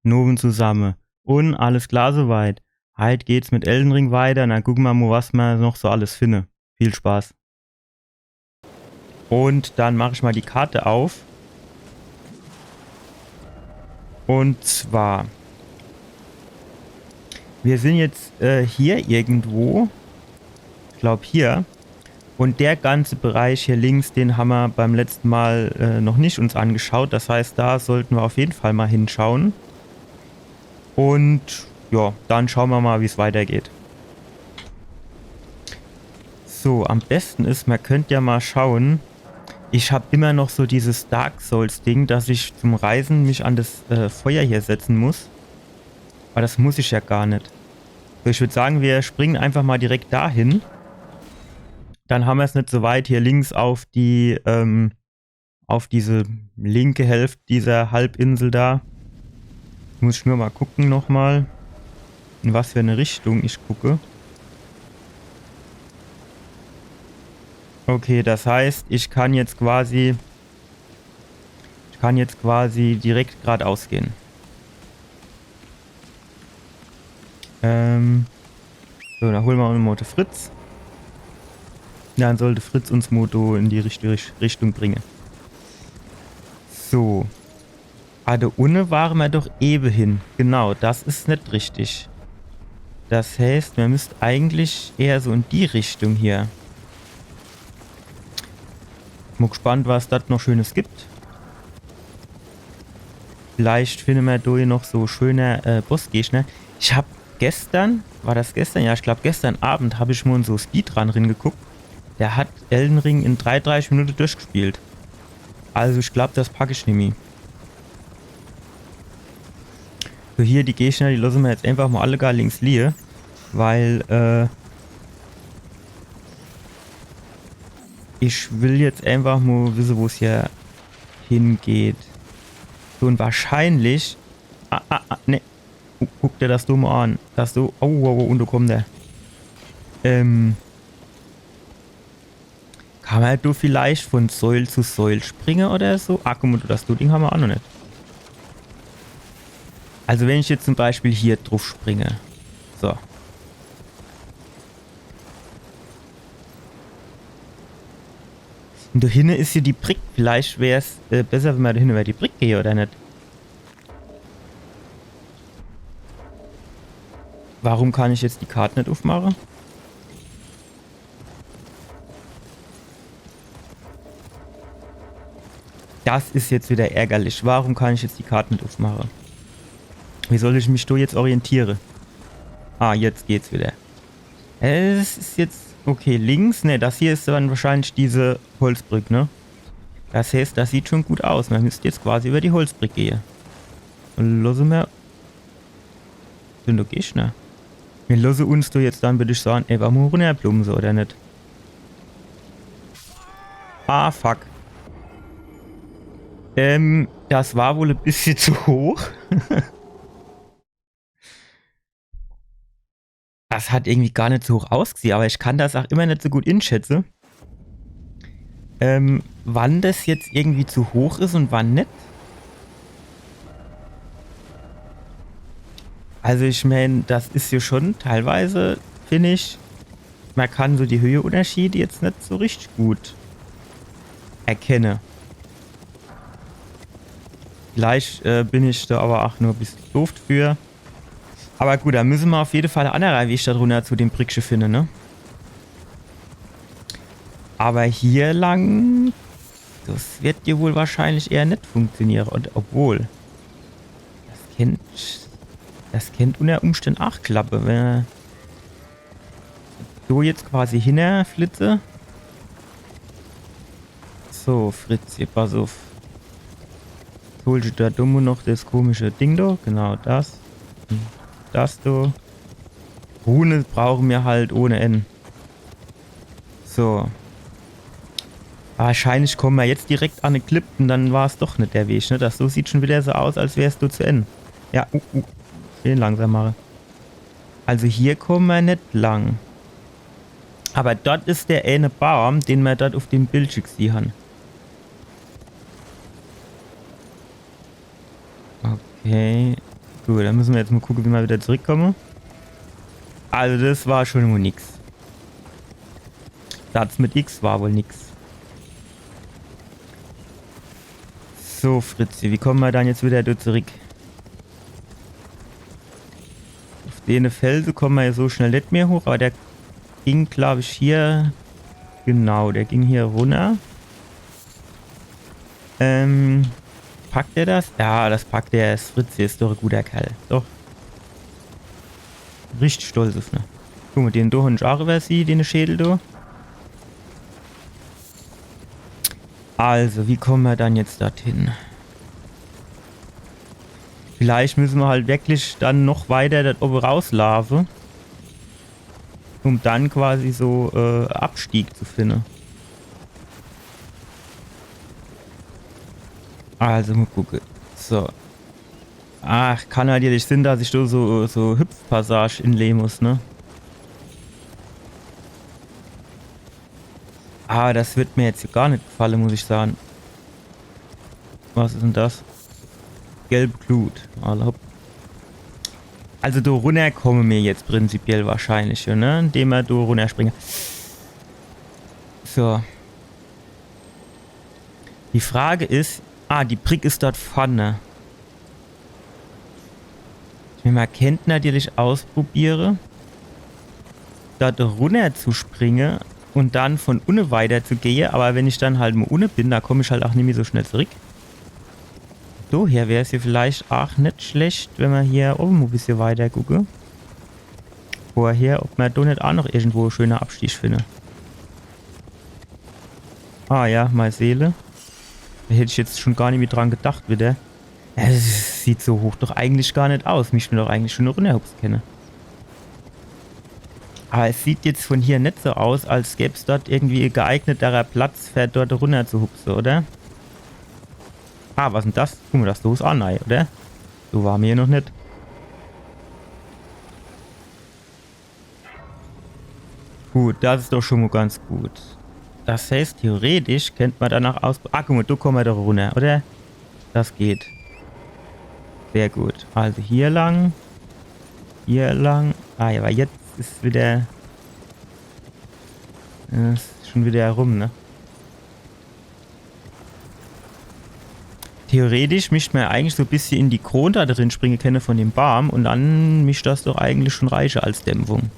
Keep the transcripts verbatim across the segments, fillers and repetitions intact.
Nowend zusamme. Un alles klar soweit. Heit geht's mit Elden Ring weiter. Na, gucke mer mo, was mer noch so alles finne. Viel Spaß. Un dann mach ich mo die Karte auf. Un zwar, mir sin jetzt, äh, hier irgendwo. Ich glaub, hier. Un der ganze Bereich hier links, den hammer beim letzte Mal, äh, noch net uns angeschaut. Das heißt, da sollte mer auf jeden Fall mo hinschaue. Un ja, dann schaue mer mo, wie's weitergeht. So, am beste is, mer könnt ja mo schaue. Ich hab immer noch so dieses Dark-Souls-Ding, dass ich zum Reise mich an das, äh, Feuer hier setze muss. Aber das muss ich ja gar net. So, ich würd sage, mir springe einfach mo direkt dahin. Dann hammer's net so weit hier links auf die, ähm, auf diese linke Hälft dieser Halbinsel da. Muss ich nur mo gucke nochmal, in was für e Richtung ich gucke. Okay, das heißt, ich kann jetzt quasi, ich kann jetzt quasi direkt gradaus gehe. Ähm, so, dann hole mer uns mo de Fritz. Dann sollt de Fritz uns mo do in die richtige Richt-, Richtung bringe. So. Ah, do unne ware mer doch ewe hin. Genau, das is net richtig. Das heißt, mer müsst eigentlich eher so in die Richtung hier. Mo gespannt, was das noch Schönes gibt. Vielleicht finne mer do hier noch so schöne, äh, Bossgegner. Ich hab gestern, war das gestern? Ja, ich glaub, gestern Abend hab ich mo in so Speedrun ringeguckt. Der hat Elden Ring in dreiunddreißig Minute durchgespielt. Also ich glaub, das pack ich nimmi. So, hier die Gegner, die losse mer jetzt einfach mo alle gar links liehe, weil, äh, ich will jetzt einfach mo wisse, wo's hier hingeht. So, un wahrscheinlich, ah, ah, ah, ne. Gu-, guck der das do mo an. Das do, au, au, au, un do kommt der. Ähm, Kann mer do vielleicht von Säul zu Säul springe oder so? Ah, guck mo, das do Ding hammer ach noch net. Also wenn ich jetzt zum Beispiel hier druff springe. So. Un do hinne is hier die Brick. Vielleicht wär's, äh, besser, wenn mer do hinne über die Brick gehe, oder net? Warum kann ich jetzt die Kart net uffmache? Das is jetzt wieder ärgerlich. Warum kann ich jetzt die Kart net uffmache? Wie soll ich mich do jetzt orientiere? Ah, jetzt geht's wieder. Es is jetzt... Okay, links. Ne, das hier is dann wahrscheinlich diese Holzbrick, ne? Das heißt, das sieht schon gut aus. Mer müsst jetzt quasi über die Holzbrick gehe. Un losse mer... Sin do Gegner? Mir losse uns do jetzt dann, würd ich sage, einfach mo runnerplumpse, oder net? Ah, fuck. Ähm, das war wohl e bissje zu hoch. Das hat irgendwie gar net so hoch ausgesieh, aber ich kann das ach immer net so gut inschätze, ähm, wann das jetzt irgendwie zu hoch is un wann net. Also ich mein, das is jo schon teilweise, find ich, mer kann so die Höheunterschiede jetzt net so richtig gut erkenne. Vielleicht, äh, bin ich do aber ach nur e bissje doof dafür. Aber gut, do müsse mer auf jede Fall e annerer Weg do runner zu dem Brickche finne, ne? Aber hier lang, das wird jo wohl wahrscheinlich eher net funktioniere. Un obwohl, das kennt, das kennt unter Umständ ach klappe, wenn do jetzt quasi hinner flitze. So, Fritz, hier, pass uff. Hol ich do dumm noch das komische Ding do? Genau das. Das do. Rune brauche mer halt ohne Enn. So. Wahrscheinlich komme mer jetzt direkt an e Klipp un dann war's doch net der Weg, ne? Das so sieht schon wieder so aus, als wär's do zu Enn. Ja, uh, uh. Schön langsam mache. Also hier komme mer net lang. Aber dort is der eine Baum, den mer dort auf dem Bildschirm gesieh han. Okay. Gut, dann müsse mer jetzt mo gucke, wie mer wieder zurückkomme. Also das war schon mo nix. Satz mit X war wohl nix. So, Fritzi, wie komme mer dann jetzt wieder do zurück? Uff dene Felse komme mer jo so schnell net mehr hoch, aber der ging, glaub ich, hier. Genau, der ging hier runner. Ähm, packt er das? Ja, das packt er. Is Fritzi, is doch e guter Kerl. Doch. Richtig stolz uff ne. Guck mo, den do hon ich ach iwwersieh, den Schädel do. Also, wie komme mer dann jetzt dorthin? Vielleicht müsse mer halt wirklich dann noch weiter dort owwe rauslaafe, um dann quasi so, äh, Abstieg zu finde. Also, mo gucke. So. Ach, kann natürlich sinn, dass ich do so, so Hüpfpassage inlehe muss, ne? Ah, das wird mir jetzt gar net gefalle, muss ich sage. Was is denn das? Gelbe Glut. Alla hopp. Also do runner komme mer jetzt prinzipiell wahrscheinlich, ne? Indem mer do runnerspringe. So. Die Frage is, ah, die Brick is dort vorne. Ich mein, mer kennt natürlich ausprobiere, dort runner zu springe und dann von unne weiter zu gehe, aber wenn ich dann halt mo unne bin, da komm ich halt ach nimmi so schnell zurück. Doher wär's hier vielleicht ach net schlecht, wenn mer hier owwe e bissje weiter gucke. Vorher, ob mer do net ach noch irgendwo e schöner Abstieg finde. Ah ja, mei Seele. Do hätt ich jetzt schon gar nimmi dran gedacht wieder. Es sieht so hoch doch eigentlich gar net aus. Misst mer doch eigentlich schon runnerhupse kenne. Aber es sieht jetzt von hier net so aus, als gäb's dort irgendwie e geeigneterer Platz, für dort runnerzuhupse, oder? Ah, was denn das? Guck mo, das do is ach nei, oder? So war mer hier noch net. Gut, das is doch schon mo ganz gut. Das heißt, theoretisch kennt mer danach aus... Ah, guck mo, do komme mer doch runner, oder? Das geht. Sehr gut. Also hier lang. Hier lang. Ah ja, aber jetzt is wieder... Ja, is schon wieder rum, ne? Theoretisch misst mer eigentlich so e bissje in die Kron da drin springe kenne von dem Baum und dann misst das doch eigentlich schon reiche als Dämpfung.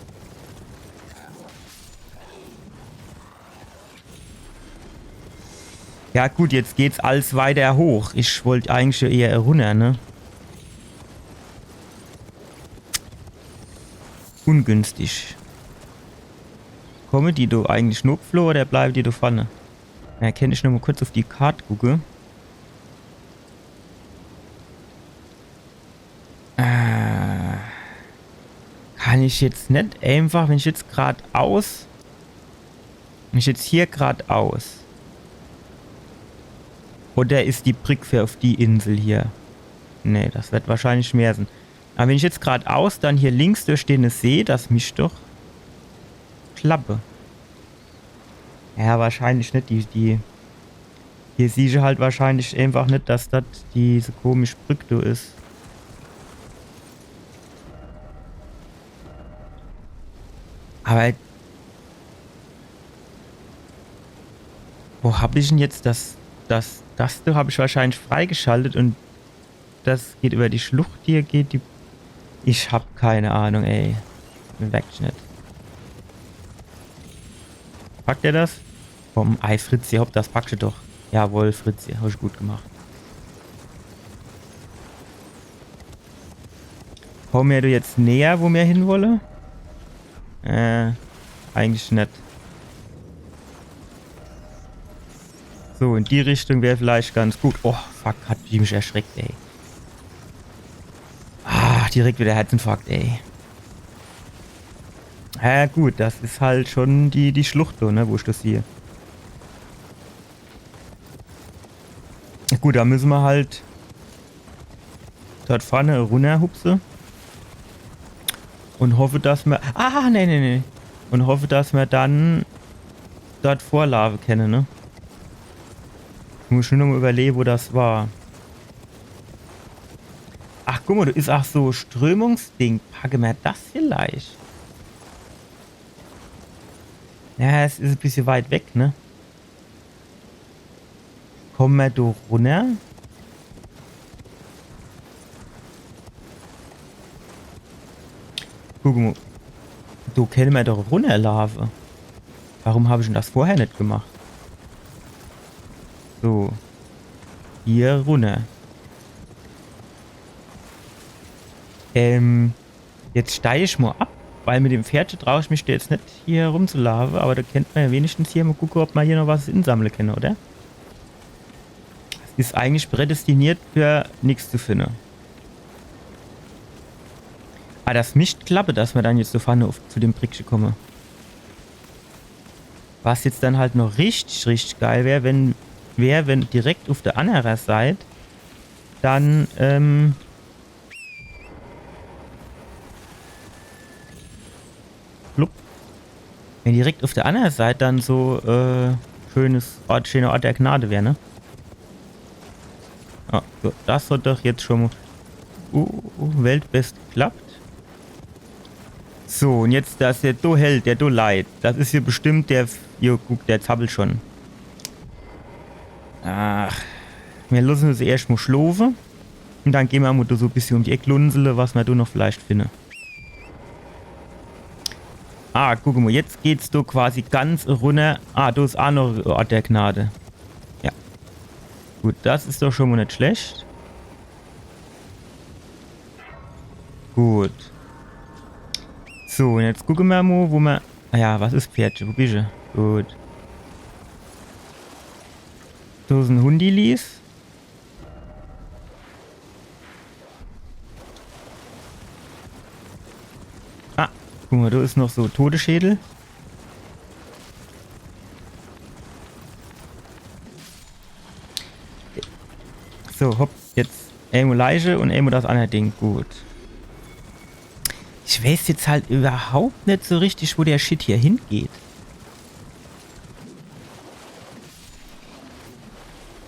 Ja gut, jetzt geht's als weiter hoch. Ich wollt eigentlich eher runner, ne? Ungünstig. Komme die do eigentlich nur gefloh oder bleibe die do vorne? Ja, kann ich noch mo kurz uff die Kart gucke. Äh, kann ich jetzt net einfach, wenn ich jetzt gradaus, wenn ich jetzt hier gradaus, oder is die Brick für uff die Insel hier? Nee, das wird wahrscheinlich mehr sinn. Aber wenn ich jetzt gradaus dann hier links durch den See, das misst doch klappe. Ja, wahrscheinlich net. Die, die, hier siehsche halt wahrscheinlich einfach net, dass das diese komische Brick do is. Aber wo hab ich denn jetzt das, das, das do hab ich wahrscheinlich freigeschaltet und das geht über die Schlucht hier, geht die... Ich hab keine Ahnung, ey. Weg net. Packt er das? Komm, ei, Fritzi, hopp, das packst du doch. Jawohl, Fritzi, hast du gut gemacht. Komme mer do jetzt näher, wo mer hin wolle? Äh, eigentlich net. So, in die Richtung wär vielleicht ganz gut. Oh, fuck, hat die mich erschreckt, ey. Ah, direkt wieder Herzinfarkt, ey. Ja, gut, das is halt schon die, die Schlucht do, ne, wo ich das sieh. Gut, da müsse mer halt dort vorne runnerhupse. Und hoffe, dass mer... Ah, nee, nee, nee. Und hoffe, dass mer dann dort vorlaafe kenne, ne? Muss ich nur noch mo überlehe, wo das war. Ach Guck mo, do is ach so Strömungsding. Packe mer das vielleicht? Ja, es is e bissje weit weg, ne? Komme mer do runner? Guck mo. Do kenne mer doch runnerlaafe. Warum hab ich dann das vorher net gemacht? So. Hier runner. Ähm, jetzt steig ich mo ab, weil mit dem Pferdche trau ich mich do jetzt net hier rumzulaafe, awwer do kennt mer ja wenigstens hier mo gucke, ob mer hier noch was insammle kenne, oder? Es is eigentlich prädestiniert für nix zu finne. Ah, das misst klappe, dass mer dann jetzt do vorne uf, zu dem Brickche komme. Was jetzt dann halt noch richtig, richtig geil wär, wenn, wär, wenn direkt uf der annere Seit dann, ähm, blub. Wenn direkt uf der annere Seit dann so, äh, schönes Ort, schöner Ort der Gnade wär, ne? Ah, so, das hat doch jetzt schon mo, uh, uh, weltbest geklappt. So, un jetzt, dass der do Held, der do leit, das is hier bestimmt der, jo, guck, der zappelt schon. Ach, mir losse se erscht mo schlofe. Un dann gehn mer mo do so e bissje um die Eck lunsele, was mer do noch vielleicht finne. Ah, guck mo, jetzt geht's do quasi ganz runner. Ah, do is ach noch Ort der Gnade. Ja. Gut, das is doch schon mo net schlecht. Gut. So, un jetzt gucke mer mo, wo mer. Ah ja, was is Pferdche? Wo bische? Gut. Do sin Hundilis. Ah, guck mo, do is noch so Toteschädel. So, hopp, jetzt emol Leiche un emol das anner Ding. Gut. Ich weeß jetzt halt iwwerhaupt net so richtig, wo der Shit hier hingeht.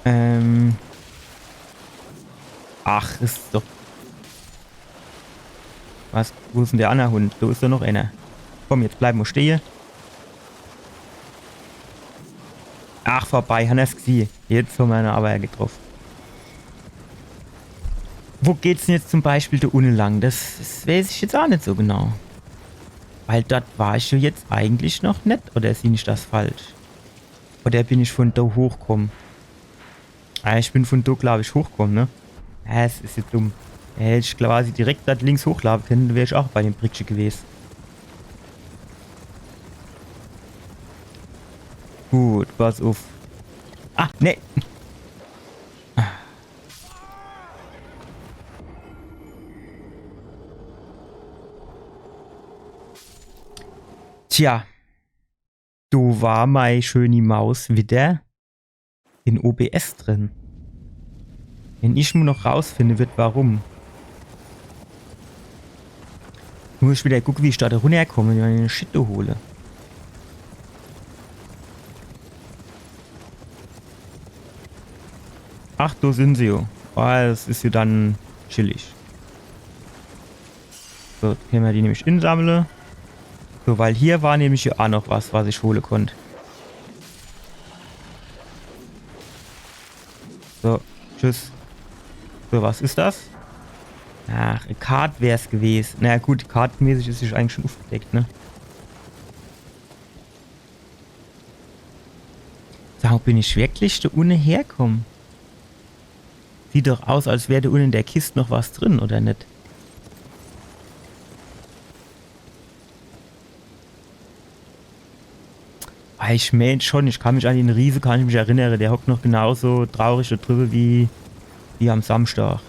Ähm. Ach, is doch. Was? Wo is dann der anner Hund? Do is doch noch ener. Komm, jetzt bleib mo stehe. Ach, vorbei, han er's gesieh. Jetzt han mer en awwer getroff. Wo geht's dann jetzt zum Beispiel do unne lang? Das, das weeß ich jetzt ach net so genau. Weil dort war ich jo jetzt eigentlich noch net. Oder sieh ich das falsch? Oder bin ich von do hochkomm? Ah, ich bin von do, glaab ich, hochkomm, ne? Ja, es is jo dumm. Do hätt ich quasi direkt dort links hochlaafe kenne, do wär ich ach bei dem Brickche gewes. Gut, pass uff. Ah, nee. Tja. Do war mei schöni Maus widder in O B S drin. Wenn ich nur noch rausfinde würd, warum. Muss ich widder gucke, wie ich do runnerkomm, wenn ich de Shit do hol. Ach, do sin se jo. Ah, das is jo dann chillig. So, kenne mer die nämlich insammle. So, weil hier war nämlich jo ach noch was, was ich hole konnt. So, tschüss. So, was is das? Ach, e Kart wär's gewes. Na ja, gut, kartemäßig is es eigentlich schon uffgedeckt, ne? Sag, bin ich wirklich do unne herkomm? Sieht doch aus, als wär do unne in der Kist noch was drin, oder net? Ah, ich meen schon, ich kann mich an den Riese, kann ich mich erinnere, der hockt noch genauso traurig do driwwe wie, wie am Samschdag.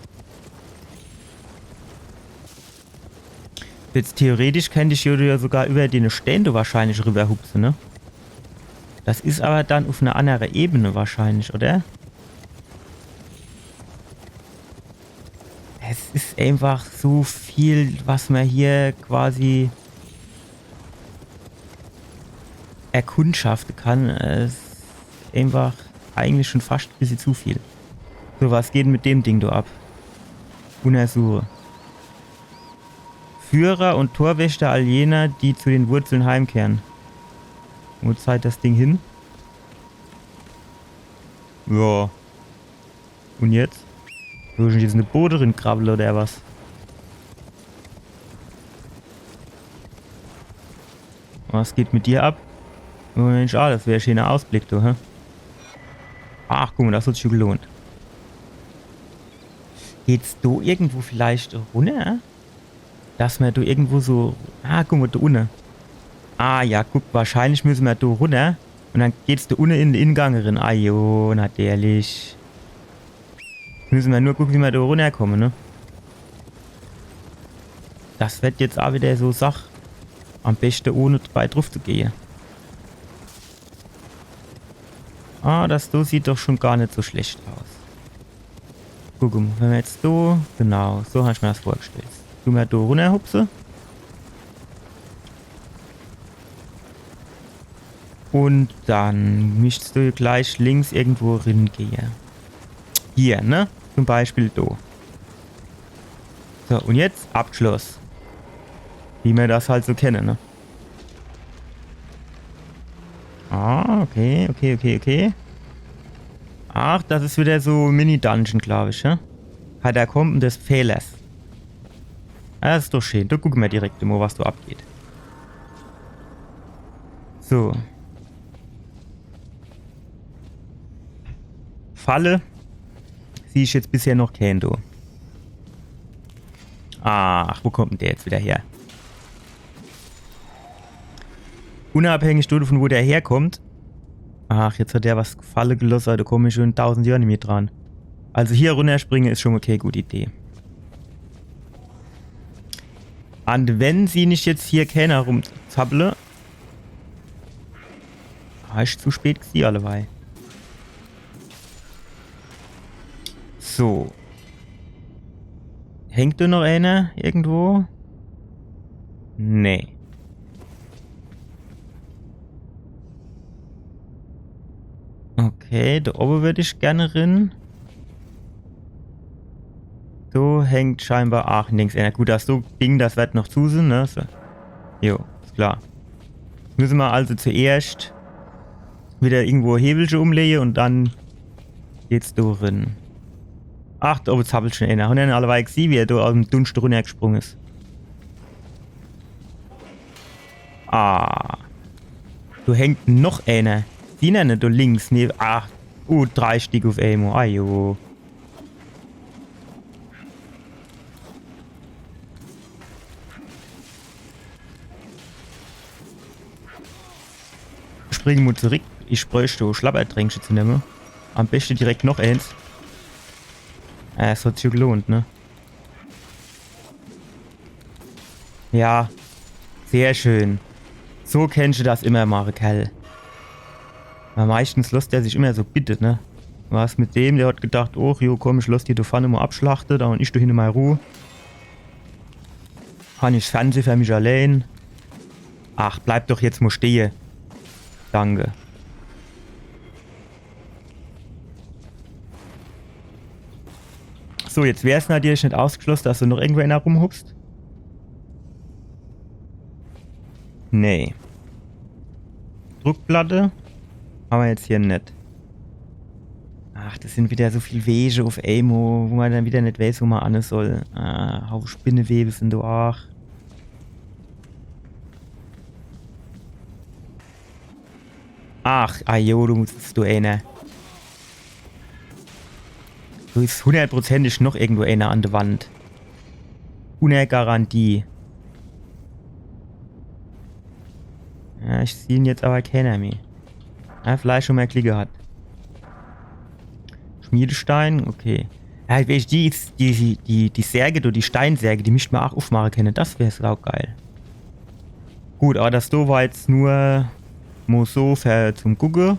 Jetzt theoretisch kennt ich hier jo sogar iwwer den Stään do wahrscheinlich riwwerhupse, ne? Das is awwer dann uff ner annere Ebene wahrscheinlich, oder? Es is einfach so viel, was mer hier quasi erkundschafte kann. Es is einfach eigentlich schon fascht e bissje zu viel. So, was geht dann mit dem Ding do ab? Unnersuche. Führer und Torwächter all jener, die zu den Wurzeln heimkehren. Wo zeigt das Ding hin? Ja. Und jetzt? Soll ich jetzt in de Bode rin krabbele oder was? Was geht mit dir ab? Oh Mensch, ah, das wär e scheener Ausblick, du, hä? Ach, guck mol, das hat sich gelohnt. Geht's do irgendwo vielleicht runner? Dass mer do irgendwo so. Ah, guck mol, do unne. Ah ja, guck, wahrscheinlich müsse mer do runner. Und dann geht's do unne in de Ingang rin. Ah jo, natürlich. Müsse mer nur gucke, wie mer do runnerkomme, ne? Das werd jetzt a wieder so Sach. Am beschte ohne dabei druff zu gehe. Ah, das do sieht doch schon gar net so schlecht aus. Guck mol, wenn mer jetzt do, genau, so hab ich mir das vorgestellt. Du mer do runnerhupse. Und dann müsstest du gleich links irgendwo rin gehe. Hier, ne? Zum Beispiel do. So, und jetzt Abschluss. Wie mer das halt so kenne, ne? Ah, okay, okay, okay, okay. Ach, das is wieder so Mini-Dungeon, glaub ich, ja? Katakomben des Pfählers. Ja, das is doch schön. Do gucke mer direkt immer, was do abgeht. So. Falle. Sieh ich jetzt bisher noch keen do. Ach, wo kommt denn der jetzt wieder her? Unabhängig davon, wo der herkommt. Ach, jetzt hat der was falle gelosse, do komm ich schon tausend Johr nimmi dran. Also hier runnerspringe is schon okay, gute Idee. Und wenn sie net jetzt hier keener rumzappele. Ah, is zu spät gsi alleweil. So. Hängt do noch eener irgendwo? Nee. Okay, do owwe würd ich gern rin. Do hängt scheinbar ach nix. Ja, gut, das so Ding, das werd noch zu sin, ne? So. Jo, is klar. Müsse mer also zuerscht wieder irgendwo Hebelche umlehe und dann geht's do rin. Ach, do owwe zappelt schon eener. Hunn ihr alleweil gsi, wie er do aus em Dunscht runnergesprunge is? Ah. Do hängt noch eener. Sieht er net do links? Nee, ach. Oh, drei Stick uf emol. Ajo. Springe mer zurick. Ich bräucht Schlabbertränkche zu nemme. Am beschte direkt noch eens. Ja, es hat sich gelohnt, ne? Ja. Sehr schön. So kennsche das immer mache, Kerl. Weil meischtens losst er sich immer so bitte, ne? Was mit dem, der hat gedacht, och, jo, komm, ich loss die do vorne mol abschlachte, do hab ich do hinne mei Ruh. Hann ich Fernseh für mich allee. Ach, bleib doch jetzt mol stehe. Danke. So, jetzt wär's natürlich net ausgeschloss, dass do noch irgendwo eener rumhupst. Nee. Druckplatte hammer jetzt hier net. Ach, das sin wieder so viel Wege uf emol, wo mer dann wieder net weiß, wo mer anne soll. Ah, Haufe Spinnewebe sin do ach. Ach, ajo, do musst du eener. Do is hunnertprozentig noch irgendwo eener an de Wand. Ohne Garantie. Ja, ich sieh jetzt awwer keener meh. Ja, vielleicht schon mol Glick gehat. Schmiedestein, okay. Ja, weescht, die, die, die, die Särge, do, die Steinsärge, die misst mer ach ufmache kenne. Das wär saugeil. Gut, awwer das do war jetzt nur mol so für zum Gucke.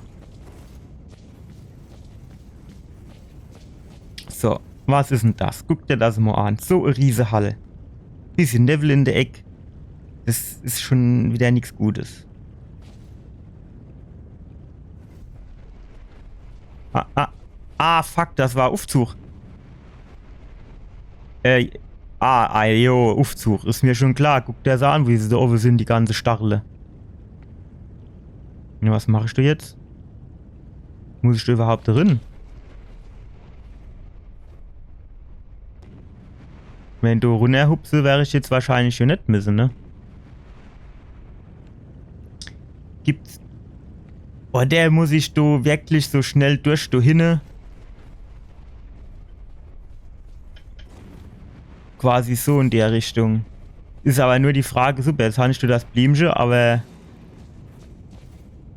So, was is denn das? Guck der das mol an. So e Riesehall. Bissche Newwel in de Eck. Das is schon wieder nix Gutes. Ah, ah, ah, fuck, das war Ufzug. Äh, Ah, ah, jo, Uffzug. Is mir schon klar. Guck der's an, wie se do owwe sin, die ganze Stachle. Ja, was machsch du jetzt? Muss ich do iwwerhaupt drin? Wenn do runnerhupse, wer ich jetzt wahrscheinlich jo net misse, ne? Gibt's. Oder muss ich do wirklich so schnell durch do hinne? Quasi so in der Richtung. Is awwer nur die Frage, super, jetzt han ich do das Bliemche, awwer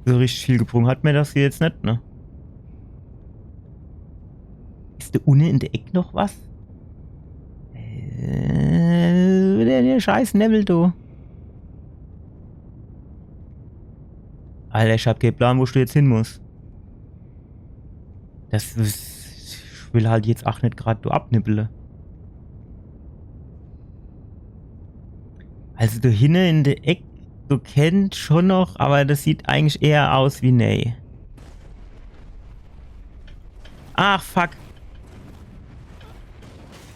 so richtig viel gebrung hat mir das hier jetzt net, ne? Is do unne in der Eck noch was? Äh, der, der scheiß Newwel, du. Alter, ich hab kee Plan, wo ich do jetzt hin muss. Das, das, ich will halt jetzt ach net grad do abnibbele. Also do hinne in der Eck, do kennt schon noch, awwer das sieht eigentlich eher aus wie nee. Ach, fuck.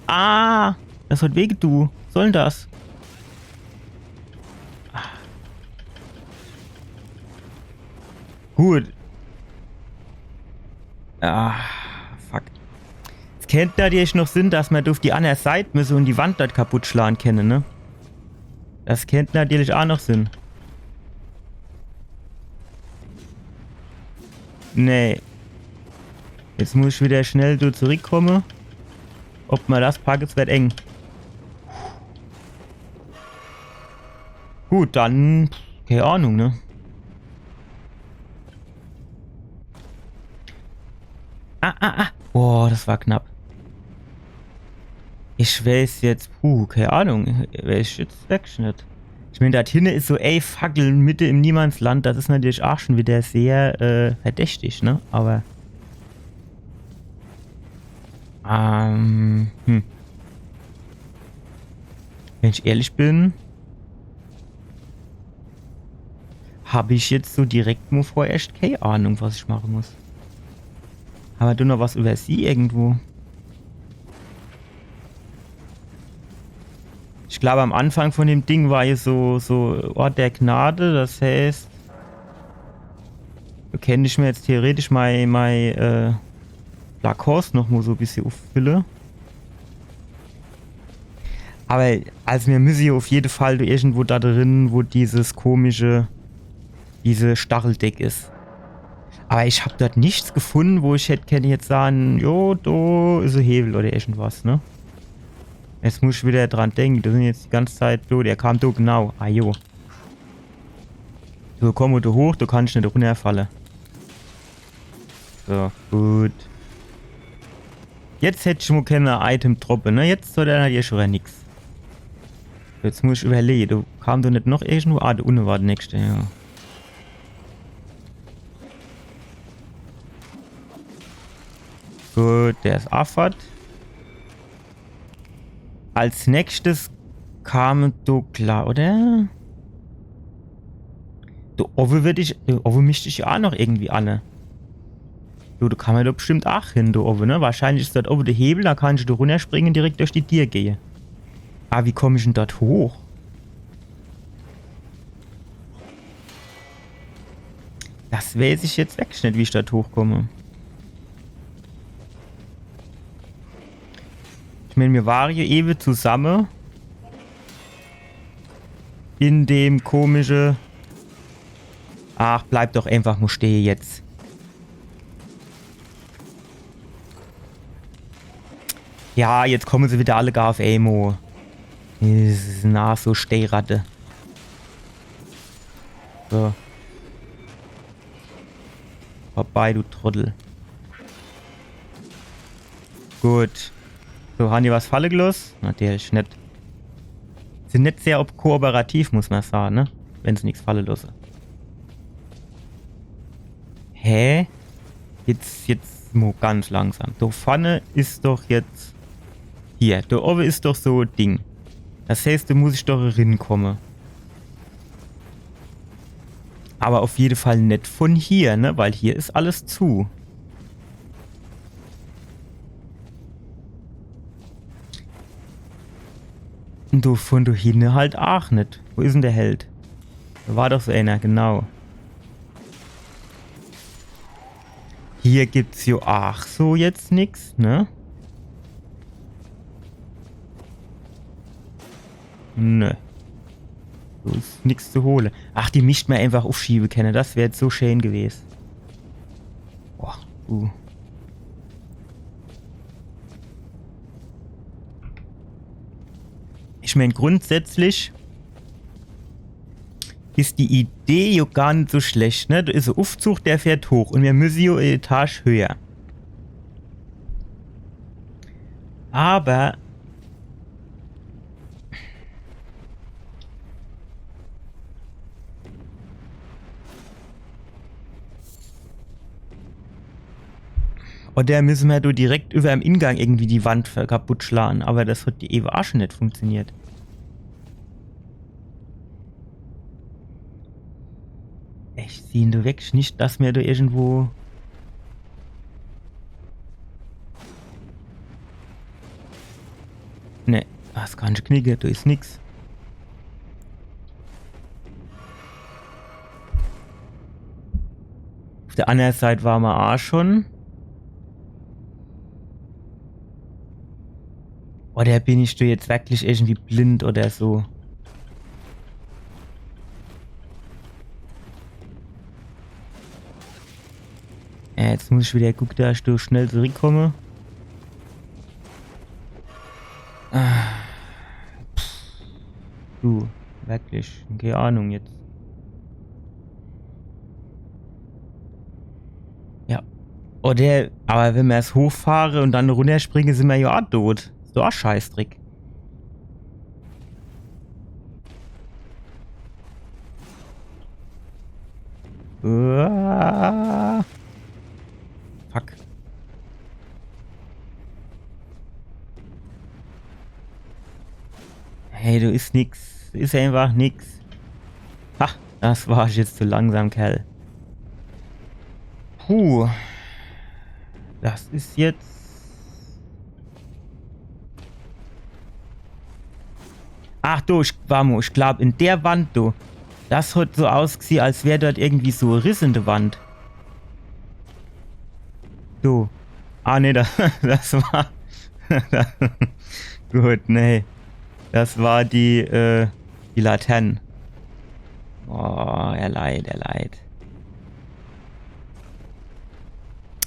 Ah, das hat weh getu. Was soll denn das? Ah. Gut. Ah, fuck. Es kennt natürlich noch sin, dass mer do uff die anner Seit misse un die Wand dort kaputt schlage kenne, ne? Das kennt natürlich ach noch sin. Nee. Jetzt muss ich wieder schnell do zurückkomme. Ob mer das packe, es werd eng. Gut, dann, kee Ahnung, ne? Ah, ah, ah. Boah, das war knapp. Ich weiß jetzt, puh, kee Ahnung, wär ich jetzt wegschnitt. Ich mein, do hinne is so, ey, Fackel, mitte im Niemandsland, das is natürlich ach schon wieder sehr, äh, verdächtig, ne? Aber, ähm, hm. Wenn ich ehrlich bin, hab ich jetzt so direkt mo vorerscht kee Ahnung, was ich mache muss. Hammer do noch was übersieh irgendwo? Ich glaub, am Anfang von dem Ding war hier so, so Ort der Gnade, das heißt, do kennt ich mir jetzt theoretisch mei, mei, äh, Flakons noch mo so e bissje uffülle. Aber, also, mir müsse hier uff jede Fall do irgendwo do drin, wo dieses komische, diese Stacheldeck is. Aber ich hab dort nichts gefunne, wo ich hätt kenne jetzt sage, jo, do is e Hebel oder irgendwas, ne? Jetzt muss ich wieder dran denke, do sin jetzt die ganze Zeit do, der kam do, genau. Ah, jo. So, komm do hoch, do kannsch net runnerfalle. So, gut. Jetzt hätt ich mo kenne Item droppe, ne? Jetzt soll der hier schon wieder nix. Jetzt muss ich überlege, do kam do net noch irgendwo? Ah, do unne war der nächste, ja. Gut, der is affert. Als nächstes kam do klar, oder? Do owwe würd ich, do owwe misst ich ja ach noch irgendwie anne. Do, do kammer doch bestimmt ach hin, do owwe, ne? Wahrscheinlich is dort owwe der Hebel, do kannsch do runnerspringe, direkt durch die Dier gehe. Ah, wie komm ich denn dort hoch? Das weiß ich jetzt wirklich net, wie ich dort hochkomme. Ich mein, mir ware jo ewe zusamme in dem komische. Ach, bleib doch einfach mo stehe jetzt. Ja, jetzt komme se wieder alle gar uff emol. Des is na so Stehratte. So. Vorbei, du Trottel. Gut. So, han die was falle geloss? Natürlich net. Sin net sehr op-, kooperativ, muss mer sage, ne? Wenn se nix falle losse. Hä? Jetzt, jetzt mo ganz langsam. Do vorne is doch jetzt hier. Do owwe is doch so e Ding. Das heißt, do muss ich doch rinkomme. Aber auf jede Fall net von hier, ne? Weil hier is alles zu. Und do vun do hinne halt aach net. Wo is dann der Held? Do war doch so ener, genau. Hier gibt's jo aach so jetzt nix, ne? Ne. Do is nix zu hole. Ach, die mischt mer einfach ufschiewe kenne. Das wär jetzt so schää gewes. Boah, du. Ich mään, grundsätzlich is die Idee jo gar net so schlecht, ne? Do is e Ufzug, der fährt hoch un mir misse jo e Etage höher. Aber Oder misse mer do direkt iwwerm Ingang irgendwie die Wand ver-, kaputt schlage? Aber das hat die ewe aach schun net funktioniert. Ich sieh do wirklich net, dass mer do irgendwo. Ne, das kann ich knicke, do is nix. Uf der anner Seit war mer aach schun. Oder bin ich do jetzt wirklich irgendwie blind oder so? Äh, jetzt muss ich wieder gucke, dass ich do schnell zurückkomme. Ah, pff. Du, wirklich. Keine Ahnung jetzt. Ja. Oder, aber wenn mer's hochfahre un dann runnerspringe, sin mer jo aach dot. Is doch aach Scheißdreck. Uah. Fuck. Hey, do is nix. Is einfach nix. Ha, das war jetzt zu langsam, Kerl. Puh. Das is jetzt. Ach du, ich, wart mo, ich glaub, in der Wand, du. Das hat so ausgesieh, als wär dort irgendwie so e Riss in der Wand. Du. Ah, nee, das, das war. Gut, nee. Das war die, äh, die Latern. Oh, er leid, er leid.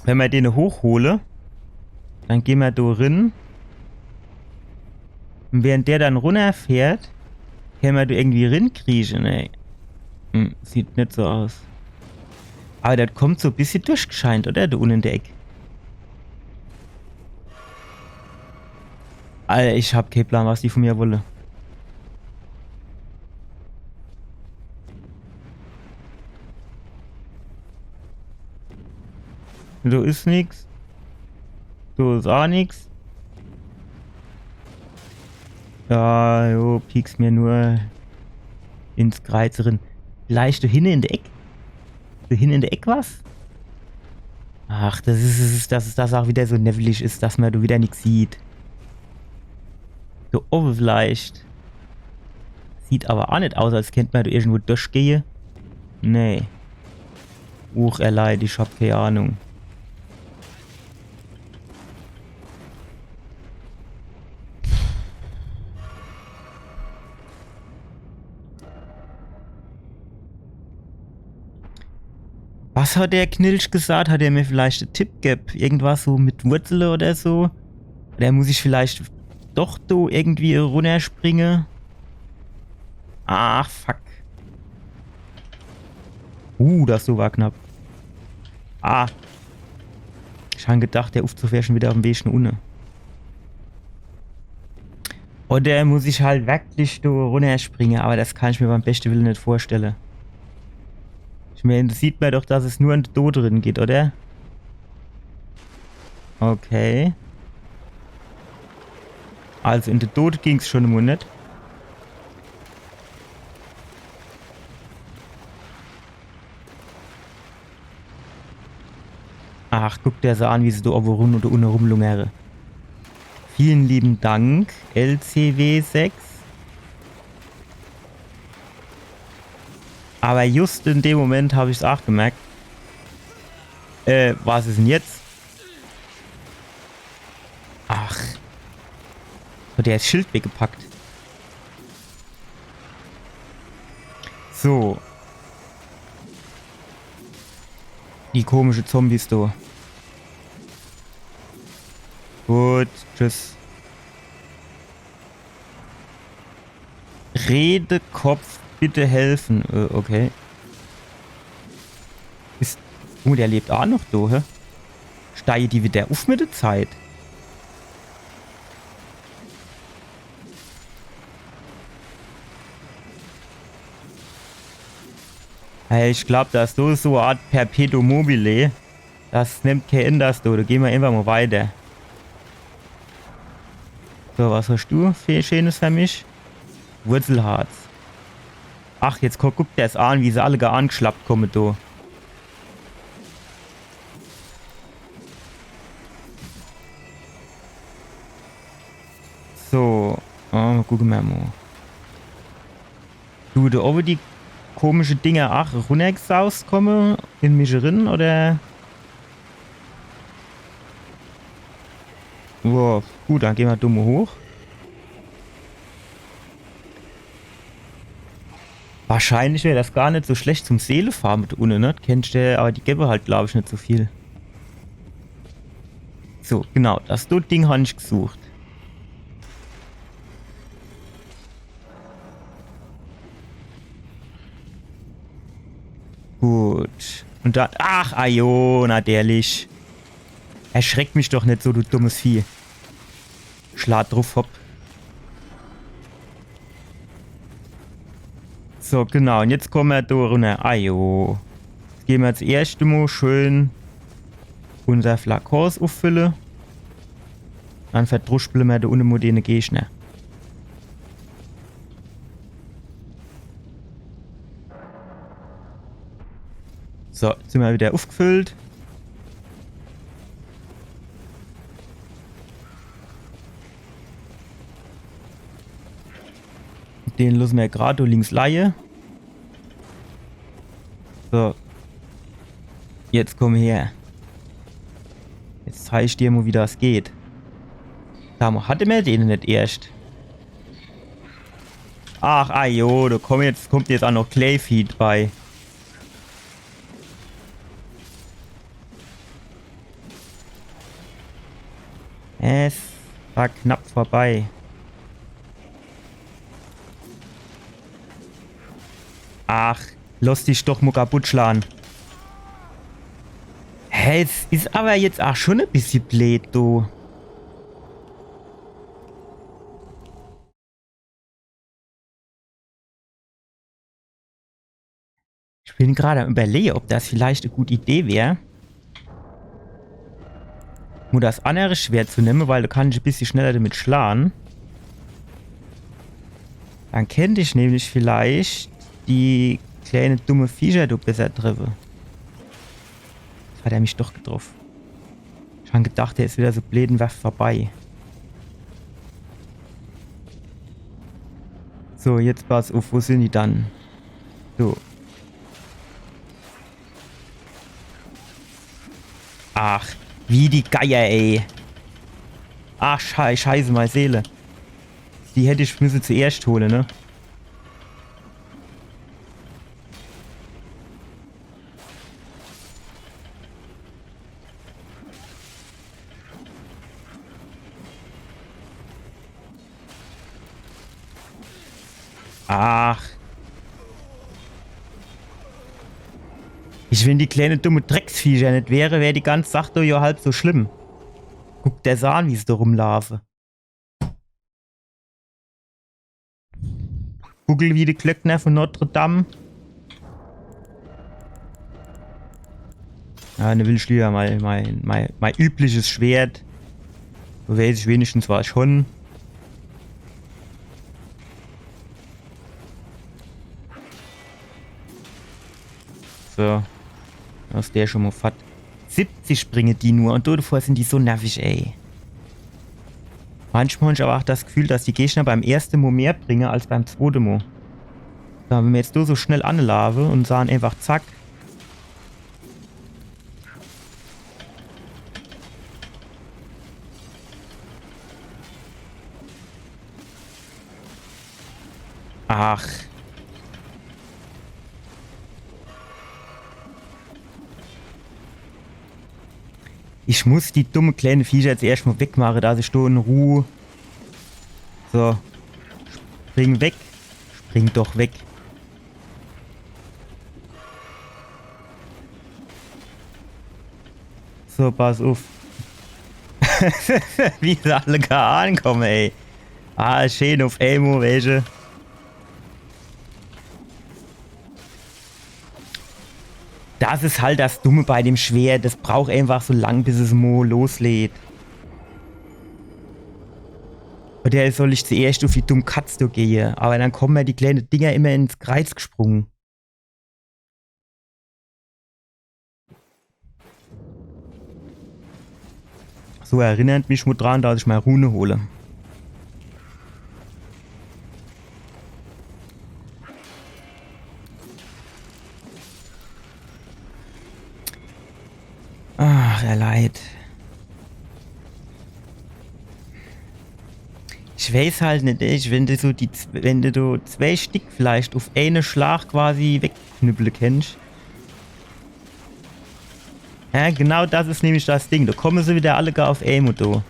Wenn mer den hochhole, dann geh mer do rin. Un während der dann runnerfährt, kann mer do irgendwie rinkrieche, ey. Hm, sieht net so aus. Aber das kommt so e bissje durchgescheint, oder? Do unne in der Eck. Alter, ich hab kee Plan, was die von mir wolle. Do is nix. Do is aach nix. Ja, jo, pieks mir nur ins Kreiz rin. Vielleicht do hinne in der Eck? Do hinne in der Eck was? Ach, das is, das is, das is das aach wieder so newwelig is, dass mer do wieder nix sieht. Do owwe vielleicht. Sieht aber aach net aus, als kennt mer do irgendwo durchgehe. Nee. Uch, er leid, ich hab kee Ahnung. Was hat der Knilch gesagt? Hat er mir vielleicht en Tipp gebb? Irgendwas so mit Wurzele oder so? Oder muss ich vielleicht doch do irgendwie runnerspringe? Ah, fuck. Uh, das do war knapp. Ah. Ich han gedacht, der Ufzug wär schon wieder uff em Weg no unne. Oder muss ich halt wirklich do runnerspringe, aber das kann ich mir beim beschte Wille net vorstelle. Ich mein, do sieht mer doch, dass es nur in de Dod drin geht, oder? Okay. Also in de Dod ging's schon emol net. Ach, guck der se an, wie se do owwe rum un do unne rumlungere. Vielen lieben Dank, L C W sechs. Aber just in dem Moment hab ich's auch gemerkt. Äh, was is denn jetzt? Ach. Hat der das Schild weggepackt? So. Die komische Zombies do. Gut, tschüss. Redekopf, bitte helfen. Äh, okay. Is, oh, der lebt auch noch do, hä? Steige die wieder uff mit der Zeit? Ey, ich glaub, das is so, so e Art Perpetuum mobile. Das nimmt kein End, das do. Da gehn mer einfach mal weiter. So, was hast du für Schönes für mich? Wurzelharz. Ach, jetzt guck, guck der's an, wie se alle gar angeschlappt kommen, do. So, äh, gucke mer mal. Du, do owwe die komische Dinger, ach, runnergesaust komme in mich rin, oder? Wow, gut, dann gehn mer dumm hoch. Wahrscheinlich wär das gar net so schlecht zum Seelefarme do unne, ne? Kennst du, aber die gebe halt, glaub ich, net so viel. So, genau, das do Ding han ich gesucht. Gut. Und dann, ach, ajo, natürlich. Erschreck mich doch net so, du dummes Vieh. Schlag druff, hopp. So, genau. Und jetzt komme mer do runner. Ajo. Jetzt gehn mer als erscht mo schön unser Flakons uffülle. Dann verdruschpele mer do unne mo dene Gegner. So, jetzt sin mer wieder ufgefüllt. Den losse mer grad do links leie. So. Jetzt komm her. Jetzt zeig ich dir mo, wie das geht. Sag mo, hatte mer den net erscht? Ach, ajo, do kommt jetzt, kommt jetzt auch noch Clayfeed bei. Es war knapp vorbei. Ach, loss dich doch mo kaputt schlan. Hä, es is aber jetzt auch schon e bissje bleed, du. Ich bin grad am Überlege, ob das vielleicht e gute Idee wär, mo das annere Schwert zu nemme, weil do kann ich e bissje schneller damit schlan. Dann kennt ich nämlich vielleicht die kleine dumme Viecher do besser treffe. Jetzt hat er mich doch getroff. Ich han gedacht, der is wieder so bleed und werft vorbei. So, jetzt pass uff, wo sin die dann? So. Ach, wie die Geier, ey. Ach, Schei-, Scheiße, mei Seele. Die hätt ich müsse zuerscht hole, ne? Ach. Ich, wenn die kleine dumme Drecksviecher net wäre, wär die ganz Sach doch jo halb so schlimm. Guck der's an, wie se do rumlaafe. Buckel wie de Glöckner von Notre Dame. Ja, ne, will ich lieber mei, mei, mei, mei übliches Schwert. So weiß ich wenigstens, was ich hon. So. Das is der schon mo fort. Siebzig bringe die nur und dodevor sin die so nervig, ey. Manchmal hon ich aber auch das Gefühl, dass die Gegner beim erschte Mo mehr bringe als beim zwote Mo. So, wenn mer jetzt do so schnell anlaafe un sahn einfach zack. Ach. Ich muss die dumme kleine Viecher jetzt erscht mo wegmache, dass ich do in Ruh. So. Spring weg. Spring doch weg. So, pass uff. Wie se alle gar ankomme, ey. Ah, schee uff emo welche. Das is halt das Dumme bei dem Schwert. Das braucht einfach so lang, bis es mo loslädt. Oder soll ich zuerscht uff die dumm Katz do gehe? Aber dann komme mer die kleine Dinger immer ins Kreiz gesprunge. So erinnert mich mo dran, dass ich mei Rune hole. Ach, er leid. Ich weiß halt net, ich, wenn du so die, z- wenn du do zwei Stick vielleicht uff eine Schlag quasi wegknüppele kennst. Ja, genau das is nämlich das Ding. Do komme se wieder alle gar uff emo do.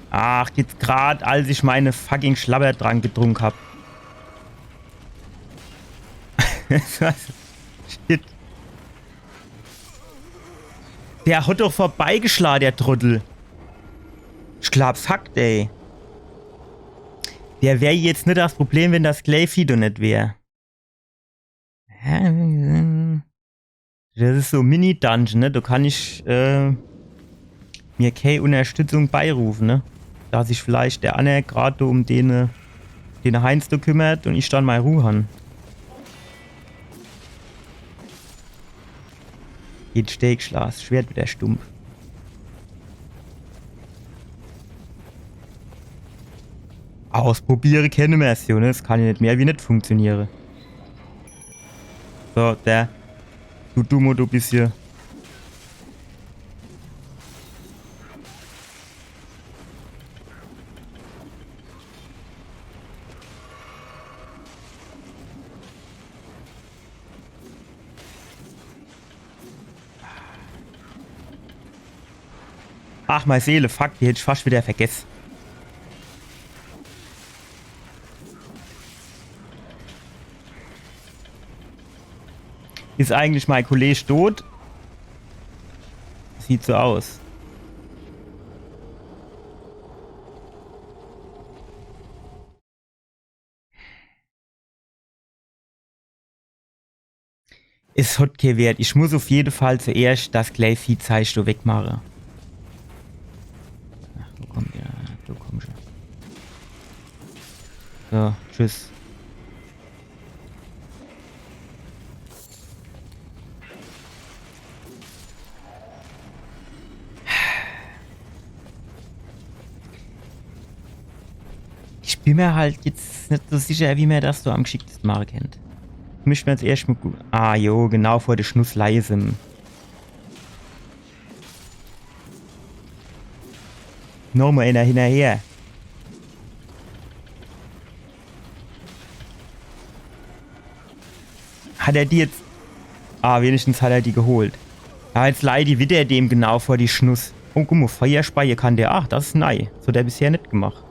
Ach, jetzt grad, als ich meine fucking Schlabbertrank getrunk hab. Shit. Der hat doch vorbeigeschla, der Trottel. Ich glaab's hackt, ey. Der wär jetzt net das Problem, wenn das Gleichvieh do net wär. Das is so Mini-Dungeon, ne? Do kann ich äh, mir kee Unterstützung beirufe, ne? Dass sich vielleicht der anner grad um den, äh, den Heinz do kümmert un ich dann mei Ruh han. Geht Steakschlas, Schwert wieder stumpf. Ausprobiere kenne mer's jo, ne? Es kann jo net mehr wie net funktioniere. So, der. Du Dummo, du bist hier. Ach, mei Seele, fuck, die hätt ich fascht wieder vergess. Is eigentlich mei Kolleg tot? Sieht so aus. Es hat kee Wert. Ich muss uff jede Fall zuerscht das Gleichviehzeich do wegmache. Ach, wo kommt der? Du kommst schon. So, tschüss. Ich bin mir halt jetzt net so sicher, wie mer das so am g'schicktesten mache kennt. Misst mer jetzt erscht mo gu- Ah, jo, genau vor de Schnuss leise. Nochmo eener hinnerher. Hat er die jetzt? Ah, wenigstens hat er die geholt. Ja, jetzt leie die wieder dem genau vor die Schnuss. Oh, guck mo, Feuerspeie kann der. Ach, das is nei. Das hat er bisher net gemacht.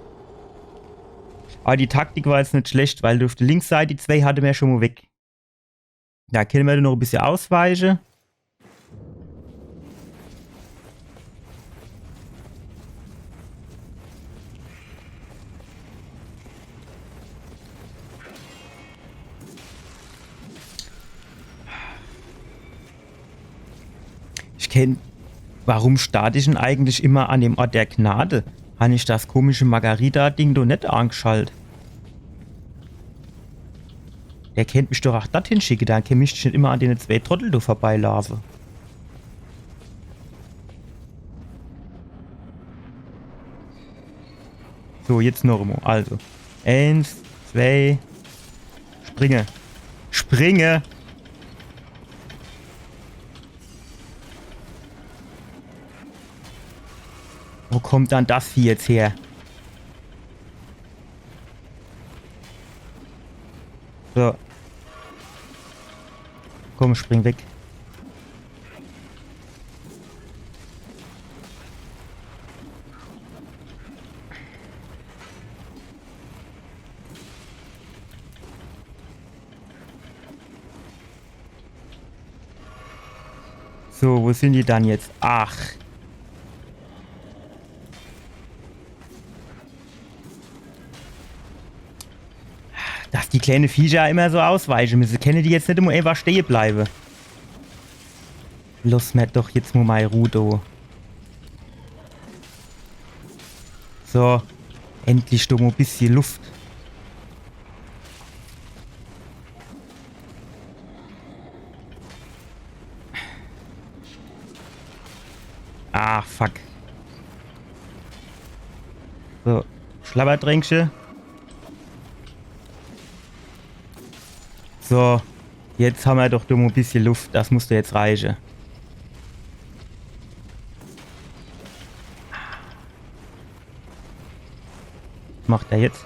Aber die Taktik war jetzt net schlecht, weil uff de links Seit die zwei hatte mer schon mo weg. Do kenne mer noch e bissje ausweiche. Ich kenn, warum start ich denn eigentlich immer an dem Ort der Gnade? Han ich das komische Margarita-Ding do net angeschalt? Der kennt mich doch ach dort hinschicke, dann kennt ich net immer an dene zwee Trottel do vorbeilaafe. So, jetzt noch emol. Also, eens, zwee, springe. Springe! Wo kommt dann das Vieh jetzt her? So. Komm, spring weg. So, wo sin die dann jetzt? Ach. Dass die kleine Viecher immer so ausweiche misse. Kenne die jetzt net immer einfach stehe bleibe? Loss mer doch jetzt mo mei Ruh do. So. Endlich do mo bissje Luft. Ah, fuck. So, Schlabberdränkche. So, jetzt hammer doch do mo bissje Luft. Das muss doch jetzt reiche. Was macht er jetzt?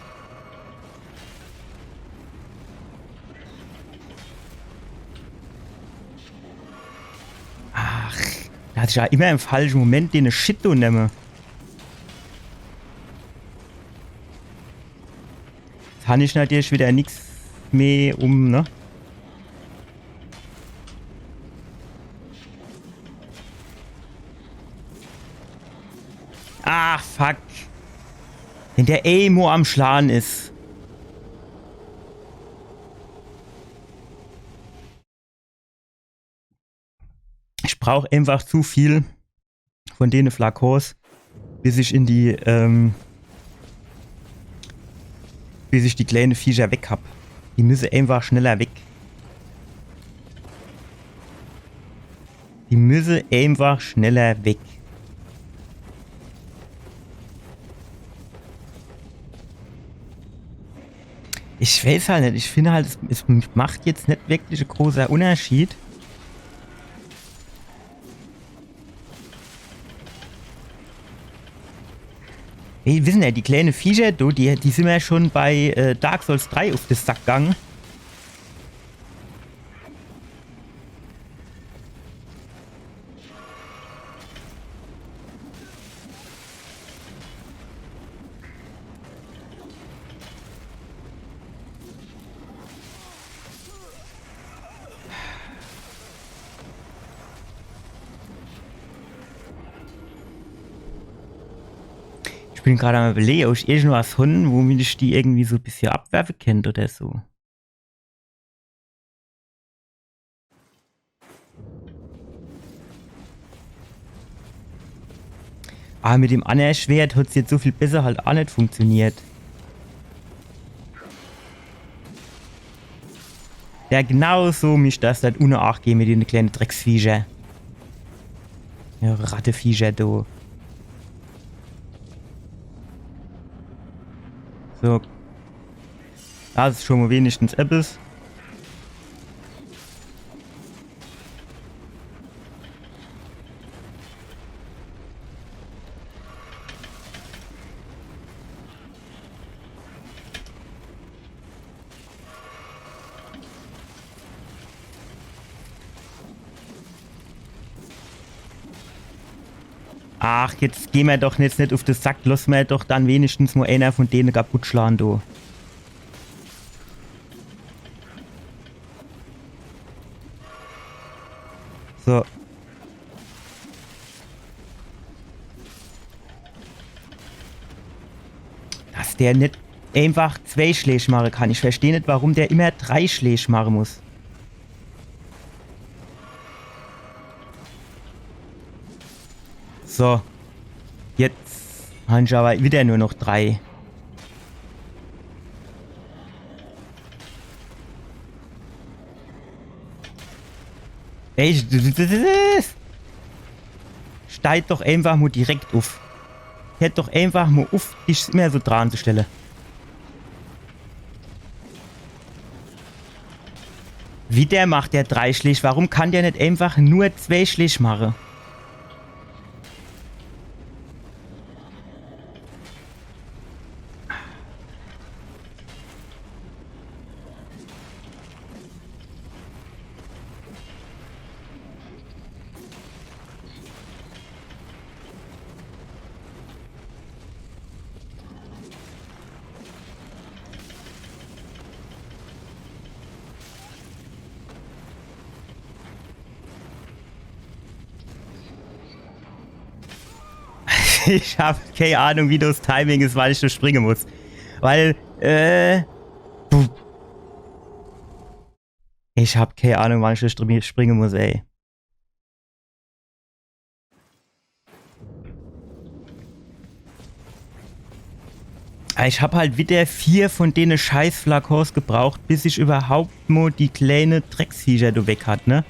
Ach, dass ich ja immer im falsche Moment dene Shit do nemme. Jetzt han ich natürlich wieder nix mehr um, ne? Ah, fuck. Wenn der emol am Schlage is. Ich brauch einfach zu viel von dene Flakons, bis ich in die, ähm, bis ich die kleine Viecher weg hab. Die müsse einfach schneller weg. Die müsse einfach schneller weg. Ich weiß halt net, ich finde halt, es, es macht jetzt net wirklich e großer Unterschied. Ey, wissen ja, die kleine Viecher, du, die, die sin mir ja schon bei äh, Dark Souls drei uf de Sack gegangen. Ich bin grad am Überlege, ob ich irgendwas hon, womit ich die irgendwie so e bissje abwerfe kennt oder so. Aber mit dem annere Schwert hat's jetzt so viel besser halt ach net funktioniert. Ja, genau so misst das dann unne ach gehe mit dene kleine Drecksviecher. Ja, Ratteviecher, du. So. Das is schon mo wenigstens eppes. Ach, jetzt geh mer doch jetzt net uf de Sack. Loss mer doch dann wenigstens mo eener von dene kaputt schlage, du. So. Dass der net einfach zwee Schläg mache kann. Ich versteh net, warum der immer drei Schläg mache muss. So. Jetzt Hann ich awwer widder nur noch drei. Ey, ich, das, das, das, steh doch eenfach mo direkt uff. Hör doch eenfach mo uff, dich immer so dran zu stelle. Widder macht der drei Schläg. Warum kann der net eenfach nur zwee Schläg mache? Ich hab kee Ahnung, wie das Timing is, wann ich do springe muss. Weil, äh, ich hab kee Ahnung, wann ich do spri-, springe muss, ey. Ah, ich hab halt widder vier von dene scheiß Flakons gebraucht, bis ich iwwerhaupt mo die kleine Drecksviecher do weg hat, ne?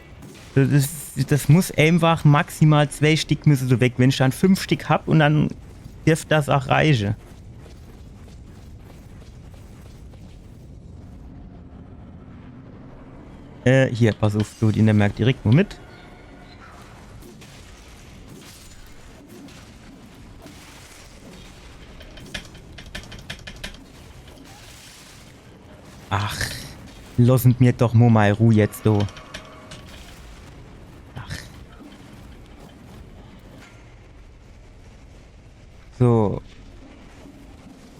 Das is, das muss eenfach maximal zwee Stick müsse do weg. Wenn ich dann fünf Stick hab un dann dürft das ach reiche. Äh, hier, pass uff, du, die nemme mer direkt mo mit. Ach, lossen mir doch mo mei Ruh jetzt, du. Ach. So.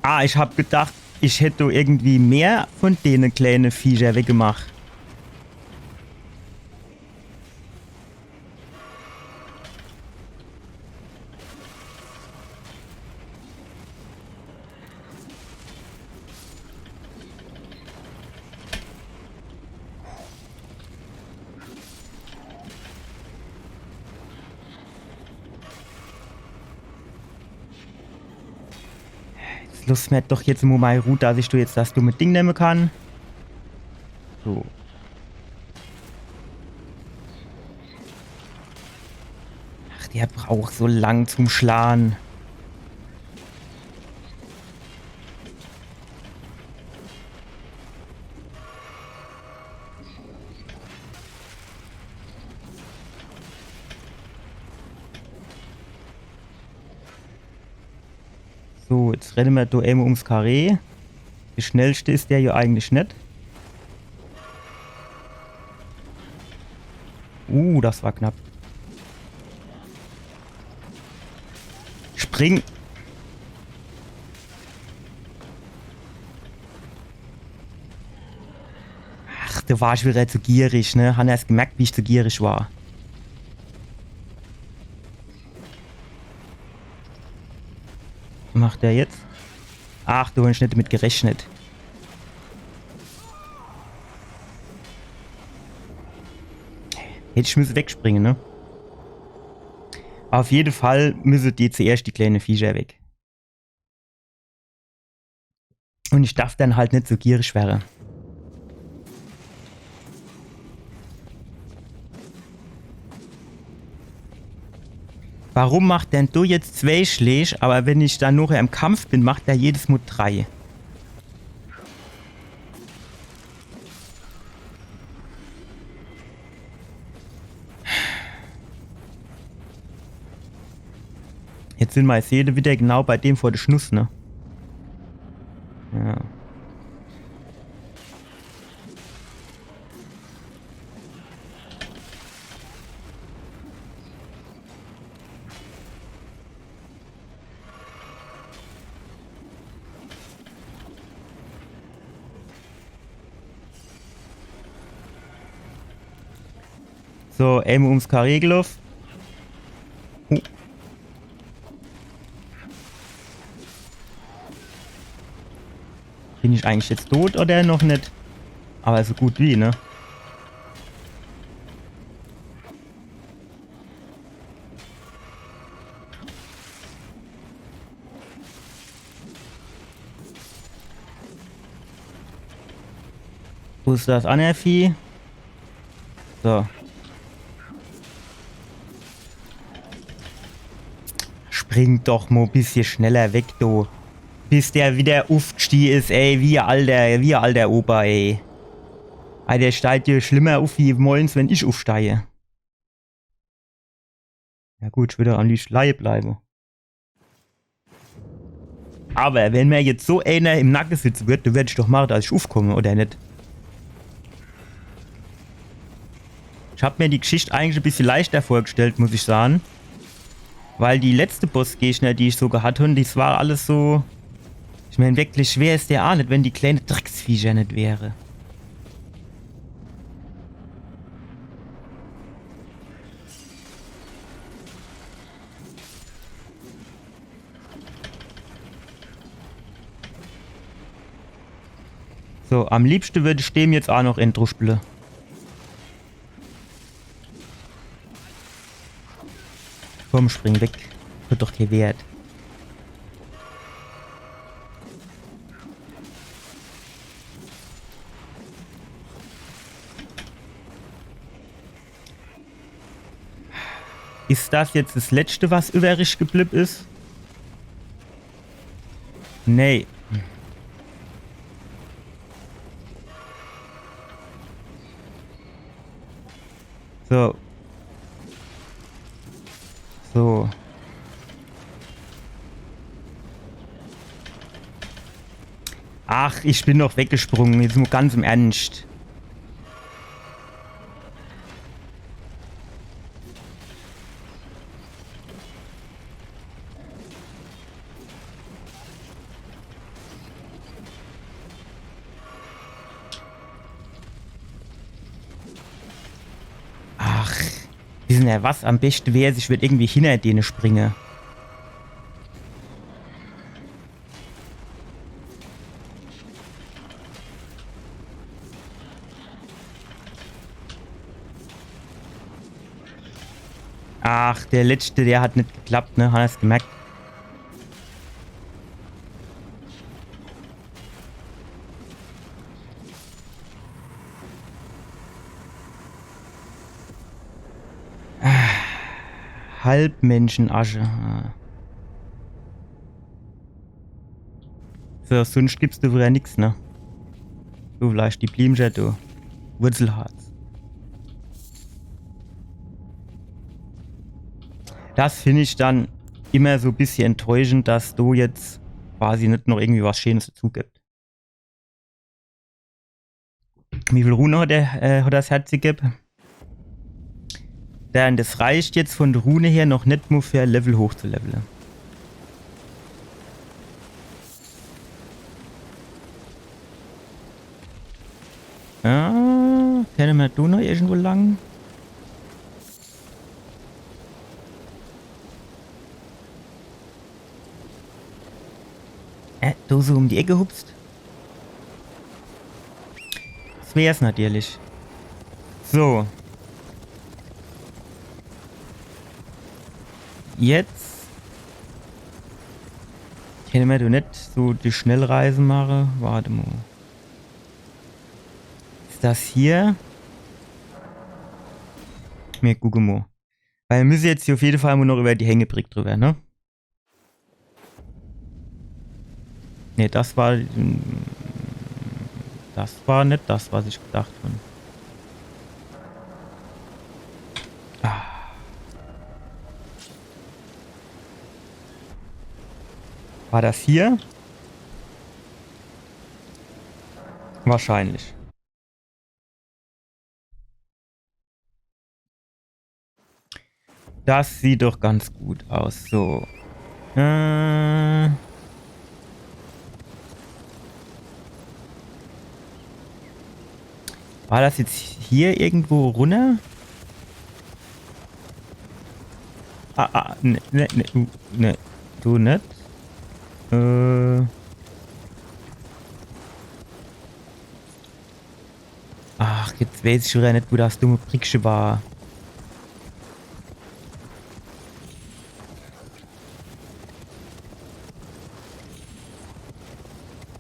Ah, ich hab gedacht, ich hätt do irgendwie mehr von dene kleine Viecher weggemacht. Jetzt loss mir doch jetzt mo mei Ruh, dass ich do jetzt das dumme Ding nemme kann. So. Ach, der braucht so lang zum Schlage. So, jetzt renne mer do emol ums Karree. De schnellschte is der jo eigentlich net. Uh, das war knapp. Spring! Ach, do war ich widder zu gierig, ne? Hann erst gemerkt, wie ich zu gierig war. Was macht der jetzt? Ach, do hann ich net mit gerechnet. Hätt ich müsse wegspringe, ne? Uff jede Fall müsse die zuerscht die kleine Viecher weg. Un ich derf dann halt net so gierig werre. Warum macht denn du jetzt zwee Schläg, aber wenn ich dann nochher im Kampf bin, macht er jedes Mol drei? Jetzt sin mei Seele widder genau bei dem vor de Schnuss, ne? Ja. So, emol ums Karree geloff. Huh. Bin ich eigentlich jetzt tot oder noch net? Aber so gut wie, ne? Wo is das anner Vieh? So. Spring doch mo bissje schneller weg, du. Bis der wieder uffgstieh is, ey, wie alter, wie alter Opa, ey. Ey, der steigt jo schlimmer uff wie morgens, wenn ich uffsteie. Ja gut, ich würd am liebschte leie bleibe. Awwer wenn mer jetzt so eener im Nacke sitze würd, dann würd ich doch mache, dass ich uffkomme, oder net? Ich hab mer die Gschicht eigentlich e bissje leichter vorgestellt, muss ich sage. Weil die letzte Bossgegner, die ich so gehat hab, das war alles so. Ich mein, wirklich schwer is der aa net, wenn die kleine Drecksviecher net wäre. So, am liebschte würd ich dem jetzt aa noch eener druschpele. Komm, spring weg. Hot doch kee Wert. Is das jetzt das Letschte, was üwwerisch geblibb is? Nee. So. So. Ach, ich bin doch weggesprunge. Jetzt mo ganz im Ernscht. Ach, wissen er was? Am beschte wär's, ich würd irgendwie hinner dene springe. Ach, der letschte, der hat net geklappt, ne? Hoscht gemerkt? Ah, Halbmenschenasche. So, sunscht gibt's do widder nix, ne? Du, vielleicht die Bliemscher, du. Wurzelharz. Das find ich dann immer so bissje enttäuschend, dass do jetzt quasi net noch irgendwie was Scheenes dazu gibt. Wie viel Rune hat, der, äh, hat das Herz gegeben? Denn das reicht jetzt von der Rune her noch net mo für Level hochzulevele. Ah, kenne mer do noch irgendwo lang? Äh, do so um die Ecke hupst? Das wär's natürlich. So. Jetzt. Kenne mer do net so die Schnellreise mache? Wart mo. Is das hier? Mir gucke mo. Weil mir müsse jetzt hier auf jeden Fall mo noch über die Hängebrick drüber, ne? Ne, das war, mm, das war net das, was ich gedacht hab. Ah. War das hier? Wahrscheinlich. Das sieht doch ganz gut aus. So. Äh. War das jetzt hier irgendwo runner? Ah, ah, ne, ne, ne, uh, ne, du net. Äh. Ach, jetzt weiß ich schon wieder net, wo das dumme Brickche war.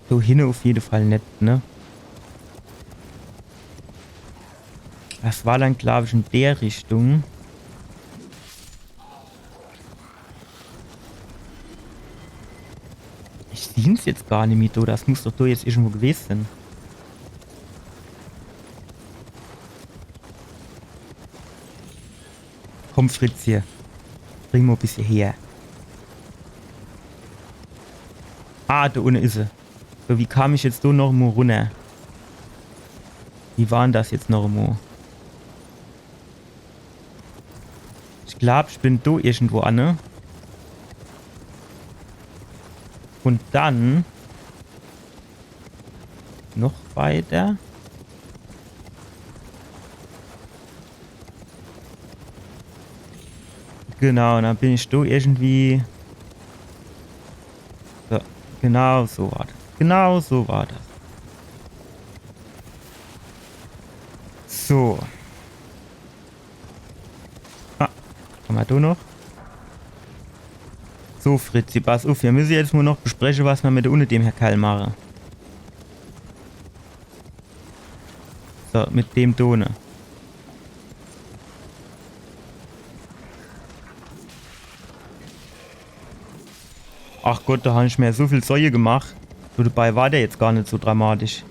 So, hinne auf jeden Fall net, ne? Das war dann, glaab ich, in der Richtung. Ich sieh's jetzt gar nimmi do. Das muss doch do jetzt irgendwo gewese sin. Komm, Fritz, hier. Bring mo bissje her. Ah, do unne is se. So, wie kam ich jetzt do noch mo runner? Wie war dann das jetzt noch mo? Ich glaab, ich bin do irgendwo anne, ne? Un dann noch weiter. Genau, un dann bin ich do irgendwie. So, genau so war das. Genau so war das. So. Ah, hammer do noch? So, Fritzi, pass uff, mir müsse jetzt mo noch bespreche, was mer mit unne dem Herr Kerl mache. So, mit dem do, ne? Ach Gott, do han ich mer so viel Sorge gemacht. So, dabei war der jetzt gar net so dramatisch.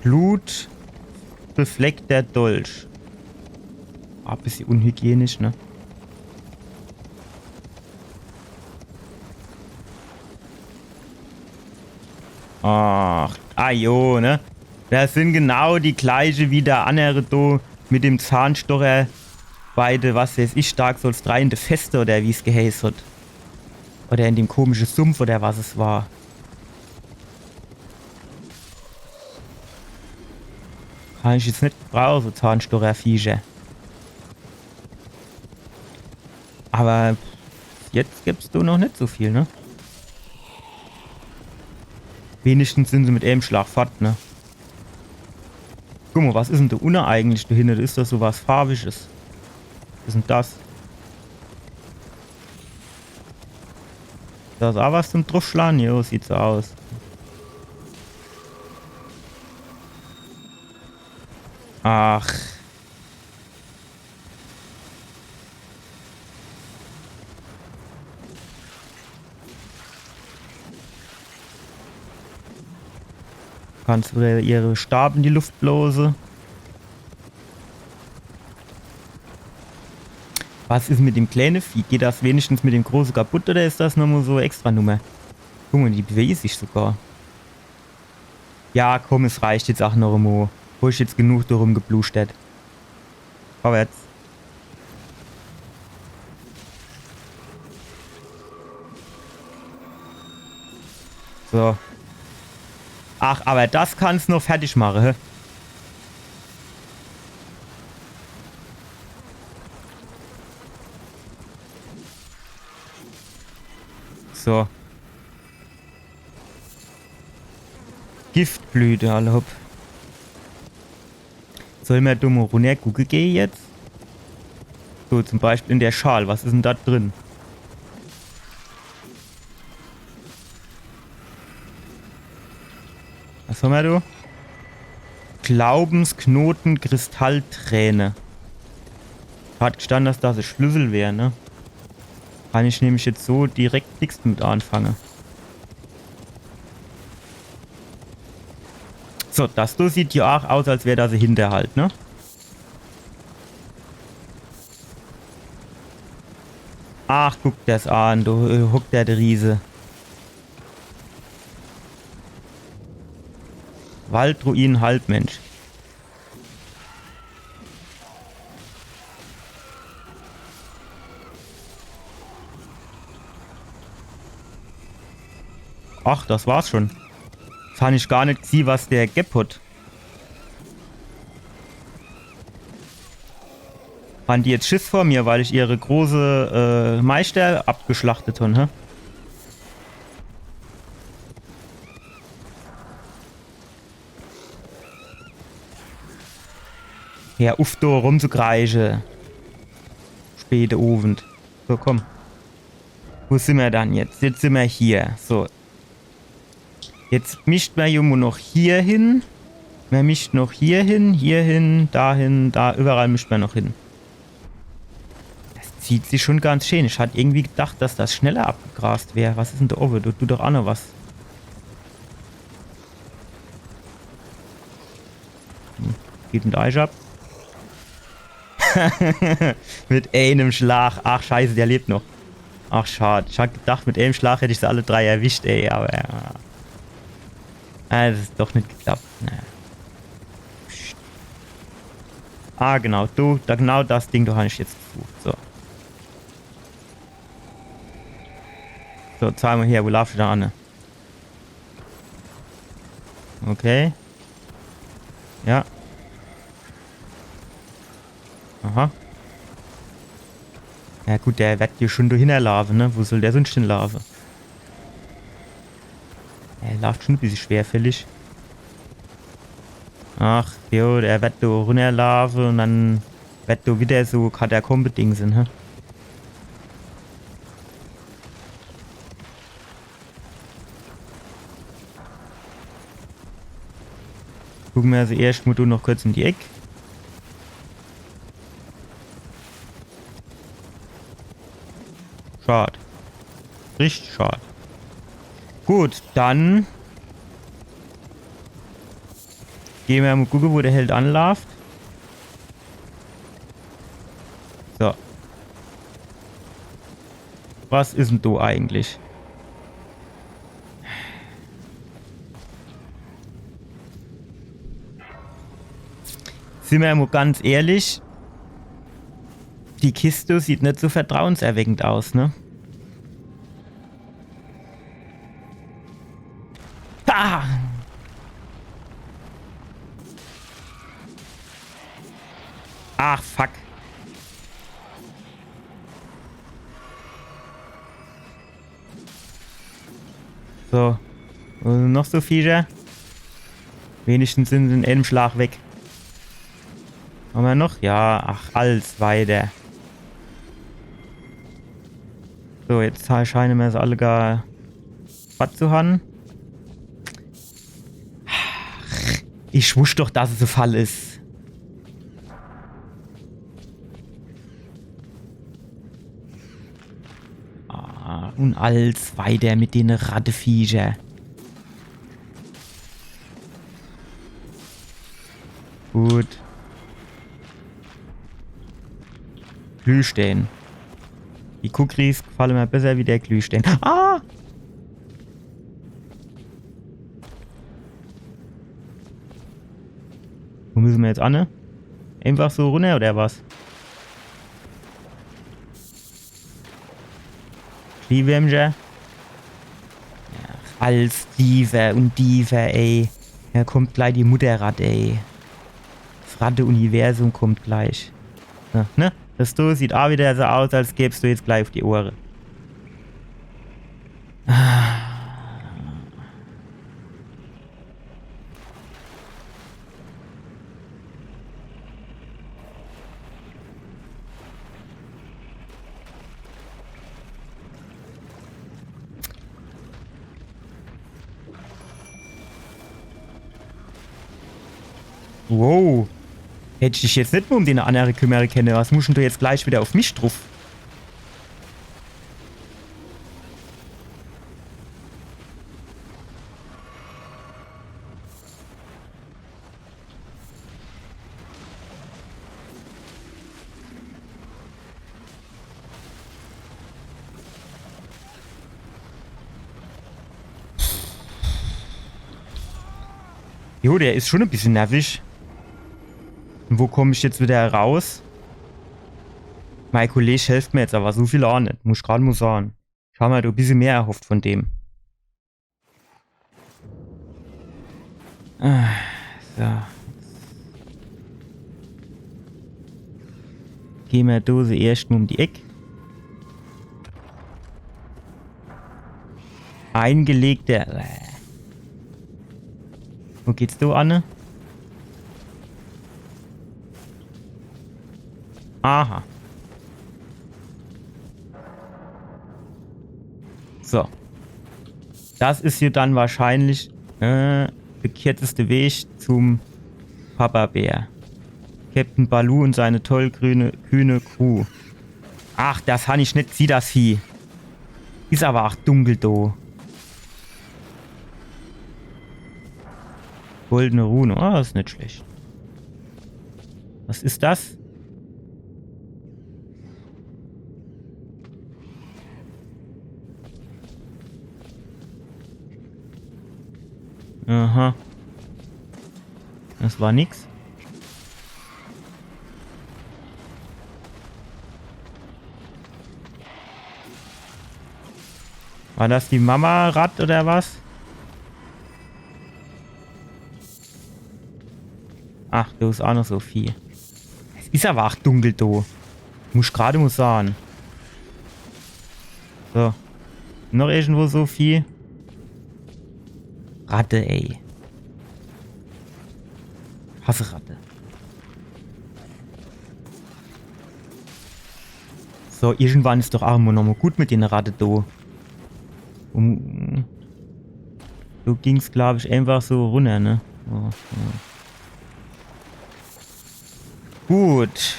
Blutbefleckter Dolch. Ah, bissje unhygienisch, ne? Ach, ah jo, ne? Das sin genau die gleiche wie der annere do mit dem Zahnstocher bei de, was weiß ich, Dark Souls drei in de Feste oder wie's geheiß hat. Oder in dem komische Sumpf oder was es war. Kann ich jetzt net gebrauche, so Zahnstocherviecher. Awwer jetzt gibt's do noch net so viel, ne? Wenigstens sin se mit eem Schlag fort, ne? Guck mo, was is dann do unne eigentlich do hinne? Do is doch so was Farbiges. Was is dann das? Is das aa was zum Druffschlan? Jo, sieht so aus. Ach. Kannst widder ihr Stab in die Luft blose. Was is mit dem kleene Vieh? Geht das wenigstens mit dem große kaputt oder is das nochmo so extra Nummer? Guck mo, die bewege sich sogar. Ja, komm, es reicht jetzt aa noch emo. Hab ich jetzt genug do rumgeplustert. Vorwärts. So. Ach, awwer das kannst noch fertig mache, hä? So. Giftblüte, alla hopp. Soll mer do mo runner gucke gehe jetzt? So, zum Beispiel in der Schal. Was is dann do drin? Was hammer do? Glaubensknoten, Kristallträne. Hat gestann, dass das e Schlüssel wär, ne? Kann ich nämlich jetzt so direkt nix mit anfange. So, das do sieht jo aach aus, als wär das e Hinterhalt, ne? Ach, guck das an, do, äh, hockt der, der Riese. Waldruinen, Halbmensch. Ach, das war's schon. Jetzt han ich gar net gesieh, was der gebb hat. Han die jetzt Schiss vor mir, weil ich ihre große, äh, Meister abgeschlachtet han, hä? Hör uff, do rumzukreische. Späte Owend. So, komm. Wo simmer dann jetzt? Jetzt simmer hier. So. Jetzt mischt mer jo nur noch hier hin. Mer mischt noch hier hin, hier hin, dahin, da, iwwerall mischt mer noch hin. Das zieht sich schon ganz schön. Ich hat irgendwie gedacht, dass das schneller abgegrast wär. Was is denn do owwe? Do dut doch aa noch was. Hm, geht mit eich ab. Mit eenem Schlag. Ach, scheiße, der lebt noch. Ach, schad. Ich hat gedacht, mit eenem Schlag hätt ich se alle drei erwischt, ey, awwer ja. Ah, das is doch net geklappt. Naja. Psst. Ah, genau. Du, da, genau das Ding, do han ich jetzt gesucht. So. So, zeig mol her, wo laafsch du do anne? Okay. Ja. Aha. Ja gut, der werd jo schon do hinnerlaafe, ne? Wo soll der sunscht hinlaafe? Er laaft schon e bissje schwerfällig. Ach, jo, der werd do runnerlaafe un dann werd do widder so Katakombe-Ding sin, hä? Gucke mer also erscht mol do noch kurz in die Eck. Schad. Richtig schad. Gut, dann gehn mer mol gucke, wo der Held anlaaft. So. Was is denn do eigentlich? Sin mer mol ganz ehrlich, die Kist sieht net so vertrauenserweckend aus, ne? Ah! Ach, fuck. So. Wo sin noch so Viecher? Wenigstens sin se in eenem Schlag weg. Hammer noch? Ja, ach, alles weiter. So, jetzt ha-, scheine mer se alle gar platt zu han. Ach, ich wusst doch, dass es e Fall is. Ah, un alles weiter mit dene Ratteviecher. Gut. Glühstään. Die Kukris gefalle mer besser wie der Glühstään. Ah! Wo misse mer jetzt anne? Einfach so runner oder was? Glühwärmcher. Ja, alles tiefer un tiefer, ey. Do kommt gleich die Mutterratt, ey. Das Ratte-Universum kommt gleich. Ja, ne? Das do sieht aa widder so aus, als gäb's do jetzt gleich uff die Ohre. Wow. Hätt ich mich jetzt net mol um den annere kümmere kenne. Was muss dann do jetzt gleich widder uff mich druff? Jo, der is schon e bissel nervisch. Un wo komm ich jetzt widder raus? Mei Kolleg helft mer jetzt awwer so viel aa net, muss ich grad mol sage. Ich hab mer do e bissel mehr erhofft vun dem. Ah, so. Gehn mer do so erscht mol um die Eck. Eingelegter. Wo geht's do anne? Aha. So. Das is jo dann wahrscheinlich Äh, der kürzeste Weg zum Papa Bär. Captain Baloo und seine tollkühne, kühne Crew. Ach, das han ich net, sieh das Vieh. Is aber ach dunkel do. Goldene Rune, oh, is net schlecht. Was is das? Aha. Das war nix. War das die Mama-Ratt oder was? Ach, do is ach noch so viel. Es is aber ach dunkel do. Muss ich grad mol sahn. So. Noch irgendwo so viel? Ratte, ey. Hasse Ratte. So, irgendwann is doch ach mol nochmol gut mit dene Ratte do. Um, so ging's, glaub ich, einfach so runner, ne? Oh, oh. Gut.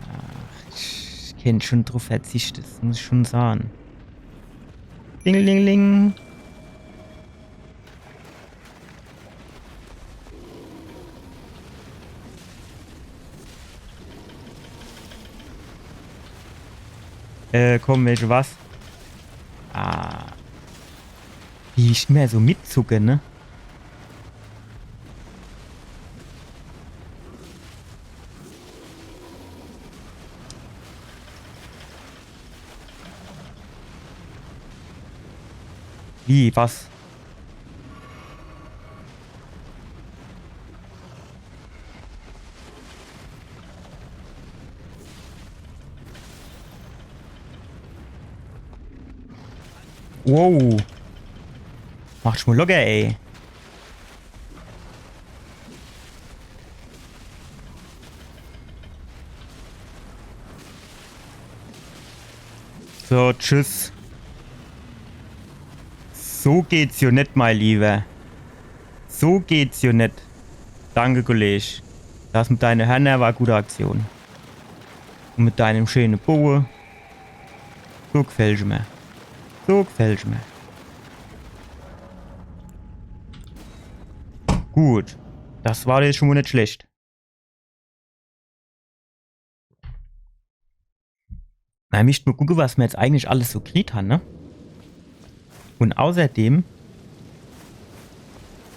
Ach, ich kennt schon druff verzichte, das muss ich schon sahn. Ding, ding, ding. Äh, komm, welche was? Ah. Wie ich immer so mitzucke, ne? Wie, was? Wow. Mach dich mol locker, ey. So, tschüss. So geht's jo net, mein Lieber. So geht's jo net. Danke, Kolleg. Das mit deine Hörner war gute Aktion. Und mit deinem schöne Boe. So gefällt's mir. So gefällt's mir. Gut. Das war jetzt schon mol net schlecht. Na, mischt mer gucke, was mer jetzt eigentlich alles so kriet han, ne? Und außerdem,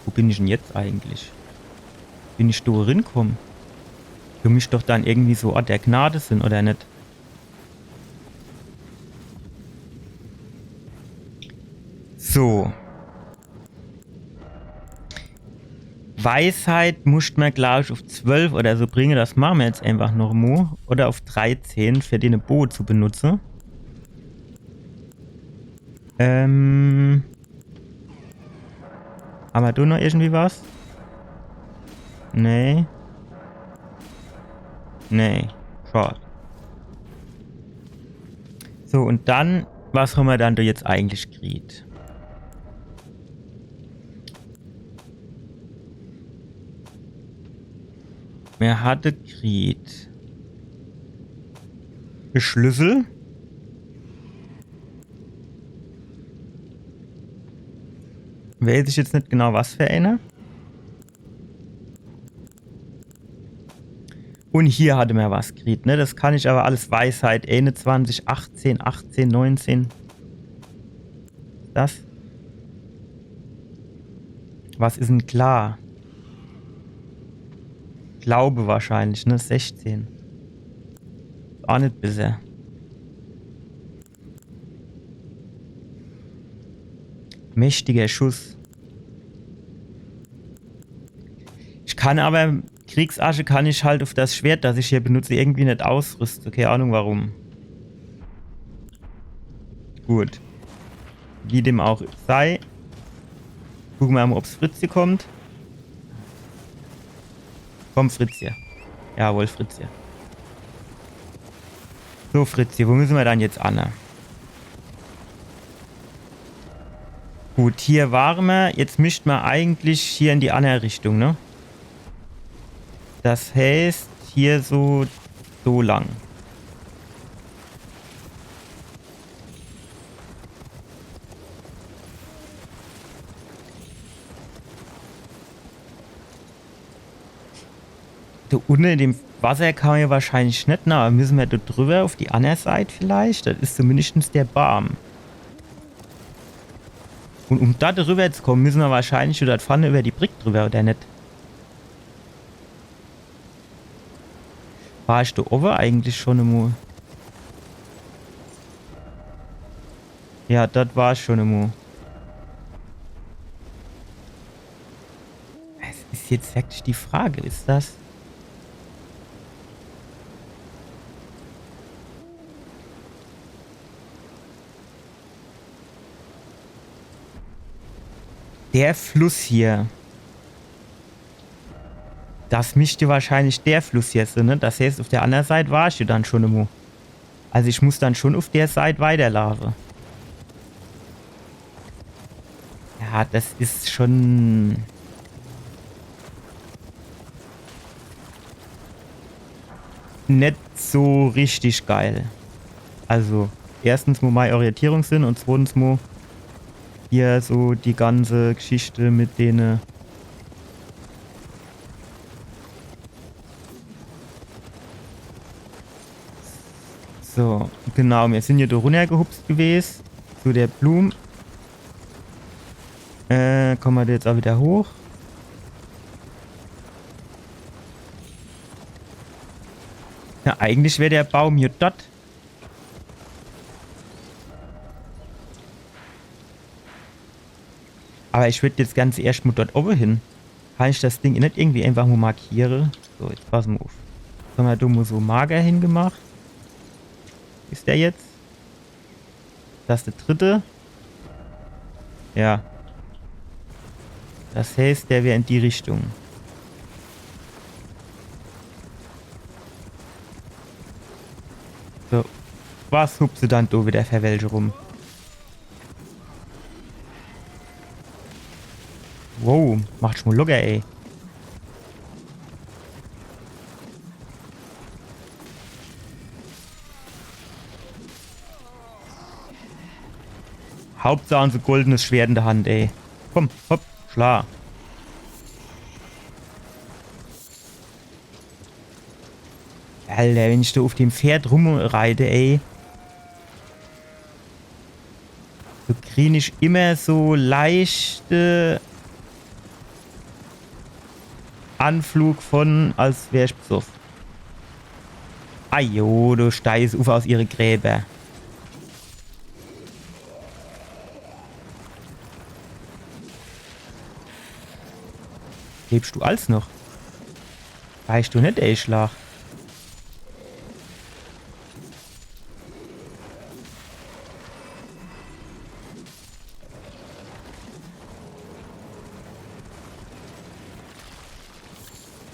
wo bin ich denn jetzt eigentlich? Bin ich do rinkomme? Do mischt doch dann irgendwie so Ort der Gnade sin, oder net? So. Weisheit muscht mer, glaub ich, uff zwölf oder so bringe. Das mache mer jetzt einfach noch mo. Oder uff dreizehn, für dene Boe zu benutze. Ähm. Hammer do noch irgendwie was? Nee. Nee. Schad. So, und dann, was hammer dann do jetzt eigentlich kriet? Mer hatte kriet e Schlüssel. Weiß ich jetzt net genau, was für eener. Und hier hatte mer was kriet, ne? Das kann ich aber alles Weisheit. Einundzwanzig, achtzehn, achtzehn, neunzehn. Das? Was is denn klar? Glaube wahrscheinlich, ne? Sechzehn. Auch net besser. Mächtiger Schuss. Ich kann aber, Kriegsasche kann ich halt auf das Schwert, das ich hier benutze, irgendwie net ausrüste. Keine Ahnung warum. Gut. Wie dem auch sei. Gucke mer mal, ob's Fritzje kommt. Komm, Fritzje. Jawohl, Fritzje. So, Fritzje, wo müsse mer dann jetzt anne? Gut, hier ware mer. Jetzt misst mer eigentlich hier in die anner Richtung, ne? Das heißt, hier so, so lang. Do unne in dem Wasser kann mer jo wahrscheinlich net, na, misse mer do driwwer uff die anner Seit vielleicht? Das is zumindeschtens der Baam. Un um do driwwer zu komme, misse mer wahrscheinlich do dort vorne iwwer die Brick driwwer, oder net? War ich do owwe eigentlich schun emol? Ja, dort war ich schun emol. Es is jetzt wirklich die Frage, is das der Fluss hier? Das misst wahrscheinlich der Fluss hier sei, ne? Das heißt, uff der anner Seit war ich jo dann schun emol. Also ich muss dann schun uff der Seit weiterlaafe. Ja, das is schun net so richtig geil. Also, erstens mo mei Orientierungssinn un zwottens mo hier so die ganze Geschichte mit dene. So, genau, mir sin jo do runnergehupst gewes zu der Blum. Äh, komme mer do jetzt aa wieder hoch? Ja, eigentlich wär der Baam jo dort. Awwer ich würd jetzt ganz erscht mo dort owwe hin. Kann ich das Ding net irgendwie einfach mo markiere? So, jetzt pass mo uff. Was hammer do mo so Marker hingemacht? Is der jetzt? Das is der dritte. Ja. Das heißt, der wär in die Richtung. So. Was hupse dann do wieder fer welche rum? Wow, macht schun mo locker, ey. Hauptsach so goldenes Schwert in der Hand, ey. Komm, hopp, schla. Alter, wenn ich do uff dem Pferd rumreite, ey. Do krie ich immer so leichte Anflug vun, als wär ich besoff. Ajo, do steihsch uff aus ihre Gräber. Lebsch du als noch? Weißt du net, ey, Schlag.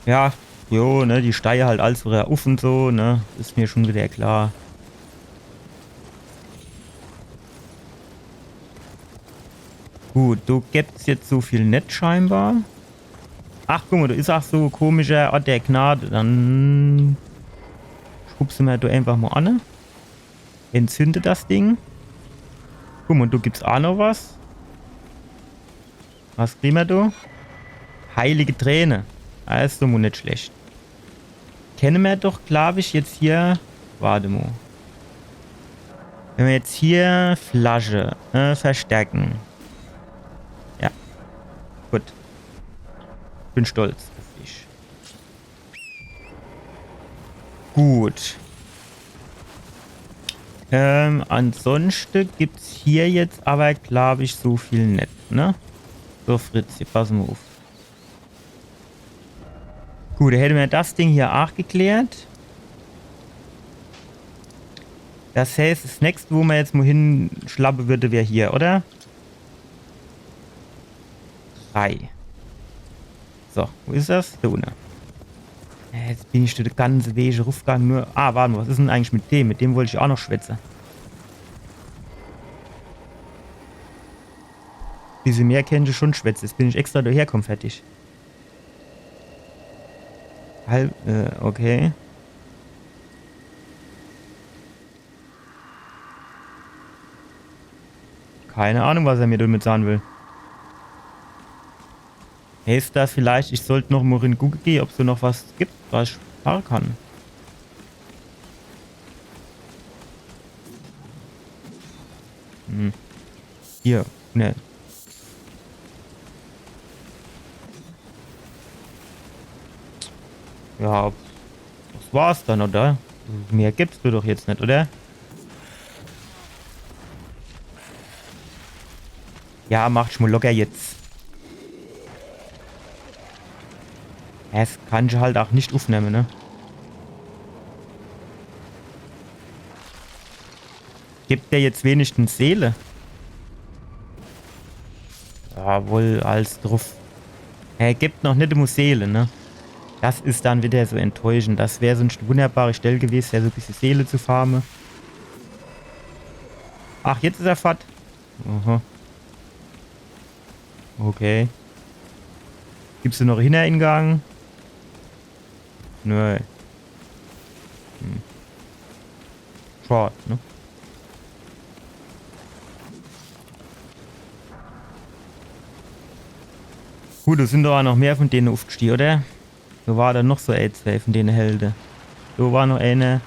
Ja, jo, ne, die steie halt als wieder uff un so, ne, is mir schun wieder klar. Gut, do gebt's jetzt so viel net scheinbar. Ach, guck mo, do is ach so komischer Ort der Gnade. Dann schubse mer do einfach mo an. Entzünde das Ding. Guck mo, do gebt's ach noch was. Was krie mer do? Heilige Träne. Ah, is doch mo net schlecht. Kenne mer doch, glaab ich, jetzt hier. Wart mo. Wenn mer jetzt hier Flasche, äh, verstärke. Ja. Gut. Bin stolz uff dich. Gut. Ähm, ansonschte gebt's hier jetzt awwer, glaab ich, so viel net, ne? So, Fritz, jetzt pass mo uff. Gut, do hätte mer das Ding hier ach geklärt. Das heißt, das nächste, wo mer jetzt mo hinschlappe würde, wär hier, oder? Drei. So, wo is das? Do unne. Äh, jetzt bin ich de ganze Weg ruffgang, nur. Ah, wart mo, was is dann eigentlich mit dem? Mit dem wollt ich ach noch schwätze. Bissje mehr kennt ich schon schwätze. Jetzt bin ich extra daherkomm, fertig. Halb, äh, okay. Keine Ahnung, was er mir damit sagen will. Heißt das vielleicht, ich sollt noch mo rin gucke gehe, ob's do noch was gibt, was ich spare kann? Hm. Hier, ne. Ja, das war's dann, oder? Mehr gibt's do doch jetzt net, oder? Ja, mach dich mo locker jetzt. Ja, das kann ich halt auch net uffnemme, ne? Gibt der jetzt wenigstens Seele? Jawohl, alles druff. Er gibt noch net emol Seele, ne? Das is dann wieder so enttäuschend. Das wär so e wunderbare Stell gewese, ja, so e bissje Seele zu farme. Ach, jetzt is er fort. Aha. Okay. Gibt's do noch e Hintereingang? Nee. Hm. Schad, ne? Gut, do sin doch auch noch mehr von dene uffgestiege, oder? Do war dann noch so e, zwei von dene Helde. Do war noch eener.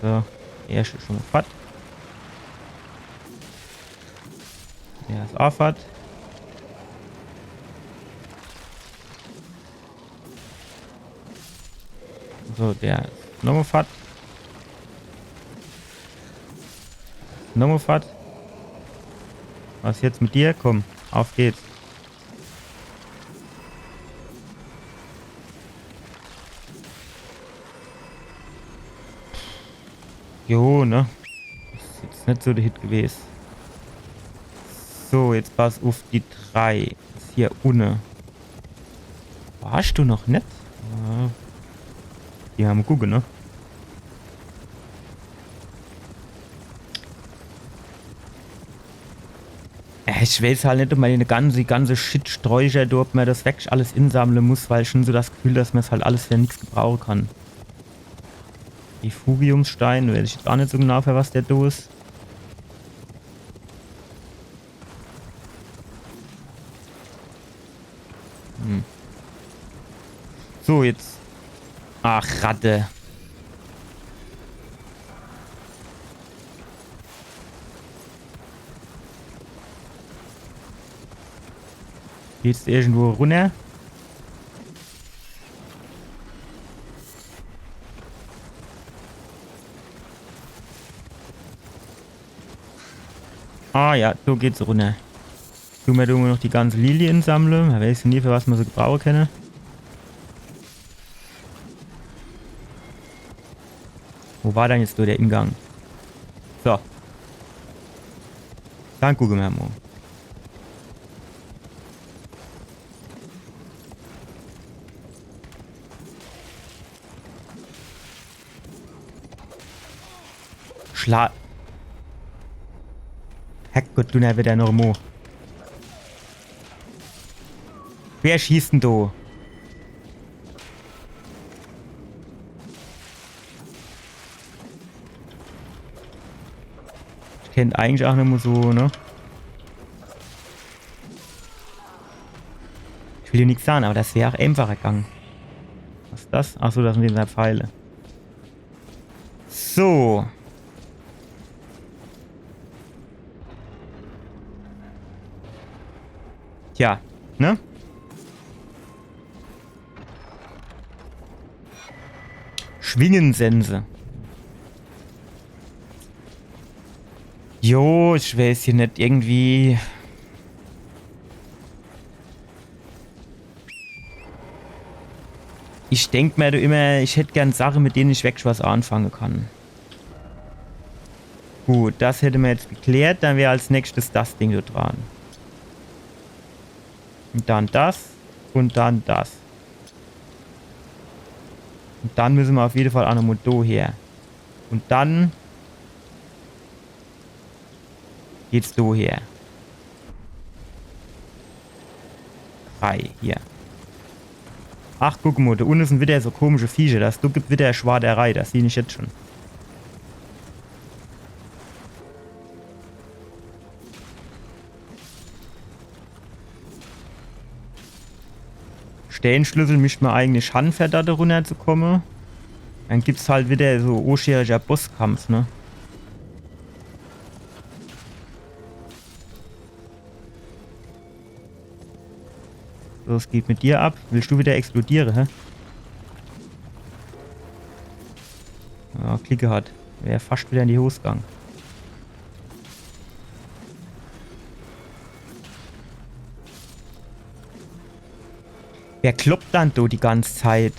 So, der is schon mo fort. Der is auch fort. So, der is nochmo fort. Nochmo fort. Was jetzt mit dir? Komm, auf geht's. Jo, ne? Is jetzt net so de Hit gewes. So, jetzt pass uff, die drei. Is hier unne. Warst du noch net? Ja. Die ham gucke, ne? Äh, ich weiß halt net, ob mer die ganze, die ganze Shit-Sträucher do, ob mer das wirklich alles insammle muss, weil ich schon so das Gefühl, dass mer's halt alles für nix gebrauche kann. Refugiumsstein, weiß ich jetzt auch net so genau, für was der do is. Hm. So, jetzt. Ach, Ratte. Geht's irgendwo runner? Ah ja, do geht's runner. Tun mer do noch die ganze Lilie insammle. Mer weiß nie, für was mer se gebrauche kenne. Wo war dann jetzt do der Ingang? So. Dann gucke mer mo. Schla-, Herrgott, du nervt der noch mo. Wer schießt denn do? Ich kennt eigentlich auch nur so, ne? Ich will dir nix sagen, aber das wär auch einfacher gang. Was is das? Ach so, das sind die Pfeile. So. Tja, ne? Schwingensense. Jo, ich weiß hier net, irgendwie. Ich denk mer do immer, ich hätt gern Sache, mit denen ich wirklich was anfange kann. Gut, das hätte mer jetzt geklärt. Dann wär als nächstes das Ding do dran. Und dann das. Und dann das. Und dann müsse mer auf jede Fall auch noch mo do her. Und dann Geht's do her. Drei, hier. Ach, guck mo, do unne sin widder so komische Viecher. Das do gibt widder Schwaderei, das sieh ich jetzt schun. Steinschlüssel misst mer eigentlich han, fer do runnerzukomme. Dann gibt's halt widder so oscheriger Bosskampf, ne? So, was geht mit dir ab? Willst du widder explodiere, hä? Ja, Glick gehat. Wär fascht widder in die Hos gang. Wer kloppt dann do die ganz Zeit?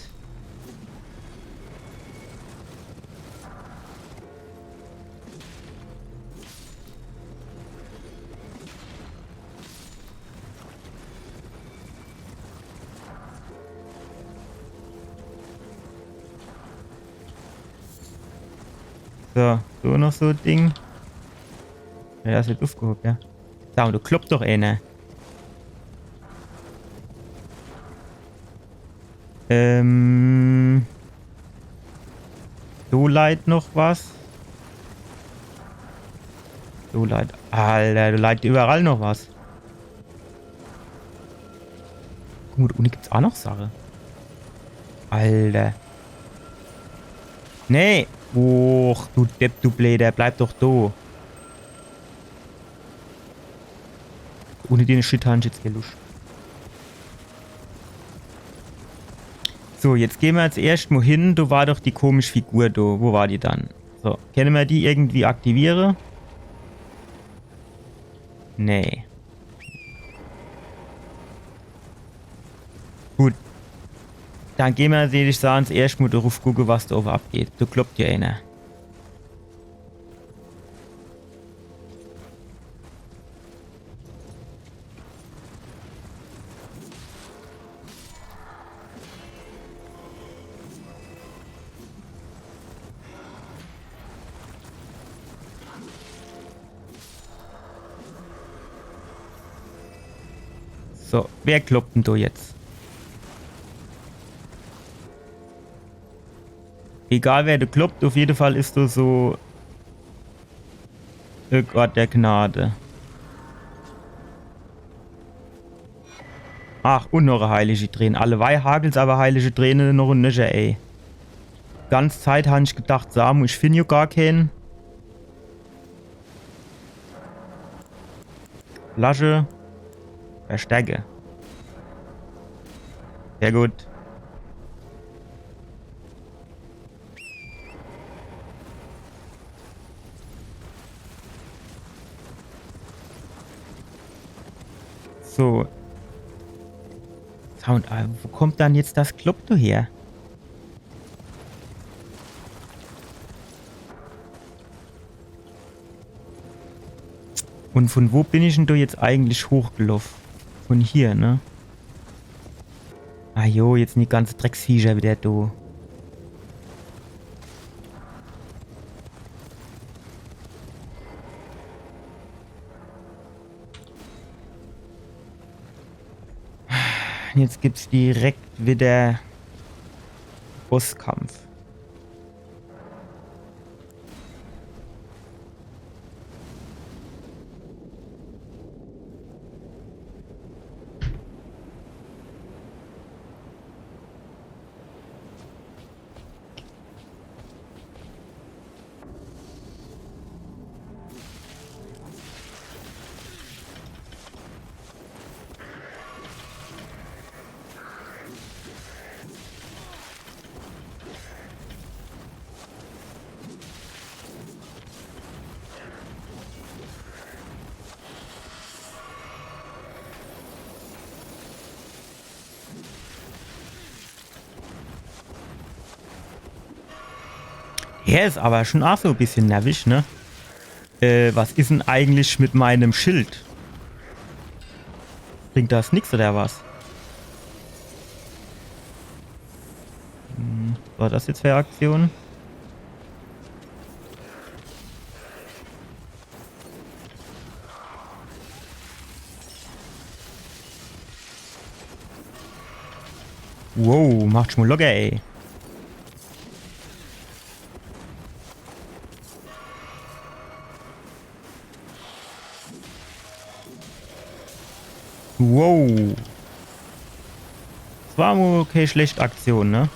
So, do noch so e Ding. Ja, das wird uffgehob, ja. Sag mo, do kloppt doch eener. Ähm. Do leit noch was. Do leit. Alter, do leit iwwerall noch was. Guck mo, do unne gibt's aa noch Sache. Alter. Nee. Och, du Depp, du Bleeder, bleib doch do. Ohne den Shit han ich jetzt kee Luscht. So, jetzt gehn mer jetzt erscht mo hin. Do war doch die komisch Figur do. Wo war die dann? So, kenne mer die irgendwie aktiviere? Nee. Gut. Dann gehn mer, seh ich, saan's erscht mo druff gucke, was do owwe abgeht. Do kloppt jo eener. So, wer kloppt dann do jetzt? Egal wer do kloppt, uff jede Fall is do so. Oh Gott der Gnade. Ach, un noch e heilige Träne. Allewei hagelt's awwer heilige Träne noch un nöcher, ey. Ganz Zeit han ich gedacht, Samu, ich find jo gar keen. Flasche. Verstärke. Sehr gut. So. Sound, äh, wo kommt dann jetzt das Klopp do her? Un von wo bin ich dann do jetzt eigentlich hochgeloff? Von hier, ne? Ah jo, jetzt sin die ganze Drecksviecher wieder do. Jetzt gibt's direkt wieder Bosskampf. Ja, is aber schon auch so e bissche nervisch, ne? Äh, was is dann eigentlich mit meinem Schild? Bringt das nix oder was? Hm, war das jetzt für e Aktion? Wow, macht schun mol locker, ey. Wow. Des war mol kä schlecht Aktion, ne?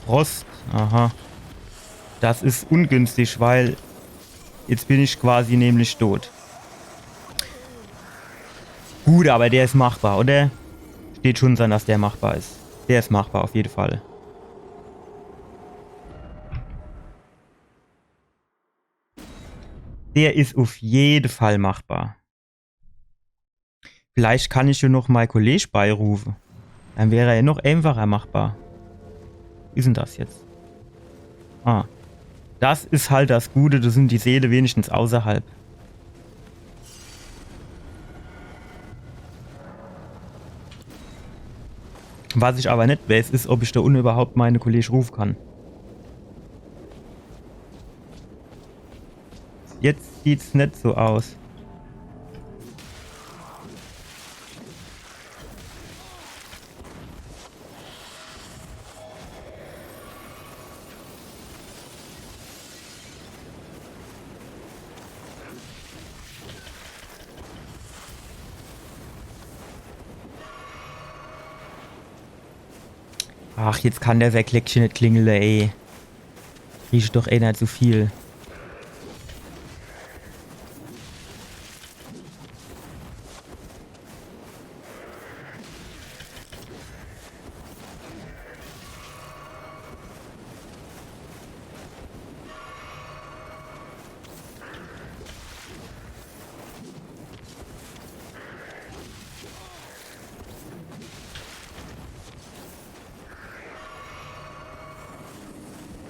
Frost. Aha. Des is ungünstig, weil jetzt bin ich quasi nämlich tot. Gut, awwer der is machbar, oder? Steht schun dran, dass der machbar is. Der is machbar, uff jede Fall. Der is uff jede Fall machbar. Vielleicht kann ich jo noch mei Kolleg beirufe. Dann wär er jo noch eenfacher machbar. Wie is dann des jetzt? Ah. Des is halt des Gute, do sin die Seele wenigstens außerhalb. Was ich awwer net weeß, is, ob ich do unne iwwerhaupt mei Kolleg rufe kann. Jetzt sieht's net so aus. Ach, jetzt kann der sei Gleckche net klingele, ey. Krieg ich doch eener zu viel.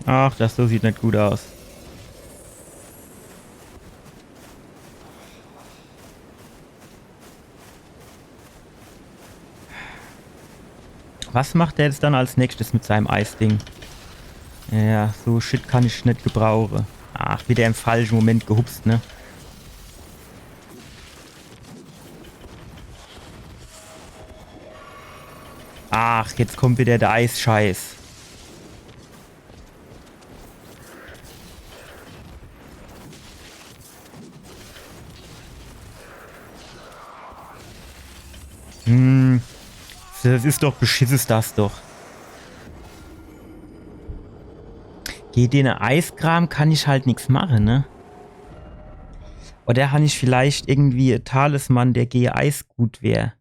Ach, des do sieht net gut aus. Was macht der jetzt dann als nächstes mit seinem Eisding? Ja, so Shit kann ich net gebrauche. Ach, widder im falsche Moment gehupst, ne? Ach, jetzt kommt widder der Eisscheiß. Hm. Des is doch Beschiss, is des doch. Gege den Eiskram kann ich halt nix mache, ne? Oder han ich vielleicht irgendwie e Talisman, der gege Eis gut wär?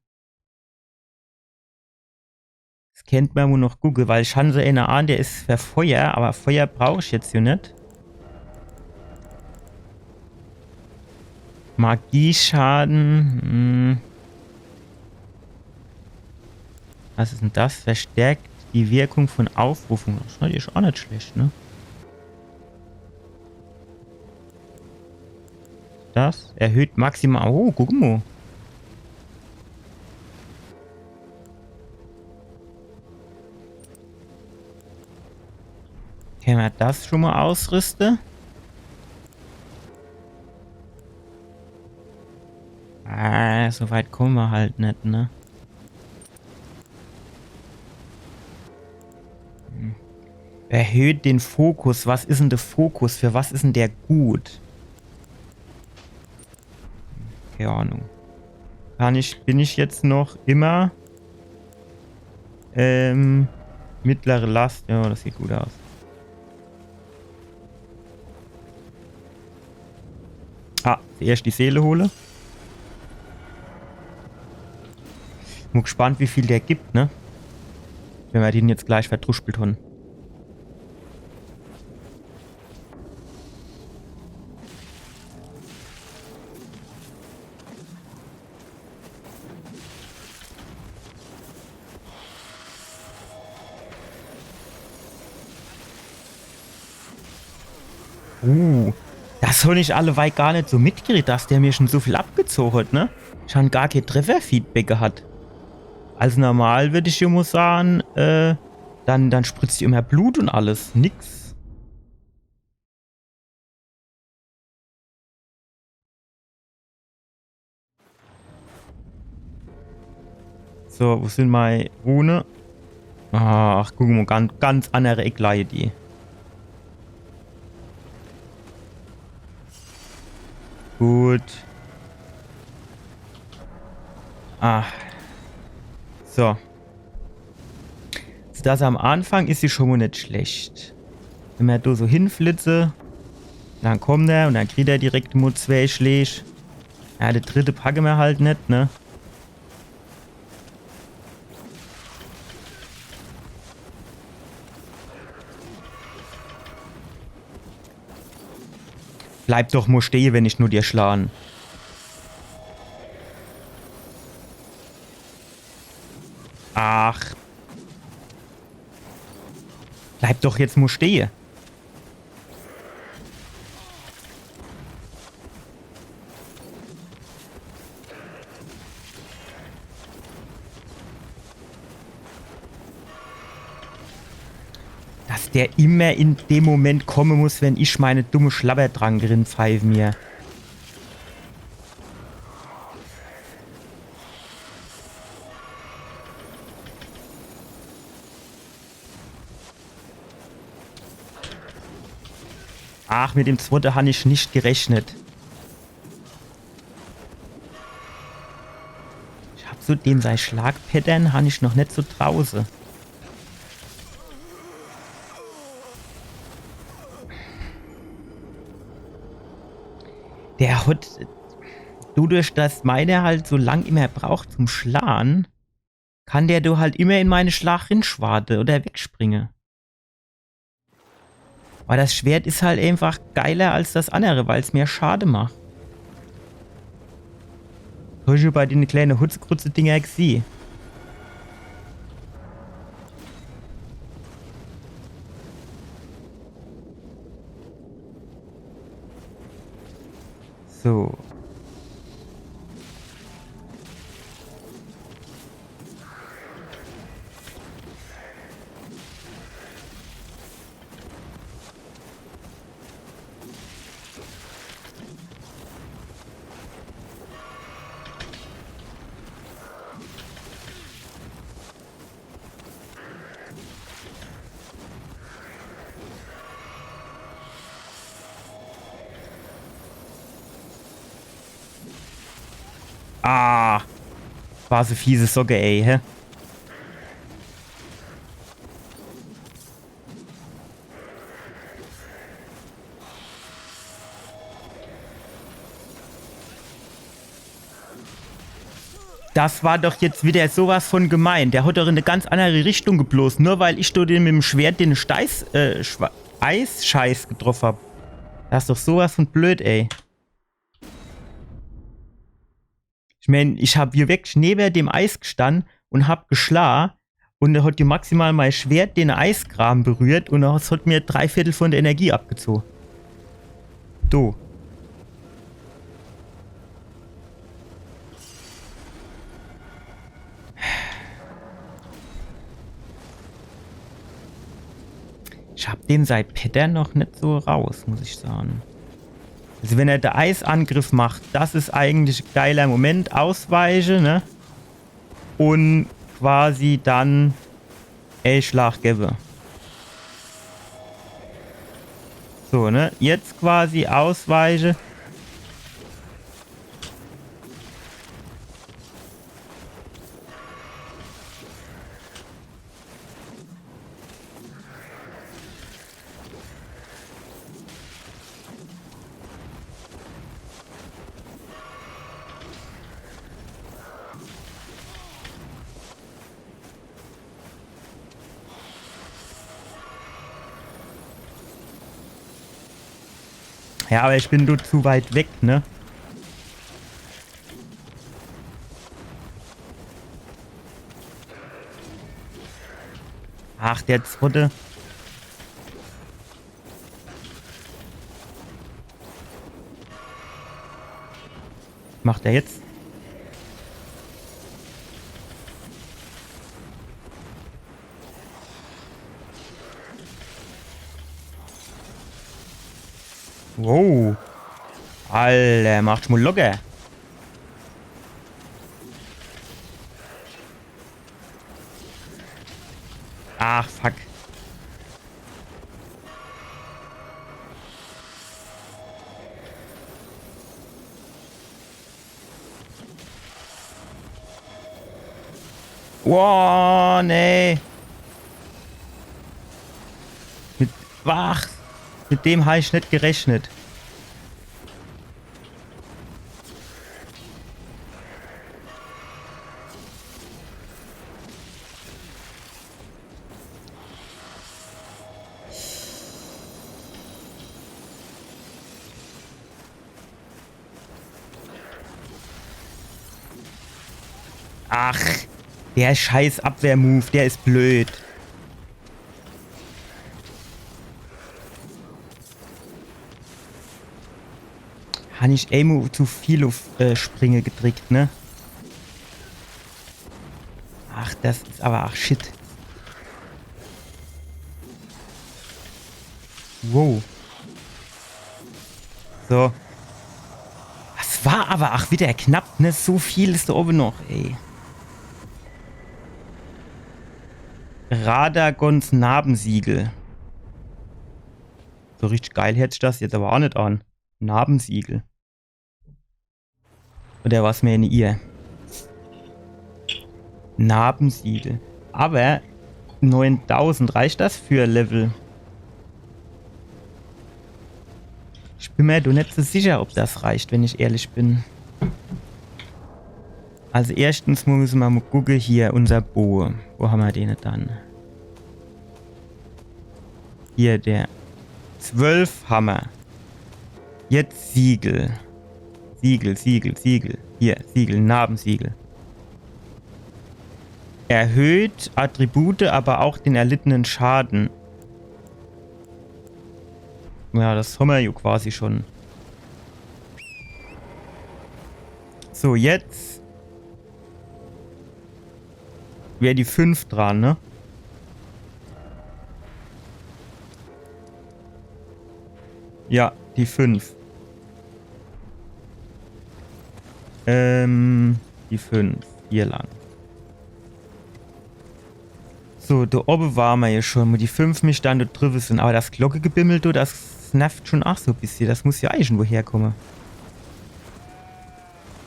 Des kennt mer wohl noch gucke, weil ich han so eener an, der is für Feuer, awwer Feuer brauch ich jetzt jo net. Magieschaden. Hm. Was is dann des? Verstärkt die Wirkung von Aufrufung. Des is natürlich ach net schlecht, ne? Des erhöht maximal. Oh, guck mol. Kenne mer des schun mol ausrüste? Ah, so weit komme mer halt net, ne? Hm. Erhöht den Fokus. Was is dann de Fokus? Für was is dann der gut? Kei Ahnung. Kann ich, bin ich jetzt noch immer, ähm, mittlere Last? Ja, des sieht gut aus. Ah, erscht die Seele hole. Bin gespannt, wie viel der gibt, ne? Wenn mer den jetzt gleich verdruspelt han. Uh, des han ich alleweil gar net so mitgekriet, dass der mir schun so viel abgezoge hat, ne? Ich han gar kei Trefferfeedback gehat. Also normal würd ich jo mol sage, äh, dann, dann spritzt immer Blut un alles. Nix. So, wo sin mei Rune? Ach, guck mo, ganz, ganz annere Eck leie die. Gut. Ah. So. So, das am Anfang is se schon mo net schlecht. Wenn mer do so hinflitze, dann kommt er un dann kriegt er direkt mo zwee Schläg. Ja, de dritte packe mer halt net, ne? Bleib doch mo stehe, wenn ich nur dir schlan. Ach. Bleib doch jetzt mo stehe. Dass der immer in dem Moment komme muss, wenn ich meine dumme Schlabbertrank rinpfeif mir. Ach, mit dem zwotte han ich net gerechnet. Ich hab so dem sei Schlagpattern han ich noch net so drauße. Der hat, dodurch, dass meiner halt so lang immer braucht zum Schlan, kann der do halt immer in meine Schlag rinschwade oder wegspringe. Aber das Schwert is halt einfach geiler als das annere, weil's mehr Schade macht. Hab ich schon bei den kleine Hutzekrutze-Dinger gesieh. So. Ah. War so fiese Socke, ey, hä? Das war doch jetzt wieder sowas von gemein. Der hat doch in e ganz annere Richtung geblost, nur weil ich dort mit dem Schwert den Steiß, äh, Schwa-, Eisscheiß getroff hab. Das is doch sowas von blöd, ey. Ich mein, ich hab hier wirklich newe dem Eis gestann un hab geschla un do hat die maximal mei Schwert den Eiskram berührt un das hat mir drei Viertel von der Energie abgezogen. Du. Ich hab den sei Pattern noch net so raus, muss ich sagen. Also wenn er de Eisangriff macht, das is eigentlich e geiler Moment. Ausweiche, ne? Un quasi dann e Schlag gebe. So, ne? Jetzt quasi ausweiche. Ja, aber ich bin do zu weit weg, ne? Ach, der zwotte. Macht er jetzt? Wow. Alter, macht schmol locker. Ach, fuck. Wow, nee. Mit, ach, mit dem hab ich net gerechnet. Ach, der scheiß Abwehrmove, der is blöd. Han ich emol zu viel uff, äh, Springe gedrickt, ne? Ach, das is aber, ach, shit. Wow. So. Das war aber ach wieder knapp, ne? So viel is do obe noch, ey. Radagons Narbensiegel. So richtig geil hört sich das jetzt aber ach net an. Narbensiegel. Oder was meen ihr? Narbensiegel. Aber neuntausend, reicht das für Level? Ich bin mir do net so sicher, ob das reicht, wenn ich ehrlich bin. Also erstens misse mer mol gucke, hier unser Boe. Wo hammer den dann? Hier, der zwölf hammer. Jetzt Siegel. Siegel, Siegel, Siegel. Hier, Siegel, Narbensiegel. Erhöht Attribute, aber auch den erlittenen Schaden. Ja, das hammer jo quasi schon. So, jetzt wär die fünf dran, ne? Ja, die fünf. Ähm, die fünf. Hier lang. So, do obe ware mer jo schon, wo die fünf Missstände driwwe sin. Aber das Glockegebimmel, du, das nervt schon ach so e bissje. Das muss jo irgendwo herkomme.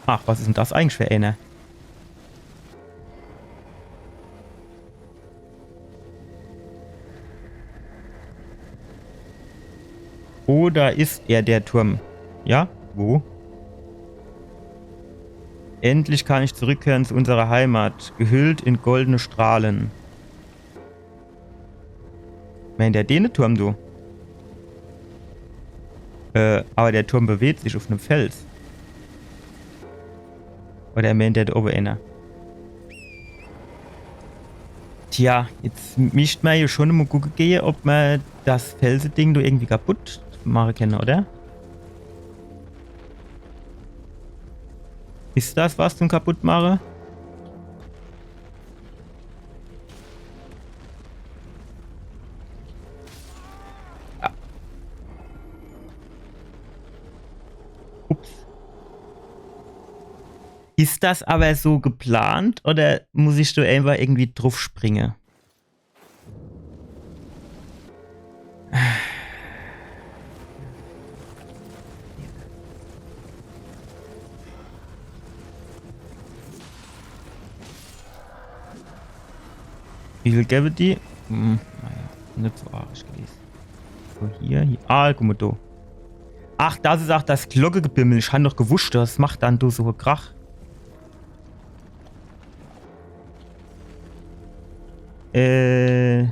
Ach, was is denn das eigentlich für ener? Oder is er der Turm? Ja? Wo? Endlich kann ich zurückkehren zu unserer Heimat, gehüllt in goldene Strahlen. Meent der dene Turm, du? Äh, aber der Turm bewegt sich uff nem Fels. Oder meent der do obe ener? Tja, jetzt misst mer jo schon mol gucke gehe, ob mer das Felseding do irgendwie kaputt mache kenne, oder? Is das was zum Kaputtmache? Ah. Ups. Is das aber so geplant oder muss ich do einfach irgendwie druffspringe? Wie viel gebe die? Hm, naja, net so arg gewese. So, hier, hier. Ah, guck mol do. Ach, das is ach das Glockegebimmel. Ich han doch gewusst, das macht dann do so Krach. Äh.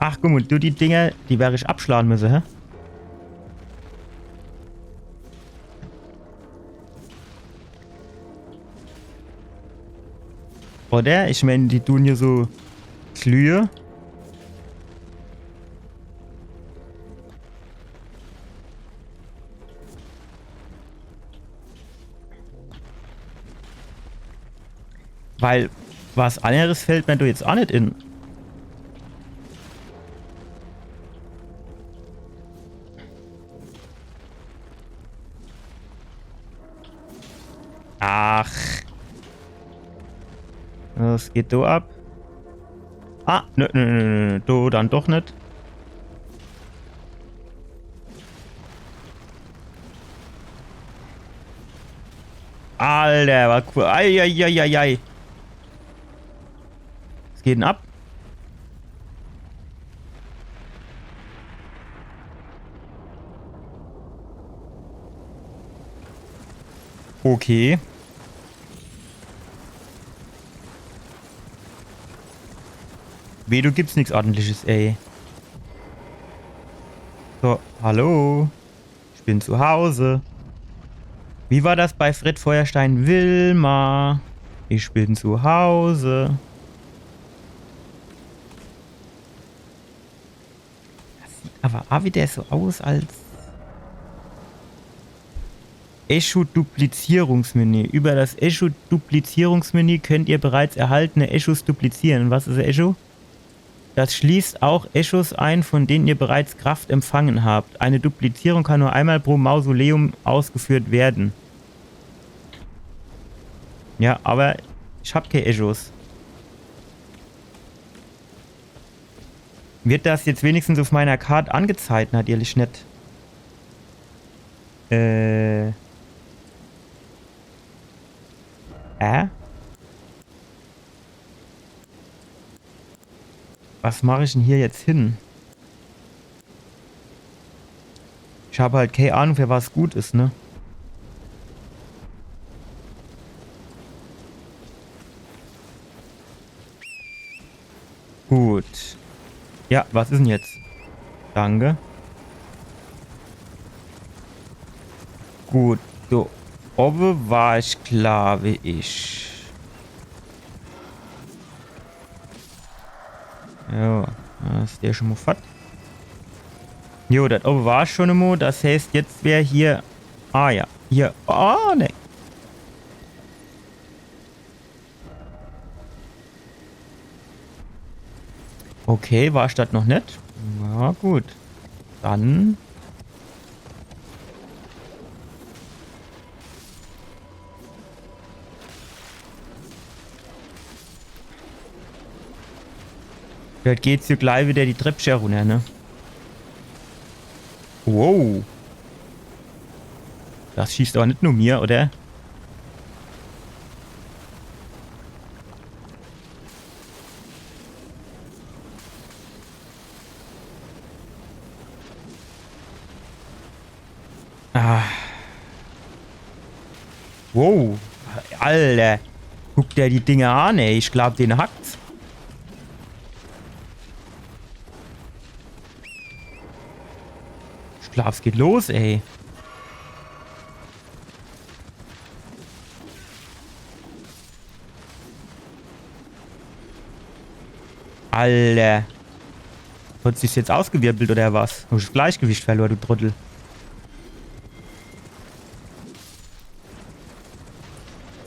Ach, guck mol, du, die Dinger, die wer ich abschlagen müsse, hä? Oder? Ich mein, die tun hier so glühe. Weil was anneres fällt mir do jetzt ach net in. Ach. Was geht do ab? Ah, nö, nö, nö, nö, do dann doch net. Alter, war cool. Ei, ei, ei, ei, ei. Was geht denn ab? Okay. Wie, do gibt's nix Ordentliches, ey. So, hallo? Ich bin zu Hause. Wie war das bei Fred Feuerstein? Wilma, ich bin zu Hause. Das sieht aber auch wieder so aus, als Echo-Duplizierungsmenü. Über das Echo-Duplizierungsmenü könnt ihr bereits erhaltene Echos duplizieren. Und was ist Echo? Das schließt auch Echos ein, von denen ihr bereits Kraft empfangen habt. Eine Duplizierung kann nur einmal pro Mausoleum ausgeführt werden. Ja, aber ich hab keine Echos. Wird das jetzt wenigstens auf meiner Karte angezeigt? Natürlich net. Äh. Äh? Was mach ich denn hier jetzt hin? Ich hab halt keine Ahnung, für was gut ist, ne? Gut. Ja, was ist denn jetzt? Danke. Gut, do owwe war ich, glaub ich. Ja, do is der schon mo fort. Jo, do owwe war ich schon mo. Das heißt, jetzt wär hier. Ah ja, hier. Oh, ne. Okay, war ich das noch net? Na gut. Dann. Vielleicht geht's hier gleich wieder die Treppche runter, ne? Wow. Das schießt aber net nur mir, oder? Ah. Wow. Alter. Guck der die Dinger an, ey. Ich glaub, den hackt's. Ich glaub, es geht los, ey. Alter. Hat sich's jetzt ausgewirbelt oder was? Hab ich das Gleichgewicht verloren, du Trottel.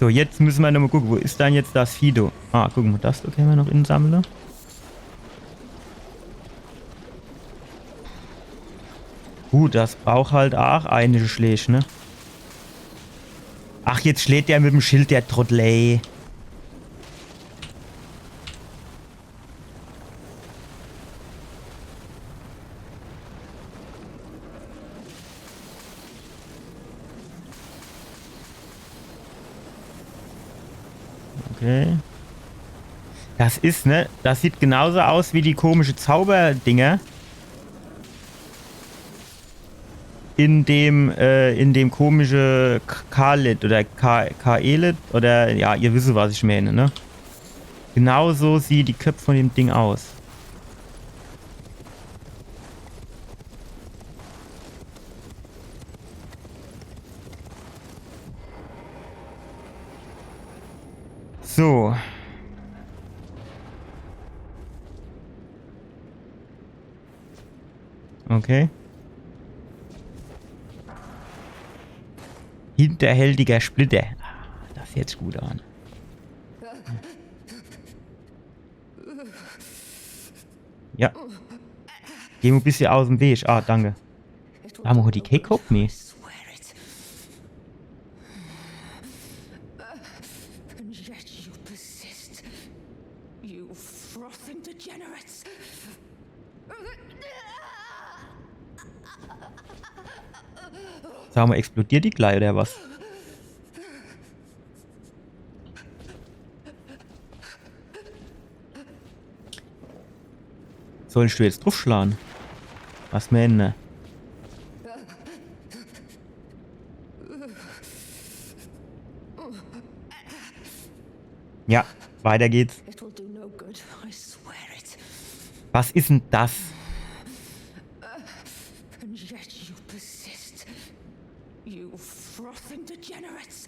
So, jetzt müssen wir nochmal gucken, wo ist dann jetzt das Vieh do? Ah, gucken wir, das do können wir noch insammle. Gut, das braucht halt auch einige Schläge, ne? Ach, jetzt schlägt der mit dem Schild, der Trottel, ey. Okay. Das ist, ne? Das sieht genauso aus wie die komische Zauberdinger in dem, äh, in dem komische K-, Kalit oder Ka-, Kaelit oder, ja, ihr wisst, was ich meine, ne? Genau so sieht die Köpfe von dem Ding aus. So. Okay. Hinterhältiger Splitter. Ah, das hört sich gut an. Ja. Geh mo e bissje aus dem Weg. Ah, danke. Haben wir die Cake Hope? Nee. Swear it. And yet you persist. You frothing degenerates. Sag mol, explodiert die glei oder was? Sollsch du jetzt druffschlan? Was meensch? Ja, weiter geht's. It'll do no good, I swear it. Was is denn das? And yet you persist. You frothing degenerates.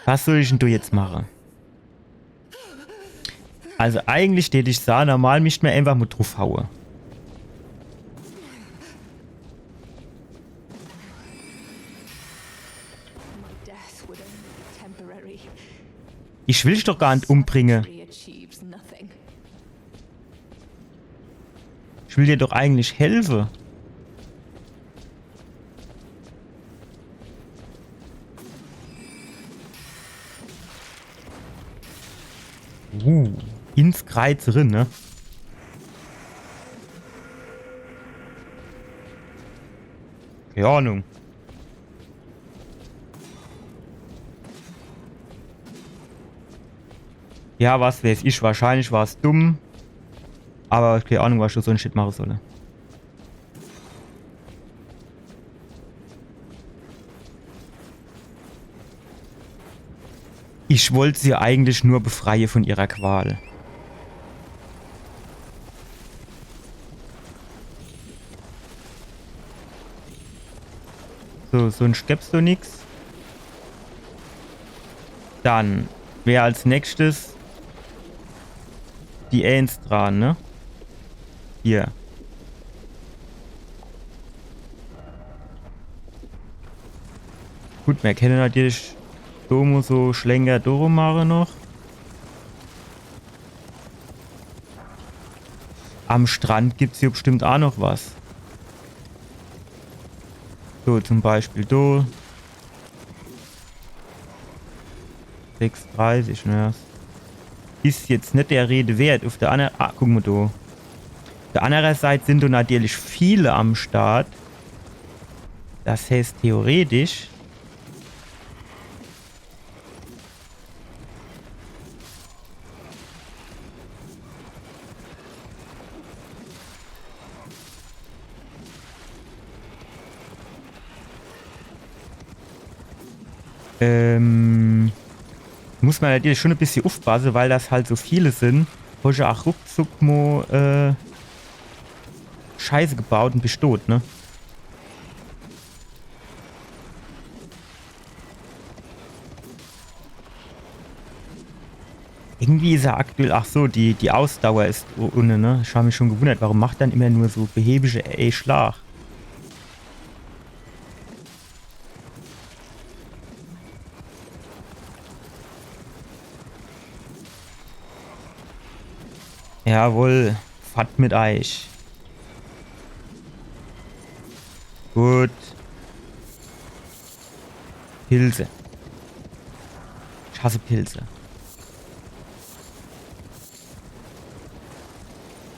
Was soll ich denn do jetzt mache? Also eigentlich tät ich sa, normal misst mer einfach mol druffhaue. My death would only be temporary. Ich will dich doch gar net umbringe. Victory achieves nothing. Ich will dir doch eigentlich helfe. Uh, ins Kreiz rin, ne? Kee Ahnung. Ja, was weiß ich, wahrscheinlich war's dumm. Awwer kee Ahnung, was ich do so en Shit mache soll. Ich wollt se eigentlich nur befreie von ihrer Qual. So, sonscht gebt's do nix. Dann wär als nächstes die Eens dran, ne? Hier. Gut, mer kenne natürlich do mol so Schlenker do rum mache noch. Am Strand gibt's hier bestimmt aa noch was. So, zum Beispiel do. Sechs dreißig, ne? Is jetzt net der Rede wert. Uff der anner, ah, guck mol do. Uff der anner Seit sin do natürlich viele am Start. Das heißt, theoretisch Ähm, muss mer natürlich schon e bissje uffpasse, weil das halt so viele sin. Hosche aa ruckzuck mol, äh, Scheiße gebaut un bisch dot, ne? Irgendwie is er aktuell, ach so, die, die Ausdauer is u-, unne, ne? Ich hab mich schon gewundert, warum macht er dann immer nur so behäbische, ey, Schlag? Jawohl, fort mit eich. Gut. Pilze. Ich hasse Pilze.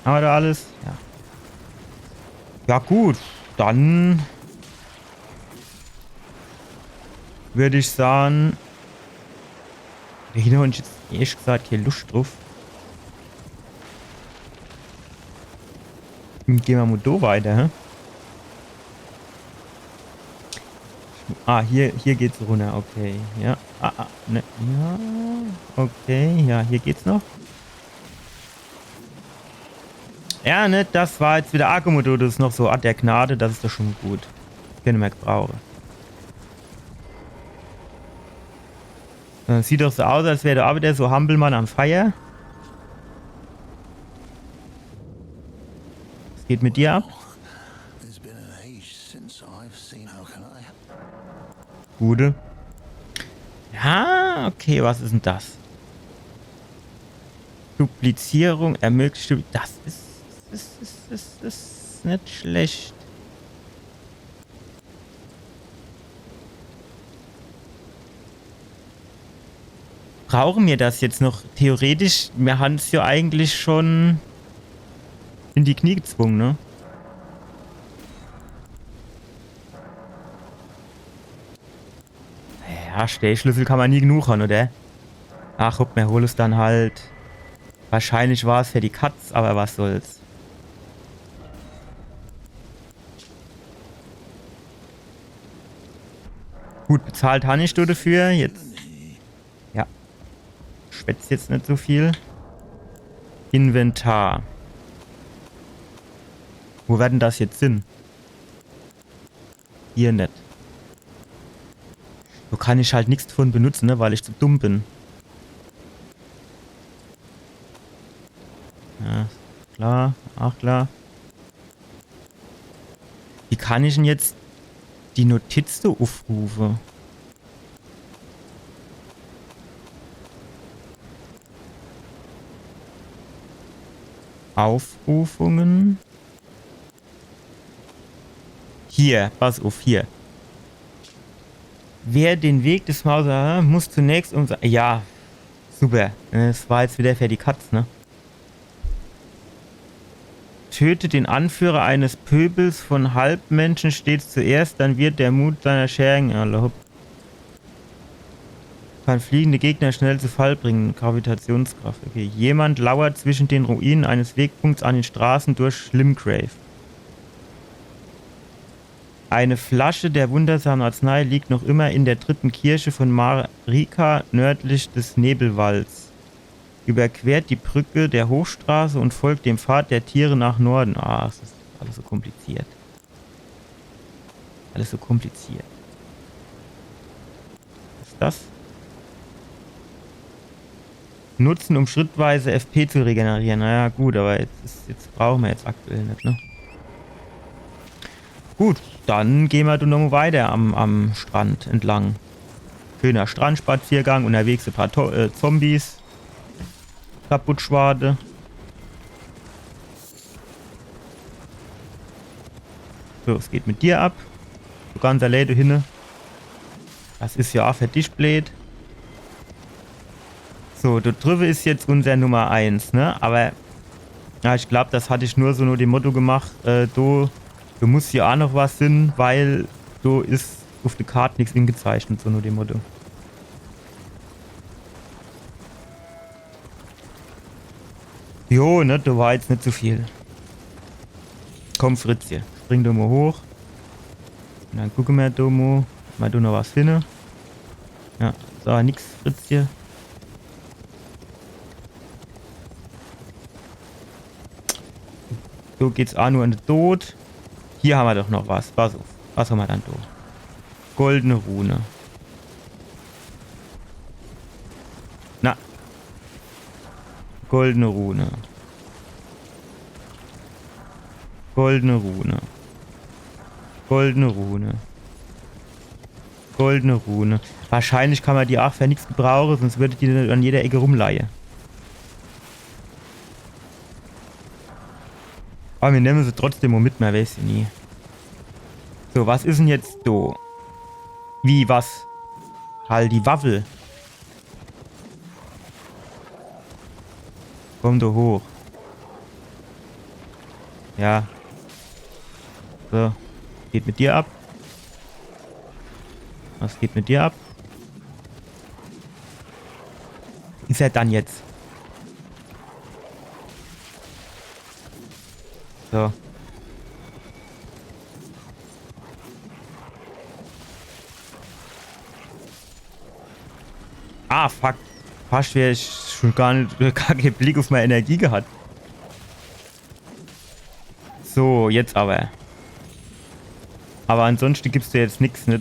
Hammer do alles? Ja. Ja gut, dann würd ich saan, do hinne hab ich jetzt ehrlich gesagt kee Luscht druff. Dann gehn mer mol do weiter, hä? Ah, hier, hier geht's runner, okay. Ja, ah, ah, ne, ja, okay, ja, hier geht's noch. Ja, ne, das war jetzt wieder Akkumoto, das is noch so Ort der Gnade, das is doch schon gut. Kenne mer gebrauche. Äh, sieht doch so aus, als wär do aa wieder so Hampelmann am Feier. Was geht mit dir ab? It's been an age since I've seen. How can I? Gude. Ja, okay, was is denn das? Duplizierung ermöglicht, das is, is, is, is, is net schlecht. Brauche mir das jetzt noch? Theoretisch, mir han's ja eigentlich schon in die Knie gezwunge, ne? Ja, Steeschlüssel kann ma nie genug han, oder? Ach, hopp, mir hole's dann halt. Wahrscheinlich war's für die Katz, aber was soll's. Gut, bezahlt han ich do dafür. Jetzt. Ja. Schwätz jetzt net so viel. Inventar. Wo wär dann das jetzt hin? Hier net. Do kann ich halt nix davon benutze, ne, weil ich zu dumm bin. Ja, klar, ach klar. Wie kann ich denn jetzt die Notiz do uffrufe? Aufrufungen. Hier, pass uff, hier. Wer den Weg des Mauser muss zunächst um... Ja, super. Das war jetzt wieder für die Katz, ne? Tötet den Anführer eines Pöbels von Halbmenschen stets zuerst, dann wird der Mut seiner Schergen erlaubt. Kann fliegende Gegner schnell zu Fall bringen. Gravitationskraft. Okay. Jemand lauert zwischen den Ruinen eines Wegpunkts an den Straßen durch Limgrave. Eine Flasche der wundersamen Arznei liegt noch immer in der dritten Kirche von Marika, nördlich des Nebelwalds. Überquert die Brücke der Hochstraße und folgt dem Pfad der Tiere nach Norden. Ah, es ist alles so kompliziert. Alles so kompliziert. Was ist das? Nutzen, um schrittweise F P zu regenerieren. Naja, gut, aber jetzt, ist, jetzt brauche mer jetzt aktuell net, ne? Gut, dann gehn mer do nochmo weiter am, am Strand entlang. Schöner Strandspaziergang, unterwegs e paar To äh, Zombies. Kaputtschwade. So, es geht mit dir ab. Du ganz allee do hinne. Das is ja aa für dich bleed. So, do driwwe is jetzt unser Nummer eins, ne? Aber ja, ich glaub, das hatt ich nur so no dem Motto gemacht, äh, do, do muss ja aa noch was sin, weil do is uff de Kart nix ingezeichnet, so no dem Motto. Jo, ne, do war jetzt net so viel. Komm, Fritzje, spring do mo hoch. Und dann gucke mer do mo, ob mer do noch was finne. Ja, so, nix, Fritzje. So geht's aa nur in de Tod. Hier hammer doch noch was. Pass uff. Was hammer dann do? Goldene Rune. Na. Goldene Rune. Goldene Rune. Goldene Rune. Goldene Rune. Wahrscheinlich kann mer die aa für nix gebrauche, sonst würde die net an jeder Ecke rumleie. Aber mir nemme se trotzdem mo mit, mer weiß ja nie. So, was is denn jetzt do? Wie, was? Halt die Waffel. Komm do hoch. Ja. So. Geht mit dir ab. Was geht mit dir ab? Is er dann jetzt? So. Ah, fuck. Fascht wär ich schon gar net, gar kee Blick uff mei Energie gehat. So, jetzt aber. Aber ansonschte gibt's do jetzt nix, ne?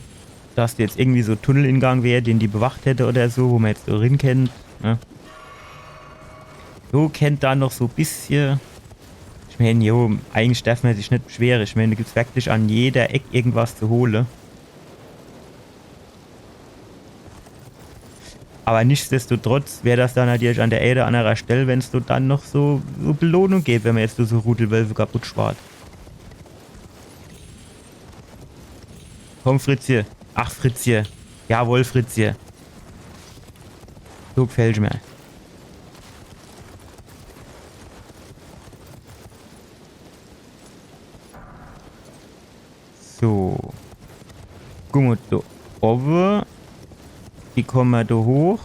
Dass do jetzt irgendwie so Tunnelingang wär, den die bewacht hätte oder so, wo mer jetzt so rin kennt, ne? So kennt do noch so bissje. Ich mein, jo, eigentlich derf mer sich net beschwere. Ich mein, do gibt's wirklich an jeder Eck irgendwas zu hole. Aber nichtsdestotrotz wär das dann natürlich an der ää oder annerer Stell, wenn's do dann noch so, so Belohnung gäb, wenn mer jetzt do so Rudelwölfe kaputt schwart. Komm, Fritzje. Ach, Fritzje. Jawohl, Fritzje. So gefällt mir. So. Guck mo, do owwe. Wie komme mer do hoch?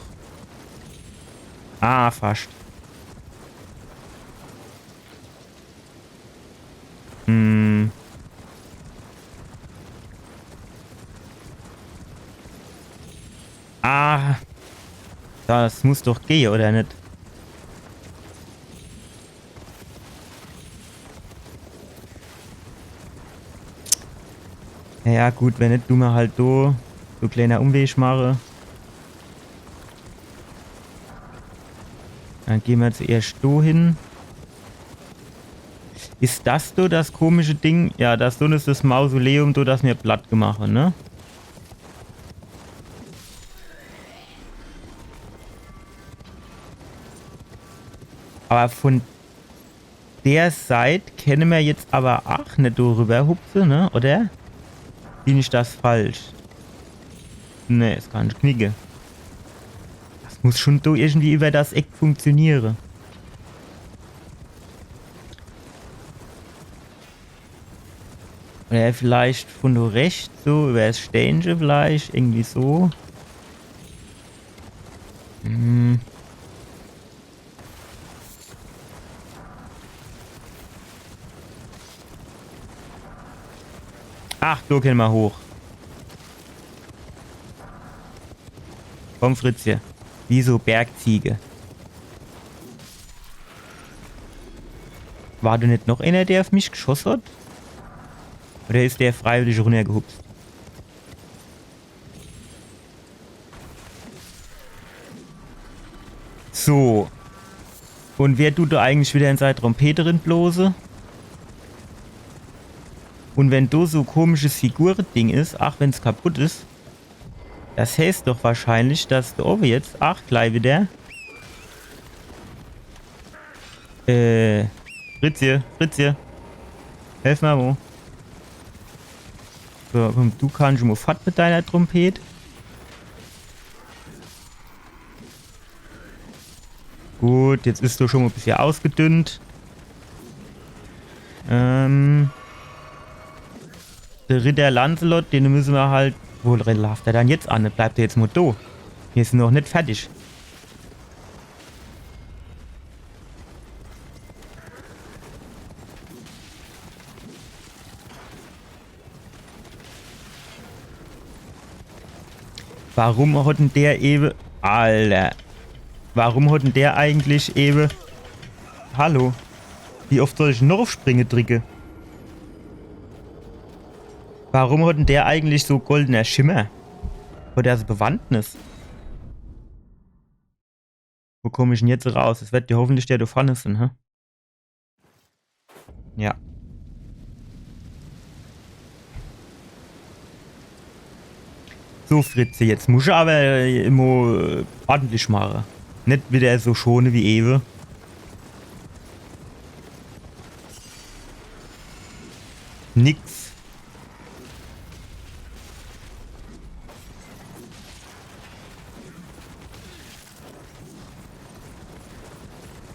Ah, fascht. Hm. Ah. Das muss doch gehe, oder net? Ja, gut, wenn net, du mer halt do so kleiner Umweg mache. Dann geh mer zuerscht do hin. Is das do das komische Ding? Ja, das do is das Mausoleum, do das mir platt gemacht, ne? Aber von der Seit kenne mer jetzt aber ach net do rüber hupse, ne? Oder? Bin ich das falsch? Ne, is gar net knicke. Das muss schon do irgendwie über das Eck funktioniere. Oder vielleicht von do rechts, so übers Steinche vielleicht, irgendwie so. Hm. Ach, do kenne mer hoch. Komm, Fritzje. Wie so Bergziege. War do net noch einer, der auf mich geschoss hat? Oder is der freiwillig runnergehupst? So. Und wer tut do eigentlich wieder in sei Trompete rin blose? Und wenn do so komisches Figure-Ding is, ach wenn's kaputt is, das heißt doch wahrscheinlich, dass do owwe jetzt, ach, gleich wieder. Äh, Fritzje, Fritzje. Helf mer mo. So, komm, du kannst schon mo fort mit deiner Trompet. Gut, jetzt is do schon mo e bissje ausgedünnt. Ähm, de Ritter Lancelot, den müsse mer halt. Wo laaft der dann jetzt an? Bleibt der jetzt mo do? Mir sin noch net fertig. Warum hat denn der ewe... Alter. Warum hat denn der eigentlich ewe... Hallo? Wie oft soll ich noch auf Springe dricke? Warum hat denn der eigentlich so goldener Schimmer? Oder so Bewandtnis? Wo komm ich denn jetzt raus? Es wird ja hoffentlich der do vorne sin, hä? Ja. So, Fritze, jetzt muss ich aber immer, äh, ordentlich mache. Net wieder so schone wie ewe. Nix.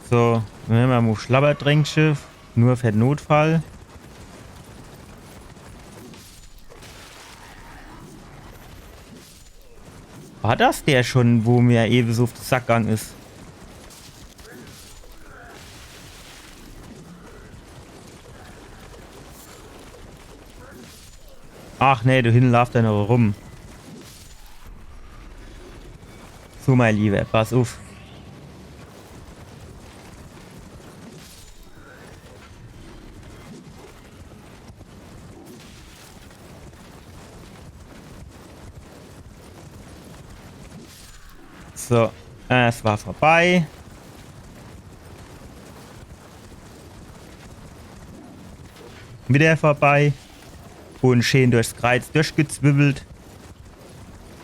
So, nemme mer mo Schlabberdränkche. Nur für den Notfall. War das der schon, wo mir ewe so auf de Sack gang is? Ach nee, do hinne laaft er noch rum. So, mein Lieber, pass uff. So, äh, es war vorbei. Wieder vorbei. Und schön durchs Kreuz durchgezwibbelt.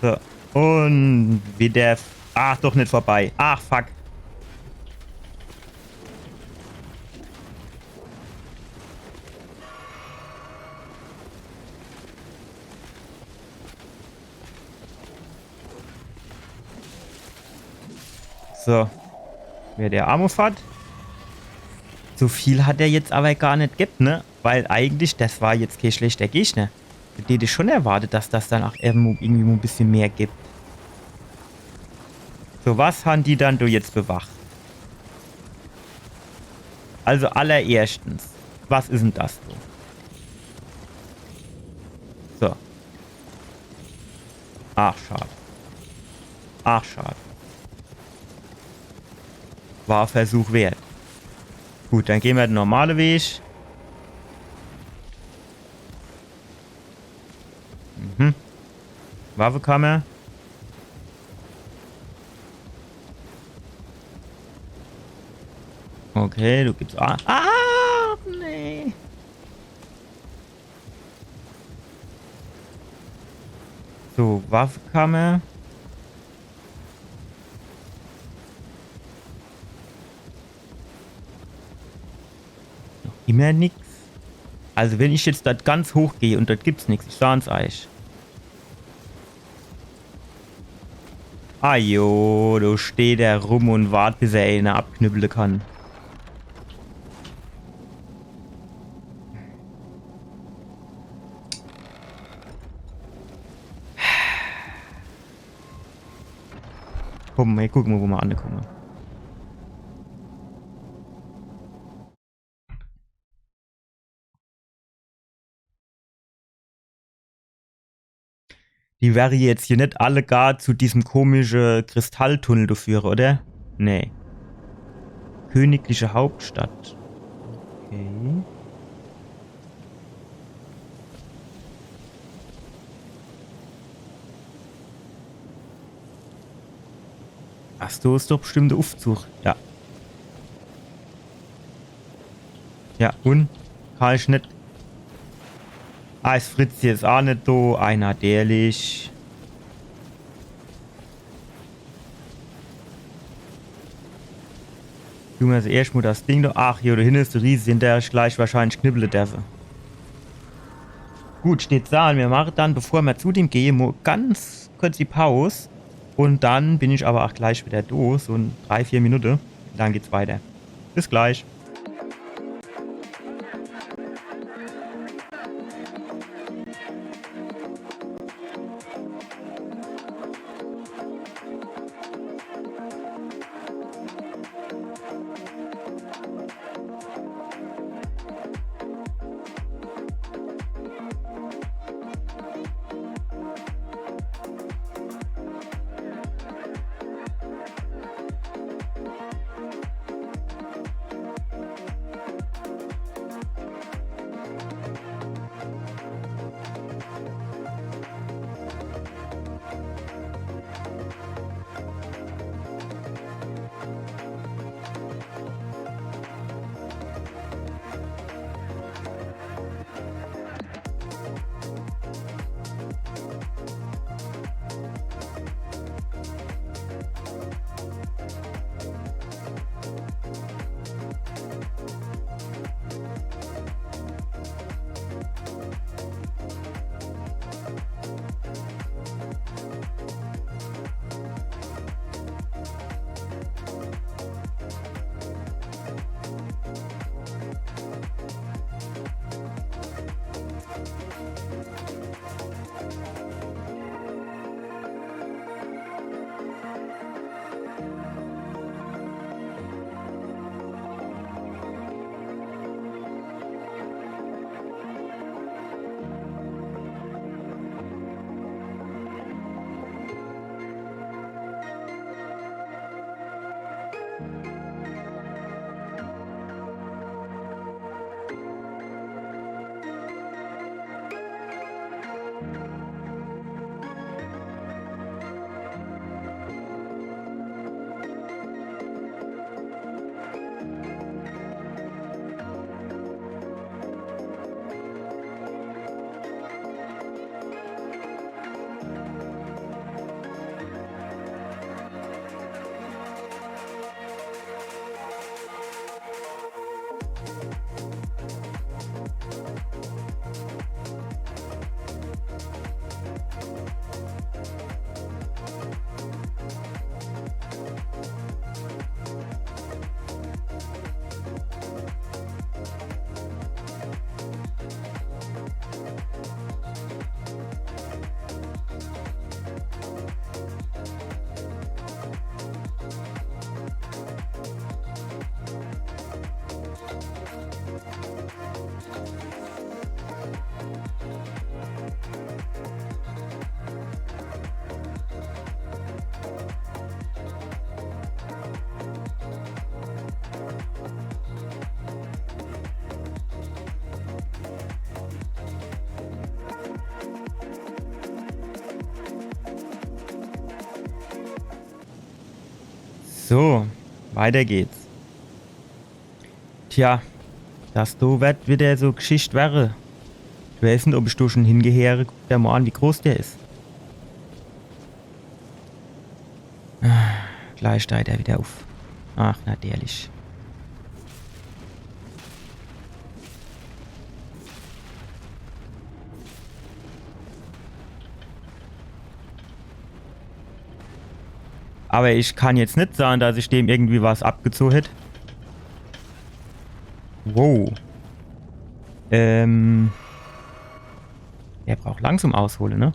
So. Und wieder. Ach, doch net vorbei. Ach, fuck. So. Wär der Arm fort. So viel hat er jetzt awwer gar net gebb, ne? Weil eigentlich, das war jetzt kee schlechter Gegner. Ich hätt schon erwartet, dass das dann ach irgendwo, irgendwie mo e bissje mehr gibt. So, was han die dann do jetzt bewacht? Also allererstens, was is denn das do? So. Ach, schad. Ach, schad. War Versuch wert. Gut, dann gehn mer de normale Weg. Mhm. Waffekammer. Okay, du gibst. Ah, ah, nee. So, Waffekammer. Noch immer nix. Also wenn ich jetzt dort ganz hoch geh und dort gibt's nix, ich saan's eich. Ah jo, do steht er rum und wart, bis er eener abknüppele kann. Komm, mer gucke mo, wo mer ankomme. Die wäre jetzt hier net alle gar zu diesem komische Kristalltunnel do führe, oder? Nee. Königliche Hauptstadt. Okay. Ach so, is doch bestimmt de Uffzug. Ja. Ja, und? Kann ich net. Ah, is Fritz jetzt ach net do? Ei, natürlich. Tun mer also erscht mo das Ding do. Ach, hier, do hinne is de Riese, den der ich gleich wahrscheinlich knüppele derfe. Gut, steht do. Und mir mache dann, bevor mer zu dem gehe, mo ganz kurz die Paus. Und dann bin ich aber ach gleich wieder do. So in drei, vier Minute. Dann geht's weiter. Bis gleich. So, weiter geht's. Tja, das do werd wieder so Gschicht werre. Ich weeß net, ob ich do schon hingeheere. Guck der mol an, wie groß der is. Ah, gleich steiht er wieder uff. Ach, natürlich. Aber ich kann jetzt net sage, dass ich dem irgendwie was abgezoge hätt. Wow. Ähm. Der braucht langsam aushole, ne?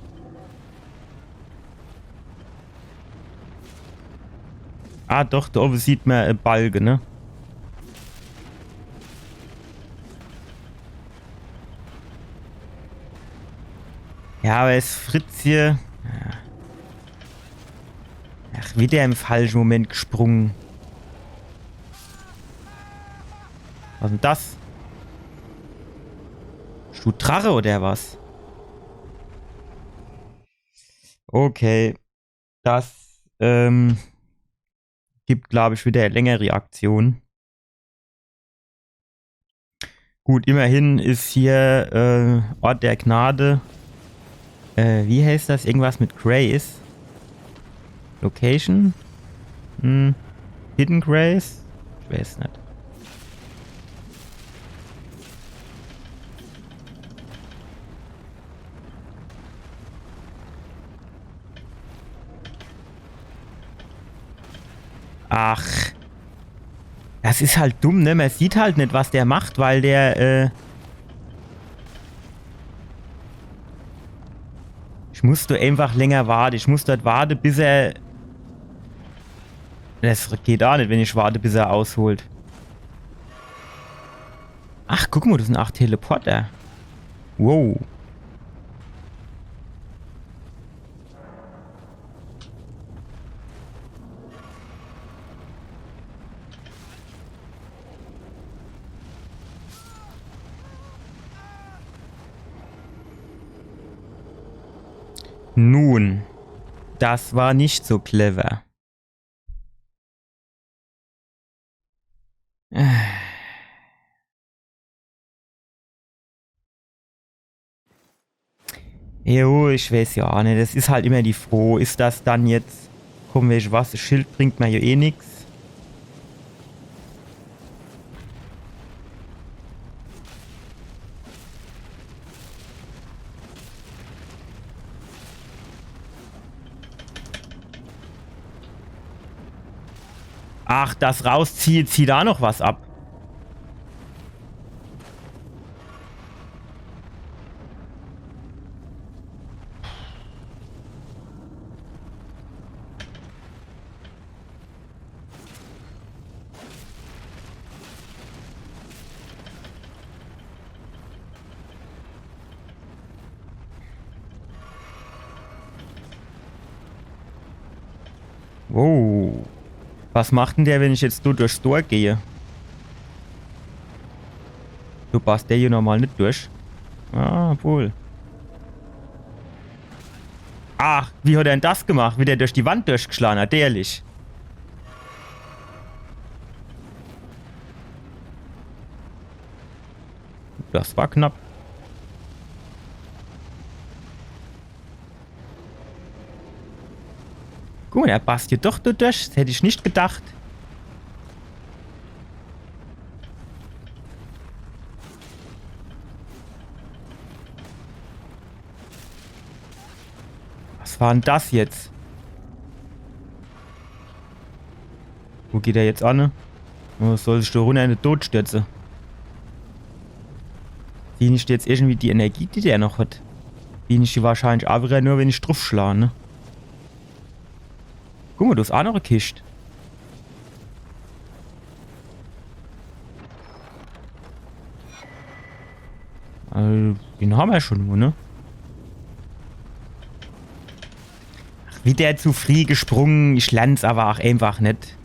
Ah, doch, do owwe sieht mer, äh, Balge, ne? Ja, aber is Fritz hier. Ja. Ach, wieder im falsche Moment gesprunge. Was denn das? Bist du Drache oder was? Okay. Das, ähm, gibt, glaub ich, wieder e längeri Aktion. Gut, immerhin is hier, äh, Ort der Gnade. Äh, wie heißt das? Irgendwas mit Grace. Location? Hm. Hidden Grace? Ich weeß net. Ach. Das is halt dumm, ne? Mer sieht halt net, was der macht, weil der, äh, ich muss do einfach länger warte. Ich muss dort warte, bis er, das geht aa net, wenn ich warte, bis er ausholt. Ach, guck mol, das sin acht Teleporter. Wow. Nun, das war nicht so clever. Jo, ich weeß jo aa net. Das is halt immer die Froh. Is das dann jetzt, komm, weescht was, das Schild bringt mer jo eh nix. Ach, das Rausziehe zieht do noch was ab. Wow. Was macht denn der, wenn ich jetzt do durchs Tor gehe? Do passt der jo normal net durch. Ah, obwohl. Ach, wie hat er denn das gemacht? Wie der durch die Wand durchgeschlagen hat, ehrlich. Das war knapp. Guck mol, der passt jo doch do durch. Das hätt ich net gedacht. Was war denn das jetzt? Wo geht er jetzt an? Oh, soll sich do runner in de Tod stürze. Sieh ich jetzt irgendwie die Energie, die der noch hat? Sieh ich die wahrscheinlich aa wieder nur, wenn ich druffschlag, ne? Guck mol, do is aa noch e Kischt. Äh, den hammer jo schon nur, ne? Ach, wieder zu frieh gesprunge, ich lern's awwer aa einfach net.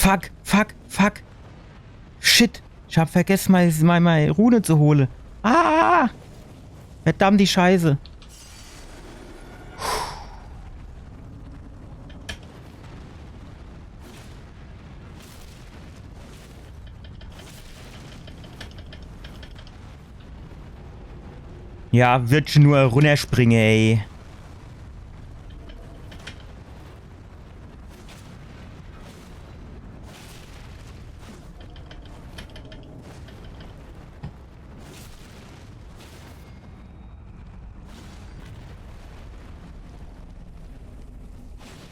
Fuck, fuck, fuck. Shit. Ich hab vergesse, mei, mei, mei Rune zu hole. Ah! Verdammt die Scheiße. Ja, wird schon nur runnerspringe, ey.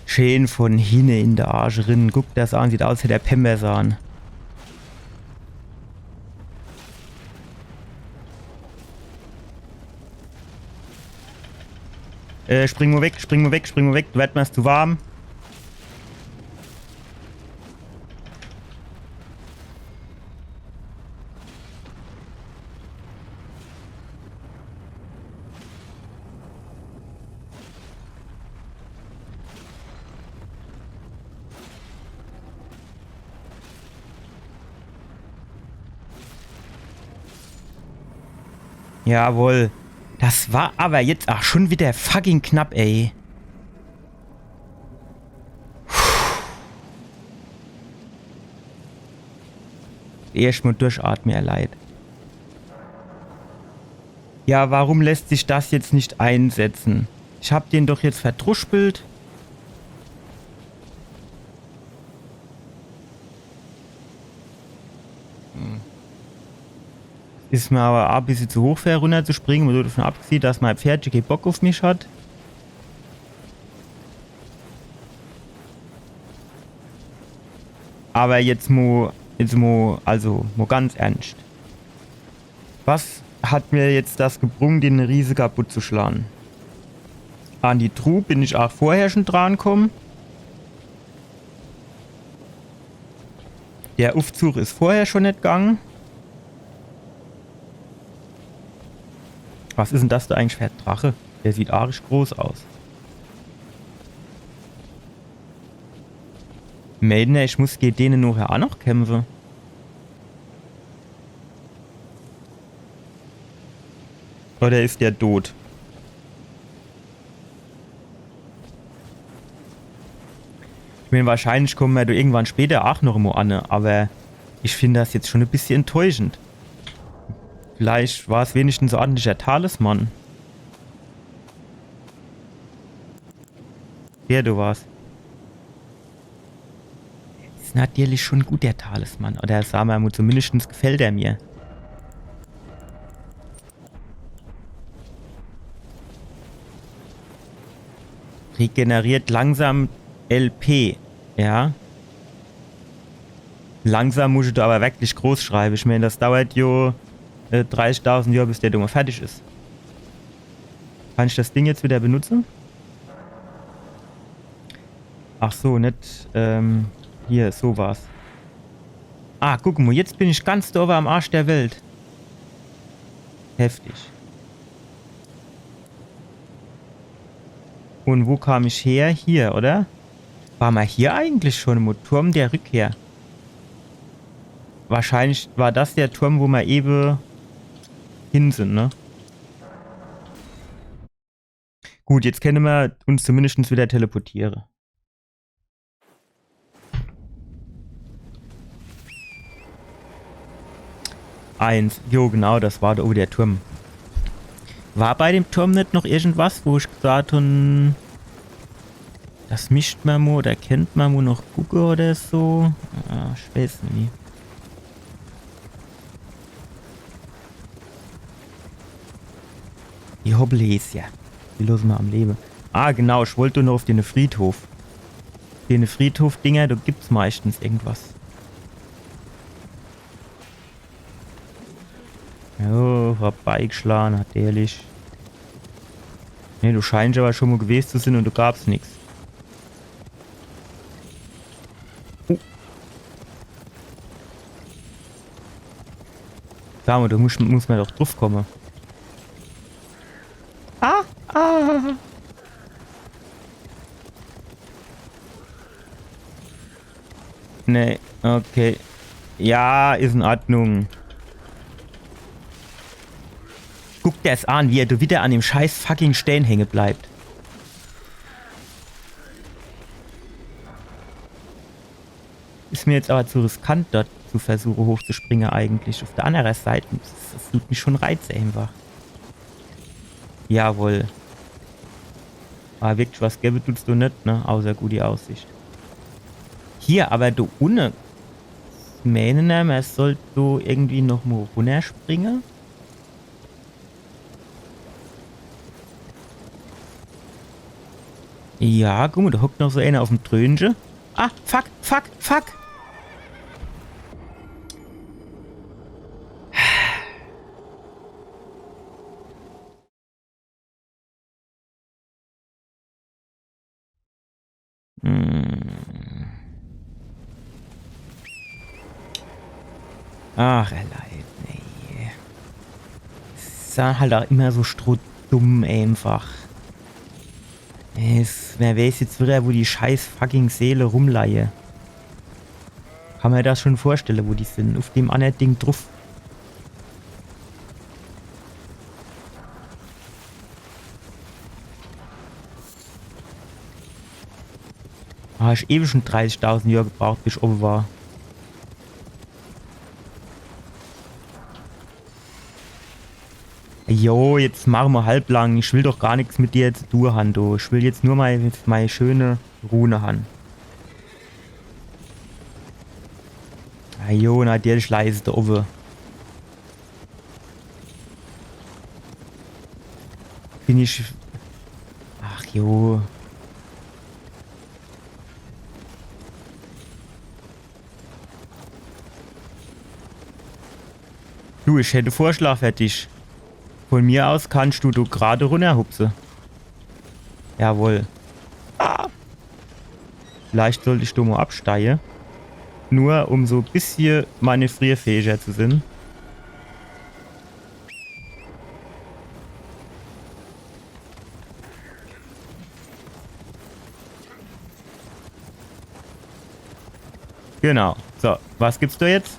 Schön von hinne in de Arsch rin. Guck das an, sieht aus wie der Pembersan. Äh, spring mo weg, spring mo weg, spring mo weg. Do werd mer's zu warm. Jawohl. Das war aber jetzt ach schon wieder fucking knapp, ey. Erscht mo durchatme, ihr Leit. Ja, warum lässt sich das jetzt nicht einsetzen? Ich hab den doch jetzt verdruspelt. Hm. Is mir aber a bissje zu hoch, fer runnerzuspringe, mo davon abgesieh, dass mei Pferdche kee Bock uff mich hat. Aber jetzt mo, jetzt mo, also mo ganz ernscht. Was hat mir jetzt das gebrung, den Riese kaputt zu schlage? An die Truh bin ich ach vorher schon drankomme. Der Uffzug is vorher schon net gange. Was is'n das do eigentlich fer e Drache? Der sieht arisch groß aus. Meene, ich muss gege dene nochher a noch kämpfe. Oder is der dot? Ich mein, wahrscheinlich komme mer do irgendwann später ach noch mo an, aber ich find das jetzt schon e bissje enttäuschend. Vielleicht war's wenigstens e ordentlicher Talisman. Wer do war's? Is natürlich schon gut, der Talisman. Oder sa mer mo, zumindest gefällt er mir. Regeneriert langsam L P, ja. Langsam muss ich do aber wirklich groß schreibe. Ich mein, das dauert jo, äh, dreißigtausend Johr, bis der Dumme fertig is. Kann ich das Ding jetzt wieder benutze? Ach so, net, ähm, hier, so war's. Ah, guck mo, jetzt bin ich ganz do owwe am Arsch der Welt. Heftig. Un wo kam ich her? Hier, oder? War mer hier eigentlich schon im Turm der Rückkehr? Wahrscheinlich war das der Turm, wo mer ewe hin sin, ne? Gut, jetzt kenne mer uns zumindest wieder teleportiere. Eins. Jo, genau, das war do owwe der Turm. War bei dem Turm net noch irgendwas, wo ich gesagt hun, das misst mer mo oder kennt mer mo noch gucke oder so? Ah, ich weiß net. Die Hobbelhäscher. Die losse mer am Lewe. Ah, genau, ich wollt noch uff dene Friedhof. Dene Friedhof-Dinger, do gibt's meistens irgendwas. Jo, vorbeigeschlage, natürlich. Nee, do scheinst aber schon mo gewest zu sin un do gab's nix. Uh. Sa mo, do muss, muss mer doch druff komme. Ah, ah. Nee, okay. Ja, is in Ordnung. Guck der's an, wie er do wieder an dem scheiß fucking Stään hänge bleibt. Is mir jetzt aber zu riskant, dort zu versuche hochzuspringe eigentlich. Auf der andere Seit, das, das dut mich schon reize einfach. Jawohl. Aber wirklich was gebe dut's do net, ne? Außer gute Aussicht. Hier, aber do unne. Meine, mer sollt do irgendwie noch mo runnerspringe. Ja, guck mo, do hockt noch so einer auf'm Trönche. Ah, fuck, fuck, fuck. Hm. Ach, er leid, nee. Is dann halt auch immer so strohdumm einfach. Es, wer weiß jetzt wieder, wo die scheiß fucking Seele rumleie. Kann mer das schon vorstelle, wo die sin. Auf dem annere Ding druff. Ah, ich ewig schon dreißigtausend Johr gebraucht, bis ich owwe war. Jo, jetzt mache mer halblang. Ich will doch gar nix mit dir zu tue han, du. Ich will jetzt nur mei, mei schöne Rune han. Ah, jo, natürlich leise do owwe. Bin ich. Ach jo. Du, ich hätt Vorschlag fer dich. Von mir aus kannst du do grad runnerhupse. Jawohl. Ah. Vielleicht sollt ich do mo absteie. Nur um so bissje manövrierfähiger zu sin. Genau. So, was gibt's do jetzt?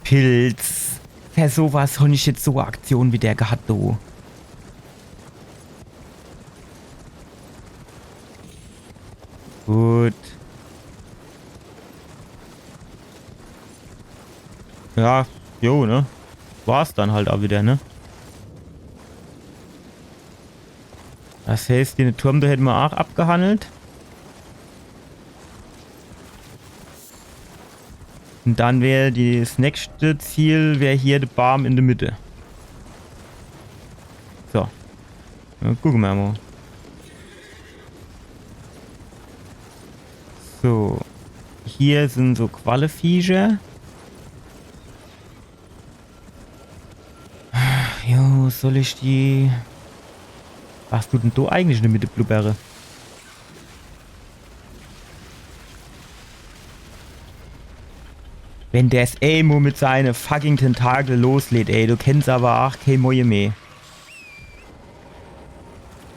Pilz. Fer so was hon ich jetzt so e Aktion wie der gehat, du. Gut. Ja, jo, ne? War's dann halt auch wieder, ne? Das heißt, den Turm do hätte mer auch abgehandelt. Und dann wär die, das nächste Ziel wär hier der Baum in der Mitte. So. Ja, gucke mer mo. So. Hier sin so Qualleviecher. Jo, soll ich die... Was dut denn do eigentlich in der Mitte blubbere? Wenn der's emol mit seine fucking Tentakel loslegt, ey, du kennst aber auch kee Moje mehr.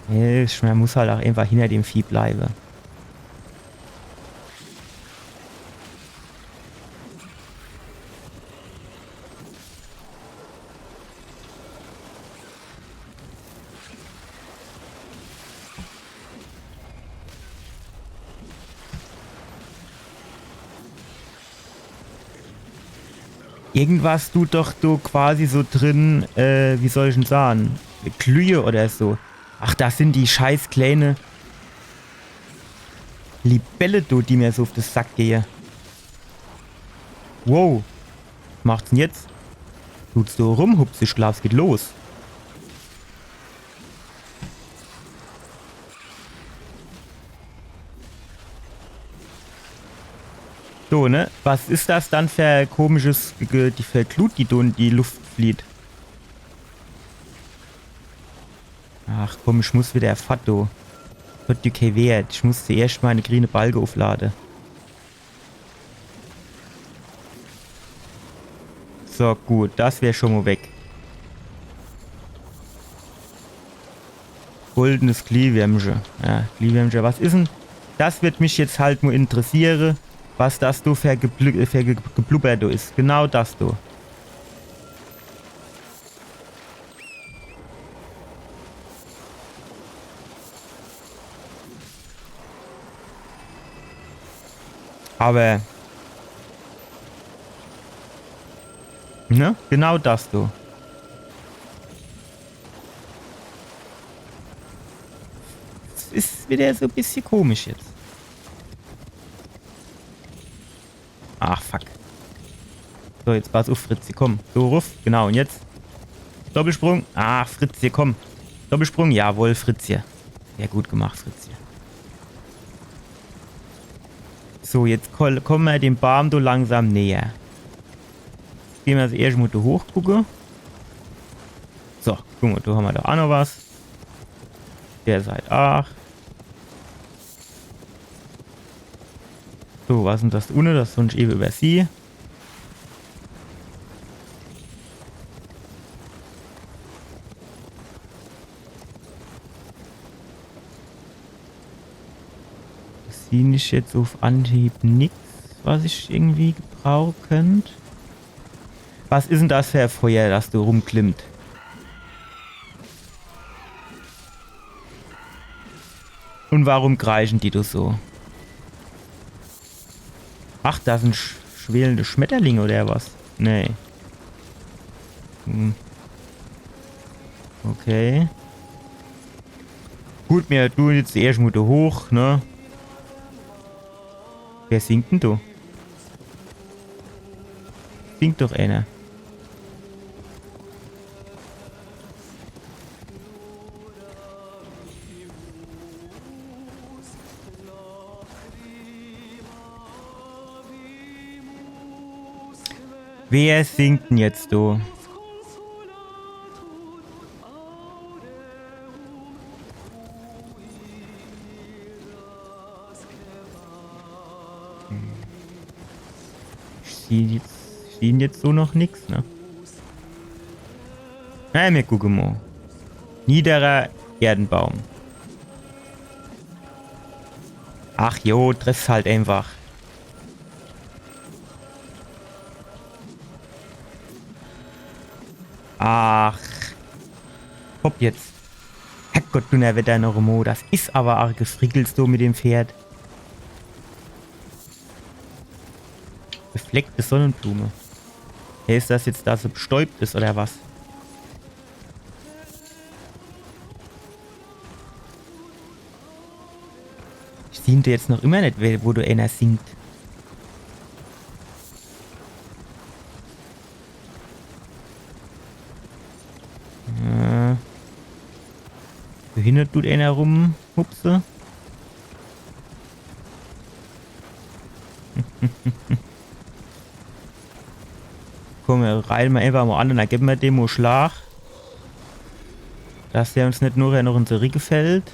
Nee, ich, mer muss halt auch einfach hinter dem Vieh bleibe. Irgendwas dut doch do quasi so drin, äh, wie soll ich'n sahn? Glühe oder so. Ach, das sin die scheiß kleine Libelle do, die mir so uff de Sack gehe. Wow. Was macht's denn jetzt? Dut's do rumhupse, ich glaab's geht los. So, ne? Was is das dann fer komisches Ge-, die fer Glut, die do in die Luft flieht? Ach komm, ich muss wieder fort, du. Wird dir kee Wert. Ich muss zuerscht meine griene Balge ufflade. So, gut, das wär schon mo weg. Goldenes Glühwärmche. Ja, Glühwärmche. Was is'n? Das wird mich jetzt halt nur interessiere, was das do für, Geblü für Ge Geblubber do is. Genau das do. Aber. Ne? Genau das do. Das is wieder so e bissje komisch jetzt. Ach, fuck. So, jetzt pass uff, Fritzje, komm. So, ruff. Genau, und jetzt? Doppelsprung. Ach, Fritzje, komm. Doppelsprung. Jawohl, Fritzje. Sehr gut gemacht, Fritzje. So, jetzt ko komme mer dem Baam do langsam näher. Jetzt gehn mer also erscht mo do hoch gucke. So, guck mo, do hammer do aa noch was. Der Seit aach. So, was is'n das do unne? Das hon ich ewe iwwersieh. Sieh ich jetzt uff Anhieb nix, was ich irgendwie gebrauche könnt. Was is'n das für e Feuer, das do rumglimmt? Und warum kreischen die do so? Ach, das sin sch schwelende Schmetterlinge oder was? Nee. Hm. Okay. Gut, mir dun jetzt erscht mo do hoch, ne? Wer singt denn do? Singt doch eener. Wer singt denn jetzt do? Hm. Ich sieh jetzt, ich sieh jetzt so noch nix, ne? Na, mir gucke mo. Niederer Erdenbaum. Ach jo, triff's halt einfach. Ach. Hopp jetzt. Herrgott, Dunnerwetter noch emol. Das is awwer arg Gefrickels do mit dem Pferd. Befleckte Sonnenblume. Heißt das jetzt, dass se bestäubt is, oder was? Ich sieh do jetzt noch immer net, wo do eener singt. Äh. Do hinne dut eener rumhupse. Komm, mir reite mer einfach mo an und dann gewwe mer dem mo Schlag. Dass der uns net nochher noch in de Ricke fällt.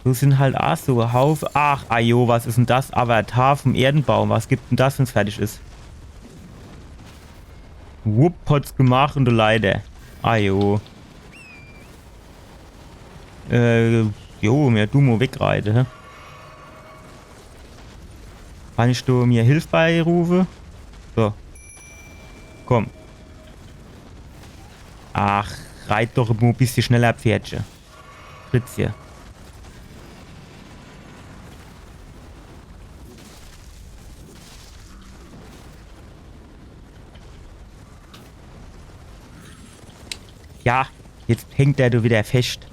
Do sin halt aach so e Haufe. Ach, ajo, was is'n das? Avatar vom Erdenbaum. Was gibt denn das, wenn's fertig is? Wupp, hat's gemacht und leider. Ajo. Äh, jo, mir du mo wegreite, hä? Kann ich do mir Hilf beirufe? So. Komm. Ach, reit doch mo e bissje schneller, Pferdche. Fritzje. Ja, jetzt hängt er do wieder fescht.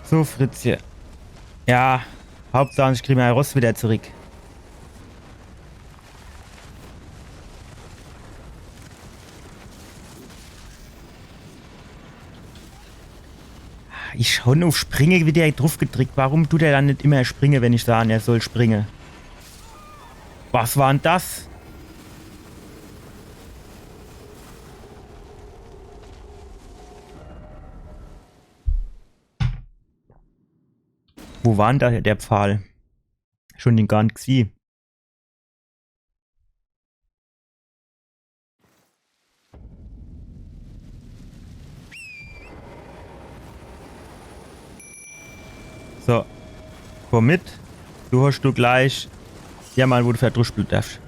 So, Fritzje. Ja, Hauptsach, ich krie mei Ross wieder zurick. Ich hon uff Springe wieder druff gedrickt. Warum dut er dann net immer springe, wenn ich sahn, er soll springe? Was war denn das? Wo war denn da der Pfahl? Schon den gar net gesieh. So. Komm mit. Du hosch du gleich. Ja, Mann, wo du verdruspelt darfst.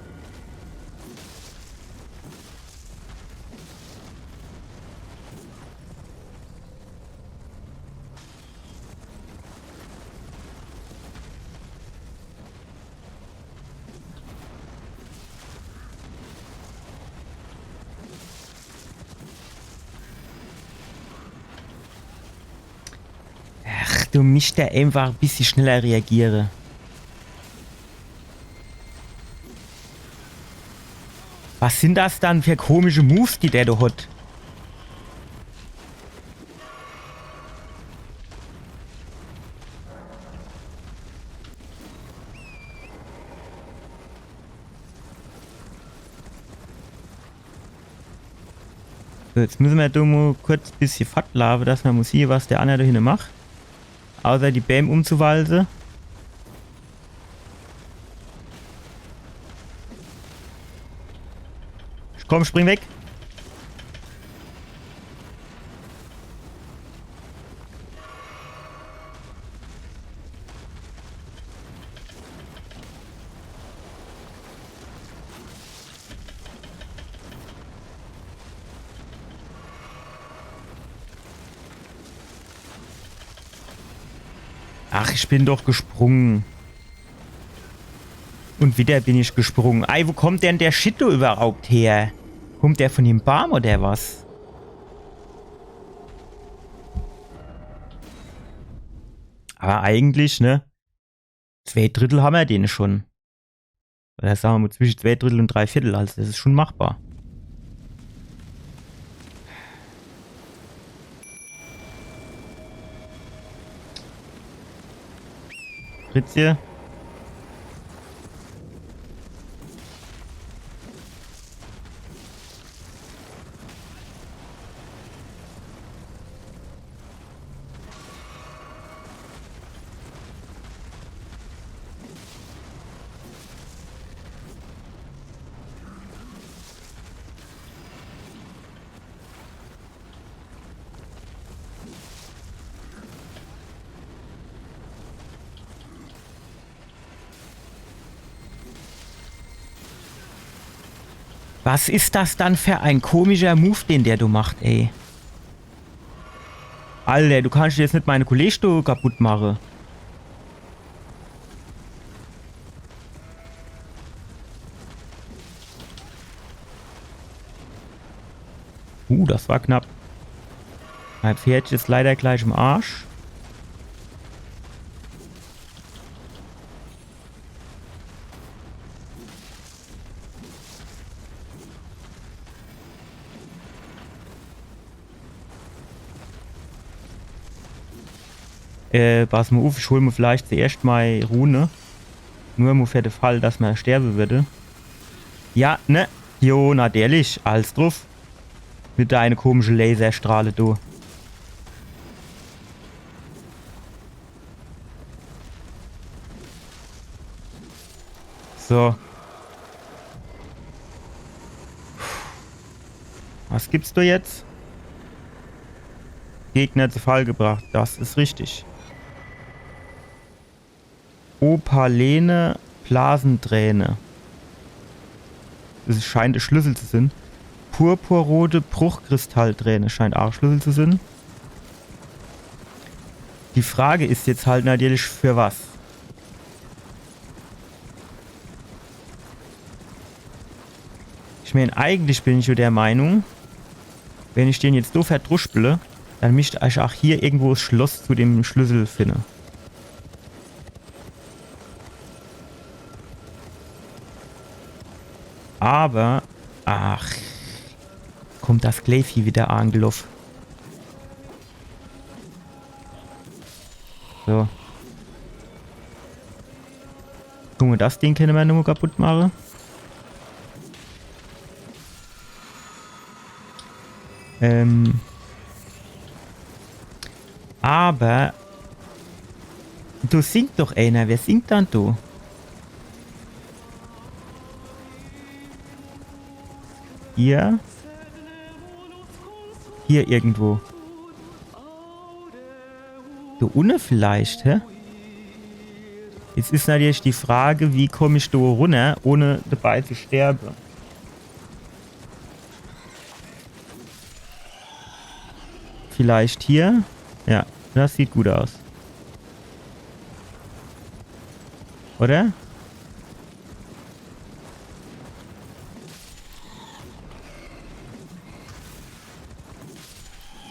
Ach, du mischt do einfach e bissje schneller reagiere. Was sin das dann für komische Moves, die der do hat? So, jetzt müsse mer do mo kurz e bissje fortlaafe, dass mer mo siehe, was der anner do hinne macht. Außer die Bääm umzuwalze. Komm, spring weg. Ach, ich bin doch gesprunge. Und wieder bin ich gesprunge. Ei, wo kommt denn der Shit do überhaupt her? Kommt der von dem Baam oder was? Aber eigentlich, ne? Zwei Drittel hammer den schon. Oder sage mer mo zwische zwei Drittel und drei Viertel, also das is schon machbar. Fritzje? Was is das dann für ein komischer Move, den der do macht, ey? Alter, du kannst jetzt net meine Kollege do kaputt mache. Uh, das war knapp. Mein Pferd is leider gleich im Arsch. Äh, pass mo uff, ich hol mo vielleicht zuerscht mei Rune. Nur mo für de Fall, dass mer sterbe würde. Ja, ne? Jo, natürlich. Alles druff. Mit deine komische Laserstrahle, du. So. Was gibt's do jetzt? Gegner zu Fall gebracht, das is richtig. Opalene Blasenträne. Das scheint e Schlüssel zu sin. Purpurrote Bruchkristallträne scheint aach e Schlüssel zu sin. Die Frage is jetzt halt natürlich, für was? Ich mein, eigentlich bin ich jo der Meinung, wenn ich den jetzt so verdruspele, dann misst ich aach hier irgendwo das Schloss zu dem Schlüssel finde. Aber, ach, kommt das Glävieh wieder angeloff. So. Guck mo, das Ding kenne mer nomo kaputt mache. Ähm. Aber do singt doch eener. Wer singt dann do? Hier? Hier irgendwo. Do unne vielleicht, hä? Jetzt is natürlich die Frage, wie komm ich do runner, ohne dabei zu sterbe? Vielleicht hier? Ja, das sieht gut aus. Oder?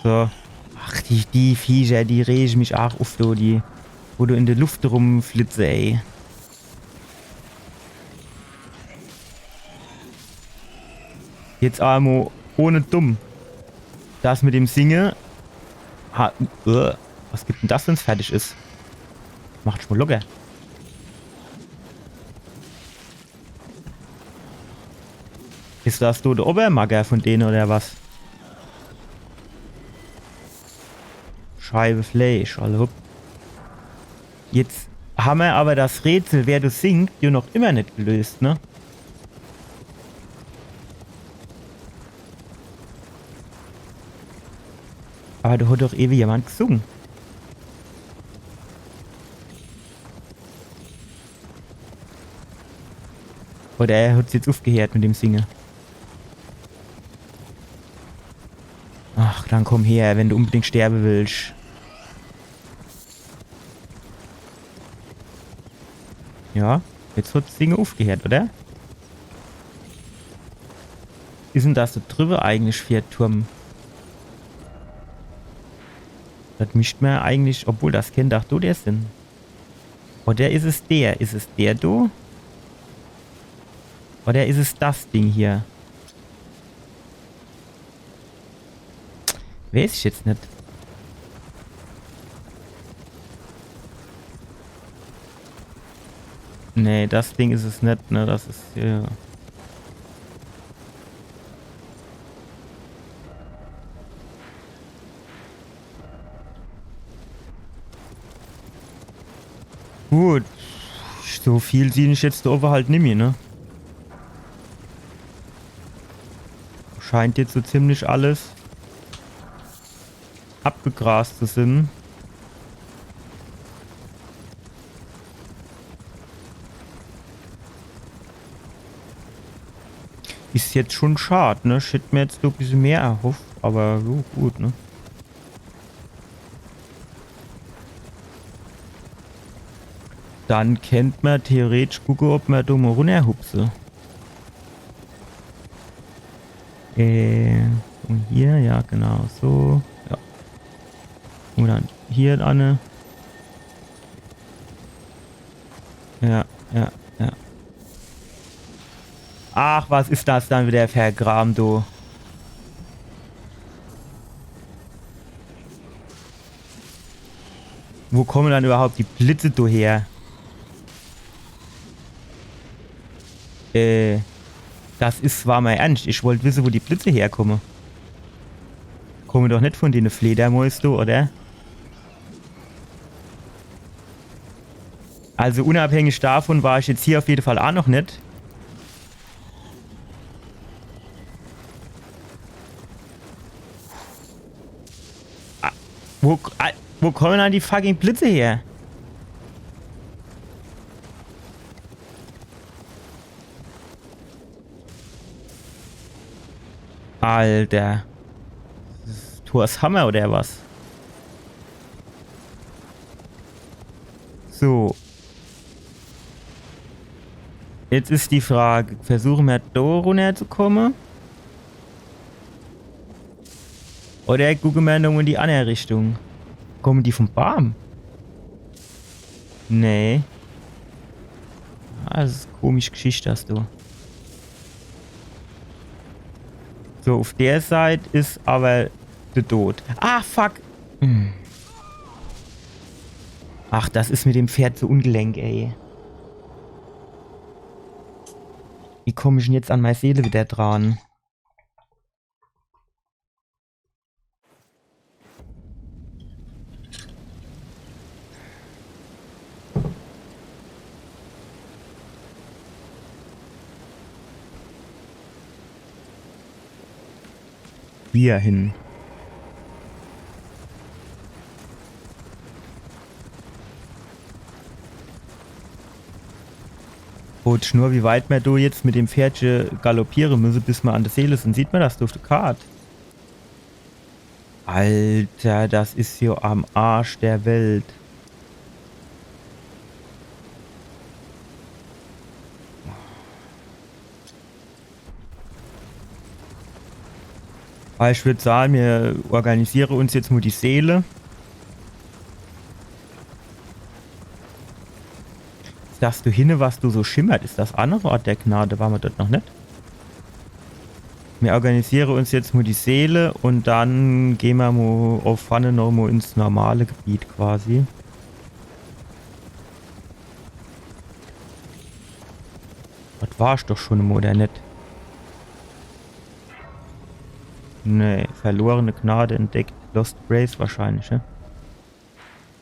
So. Ach, die, die Viecher, die rege mich aach uff, du, die, wo do in de Luft rumflitze, ey. Jetzt awwer mo ohne dumm. Das mit dem Singe. Ha, äh, was gibt denn das, wenn's fertig is? Macht schon mo locker. Is das do de Obermacker von dene oder was? Scheibe Fleisch, alla hopp. Jetzt hammer awwer das Rätsel, wer do singt, jo noch immer net gelöst, ne? Awwer do hat doch ewe jemand gesunge. Oder er hat's jetzt uffgeheert mit dem Singe. Ach, dann komm her, wenn du unbedingt sterbe willsch. Ja, jetzt hat's Singe uffgeheert, oder? Is denn das do driwwe eigentlich für e Turm? Das mischt mer eigentlich, obwohl das kennt aach do der sin. Oder is es der? Is es der do? Oder is es das Ding hier? Weeß ich jetzt net. Nee, das Ding is es net, ne? Das is hier. Gut. So viel sieh ich jetzt do owwe halt nimmi, ne? Scheint jetzt so ziemlich alles abgegrast zu sin. Is jetzt schon schad, ne? Ich hätt mer jetzt noch e bissel mehr erhofft, awwer jo, gut, ne? Dann kennt mer theoretisch gucke, ob mer do mo runnerhupse. Äh, un hier, ja, genau, so. Ja. Un dann hier anne. Ja, ja, ja. Ach, was is das dann widder fer Kram, du? Wo kommen dann iwwerhaupt die Blitze do her? Äh, das is, war mei Ernscht. Ich wollt wisse, wo die Blitze herkommen. Kommen doch net von dene Fledermäus do, oder? Also unabhängig davon war ich jetzt hier auf jede Fall aa noch net. Ah, wo, ah, wo kommen dann die fucking Blitze her? Alter. Is das Thors Hammer oder was? So. Jetzt is die Frage, versuche mer do runnerzukomme? Oder gucke mer nochmo in die anner Richtung? Kommen die vom Baam? Nee. Ah, das is komisch Geschicht, das do. So, auf der Seit is awwer de Tod. Ah, fuck. Hm. Ach, das is mit dem Pferd so ungelenk, ey. Wie komm ich denn jetzt an mei Seele wieder dran? Hier hin. Gut, nur wie weit mer do jetzt mit dem Pferdche galoppiere müsse, bis mer an de Seele sin. Sieht mer das do uff de Kart? Alter, das is jo am Arsch der Welt. Awwer ich würd sage, mir organisiere uns jetzt mo die Seele. Is das do hinne, was do so schimmert? Is das annere Ort der Gnade? Ware mer dort noch net? Mir organisiere uns jetzt mo die Seele un dann gehn mer mo uff vorne noch mo ins normale Gebiet quasi. Dort war ich doch schon mo, oder net? Nee, verlorene Gnade entdeckt. Lost Grace wahrscheinlich, ne?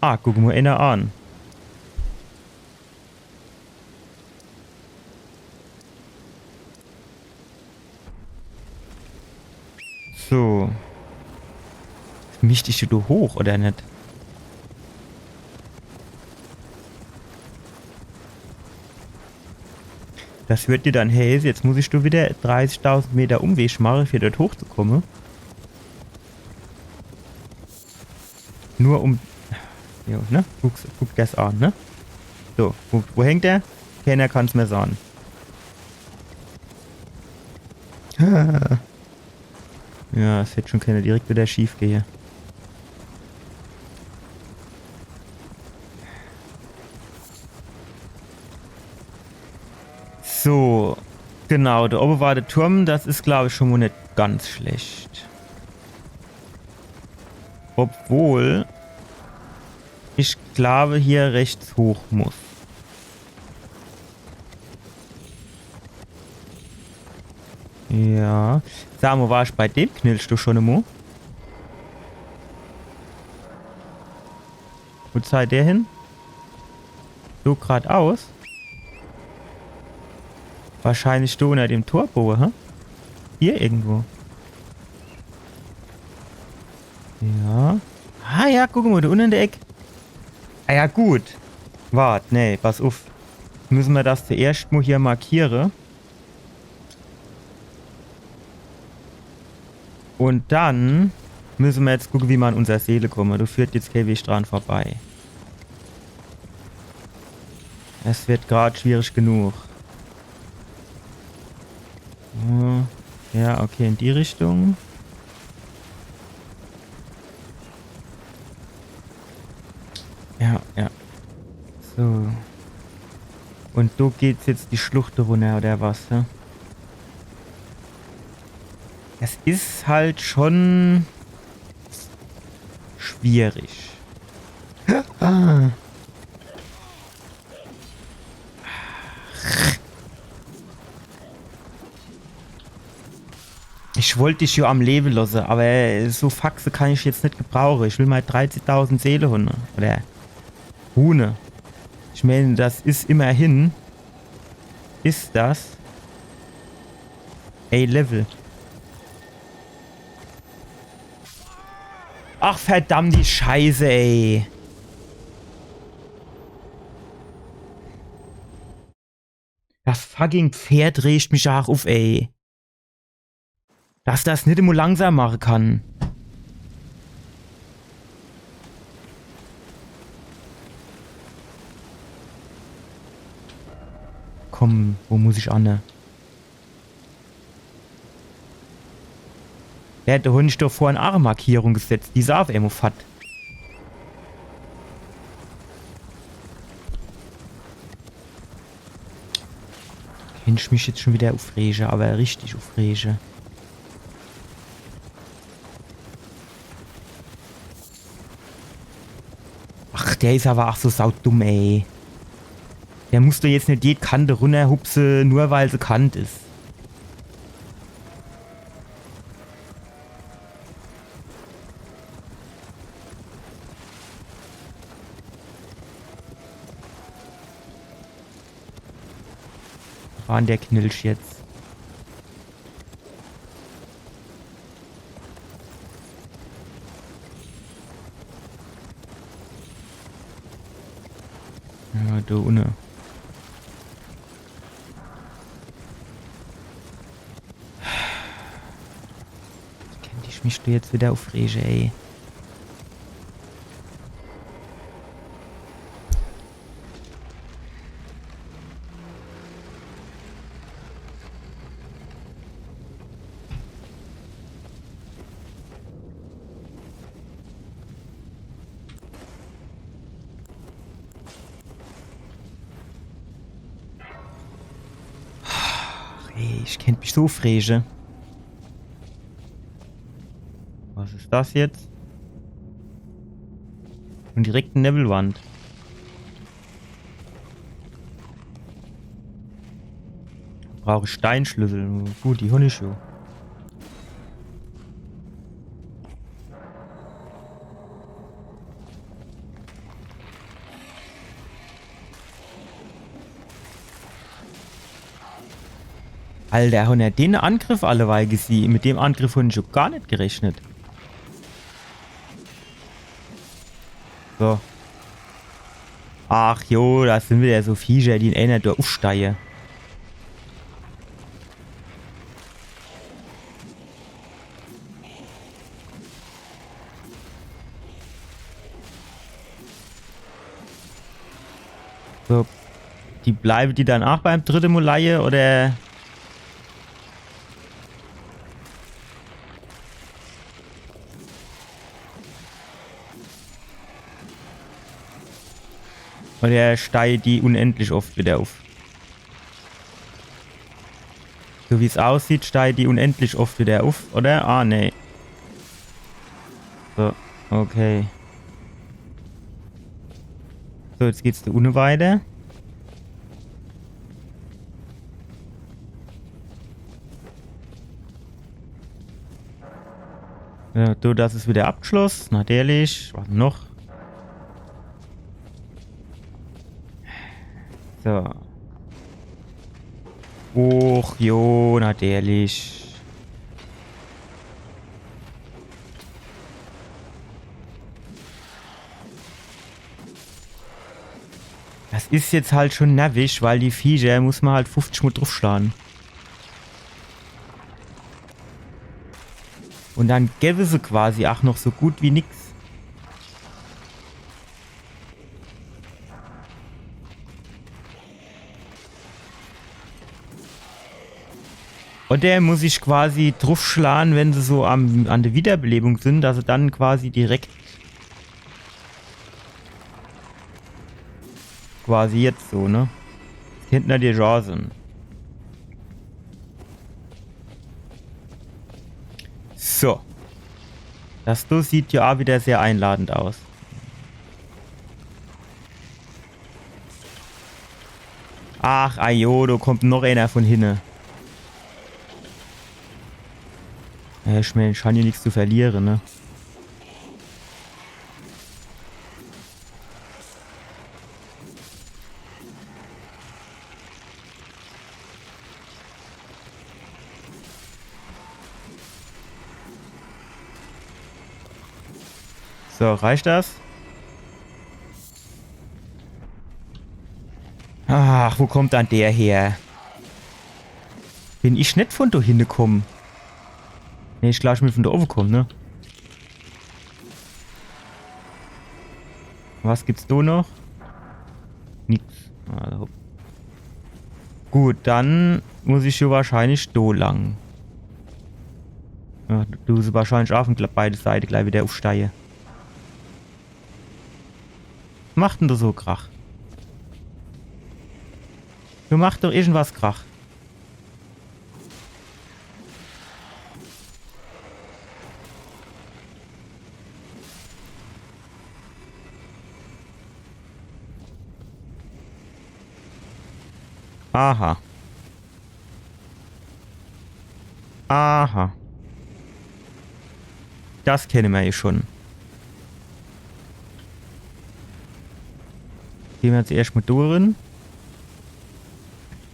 Ah, guck mo eener an. So. Misst ich do hoch, oder net? Das würd jo dann heiße, jetzt muss ich do wieder dreißigtausend Meter Umweg mache, für dort hochzukomme. Nur um. Jo, ne? Guck's, guck das an, ne? So, wo, wo hängt er? Keiner kann's mer sage. Ja, es hätt schon kenne direkt wieder schief gehe. So, genau, do owwe war de Turm, das is, glaub ich, schon mo net ganz schlecht. Obwohl ich, glaub, hier rechts hoch muss. Ja. Sa mo, war ich bei dem Knilch do schon emo? Wo zeigt der hin? So gradaus? Wahrscheinlich do unner dem Torboge, hä? Hier irgendwo. Ja. Ah ja, guck mo, do unne in de Eck. Ah ja, gut. Wart, nee, pass uff. Müsse mer das zuerscht mo hier markiere. Un dann müsse mer jetzt gucke, wie mer an unser Seele komme. Do führt jetzt kee Weg dran vorbei. Es wird grad schwierig genug. Hm, ja, okay, in die Richtung. Ja, ja. So. Un do geht's jetzt die Schlucht runner, oder was, hä? Es is halt schon schwierig. Ah. Ich wollt dich jo am Lewe losse, awwer so Faxe kann ich jetzt net gebrauche. Ich will mol dreizehntausend Seele hunne. Oder Rune. Ich meen, das is immerhin. Is das e Level? Ach, verdammt die Scheiße, ey. Das fucking Pferd regt mich aach uff, ey. Dass das nit emol langsam mache kann. Komm, wo muss ich anne? Ja, do hunn ich doch vorhin aach e Markierung gesetzt. Die is aach emol fort. Kennt ich mich jetzt schun widder uffrege, awwer richtig uffrege. Ach, der is awwer aach so saudumm, ey. Der muss doch jetzt net jed Kant runnerhupse, nur weil se Kant is. War denn der Knilch jetzt? Ja, do unne. Kennt ich mich do jetzt wieder uffrege, ey. Ach, ey, ich kennt mich so uffrege. Was is das jetzt? Und direkt e Newwelwand. Brauch ich Steinschlüssel. Gut, die hon ich jo. Alter, hon er den Angriff alleweil gesieh? Mit dem Angriff hon ich jo gar net gerechnet. So. Ach jo, das sin wieder so Viecher, die in eener Tour uffsteie. So. Die bleibe die dann ach beim dritte Mol leie, oder? Oder steie die unendlich oft wieder uff? So wie's aussieht, steie die unendlich oft wieder uff, oder? Ah, nee. So, okay. So, jetzt geht's do unne weiter. Ja, do, das is wieder abgeschloss. Natürlich. Was noch? So. Och, jo, natürlich. Das is jetzt halt schon nervig, weil die Viecher muss ma halt fuffzich Mol druffschlage. Und dann gewwe se quasi ach noch so gut wie nix. Oder muss ich quasi druffschlage, wenn se so am, an der Wiederbelebung sin, dass se dann quasi direkt Quasi jetzt so, ne? Hinter dir Jason. So. Das do sieht ja auch wieder sehr einladend aus. Ach, ajo, do kommt noch einer von hinne. Ja, ich mein, ich han hier nix zu verliere, ne? So, reicht das? Ach, wo kommt dann der her? Bin ich net von do hinne komm? Nee, ich glaub, ich bin von do owwe komm, ne? Was gibt's do noch? Nix. Also. Gut, dann muss ich hier wahrscheinlich do lang. Ja, du wahrscheinlich auch von gl-, beide Seite gleich wieder aufsteige. Macht denn do so Krach? Du machst doch irgendwas Krach. Aha. Aha. Das kenne mer jo schon. Gehn mer jetzt erscht mo do rin.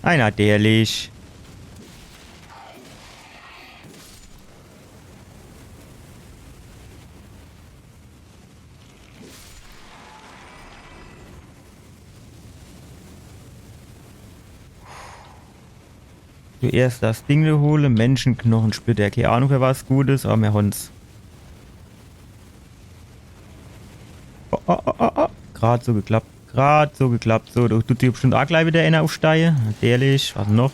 Ei, natürlich. Zuerscht das Ding do hole, Menschenknochensplitter. Kee Ahnung, für was gut is, awwer mer hon's. Oh, oh, oh, oh, oh. Grad so geklappt. Grad so geklappt. So, do dut sich bestimmt aa glei widder ener uffsteie. Natürlich, was noch?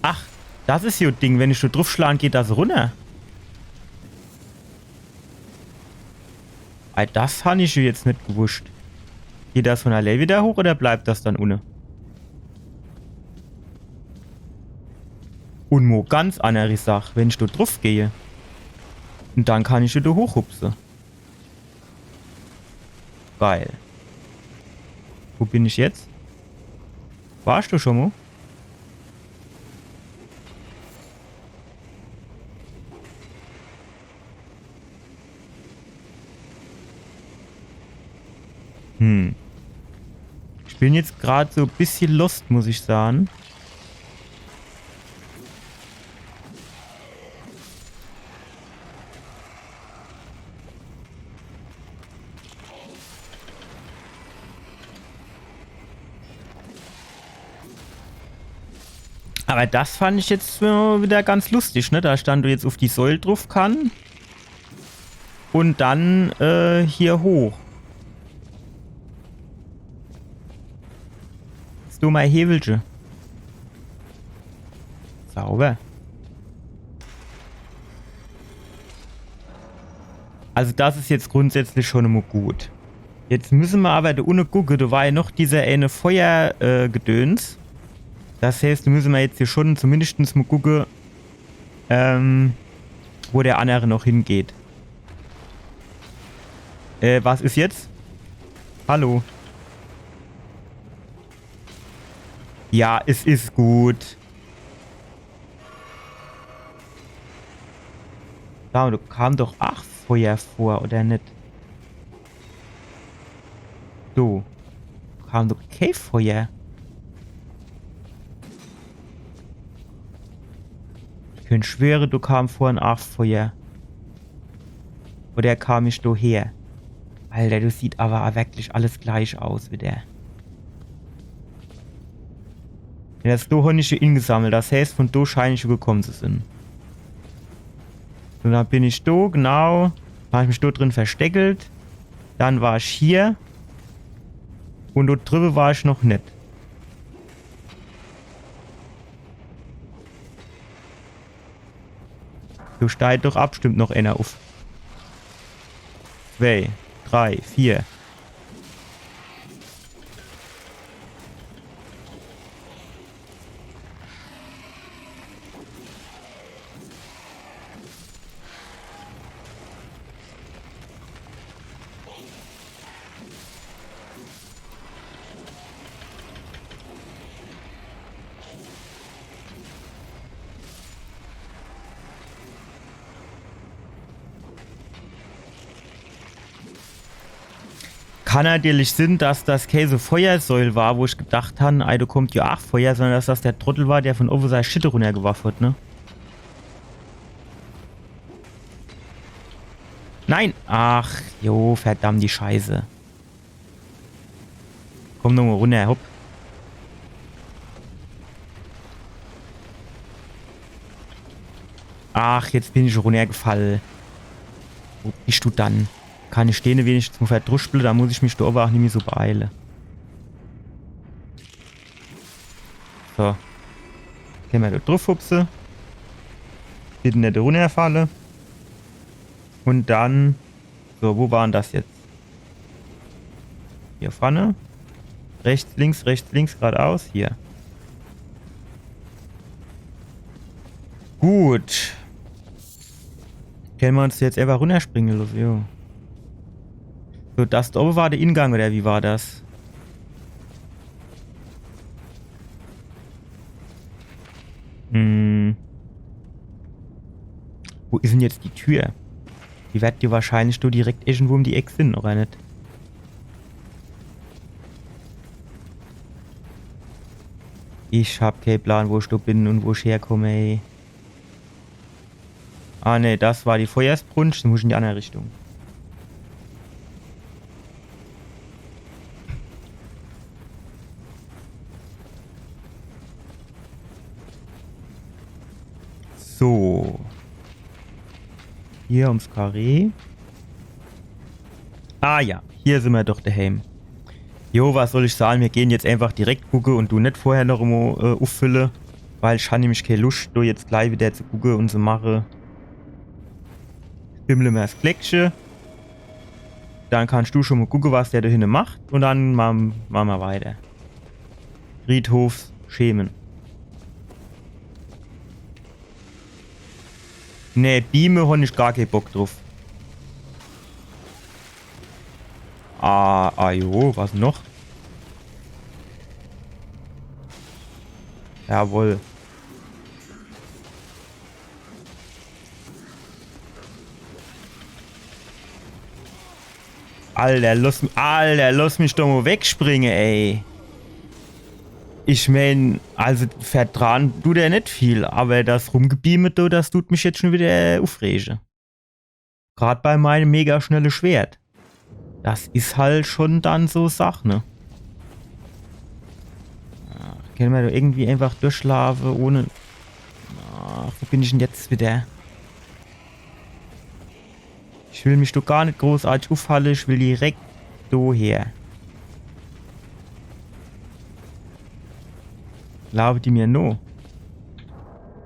Ach, das is jo Ding, wenn ich do druffschlan, geht das runner. Ei, das hann ich jo jetzt net gewusst. Geht das vun allee widder hoch oder bleibt das dann unne? Un mo ganz anneri Sach, wenn ich do druffgeh. Un dann kann ich jo do hochhupse. Geil. Wo bin ich jetzt? Warsch du schon mo? Hm. Ich bin jetzt grad so e bissje lost, muss ich sage. Awwer das fand ich jetzt, äh, widder ganz luschtig, ne? Dass ich dann jetzt uff die Säul druff kann. Un dann, äh, hier hoch. Jetzt do mol Hewelche. Sauber. Also das is jetzt grundsätzlich schon mo gut. Jetzt müsse mer awwer do unne gucke, do war jo noch dieser ene Feuer, äh, Gedöns. Das heißt, do müsse mer jetzt hier schon zumindestens mo gucke, ähm, wo der annere noch hingeht. Äh, was is jetzt? Hallo? Ja, es is gut. Do kam doch aa Feuer vor, oder net? Do kam doch kee Feuer. Ich könnt schwöre, do kam vorhin aa Feuer. Oder kam ich do her? Alter, das sieht awwer wirklich alles gleich aus widder. Ja, das do hann ich jo ingesammelt. Das heißt, vun do schein ich jo gekumme zu sin. Un dann bin ich do, genau. Hab ich mich do drin versteckelt. Dann war ich hier. Un do driwwe war ich noch net. Do steigt doch bestimmt noch ener uff. Zwei, drei, vier. Kann natürlich sin, dass das kee so Feuersäul war, wo ich gedacht han, ei, do kommt jo aa Feuer, sondern dass das der Trottel war, der vun owwe sei Shit runnergeworf hat, ne? Nein! Ach, jo, verdammt die Scheiße. Komm nochmo runner, hopp. Ach, jetzt bin ich runnergefall. Wo bisch du dann? Kann ich dene wenigstens mo verdruschble? Do muss ich mich do owwe aa nimmi so beeile. So. Kenne mer do druffhupse. Bitte net runnerfalle. Un dann. So, wo war dann das jetzt? Hier vorne. Rechts, links, rechts, links, gradaus. Hier. Gut. Kenne mer uns jetzt äfach runnerspringe losse, jo. So, das do owwe war de Ingang, oder wie war das? Hm. Wo is 'n jetzt die Tür? Die werd jo wahrscheinlich do direkt irgendwo um die Eck sin, oder net? Ich hab kee Plan, wo ich do bin un wo ich herkomm, ey. Ah, nee, das war die Feuersbrunst. Dann muss ich in die andere Richtung. So. Hier ums Karree. Ah ja, hier sin mer doch daheim. Jo, was soll ich sage? Mir gehn jetzt einfach direkt gucke un du net vorher noch emo, äh, uffülle, weil ich han nämlich kee Luscht, do jetzt glei wieder zu gucke un zu mache. Bimmle mer's Gleckche. Dann kannst du schon mo gucke, was der do hinne macht. Un dann ma-, mache mer weiter. Friedhofsschemen. Nee, beame han ich gar kee Bock druf. Ah, ah jo, was noch? Jawohl. Alter, lass, Alter, lass mich doch mo wegspringe, ey. Ich mein, also vertraan dut der net viel, awwer das Rumgebeame do, das dut mich jetzt schon wieder, äh, ufrege. Grad bei meinem mega schnelle Schwert. Das is halt schon dann so Sach, ne? Ach, kenne mer do irgendwie einfach durchlaafe ohne. Ach, wo bin ich 'n jetzt wieder? Ich will mich doch gar net großartig uffalle, ich will direkt do her. Laafe die mir no?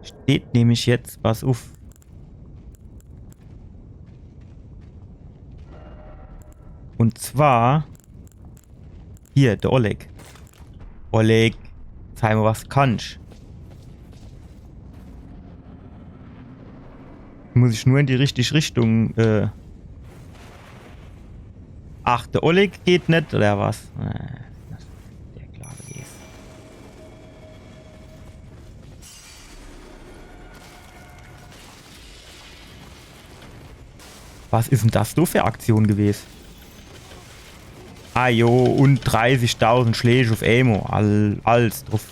Steht nämlich jetzt was uf. Un zwar hier, de Oleg. Oleg, zeig mo, was du kannsch. Muss ich nur in die richtige Richtung, äh. Ach, de Oleg geht net, oder was? Äh, das, der klare geht's. Was is 'n das do für Aktion gewes? Ah jo, un dreißigtausend Schläg uf emo. All, alles druf.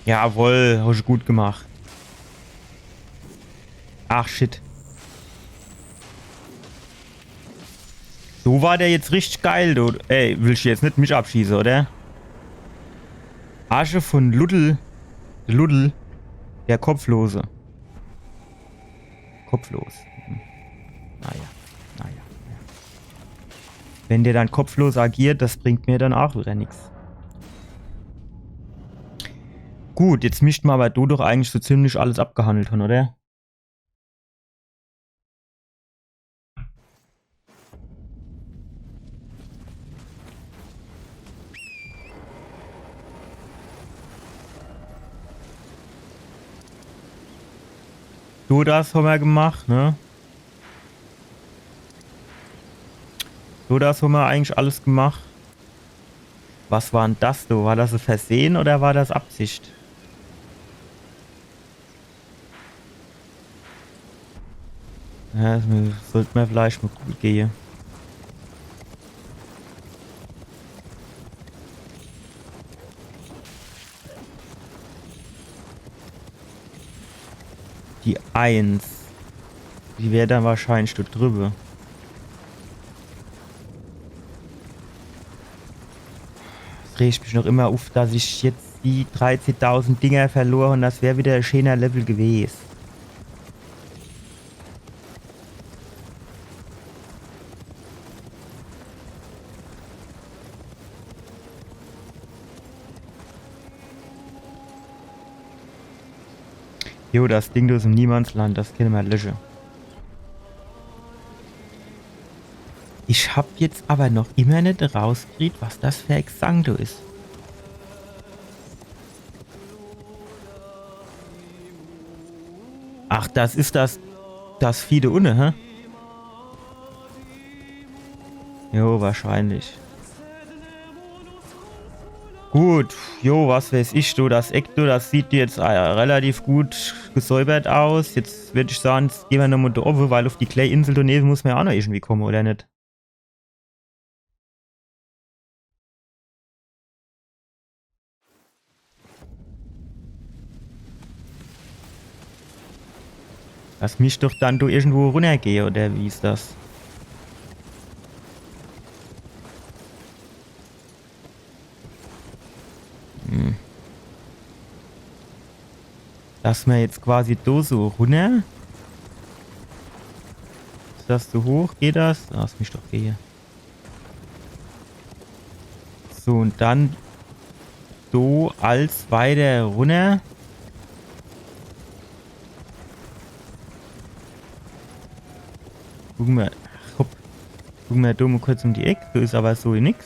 Jawohl, hasch gut gemacht. Ach, shit. So war der jetzt richtig geil, du. Ey, willsch du jetzt net mich abschieße, oder? Asche von Luddel. Luddel. Der Kopflose. Kopflos. Hm. Naja, naja, naja. Wenn der dann kopflos agiert, das bringt mir dann auch wieder nix. Gut, jetzt mischt ma aber do doch eigentlich so ziemlich alles abgehandelt han, oder? So, das han ma gemacht, ne? So, das han ma eigentlich alles gemacht. Was war 'n das do? War das e Versehen oder war das Absicht? Ja, das sollt ma vielleicht mo gucke gehe. Die eins. Die wär dann wahrscheinlich do drübe. Es regt mich noch immer uf, dass ich jetzt die dreizehntausend Dinger verlor han. Das wär wieder e scheener Level gewes. Jo, das Ding do is im Niemandsland, das kenne mer lösche. Ich hab jetzt awwer noch immer net rausgekriegt, was das für e Gesang do is. Ach, das is das, das Vieh do unne, hä? Jo, wahrscheinlich. Gut, jo, was weiß ich, du, das Eck, du, das sieht jetzt, äh, relativ gut gesäubert aus. Jetzt würd ich sage, jetzt gehn mer nochmol do owwe, weil uff die klää Insel do newe muss mer jo ach noch irgendwie komme, oder net? Das misst doch dann do irgendwo runnergehe, oder wie is das? Hm. Dass mer jetzt quasi do so runner. Is das zu hoch? Geht das? Ah, das misst doch gehe. So, un dann do als weiter runner. Gucke mer, ach, hopp. Gucke mer do mol kurz um die Eck. Do is awwer so nix.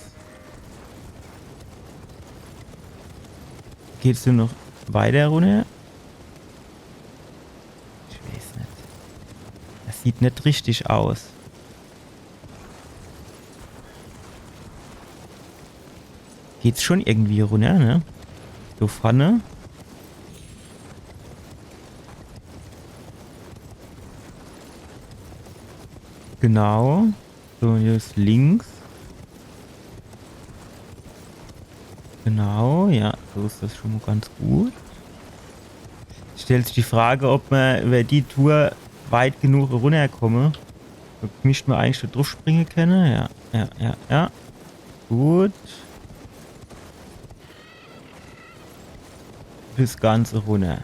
Geht's do noch weiter runner? Ich weiß net. Das sieht net richtig aus. Geht's schon irgendwie runner, ne? Do vorne. Genau. So, hier is links. Genau, ja, so is das schon mol ganz gut. Stellt sich die Frage, ob mer iwwer die Tour weit genug runnerkomme. Do misst mer eigentlich schon druffspringe kenne. Ja, ja, ja, ja. Gut. Bis ganz runner.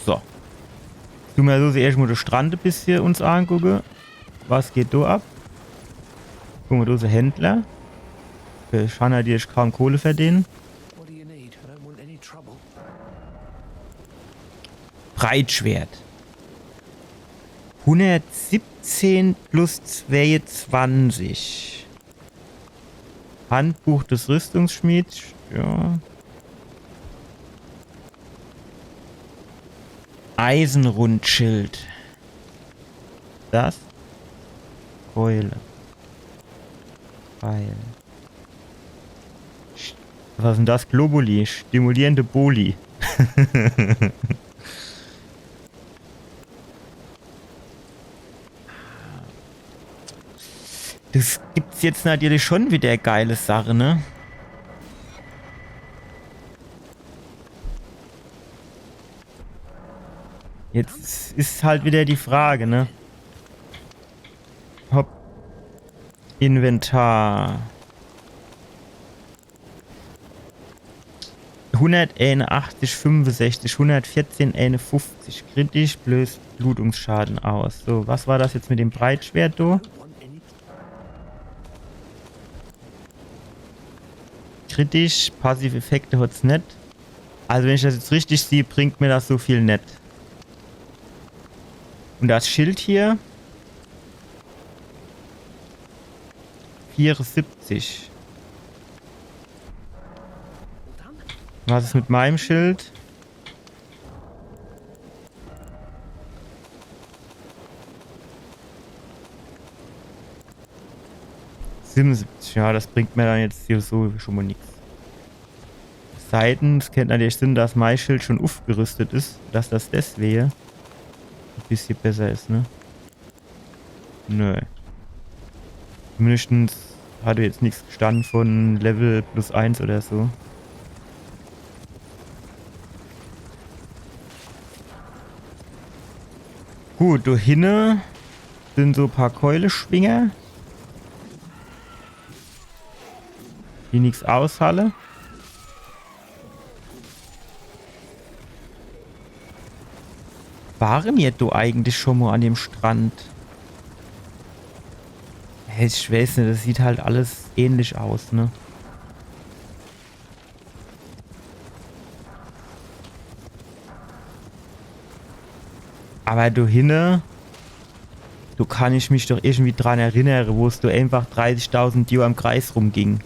So. Dun mer so erscht mol de Strand e bissje uns angucke. Was geht do ab? Guck mol, do is e Händler. Äh, schade, dass ich kaum Kohle verdiene. What do you need? I don't want any trouble. Breitschwert. Hundertsiebzehn plus zweiundzwanzig. Handbuch des Rüstungsschmieds, ja. Eisenrundschild. Das? Keule. Pfeil. Sch-, was is denn das? Globuli. Stimulierende Boli. Das gibt's jetzt natürlich schon wieder geile Sache, ne? Jetzt is halt wieder die Frage, ne? Hopp. Inventar. Hunderteinunachtzig, fünfundsechzig, hundertvierzehn, einundfünfzig. Kritisch, löst Blutungsschaden aus. So, was war das jetzt mit dem Breitschwert, du? Kritisch, passive Effekte hat's net. Also wenn ich das jetzt richtig sieh, bringt mir das so viel net. Und das Schild hier? Vierundsiebzig. Was is mit meinem Schild? Siebenundsiebzig, ja, das bringt mir dann jetzt hier so schon mal nix. Sei denn, es kennt natürlich sinn, dass mein Schild schon ufgerüstet is, dass das deswege e bissje besser is, ne? Nö. Mindestens hat jetzt nix gestann von Level plus eins oder so. Gut, do hinne sinn so paar Keuleschwinger, die nix aushalle. Ware mir do eigentlich schon mo an dem Strand? Hey, ich weiß net, das sieht halt alles ähnlich aus, ne? Aber do hinne, do kann ich mich doch irgendwie dran erinnere, wo's do einfach dreißigtausend Johr im Kreis rumging.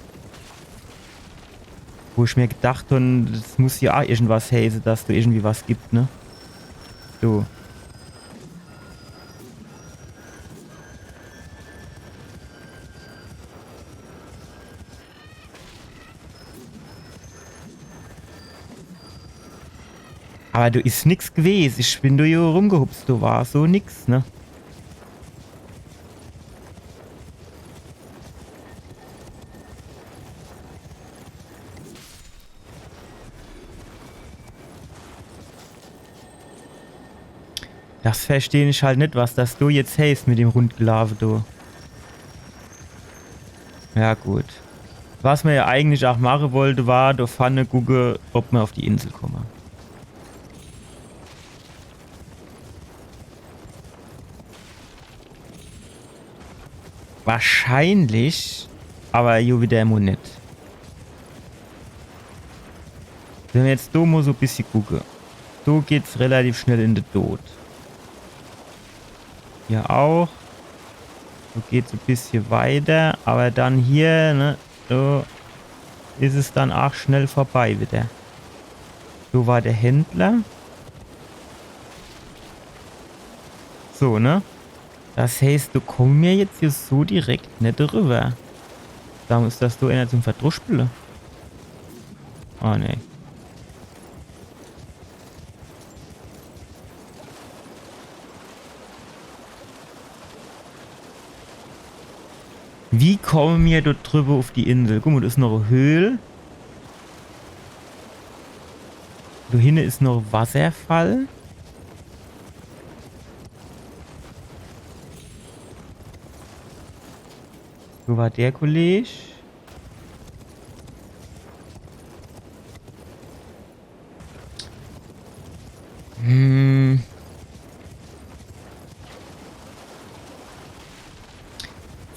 Wo ich mir gedacht hab, das muss jo ach irgendwas heiße, dass do irgendwie was gibt, ne? So. Aber do is nix gewes. Ich bin do jo rumgehupst, do war so nix, ne? Das versteh ich halt net, was das do jetzt heißt mit dem Rundgelaafe do. Ja, gut. Was mer jo eigentlich ach mache wollt, war do vorne gucke, ob mer auf die Insel komme. Wahrscheinlich, aber jo wieder mo net. Wenn mer jetzt do mo so bissje gucke, do geht's relativ schnell in de Tod. Hier auch. So geht's e bissje weiter, aber dann hier, ne, so is es dann ach schnell vorbei wieder. So war der Händler. So, ne? Das heißt, do komme mer jetzt hier so direkt net drüber. Do muss das do einer zum Verdruschpele. Oh, nee. Wie komme mer do drüber auf die Insel? Guck mo, do is noch e Höhl. Do hinne is noch e Wasserfall. Wo war der Kollege? Hm.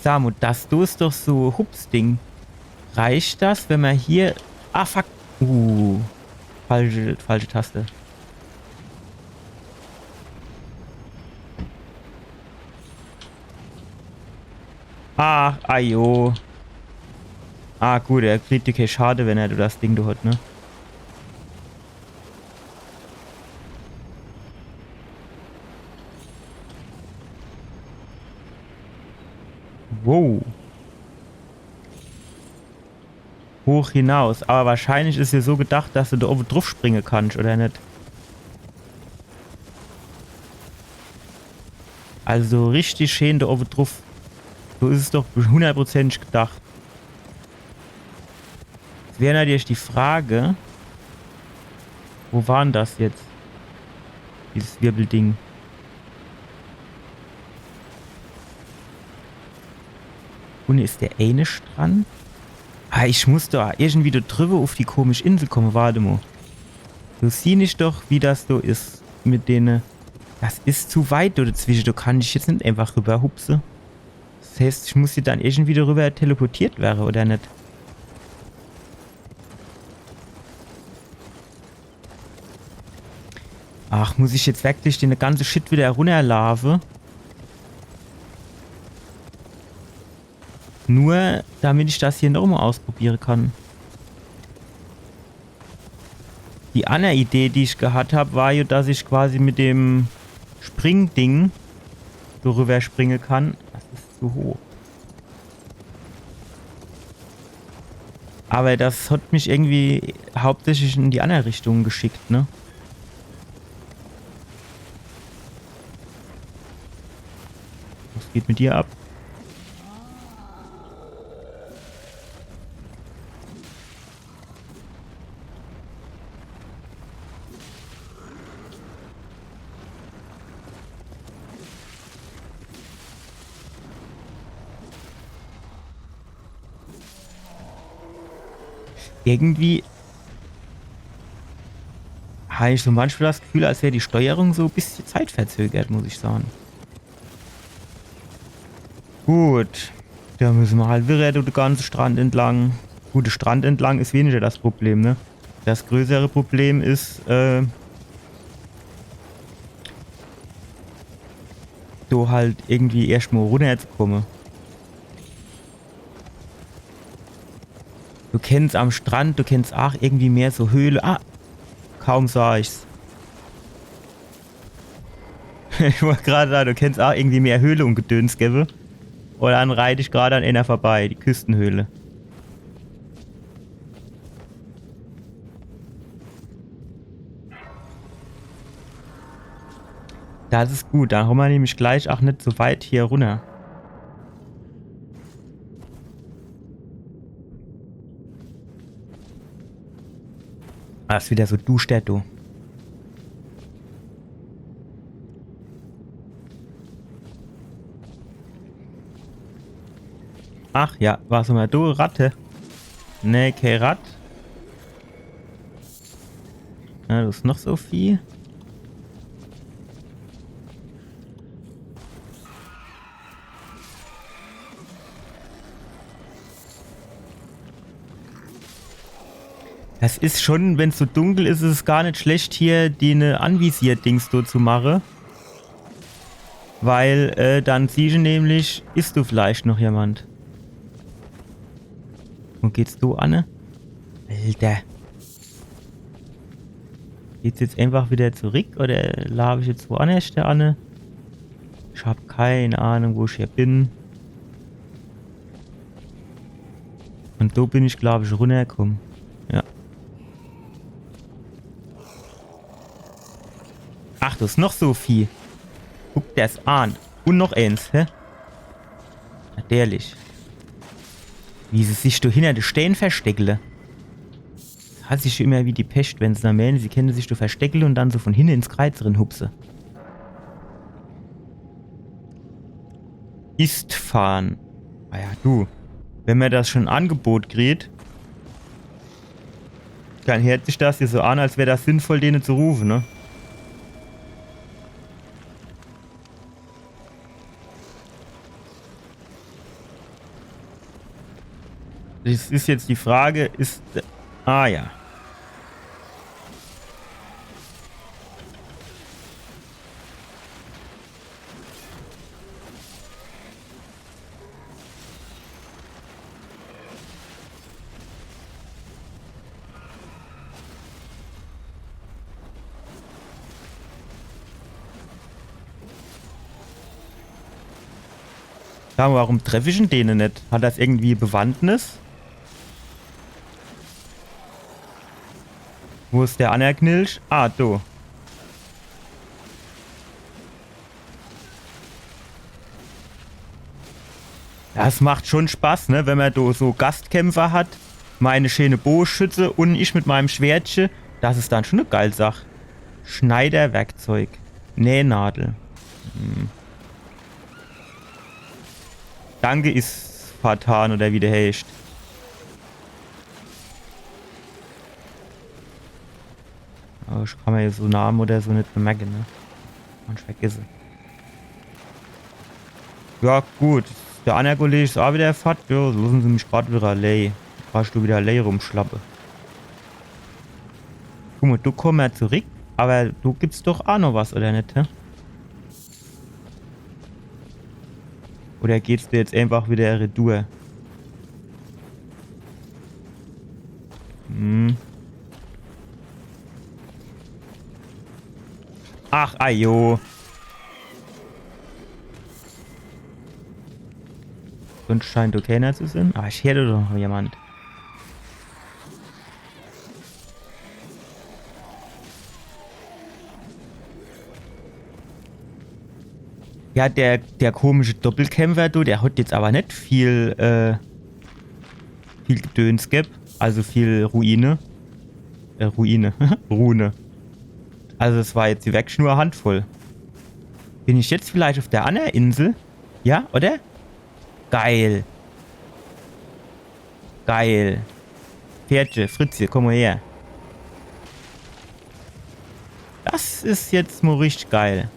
Sa mo, das do is doch so Hups-Ding. Reicht das, wenn mer hier... Ah, fuck. Uh, falsche, falsche Taste. Ah, ajo. Ah, gut, er kriegt jo kee Schade, wenn er do das Ding do hat, ne? Wow. Hoch hinaus. Aber wahrscheinlich is hier so gedacht, dass du do owwe druff springe kannst, oder net? Also so richtig schön do owwe druff. So is es doch hundertprozentig gedacht. Jetzt wär natürlich die Frage, wo war dann das jetzt? Dieses Wirbelding. Unne is der eine Strand. Ah, ich muss doch irgendwie do drüber auf die komische Insel komme. Wart mo. Do sieh ich doch, wie das do is mit dene. Das is zu weit do dazwische. Do kann ich jetzt net einfach rüberhupse. Das heißt, ich muss hier dann irgendwie do rüber teleportiert werre, oder net? Ach, muss ich jetzt wirklich den ganze Shit wieder runnerlaafe? Nur damit ich das hier nochmo ausprobiere kann. Die anner Idee, die ich gehat hab, war jo, dass ich quasi mit dem Springding so rüberspringe kann. Das is zu hoch. Aber das hat mich irgendwie hauptsächlich in die anner Richtung geschickt, ne? Was geht mit dir ab? Irgendwie hab ich so manchmal das Gefühl, als wär die Steuerung so e bissje zeitverzögert, muss ich sagen. Gut. Do müsse mer halt wieder de ganze Strand entlang. Gut, de Strand entlang is weniger das Problem, ne? Das größere Problem is, äh, do halt irgendwie erscht mo runnerzukomme. Du kennscht am Strand, du kennscht aach irgendwie mehr so Höhle. Ah, kaum sah ich's. Ich wollt grad sage, du kennscht aach irgendwie mehr Höhle un Gedöns gewwe. Un dann reit ich grad an eener vorbei, die Küstenhöhle. Das is gut, dann hommer nämlich gleich aach net so weit hier runner. Ah, is wieder so duschter, du. Ach ja, was hommer do? Ratte? Nee, kee Ratt. Ja, do is noch so viel. Das is schon, wenn's so dunkel is, is es gar net schlecht, hier die, ne, Anvisier-Dings do zu mache. Weil, äh, dann siehsche nämlich, is do vielleicht noch jemand. Wo geht's do anne? Alter. Geht's jetzt einfach wieder zurück oder laaf ich jetzt woannerscht anne? Ich hab kee Ahnung, wo ich hier bin. Un do bin ich, glaab ich, runnerkomme. Ja. Ach, do is noch so viel. Guck der's an. Un noch eens, hä? Natürlich. Wie se sich do hinner de Stään versteckele. Hass ich immer wie die Pescht, wenn se dann meene, se kenne sich do versteckele un dann so von hinne ins Kreiz rin hupse. Istvan. Ah ja, du. Wenn mer das schon angebot kriet, dann heert sich das hier so an, als wär das sinnvoll, dene zu rufe, ne? Das is jetzt die Frage, is... Ah ja. Sag mol, warum treff ich denn dene net? Hat das irgendwie Bewandtnis? Wo is der anner Knilch? Ah, do. Das macht schon Spaß, ne? Wenn mer do so Gastkämpfer hat, meine scheene Bogeschütze un ich mit meinem Schwertche, das is dann schon e geil Sach. Schneiderwerkzeug. Nähnadel. Hm. Danke, Isfatan, oder wie der heißt. Aber ich kann mer jetzt so Name oder so net merke, ne? Kann ich vergesse. Ja, gut. Der anner Kolleg is a wieder fort. Ja, losse se mich grad wieder allää. Kannsch du wieder allää rumschlappe. Guck mol, do komme mer zurück. Aber do gibt's doch a noch was, oder net, hä? Oder geht's do jetzt einfach wieder retour? Hm. Ach, ajo. Sonscht scheint do keener zu sin. Aber ich heer doch noch jemand. Ja, der, der komische Doppelkämpfer, du, der hat jetzt aber net viel, äh, viel Gedöns gebb. Also viel Ruine. Äh, Ruine. Rune. Also es war jetzt wirklich nur e Handvoll. Bin ich jetzt vielleicht auf der anner Insel? Ja, oder? Geil. Geil. Pferdche, Fritzche, komm mol her. Das is jetzt mol richtig geil.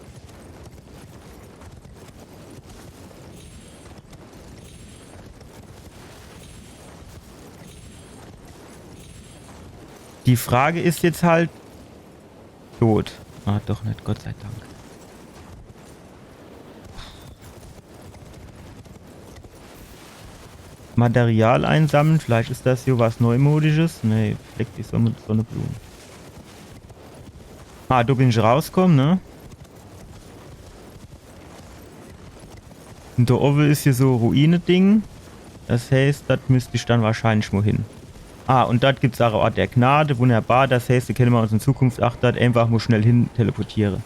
Die Frage is jetzt halt, Tot. Ah, doch net, Gott sei Dank. Material einsammeln, vielleicht is das hier was Neumodisches. Nee, fleck die Sonne, Sonneblume. Ah, do bin ich rauskomm, ne? Un do owwe is hier so Ruine-Ding. Das heißt, dort müsst ich dann wahrscheinlich mo hin. Ah, un dort gibt's ach en Ort der Gnade. Wunderbar. Das heißt, do kenne mer uns in Zukunft ach dort einfach mo schnell hin teleportiere.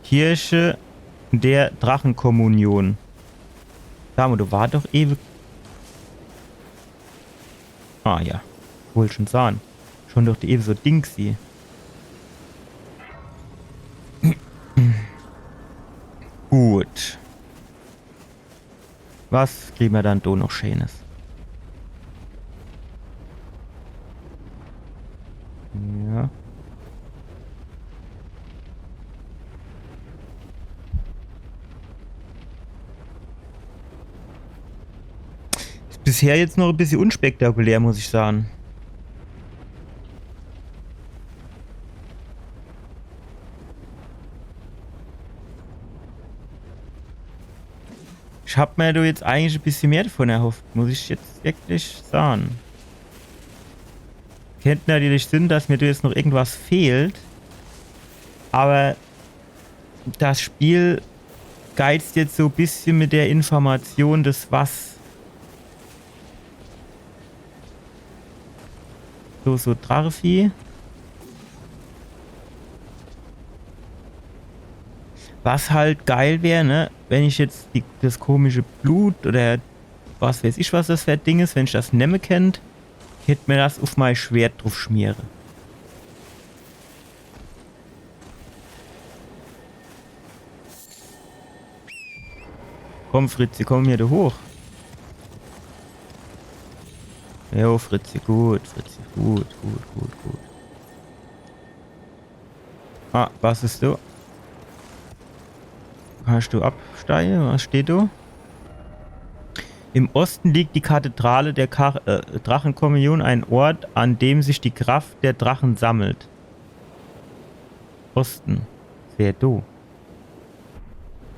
Kirche der Drachenkommunion. Sa mo, do war doch ewe. Ah ja, wollt schon sahn. Schon doch die ewe so Dings hier. Gut. Was kriege mer dann do noch Scheenes? Ja. Is bisher jetzt noch e bissje unspektakulär, muss ich sahn. Ich hab mer do jetzt eigentlich e bissje mehr davon erhofft, muss ich jetzt wirklich sahn. Kennt natürlich sinn, dass mir do jetzt noch irgendwas fehlt, aber das Spiel geizt jetzt so e bissje mit der Information, des was So, so Drachevieh. Was halt geil wär, ne, wenn ich jetzt die, das komische Blut oder was weiß ich, was das für e Ding is, wenn ich das nemme kennt, kennt mer das uf mei Schwert druf schmiere. Komm, Fritzi, komm mir do hoch. Jo, Fritzi, gut, Fritzi, gut, gut, gut, gut. Ah, was is do? Kannst du absteige? Was steht do? Im Osten liegt die Kathedrale der Kar äh, Drachenkommunion, ein Ort, an dem sich die Kraft der Drachen sammelt. Osten. Wer do?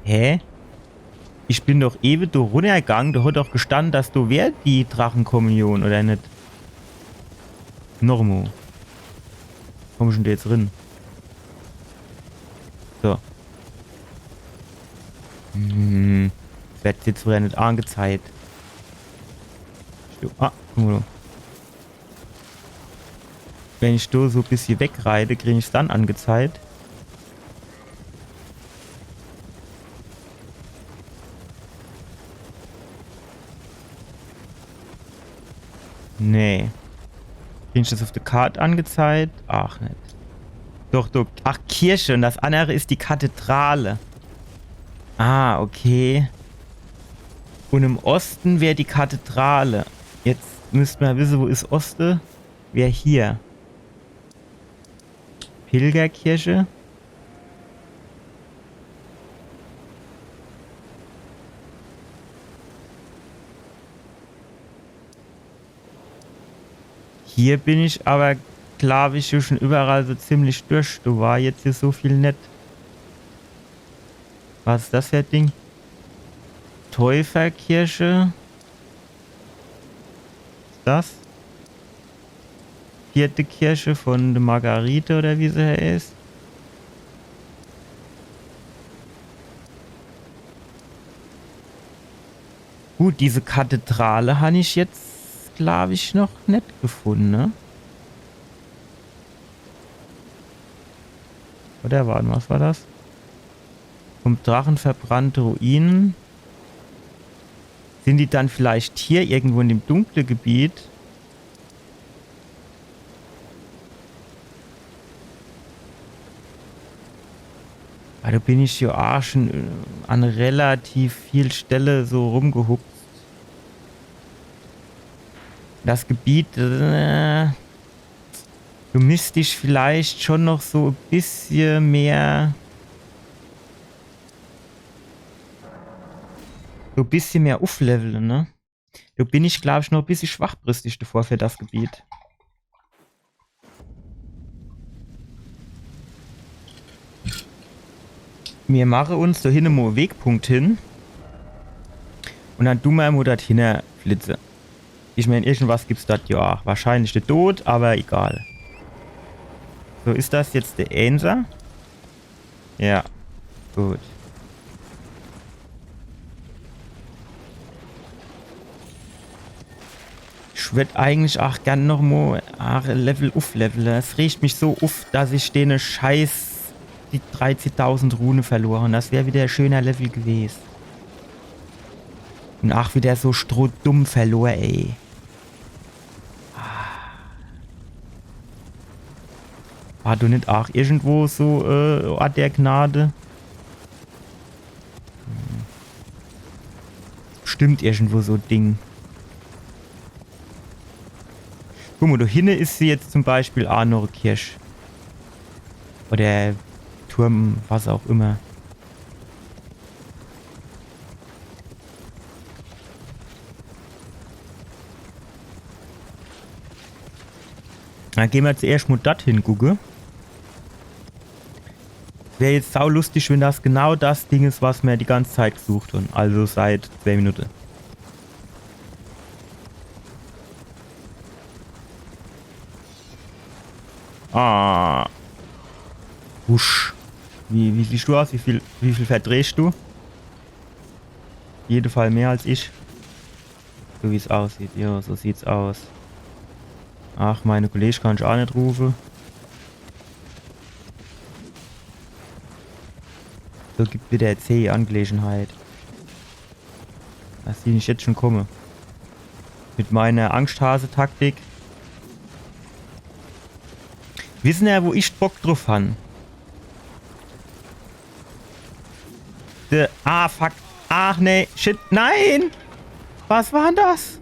Hä? Ich bin doch ewe do runnergang, do hat doch gestann, dass do wär die Drachenkommunion, oder net? Normo. Komm ich dann do jetzt rin? So. Hm. Das werd jetzt wieder net angezeigt. Sto- Ah, guck mo. Wenn ich do so e bissje wegreite, krieg ich's dann angezeigt? Nee. Krieg ich das uf de Kart angezeigt? Ach, net. Doch, doch. Ach, Kirche. Un das annere is die Kathedrale. Ah, okay. Un im Osten wär die Kathedrale. Jetzt müsst mer wisse, wo is Oste? Wär hier. Pilgerkirche. Hier bin ich aber, glaub ich, schon überall so ziemlich durch. Do war jetzt hier so viel net. Was is das für e Ding? Täuferkirche. Is das? Vierte Kirche von de Margarete oder wie se heißt. Gut, diese Kathedrale han ich jetzt, glaub ich, noch net gefunne, ne? Oder warte, was war das? Vom Drachen verbrannte Ruinen. Sind die dann vielleicht hier irgendwo in dem dunkle Gebiet? Ah, do bin ich jo ach schon, äh, an relativ viel Stelle so rumgehupst. Das Gebiet, äh, do misst ich vielleicht schon noch so e bissje mehr, so e bissje mehr uflevele, ne? Do bin ich, glaub ich, noch e bissje schwachbrüstig davor für das Gebiet. Mir mache uns do hinne mo e Wegpunkt hin. Un dann du mer mo dort hinne flitze. Ich mein, irgendwas gibt's dort jo aach. Wahrscheinlich de Tod, awwer egal. So, is das jetzt de Eenser? Ja. Gut. Ich würd eigentlich aach gern noch mo aach e Level ufflevele. Es regt mich so uff, dass ich dene scheiß die dreizehntausend Rune verlor. Un das wär wieder e schöner Level gewes. Un aach wieder so strohdumm verlor, ey. War do net aach irgendwo so, äh, Ort der Gnade? Hm. Bestimmt irgendwo so e Ding. Guck mo, do hinne is se jetzt zum Beispiel aach noch e Kirch. Oder Turm, was aach immer. Dann geh mer zuerscht mo dort hin gucke. Wär jetzt saulustig, wenn das genau das Ding is, was mer die ganze Zeit gesucht hun. Also seit zwei Minute. Ah. Wusch. Wie, wie siehst du aus? Wie viel, wie viel verdrehst du? Jede Fall mehr als ich. So wie's aussieht. Ja, so sieht's aus. Ach, meine Kollege kann ich aach net rufe. So gibt wieder e zähe Angelegenheit. Dass die net jetzt schon komme. Mit meiner Angschthase-Taktik. Wissen er, wo ich Bock druf han? De, ah, fuck. Ach, nee. Shit. Nein! Was war denn das?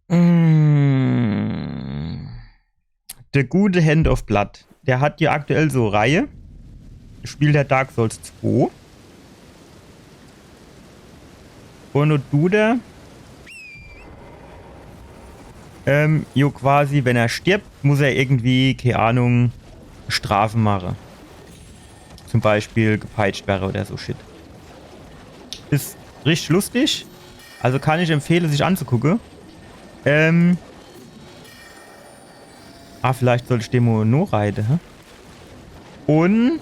Mm. De gute Hand of Blood. Der hat ja aktuell so Reihe. Spielt der Dark Souls zwei. Un do dut er, ähm, jo quasi, wenn er stirbt, muss er irgendwie, kee Ahnung, Strafe mache. Zum Beispiel gepeitscht wäre oder so Shit. Is richtig lustig. Also kann ich empfehle, sich anzugucke. Ähm. Ah, vielleicht sollt ich dem mo noreide, hä? Un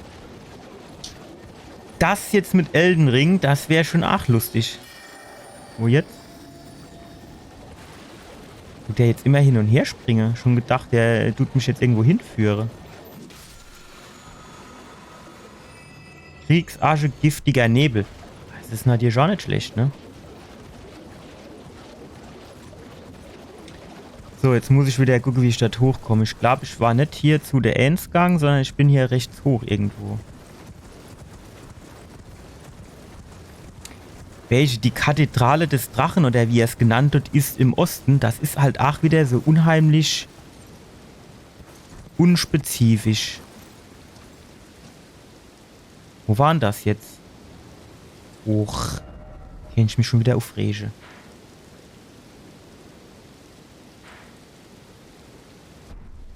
das jetzt mit Elden Ring, das wär schon aach lustig. Wo jetzt? Tut der jetzt immer hin un her springe? Schon gedacht, der tut mich jetzt irgendwo hinführe. Kriegsasche, giftiger Nebel. Das is natürlich aach net schlecht, ne? So, jetzt muss ich wieder gucke, wie ich dort hochkomm. Ich glaub, ich war net hier zu der Äänsgang, sondern ich bin hier rechts hoch irgendwo. Welche, die Kathedrale des Drachen oder wie er's genannt wird, is im Osten. Das is halt aach wieder so unheimlich unspezifisch. Wo war denn das jetzt? Och, kann ich mich schon wieder uffrege.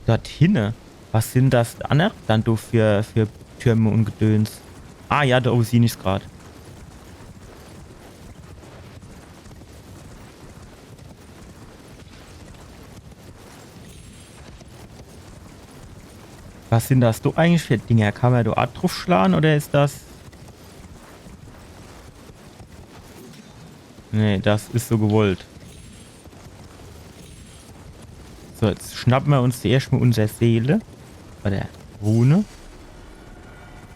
Dort hinne? Was sind das annere dann do für, für Türme un Gedöns? Ah ja, do owwe sieh ich's grad. Was sind das do eigentlich für Dinger? Kann mer do aach druffschlage oder is das... Nee, das is so gewollt. So, jetzt schnappe mer uns zuerscht mo unser Seele. Oder Rune.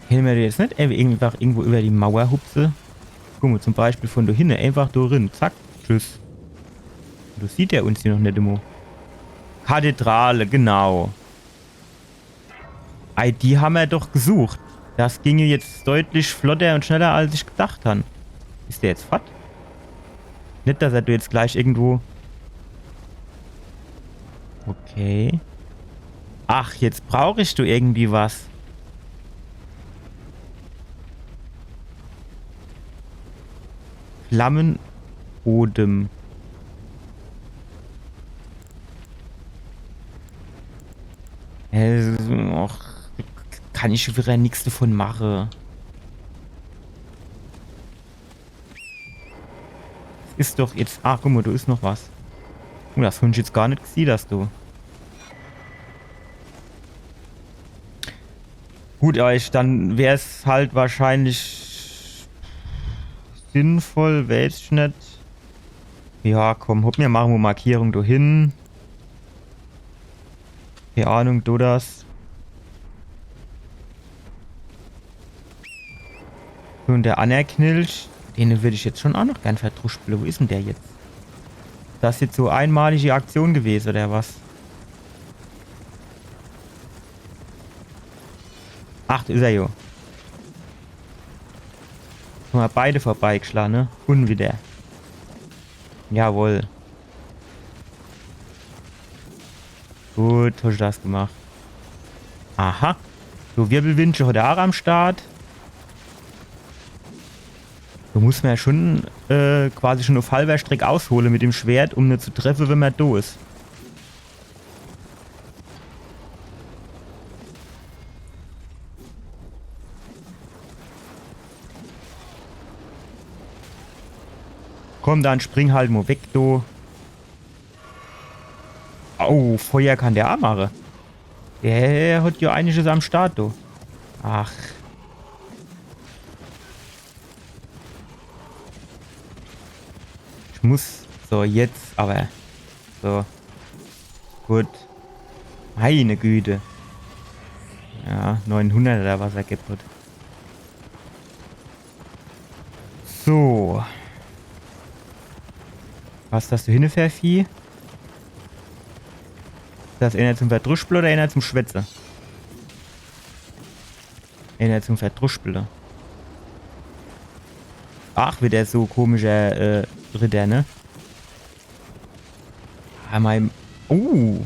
Kenne mer jetzt net einfach irgendwo über die Mauer hupse? Guck mo, zum Beispiel von do hinne einfach do rin. Zack, tschüss. Do sieht er uns hier noch net emol. Kathedrale, genau. Ei, die hammer doch gesucht. Das ginge jetzt deutlich flotter un schneller, als ich gedacht han. Is der jetzt fort? Net, dass er do jetzt gleich irgendwo... Okay. Ach, jetzt brauch ich do irgendwie was. Flammenodem. Kann ich widder nix davon mache. Is doch jetzt. Ah, guck mo, do is noch was. Oh, das hon ich jetzt gar net gesieh, das do. Gut, awwer ich, dann wär's halt wahrscheinlich sinnvoll, wääß ich net. Ja, komm, hopp, mir mache mo Markierung do hin. Kee Ahnung, do das. So, un der anner Knilch, den würd ich jetzt schon aa noch gern verdruschpele. Wo is dann der jetzt? Das is jetzt so einmalige Aktion gewese, oder was? Ach, do is er jo. Hon mer beide vorbeigeschla, ne? Un widder. Jawohl. Gut, hosch das gemacht. Aha. So, Wirbelwindche hot er aa am Start. Do muss mer jo schon, äh, quasi schon uff halwer Streck aushole mit dem Schwert, um ne zu treffe, wenn mer do is. Komm, dann spring halt mo weg, do. Au, Feuer kann der aa mache. Der hot jo einiges am Start, do. Ach. Ich muss. So, jetzt awwer. So. Gut. Meine Güte. Ja, neunhundert oder was er gibt. So. Was is das do hinne für e Vieh? Is das eener zum Verdruschpele oder eener zum Schwätze? Eener zum Verdruschpele. Ach, widder so komischer, äh, Ritter, ne? Ah, mei, uh,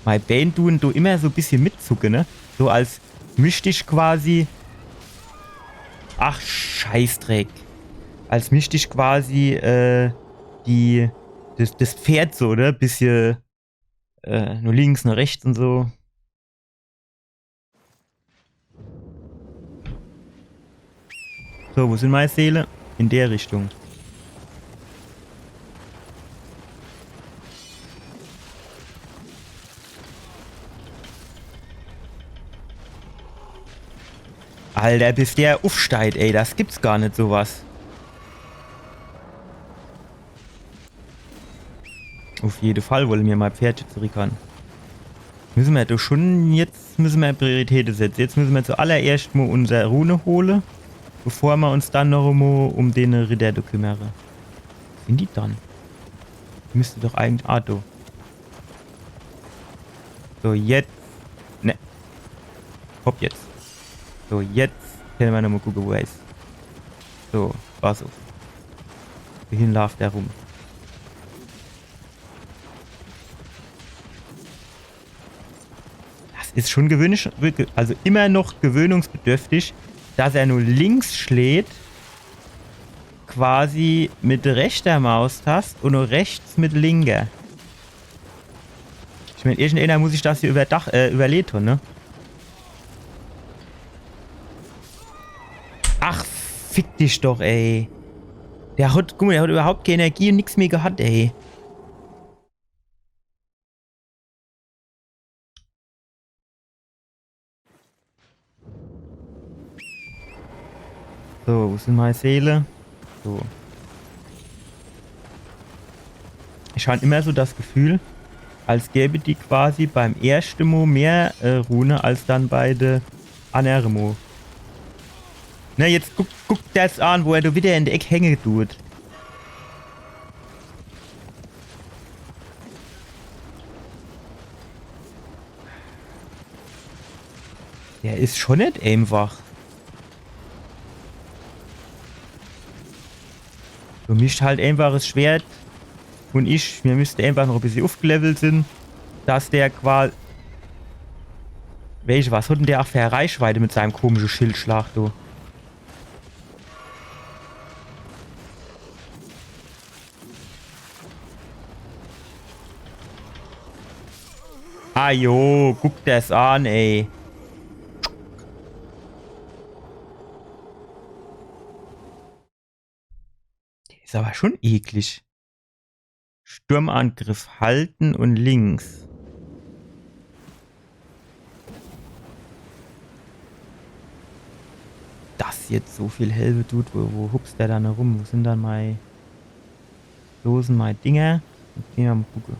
mei Bään dun do immer so e bissje mitzucke, ne? So als misst ich quasi, ach, Scheißdreck. Als misst ich quasi, äh, die, das, das Pferd so, oder? Bissje, äh, no links, no rechts un so. So, wo sin mei Seele? In der Richtung. Alter, bis der uffsteit, ey, das gibt's gar net, so was. Uff jede Fall wolle mer mei Pferdche zurick han. Misse mer doch schon, jetzt misse mer Prioritäte setze. Jetzt misse mer zuallererscht mo unser Rune hole, bevor mer uns dann noch mo um den Ritter do kümmere. Wo sin die dann? Die misste doch eigentlich, ah, do. So, jetzt. Ne. Hopp, jetzt. So, jetzt kenne mer nochmo gucke, wo er is. So, pass uff. Wohin laaft er rum? Das is schon gewöhnlich, also immer noch gewöhnungsbedürftig, dass er nur links schläht, quasi mit rechter Maustast und nur rechts mit linker. Ich mein, irgendeiner muss sich das hier überdach, äh, überleht haben, ne? Ach, fick dich doch, ey. Der hat, guck mal, der hat überhaupt keine Energie und nix mehr gehabt, ey. So, wo sin mei Seele? So. Ich han immer so das Gefühl, als gäbe die quasi beim erschte Mo mehr, äh, Rune als dann bei de annere Mo. Na, jetzt guck, guck das an, wo er do wieder in der Eck hänge tut. Der is schon net einfach. Du mischt halt einfach das Schwert und ich, mir misste einfach noch e bissje uffgelevelt sin, dass der quasi, welche, was hat denn der auch für e Reichweite mit seinem komische Schildschlag, du? Ah jo, guck das an, ey. Is awwer schun eklig. Sturmangriff halten un links. Dass jetzt so viel helfe dut, wo, wo hupst der dann rum? Wo sin dann mei, wo sin mei Dinger? Jetzt gehn mer mol gucke.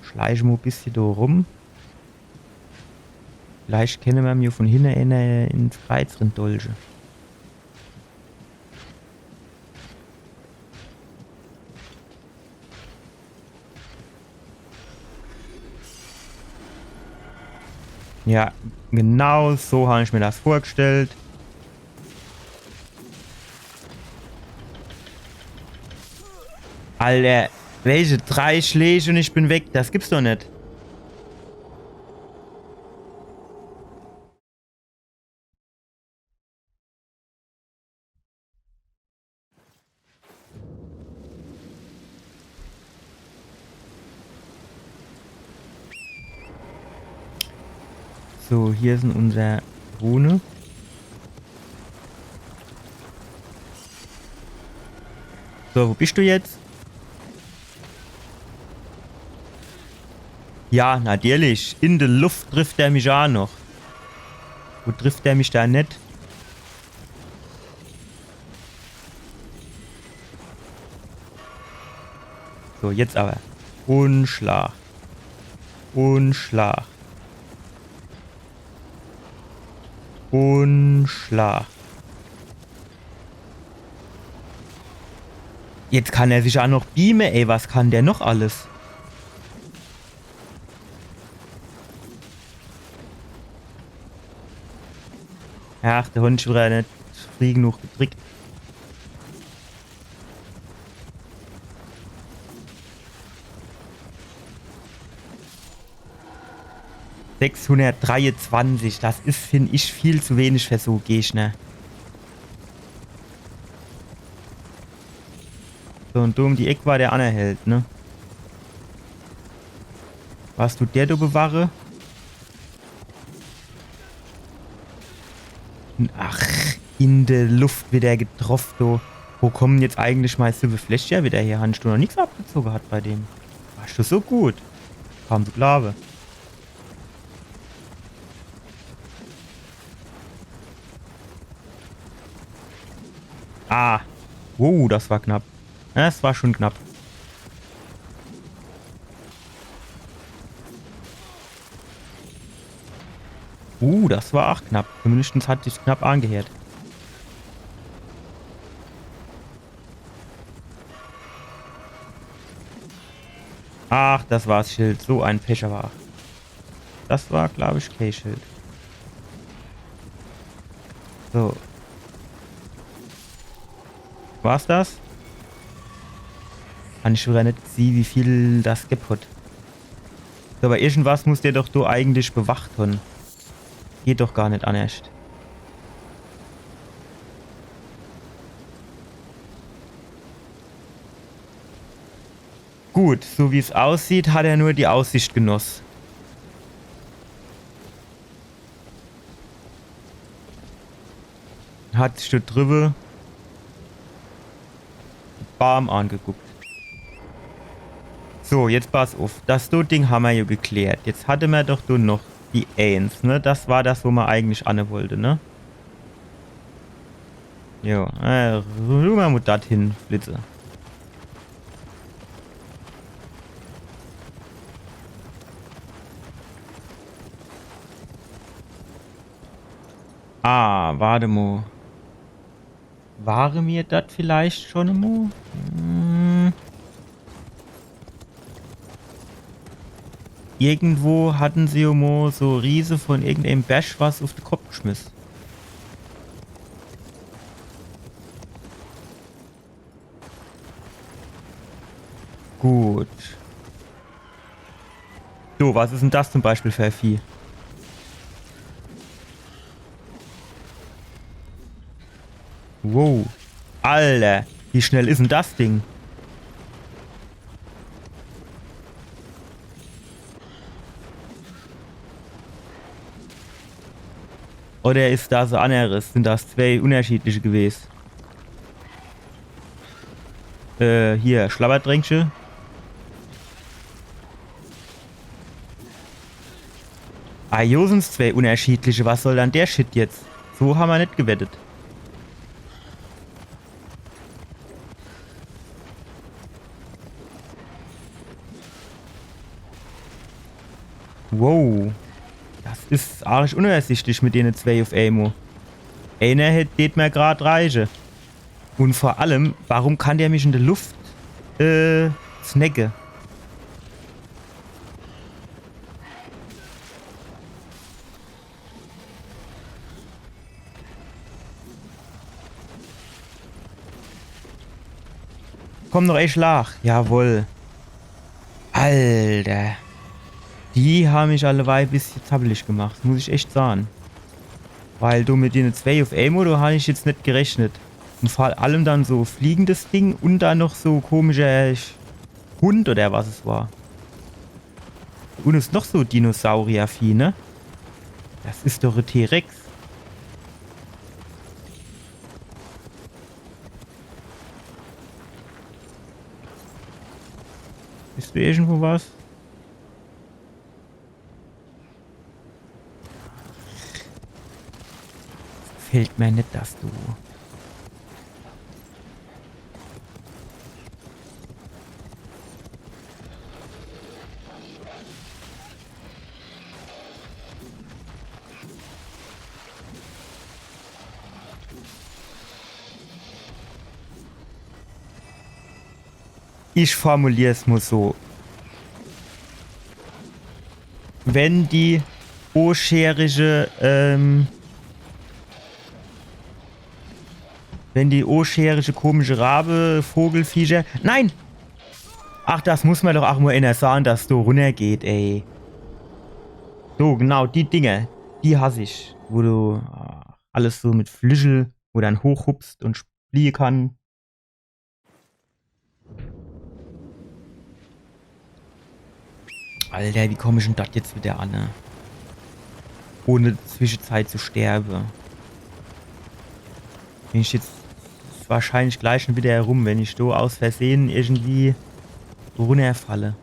Schleiche mer e bissje do rum. Vielleicht kenne mer mir vun hinne eener ins Kreiz rin dolche. Ja, genau so hab ich mir das vorgestellt. Alter, welche drei Schläge und ich bin weg? Das gibt's doch net. So, hier sin unser Rune. So, wo bist du jetzt? Ja, natürlich. In der Luft trifft er mich auch noch. Wo trifft er mich da net? So, jetzt aber. Und Schlag. Und Schlag. Und Schlag. Jetzt kann er sich auch noch beamen, ey. Was kann der noch alles? Ach, der Hund schon wieder net früh genug gedrückt. Sechshundertdreiundzwanzig, das is, find ich, viel zu wenig für so Gegner. So, und do um die Eck war der anner Held, ne? Was tut der do bewache? Ach, in der Luft wieder getroffen, du. Wo kommen jetzt eigentlich mei siwwe Fläschcher wieder her? Hast du noch nix abgezogen gehabt bei dem? Warst du so gut? Kaum zu glauben. Ah. Wow, das war knapp. Das war schon knapp. Uh, das war auch knapp. Zumindest hat sich's knapp angehört. Ach, das war's Schild. So ein Pech aber. Das war, glaub ich, kei Schild. So. War's das? Kann ich schon wieder net sehen, wie viel das gibt hat. So, aber irgendwas muss der doch do eigentlich bewacht haben. Geht doch gar net annerscht. Gut, so wie's aussieht, hat er nur die Aussicht genoss. Hat sich do drüwwe Baam angeguckt. So, jetzt pass uff. Das do Ding hammer jo geklärt. Jetzt hatte mer doch do noch die Eins, ne? Das war das, wo mer eigentlich anne wollte, ne? Jo, äh, rüber muss das hin, Flitze. Ah, warte mo. Ware mir das vielleicht schon mo? Hm. Irgendwo hatten se jo mo so Riese von irgendeinem Bash was uff de Kopp geschmiss. Gut. So, was is denn das zum Beispiel für e Vieh? Wow. Alter, wie schnell is denn das Ding? Oder is das e anneres? Sin das zwei unterschiedliche gewes? Äh, hier, Schlabbertränkche. Ah, jo, sind's zwee unnerschiedliche. Was soll dann der Shit jetzt? So ha mer net gewettet. Wow. Das is arg unübersichtlich mit dene zwee uff emol. Eener hätt, tät mer grad reiche. Un vor allem, warum kann der mich in de Luft, äh, snacke? Komm noch, ey, Schlag. Jawohl. Alter. Die ha mich alleweil e bissje zappelig gemacht, muss ich echt sahn. Weil do mit dene zwee uff emol, do ha ich jetzt net gerechnet. Un vor allem dann so fliegendes Ding un dann noch so komischer Hund oder was es war. Un is noch so Dinosauriervieh, ne? Das is doch e T-Rex. Is do irgendwo was? Gefällt mer net, dass du. Ich formulier's mol so. Wenn die oscherische, ähm, wenn die oscherische komische Rabe, Vogelviecher. Nein! Ach, das muss mer doch ach mol eener sahn, dass do runnergeht, ey. So, genau, die Dinger, die hass ich. Wo du, ah, alles so mit Flügel, wo dann hochhupst un fliehe kann. Alter, wie komm ich dann do jetzt wieder an, ne? Ohne Zwischenzeit zu sterbe. Wenn ich jetzt, is wahrscheinlich gleich schon wieder herum, wenn ich do aus Versehen irgendwie runnerfalle.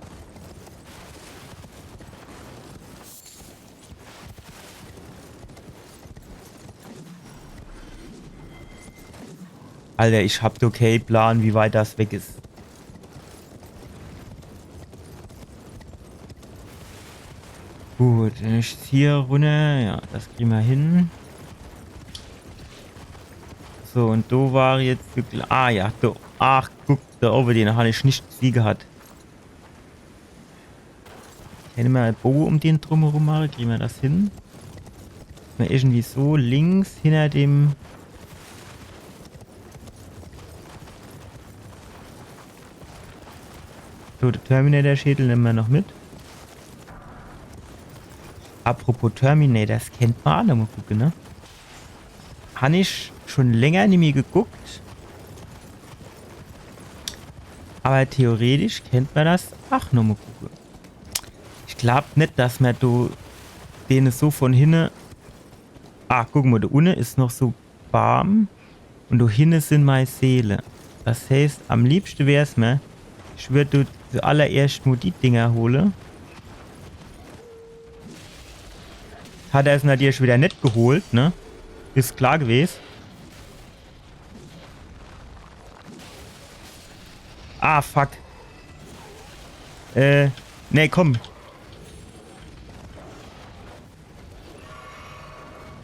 Alter, ich hab doch kee Plan, wie weit das weg is. Gut, dann is hier runner. Ja, das krieg mer hin. So, un do war jetzt wirklich. Ah ja, do. Ach, guck, do owwe, den han ich net gesieh gehat. Kenne mer e Boge um den drumherum mache? Kriege mer das hin? Mer irgendwie so links hinter dem. So, de Terminator-Schädel nemme mer noch mit. Apropos Terminator, das kennt mer ach nochmol gucke, ne? Han ich schon länger nimmi geguckt. Awwer theoretisch kennt mer das ach nochmol gucke. Ich glaab net, dass mer do dene so von hinne. Ah, guck mol, do unne is noch so Baam. Un do hinne sin mei Seele. Das heißt, am liebschte wär's mer, ich würd do zuallererscht mol die Dinger hole. Hat er's natürlich wieder net geholt, ne? Is klar gewes. Ah, fuck. Äh, nee, komm.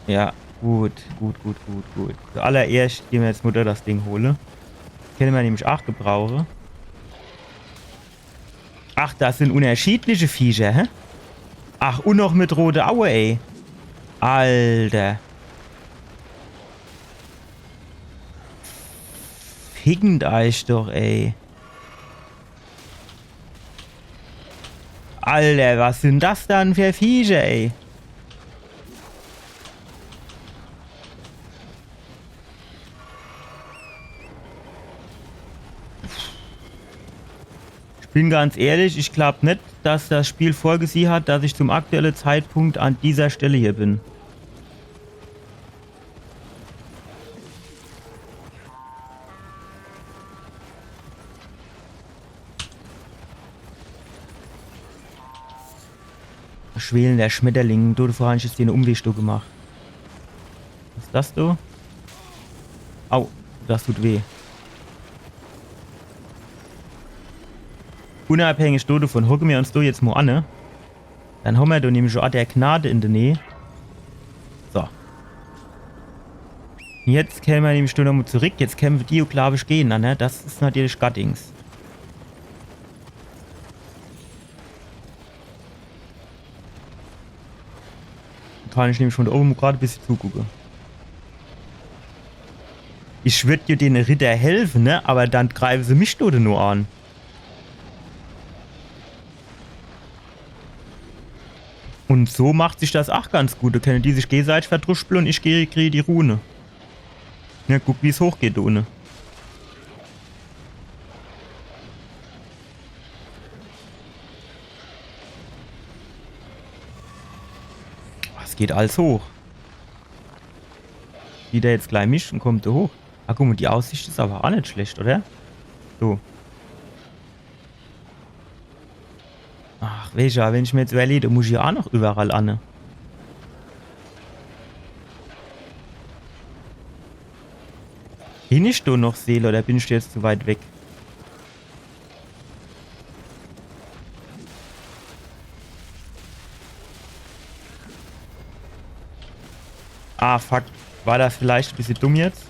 Ja, gut, gut, gut, gut, gut. Zuallererscht gehn mer jetzt mol do das Ding hole. Kenne mer nämlich ach gebrauche. Ach, das sin unnerschiedliche Viecher, hä? Ach, un noch mit rote Aue, ey. Alter. Fickend eich doch, ey. Alter, was sin das dann für Viecher, ey? Ich bin ganz ehrlich, ich glaab net, dass das Spiel vorgesieh hat, dass ich zum aktuelle Zeitpunkt an dieser Stelle hier bin. Schwelender Schmetterling, do, do vorhin is jetzt hier en Umweg do gemacht. Was is das do? Au, das tut weh. Unabhängig do devun, hocke mer uns do jetzt mo an, ne? Dann hommer do nämlich ach der Gnade in de Näh. So. Jetzt kenne mer nämlich do nomo zurick. Jetzt kenne mer die, glaab ich, gehn, ne? Das is natürlich Gattings. Kann ich nämlich vun do owwe grad e bissje zugucke. Ich würd jo dene Ritter helfe, ne? Awwer dann greife se mich do nur an. Un so macht sich das ach ganz gut. Do kenne die sich gegeseitig verdruschble un ich krie, krie die Rune. Ja, guck, wie's hochgeht do unne. Was geht alles hoch? Sieht er jetzt gleich mich un kommt do hoch? Ah, guck mo, die Aussicht is awwer ach net schlecht, oder? So. Ach, weesche, wenn ich mer jetzt iwwerleg, do muss ich jo ach noch iwwerall anne. Bin ich do noch, Seele, oder bin ich do jetzt zu weit weg? Ah, fuck. War das vielleicht e bissje dumm jetzt?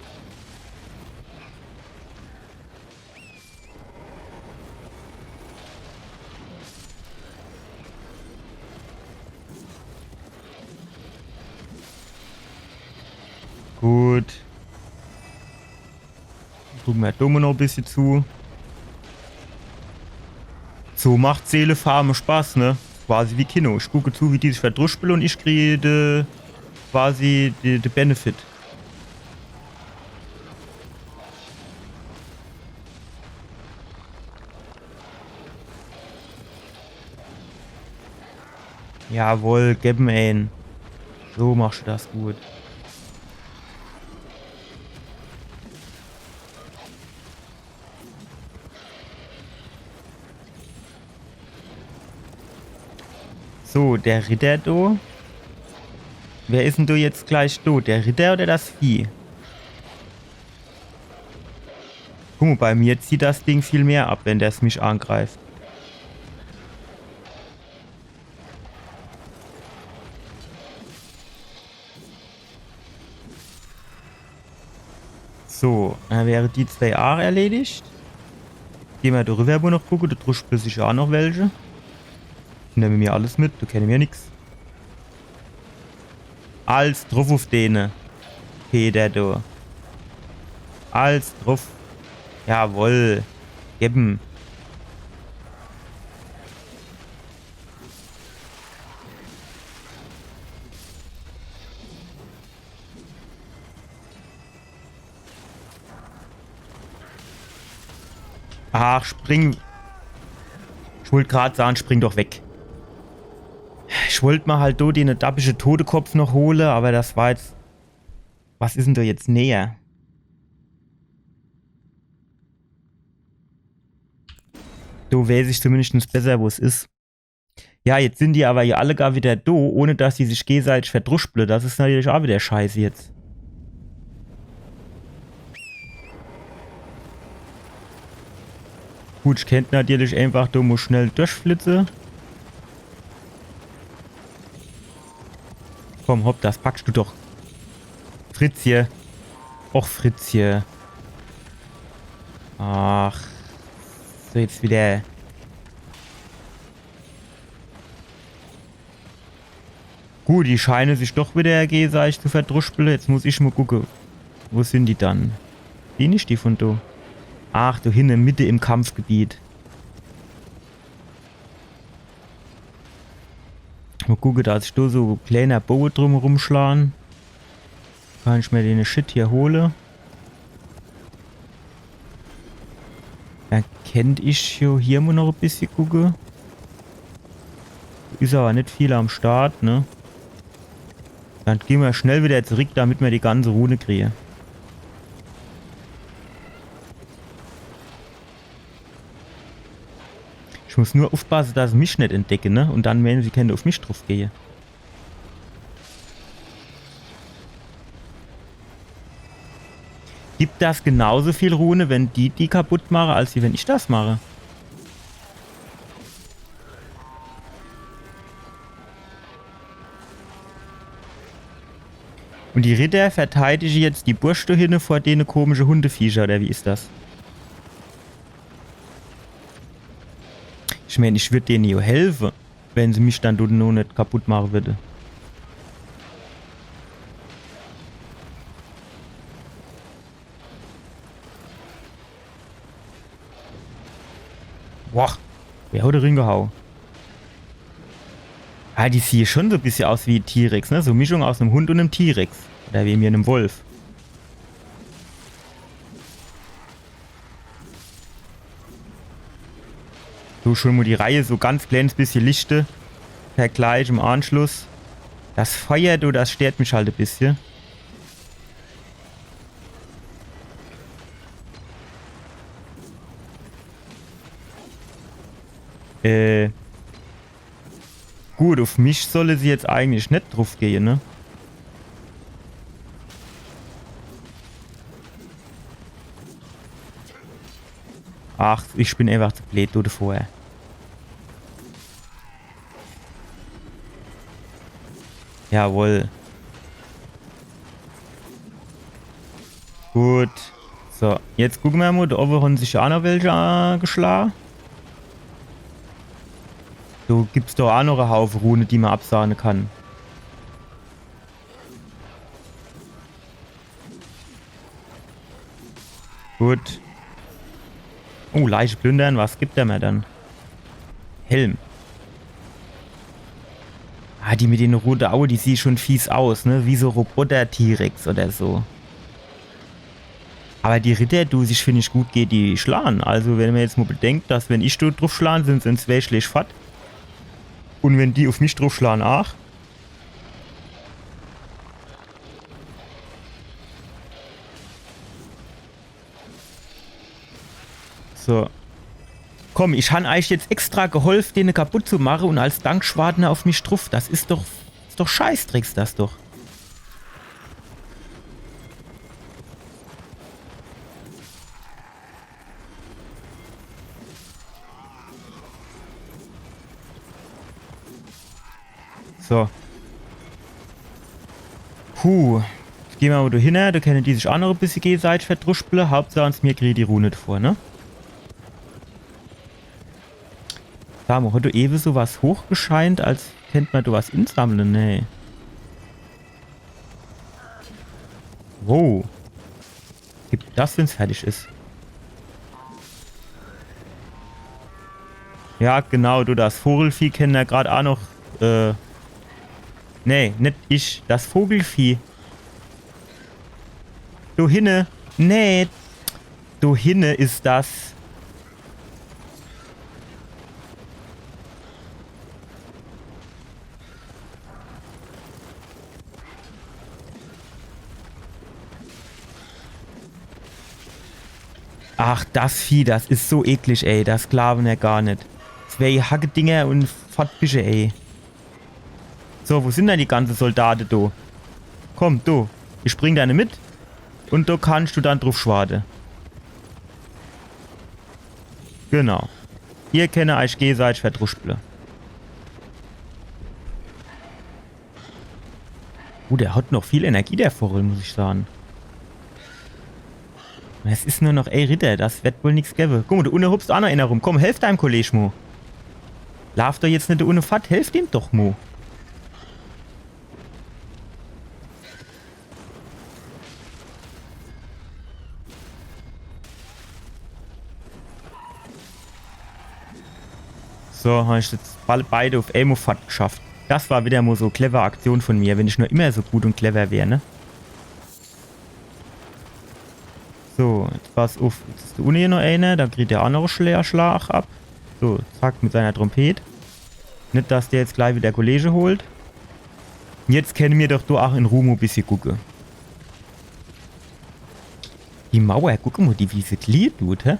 Gut. Gucke mer do mo noch e bissje zu. So macht Seelefarme Spaß, ne? Quasi wie Kino. Ich gucke zu, wie die sich verdruschble un ich krie de, quasi de, de Benefit. Jawohl, geb em een. So machsch du das gut. So, der Ritter do. Wer is denn do jetzt gleich do? Der Ritter oder das Vieh? Guck mo, bei mir zieht das Ding viel mehr ab, wenn das mich angreift. So, dann wäre die zwei ach erledigt. Geh mer do driwwer, wo noch gucke, do drüben is sicher ach noch welche. Nemme mer alles mit, do kenne mer nix. Alles druff uff dene. Peter, do. Alles druff. Jawohl. Geb em. Ach, spring. Ich wollt grad sage, spring doch weg. Ich wollt mer halt do dene dappische Totekopf noch hole, awwer das war jetzt. Was is denn do jetzt näher? Do weeß ich zumindescht besser, wo's is. Ja, jetzt sin die awwer jo alle gar widder do, ohne dass die sich gegeseitig verdruschble. Das is natürlich ach widder scheiße jetzt. Gut, ich kennt natürlich einfach do mo schnell durchflitze. Komm, hopp, das packscht du doch. Fritzje. Och, Fritzje. Ach. So, jetzt widder. Gut, die scheine sich doch widder gegeseitig zu verdruschble. Jetzt muss ich mo gucke. Wo sin die dann? Seh ich die vun do? Ach, do hinne, mitte im Kampfgebiet. Mo gucke, do hat sich do so e kleener Boge drumherum schlage. Kann ich mer dene Shit hier hole? Do kennt ich jo hier mo noch e bissje gucke. Is awwer net viel am Start, ne? Dann geh mer schnell widder zurick, damit mer die ganze Rune krien. Ich muss nur uffpasse, dass se mich net entdecke, ne? Un dann meene, se kennte uff mich druffgehe. Gibt das genauso viel Rune, wenn die die kaputt mache, als wie wenn ich das mache? Un die Ritter verteidige jetzt die Bursch do hinne vor dene komische Hundeviecher, oder wie is das? Ich meen, ich würd dene jo helfe, wenn se mich dann do noch net kaputt mache würde. Boah, wer hat do ringehau? Ah, die siehe schon so bissje aus wie T-Rex, ne? So Mischung aus nem Hund un nem T-Rex. Oder wie mir nem Wolf. So, schon mo die Reihe so ganz kleines bissje lichte. Vergleich im Anschluss. Das Feier, du, das stört mich halt e bissje. Äh. Gut, uff mich solle se jetzt eigentlich net druffgehe, ne? Ach, ich bin einfach zu bleed, du vorher. Jawohl. Gut. So, jetzt gucke mer mo, do owwe hon sich jo aa noch welche, äh, geschla. Do gibt's doch aa noch e Haufe Rune, die mer absahne kann. Gut. Oh, Leiche plündern, was gibt er mer dann? Helm. Ah, die mit dene rote Aue, die sieht schon fies aus, ne? Wie so Roboter-T-Rex oder so. Aber die Ritter, du, sich find ich gut gehe die schlan. Also wenn mer jetzt mo bedenkt, dass wenn ich do druffschlan, sin se in zwee Schläch fort. Un wenn die uff mich druffschlan, ach. So. Komm, ich han eich jetzt extra geholf, dene kaputt zu mache, un als Dank schwaden er uff mich druff. Das is doch, is doch Scheißdrecks, das doch. So. Puh. Jetzt gehn mer mo do hinne, do kenne die sich aa noch e bissje gegeseitig verdruschple. Hauptsach, uns, mir kriege die Rune devor, ne? Sa mo, hat do ewe so was hochgescheint, als kennt mer do was insammle? Nee. Wow. Gibt das, wenn's fertig is. Ja, genau, du, das Vogelvieh kenne mer grad aa noch, äh, nee, net ich, das Vogelvieh. Do hinne. Nee. Do hinne is das. Ach, das Vieh, das is so eklig, ey. Das glaawe mer gar net. Zwee Hackedinger un fort bische, ey. So, wo sin dann die ganze Soldate, do? Komm, do. Ich bring deine mit. Un do kannst du dann druffschwade. Genau. Ihr kenne eich gegeseitig verdruschple. Uh, der hat noch viel Energie, der Vogel, muss ich sage. Es is nur noch e Ritter, das werd wohl nix gewwe. Guck mo, do unne hupst aa noch ener rum. Komm, helf deim Kolleg mo. Laaf doch jetzt net do unne fort, helf dem doch mo. So, han ich jetzt bald beide uff emol fort geschafft. Das war wieder mo so clever Aktion von mir, wenn ich nur immer so gut un clever wär, ne? So, jetzt pass uff. Jetzt is do unne hier noch ener, do kriegt der aa noch e Schlä-, Schlag ab. So, zack, mit seiner Trompet. Net, dass der jetzt gleich wieder Kollege holt. Jetzt kenne mir doch do aa in Ruh mo bissje gucke. Die Mauer, guck mo, die, wie se gliehe dut, hä?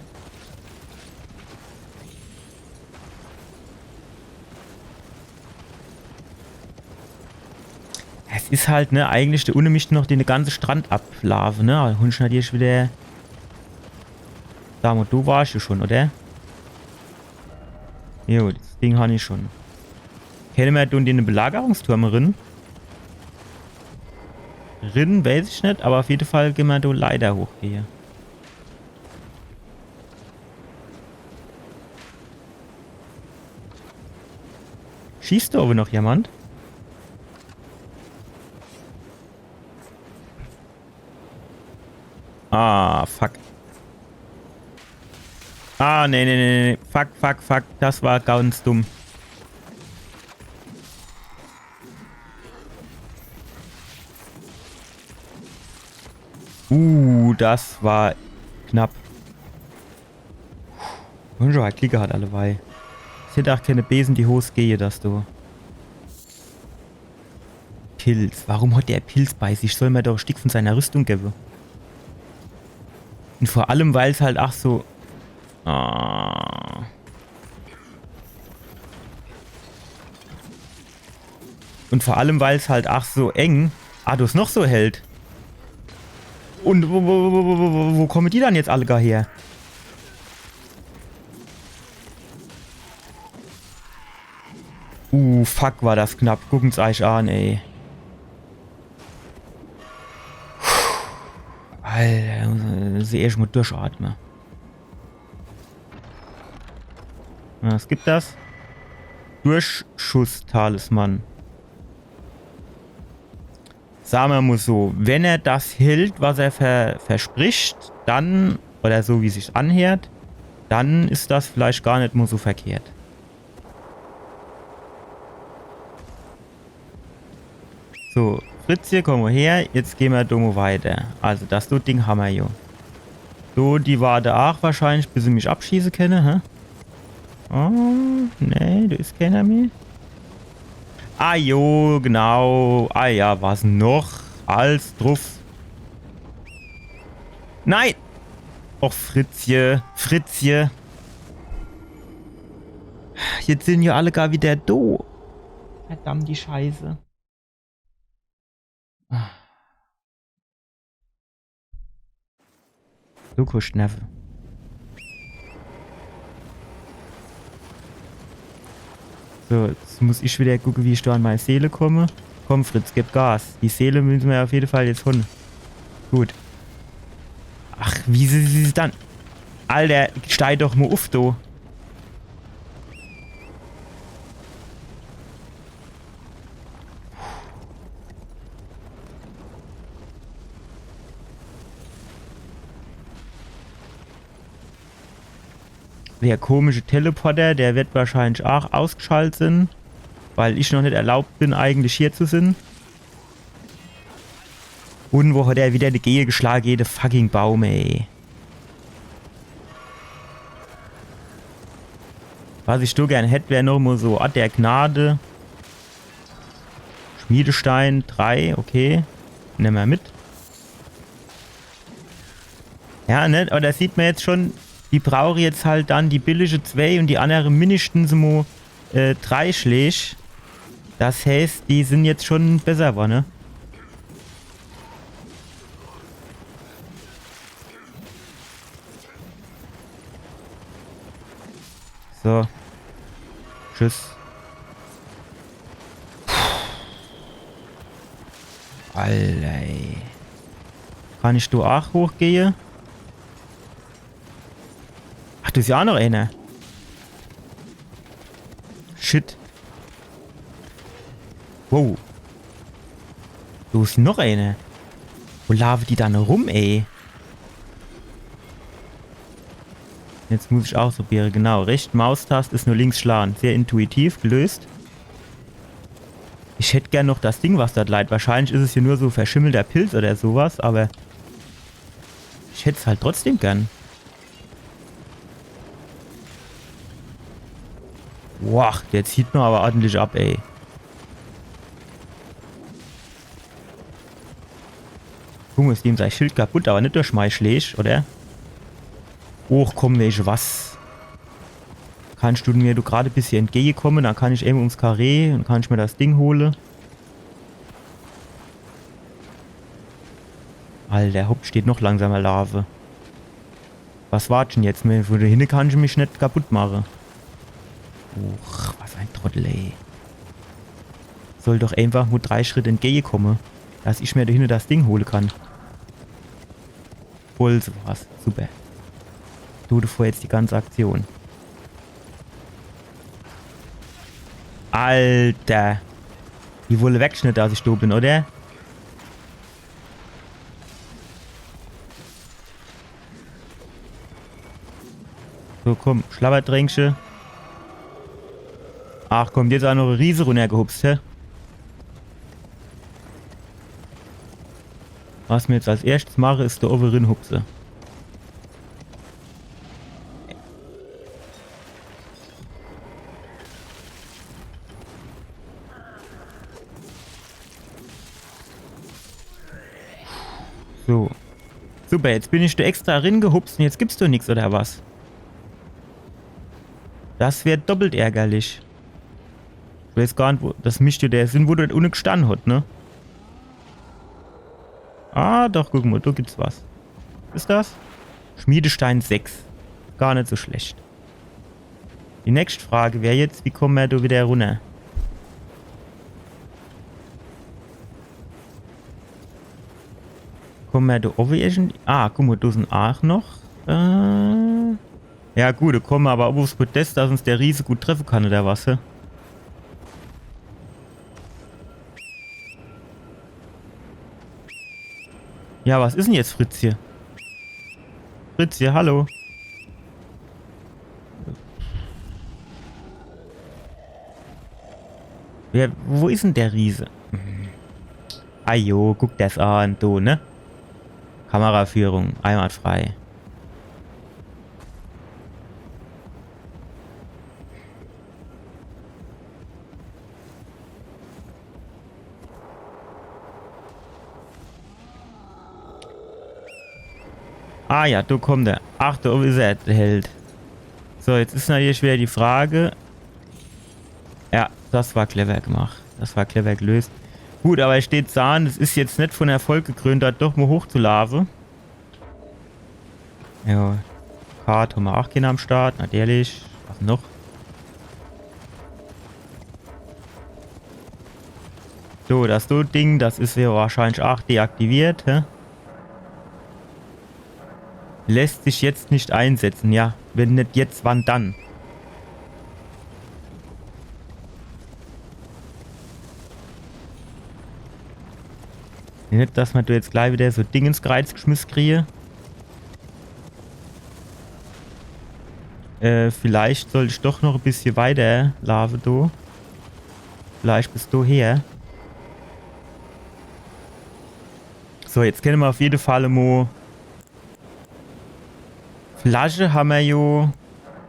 Es is halt, ne, eigentlich, do unne misst noch de ganze Strand ablaafe, ne? Hon ich natürlich wieder. Sa mo, do war ich jo schon, oder? Jo, das Ding han ich schon. Kenne mer do in de Belagerungsturm rin? Rin, weiß ich net, aber auf jede Fall kenne mer do Leiter hochgehe. Schießt do owwe noch jemand? Ah, fuck. Ah, nee, nee, nee, nee. Fuck, fuck, fuck. Das war ganz dumm. Uh, das war knapp. Hon ich awwer Glick gehat, allewei. Es hätt ach kenne bes in die Hos gehe, das do. Pilz. Warum hat der Pilz bei sich? Soll mer doch e Stick von seiner Rüstung gewwe. Un vor allem, weil's halt ach so. Ah. Un vor allem, weil's halt ach so eng. Ah, do is noch so Held. Un wo, wo, wo, wo komme die dann jetzt alle gar her? Uh, fuck, war das knapp. Gucken's eich an, ey. Alter, muss ich erscht mo durchatme. Was gibt das? Durchschuss-Talisman. Sa mer mo so, wenn er das hält, was er ver-, verspricht, dann, oder so wie sich's anheert, dann is das vielleicht gar net mo so verkehrt. So, Fritzje, komm mo her, jetzt gehn mer do mo weiter. Also, das do Ding hammer jo. So, die warte ach wahrscheinlich, bis se mich abschieße kenne, hä? Oh, nee, do is keiner mehr. Ah jo, genau. Ah ja, was noch? Alles druff. Nein! Och, Fritzje, Fritzje. Jetzt sin jo alle gar wieder do. Verdammt die Scheiße. Du koscht Nerve. So, jetzt muss ich wieder gucke, wie ich do an mei Seele komme. Komm, Fritz, geb Gas. Die Seele müsse mer auf jede Fall jetzt hole. Gut. Ach, wie sie, sie dann. Alter, steig doch mo uff, du. Der komische Teleporter, der wird wahrscheinlich ach ausgeschalt sin, weil ich noch net erlaubt bin, eigentlich hier zu sin. Un wo hat er wieder degehe geschlage, jede fucking Baum, ey. Was ich do gern hätt, wär noch mo so Ort der Gnade. Schmiedestein, drei, okay. Nemme mer mit. Ja, ne, aber das sieht mer jetzt schon, die brauche jetzt halt dann die billige zwei un die annere mindestens mo, äh, drei Schläg. Das heißt, die sin jetzt schon besser, wa, ne? So. Tschüss. Alter, ey. Kann ich do ach hochgehe? Ach, do is ja ach noch einer. Shit. Wow. Do is noch einer. Wo laafe die dann rum, ey? Jetzt muss ich ausprobiere, genau. Recht Maustast is nur links schlage. Sehr intuitiv gelöst. Ich hätt gern noch das Ding, was dort leit. Wahrscheinlich is es hier nur so verschimmelter Pilz oder so was, aber ich hätt's halt trotzdem gern. Boah, der zieht mer aber ordentlich ab, ey. Junge, is dem sei Schild kaputt, aber net durch mei Schläg, oder? Och, komm, weesche was? Kannst du mir do grad e bissje entgegekomme? Dann kann ich ewe ums Karree un kann ich mir das Ding hole. Alter, hopp, steht noch langsamer Lava. Was wartsch dann jetzt? Vun do hinne kannsch mich net kaputt mache. Uch, was e Trottel, ey. Soll doch eenfach mo drei Schritt entgegekomme, dass ich mer do hinne das Ding hole kann. Voll so was. Super. Du, du vor jetzt die ganze Aktion. Alter. Die wolle wegschnitte, dass ich do bin, oder? So, komm, Schlabbertränkche. Ach komm, jetzt ach noch e Riese runnergehupst, hä? Was mer jetzt als erschtes mache, is do owwe rinhupse. So. Super, jetzt bin ich do extra ringehupst un jetzt gibt's do nix, oder was? Das wär doppelt ärgerlich. Ich weeß gar net, wo, das misst jo der sin, wo der unne gestann hat, ne? Ah, doch, guck mo, do gibt's was. Was is das? Schmiedestein sechs. Gar net so schlecht. Die nächscht Frage wär jetzt, wie komme mer do wieder runner? Komme mer do owwe irgend-, ah, guck mo, do sin aach noch. Äh, ja gut, do komme mer awwer owwe uffs Podest, dass uns der Riese gut treffe kann, oder was, hä? Ja, was is dann jetzt, Fritzje? Fritzje, hallo. Wer, wo is dann der Riese? Ajo, guck der's an, du, ne? Kameraführung, einwandfrei. Ah ja, do kommt er. Ach, do is er, der Held. So, jetzt is natürlich wieder die Frage. Ja, das war clever gemacht. Das war clever gelöst. Gut, awwer es steht do an, es is jetzt net vun Erfolg gekrönt, do doch mo hochzulaafe. Ja. Kart hammer aach keen am Start, natürlich. Was noch? So, das do Ding, das is jo wahrscheinlich aach deaktiviert, hä? Lässt sich jetzt net einsetze. Ja, wenn net jetzt, wann dann? Net, dass mer do jetzt gleich wieder so Ding ins Kreiz geschmiss krie. Äh, vielleicht sollt ich doch noch e bissje weiter laafe, do. Vielleicht bis do her. So, jetzt kenne mer uff jede Fall mo Flasche hammer jo,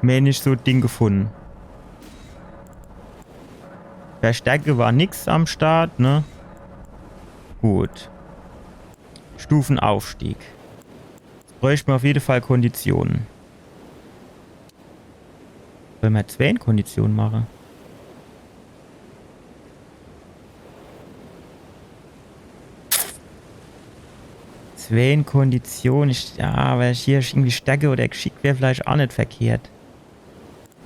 meen ich, so Ding gefunne. Bei Stärke war nix am Start, ne? Gut. Stufenaufstieg. Jetzt bräucht mer uff jede Fall Kondition. Solle mer zwee in Kondition mache? Zwee in Kondition, ich, ja, awwer hier is irgendwie Stärke oder Geschick wär vielleicht aach net verkehrt.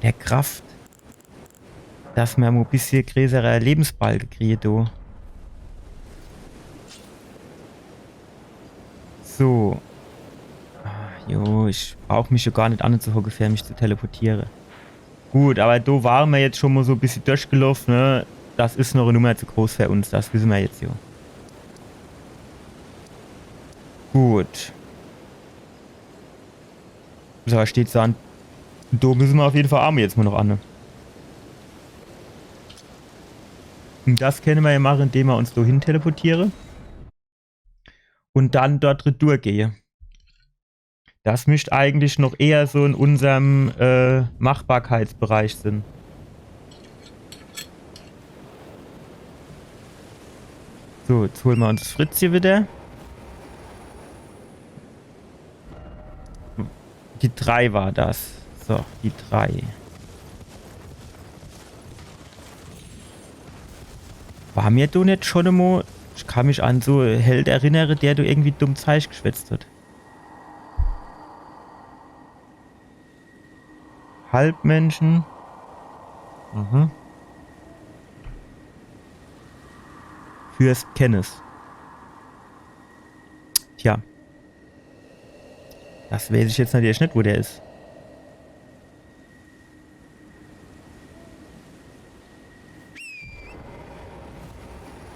Der Kraft. Dass mer mo e bissje greeßere Lebensbalke krie, du. So. Ah, jo, ich brauch mich jo gar net anzuhocke, fer mich zu teleportiere. Gut, awwer do ware mer jetzt schun mo so e bissje durchgeloff, ne? Das is noch e Nummer zu groß fer uns, das wisse mer jetzt jo. Gut. So, steht do an. Do misse mer uff jede Fall aach mo jetzt mo noch an, ne? Un das kenne mer jo mache, indem mer uns do hin teleportiere. Un dann dort retour gehe. Das misst eigentlich noch eher so in unserm, äh, Machbarkeitsbereich sin. So, jetzt hole mer uns Fritzje wieder. Die drei war das. So, die drei. Ware mer do net schun emol Ich kann mich an so e Held erinnere, der do irgendwie dumm Zeich geschwätzt hat. Halbmenschen. Mhm. Fürst Kenneth. Tja. Das weiß ich jetzt natürlich net, wo der is.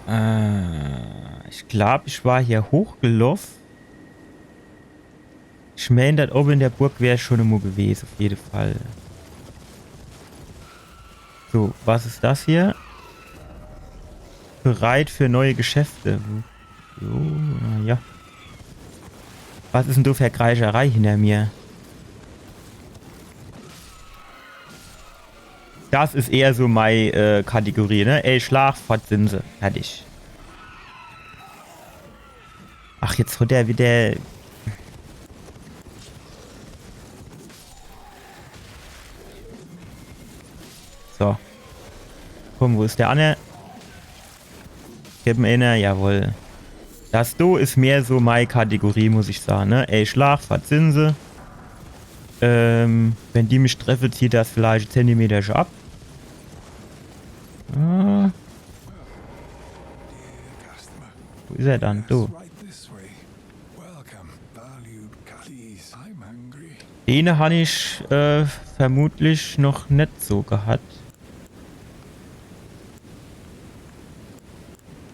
Äh, ich glaub, ich war hier hochgeloff. Ich mein, dort owwe in der Burg wär ich schon emol gewese, auf jede Fall. So, was is das hier? Bereit für neue Geschäfte. So, na ja. Was is denn do für Kreischerei hinter mir? Das is eher so mei, äh, Kategorie, ne? Ey, Schlag, fort sin se. Fertig. Ach, jetzt hat er wieder. So. Komm, wo is der anner? Geb em eener, jawohl. Das do is mehr so mei Kategorie, muss ich sage, ne? Ey, Schlag, fort sin se. Ähm, wenn die mich treffe, zieht das vielleicht Zentimeter ab. Ah. Wo is er dann? Do. Dene han ich, äh, vermutlich noch net so gehat.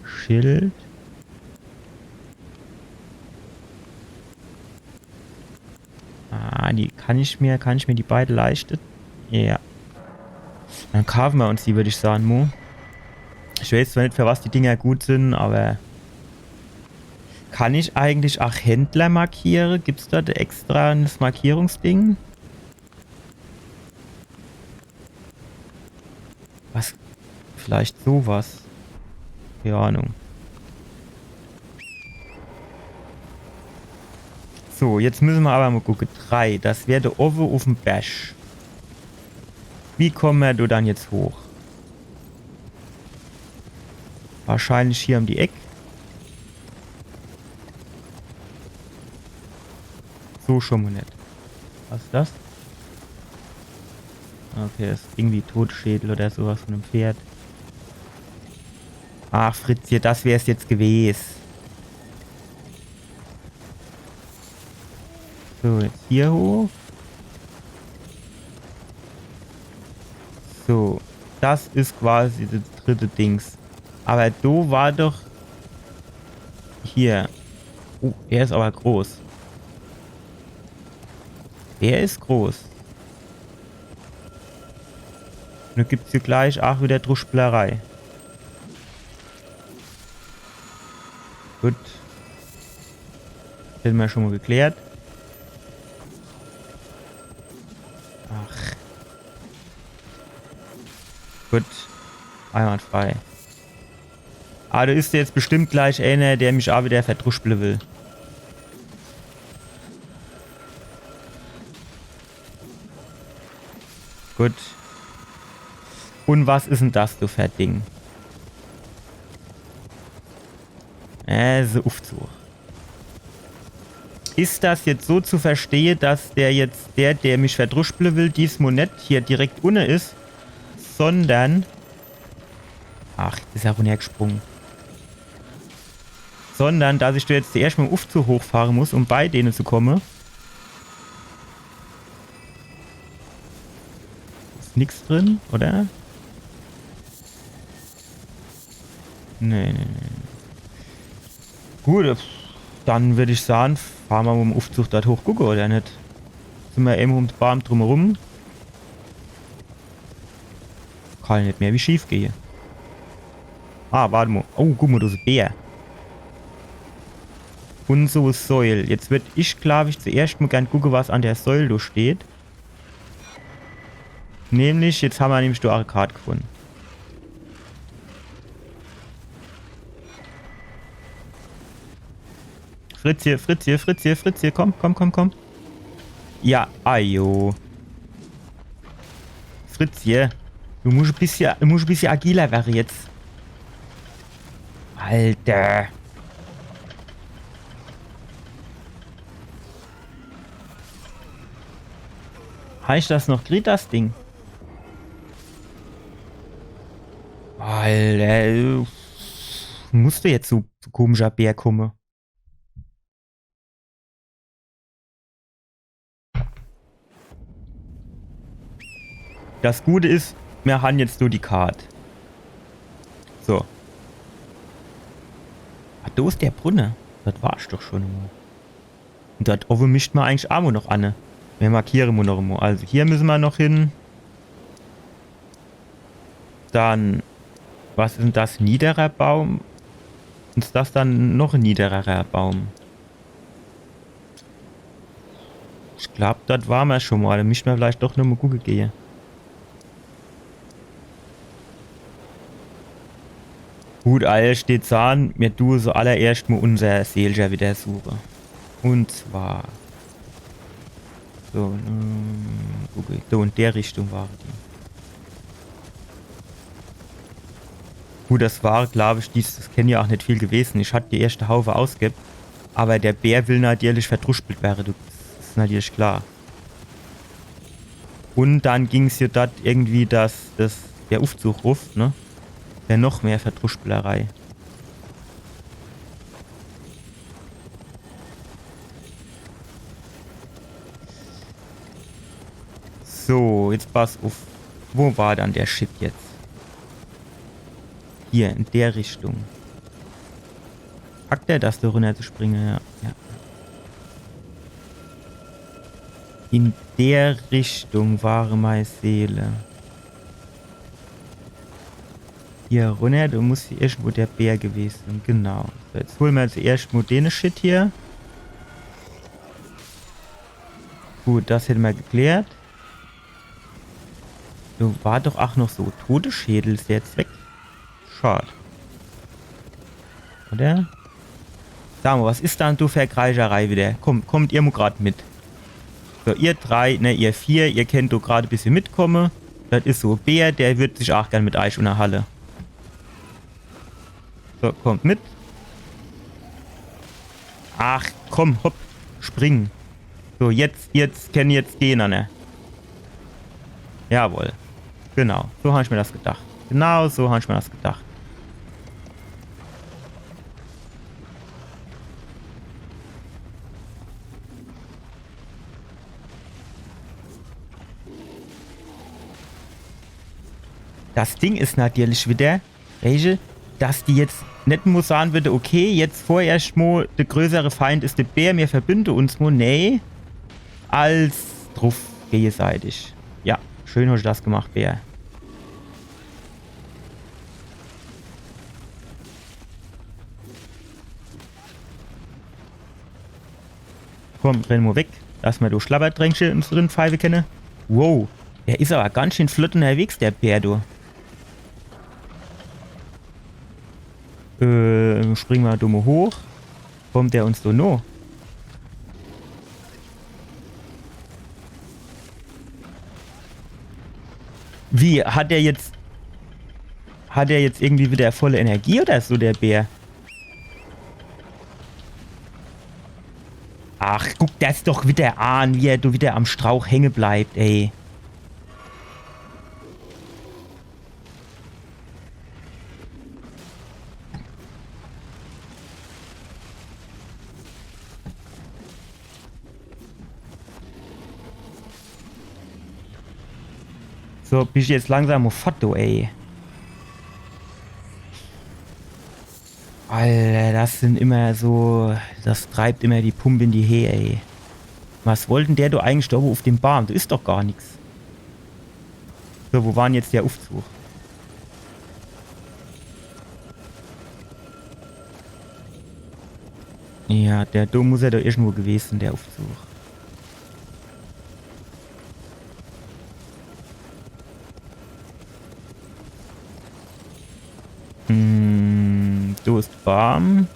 Schild. Ah, die kann ich mir, kann ich mir die beide leischte? Ja. Dann kaafe mer uns die, würd ich sage, mo. Ich weiß zwar net, für was die Dinger gut sin, aber kann ich eigentlich ach Händler markiere? Gibt's dort extra e Markierungsding? Was? Vielleicht so was. Keine Ahnung. So, jetzt müsse mer aber mo gucke. Drei, das wär do owwe uffm Berg. Wie komme mer do dann jetzt hoch? Wahrscheinlich hier um die Eck. So schon mo net. Was is das? Okay, das is irgendwie Totschädel oder so was von em Pferd. Ach, Fritzje, das wär's jetzt gewes. So, jetzt hier hoch. So, das is quasi das dritte Dings. Aber do war doch hier. Oh, der is aber groß. Der is groß. Un do gibt's hier gleich ach wieder Druschplerei. Gut. Hätte mer schon mo geklärt. Ach. Gut. Einwandfrei. Aber do is jetzt bestimmt gleich eener, der mich ach wieder verdruschple will. Gut. Un was is dann das do für e Ding? Äh, so Uffzug. Is das jetzt so zu verstehe, dass der jetzt, der, der mich verdruschple will, diesmo net hier direkt unne is, sondern, ach, is ja runnergesprunge. Sondern, dass ich do jetzt zuerscht mo im Uffzug hochfahre muss, um bei dene zu komme. Is nix drin, oder? Nee, nee, nee. Gut, dann würd ich sage, fahre mer mo im Uffzug dort hoch, gucke, oder net? Sin mer ewe um de Baam drumherum. Kann net mehr wie schief gehe. Ah, wart mo. Oh, guck mo, do is e Bär. Un so e Säul. Jetzt würd ich, glaub ich, zuerscht mo gern gucke, was an der Säul do steht. Nämlich, jetzt hammer nämlich do ach e Kart gefunne. Fritzje, Fritzje, Fritzje, Fritzje, komm, komm, komm, komm. Ja, ajo. Fritzje, du musch e bissje, du musch e bissje agiler werre jetzt. Ah, Alter. Heiß das noch kriet, das Ding? Alter, musst du jetzt so, so komischer Bär komme? Das Gute is, mir han jetzt nur die Kart. So. Ah, do is der Brunne. Dort war ich doch schon emol. Un dort owwe mischt mer eigentlich aa mol noch anne. Mir markiere mol noch emol. Also hier müsse mer noch hin. Dann, was is denn das? Niederer Baum? Is das dann noch e niedererer Baum? Ich glaab, dort ware mer schon mol. Do mischt mer vielleicht doch nochmol gucke gehe. Gut, alles steht an. Mir due so allererscht mol unser Seelcher wieder suche. Un zwar. So, ähm, guck ich. So, in der Richtung ware die. Gut, das war, glaab ich, dies, das kenne jo aa net viel gewese. Ich hat die erschte Haufe ausgebb, awwer der Bär will natierlich verdruspelt werre, du, das is natierlich klar. Un dann ging's jo dort irgendwie das, das, der Uffzug ruff, ne? Wär noch mehr Verdruspelerei. So, jetzt pass uff. Wo war dann der Shit jetzt? Hier, in der Richtung. Packt er das, do runner zu springe? Ja. Ja. In der Richtung ware mei Seele. Hier runner, do muss hier irgendwo der Bär gewese sin. Genau. So, jetzt hole mer zuerscht mol dene Shit hier. Gut, das hätte mer geklärt. Do war doch aa noch so Todesschädel, is der jetzt weg? Schad. Oder? Sa mol, was is dann do fer Kreischerei wieder? Komm, kommt ihr mol grad mit. So, ihr drei, ne, ihr vier, ihr kennt do grad e bissje mitkomme. Das is so e Bär, der würd sich aa gern mit eich unnerhalle. So, kommt mit. Ach, komm, hopp, spring. So, jetzt, jetzt, kenne jetzt gehe, ne? Jawohl. Genau, so han ich mer das gedacht. Genau so han ich mer das gedacht. Das Ding is natierlich wieder, weesche, dass die jetzt net mol sage würde, okay, jetzt vorerscht mol, de größere Feind is de Bär, mir verbünde uns mol. Nee, als druff gegeseitig. Ja, schön hosch das gemacht, Bär. Komm, renne mer weg, dass mer do Schlabbertränkche uns drin pfeife kenne. Wow, der is awwer ganz schön flott unnerwegs, der Bär, du. Äh, springe mer do mol hoch. Kommt der uns do no? Wie, hat der jetzt, hat der jetzt irgendwie wieder volle Energie oder so, der Bär? Ach, guck das doch wieder an, wie er do wieder am Strauch hänge bleibt, ey. So, bisch jetzt langsam mol fort, du, ey. Alter, das sin immer so, das treibt immer die Pump in die Heh, ey. Was wollt dann der do eigentlich do owwe uff dem Baam? Do is doch gar nix. So, wo war dann jetzt der Uffzug? Ja, der, do muss er doch irgendwo gewese sin, der Uffzug. Hm, do is Baam.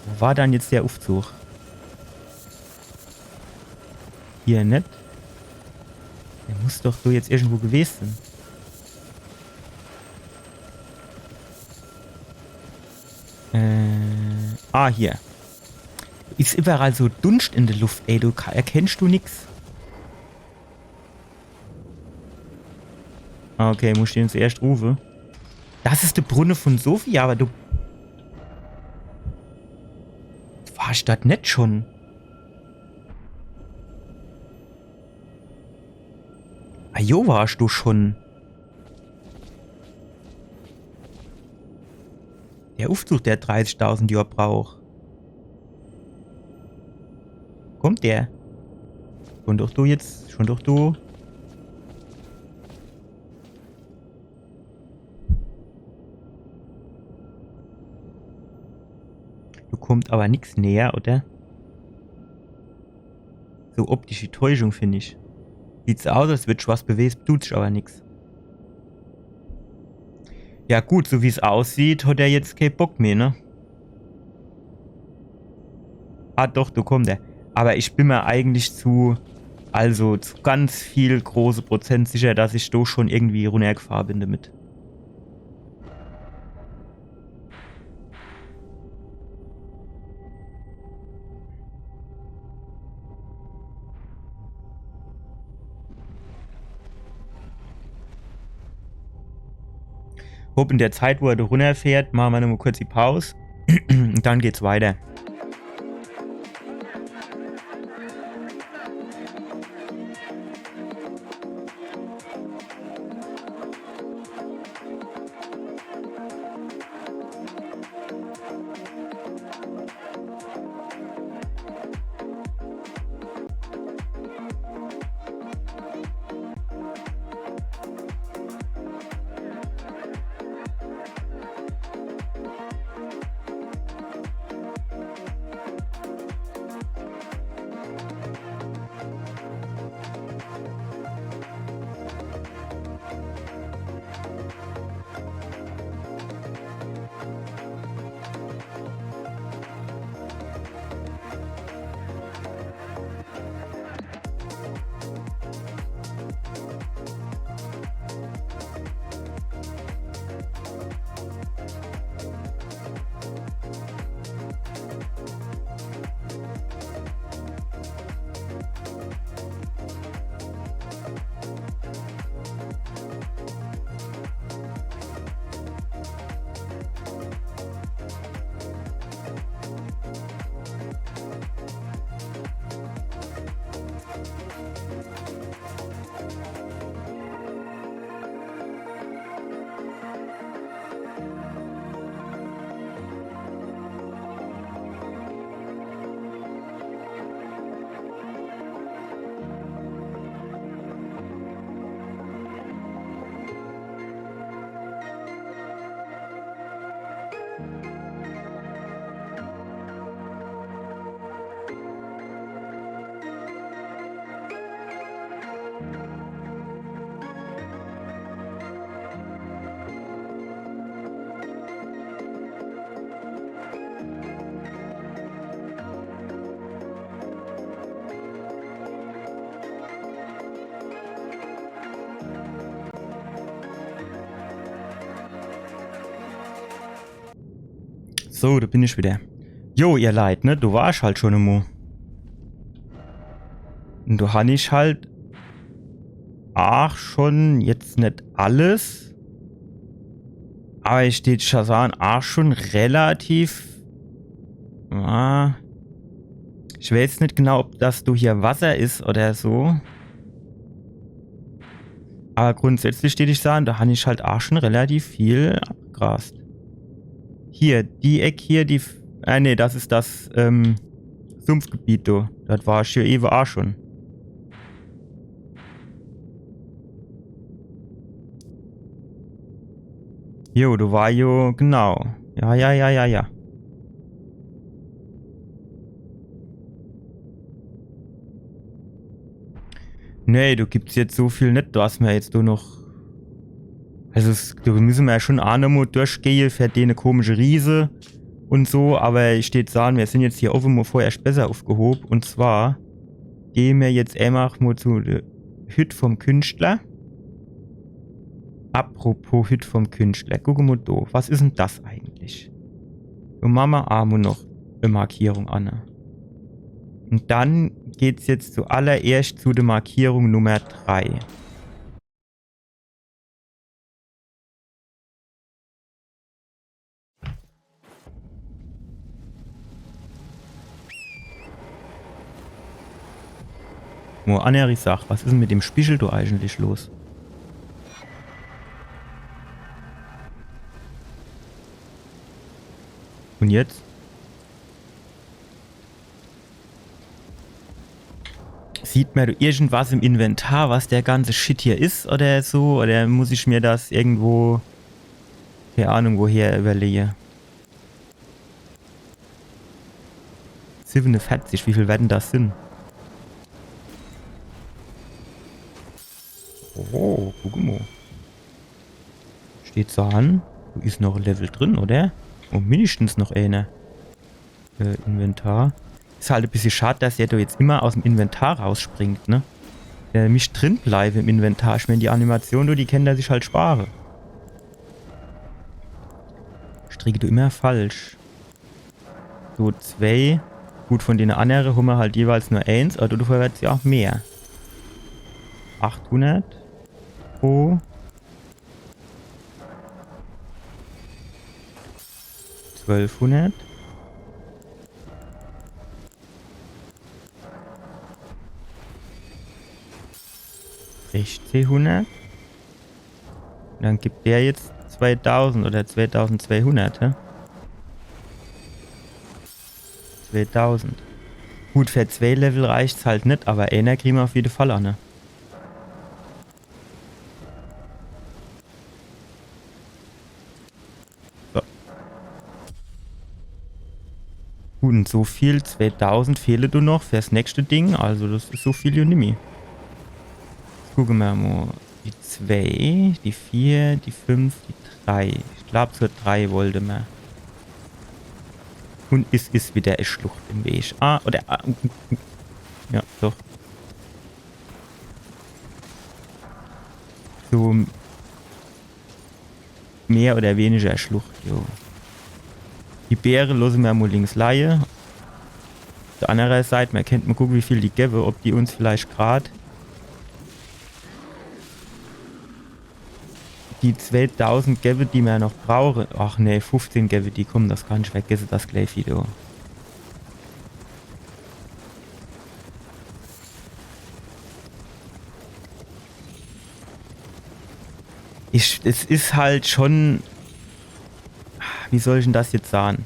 Wo war dann jetzt der Uffzug? Hier net. Der muss doch do jetzt irgendwo gewese sin. Äh, ah, hier. Is iwwerall so Dunscht in de Luft, ey, du ka- erkennst du nix. Ah, okay, muss ich den zuerscht rufe. Das is de Brunne von Sofia, awwer du. War ich dort net schon? Ah, jo, war ich do schon. Der Uffzug, der dreißigtausend Johr braucht. Kommt der? Schon doch du jetzt, schon doch du. Du kommst awwer nix näher, oder? So optische Täuschung, find ich. Sieht so aus, als würd sich was bewege, tut sich awwer nix. Ja gut, so wie's aussieht, hat er jetzt kee Bock mehr, ne? Ah doch, do kommt er. Awwer ich bin mer eigentlich zu, also zu ganz viel große Prozent sicher, dass ich do schon irgendwie runnergefahre bin damit. Hopp, in der Zeit, wo er do runnerfährt, mache mer nochmol kurz die Paus. Und dann geht's weiter. So, do bin ich wieder. Jo, ihr Leit, ne? Do war ich halt schon emol. Und do han ich halt aach schon jetzt net alles. Awwer ich deet schon saan, aach schon relativ. Ah, ich weeß net genau, ob das do hier Wasser is oder so. Awwer grundsätzlich deet ich saan, do han ich halt aach schon relativ viel abgegrast. Hier, die Eck hier, die. F-, äh, nee, das is das, ähm, Sumpfgebiet do. Dort war ich jo ewe aach schon. Jo, do war jo, genau. Ja, ja, ja, ja, ja. Nee, do gibt's jetzt so viel net, was mer jetzt do noch. Also, es, do misse mer jo schon aach nochmol durchgehe für dene komische Riese und so, awwer ich deet saan, mir sin jetzt hier owwe mol vorerscht besser uffgehob. Und zwar gehe mer jetzt eefach mol zu de Hütt vom Künstler. Apropos Hütt vom Künstler, gucke mol do. Was is 'n das eigentlich? Un mache mer aa mo noch e Markierung anne. Un dann geht's jetzt zuallererscht zu de Markierung Nummer drei. Mo anneri Sach, was is 'n mit dem Spichel do eigentlich los? Un jetzt? Sieht mer do irgendwas im Inventar, was der ganze Shit hier is oder so? Oder muss ich mer das irgendwo, kee Ahnung, woher überlege? Siwweneverzich, wie viel werre das sin? Oh, guck mo. Steht so an. Do is noch e Level drin, oder? Un mindestens noch eener. Äh, Inventar. Is halt e bissje schad, dass der do jetzt immer aus'm Inventar rausspringt, ne? Der misst drin bleiwe im Inventar. Ich mään, die Animation do, die kennt er sich halt spare. Stricke do immer falsch. So, zwei. Gut, von dene annere hommer halt jeweils nur eens, awwer dofür werd's jo aa mehr. Achthundert pro. Zwölfhundert. Sechzehnhundert. Un dann gibt der jetzt zweitausend oder zweitausendzweihundert, hä? Zweitausend. Gut, für zwei Level reicht's halt net, awwer eener kriege mer uff jede Fall anne. So. Gut, un so viel, zweitausend fehle do noch fürs nächste Ding. Also das is so viel jo nimmi. Jetzt gucke mer mo. Die zwei, die vier, die fünf, die drei. Ich glaab, zur drei wollte mer. Un es is wieder e Schlucht im Weg. Ah, oder, ah, uh, uh, uh. Ja, doch. So, mehr oder weniger Schlucht, jo. Die Beere losse mer mo links leie. Uff der annere Seit, mer kennt mo gucke, wie viel die gewwe, ob die uns vielleicht grad die zweitausend gewwe, die mer noch brauche. Ach nee, fünfzehn gewwe die, komm, das kann ich vergesse, das Gleichvieh do. Ich, es is halt schon, wie soll ich 'n das jetzt sage?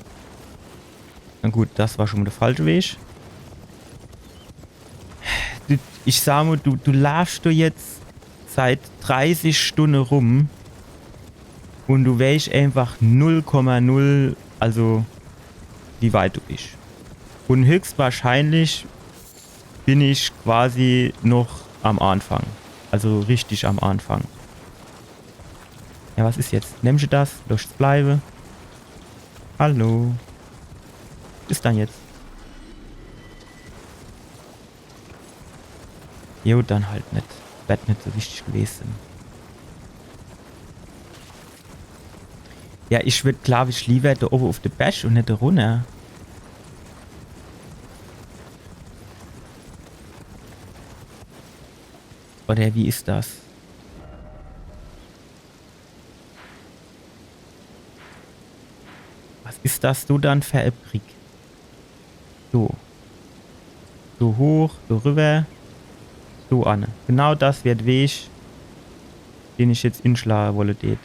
Na gut, das war schon mo de falsche Weg. Du, ich sag mo, du, du laafsch do jetzt seit dreißig Stunne rum un du weesch einfach null Komma null, also wie weit du bisch. Un höchstwahrscheinlich bin ich quasi noch am Anfang. Also richtig am Anfang. Ja, was is jetzt? Nemmsch das? Losscht's bleiwe. Hallo. Was is dann jetzt? Jo, dann halt net. Werd net so wichtig gewese sin. Ja, ich würd, glaab ich, liewer do owwe uff de Berch un net do runner. Oder wie is das? Was is das do dann für e Brick? So. So hoch, so riwwer. So anne. Genau das wär de Weg, den ich jetzt inschlage wolle tät.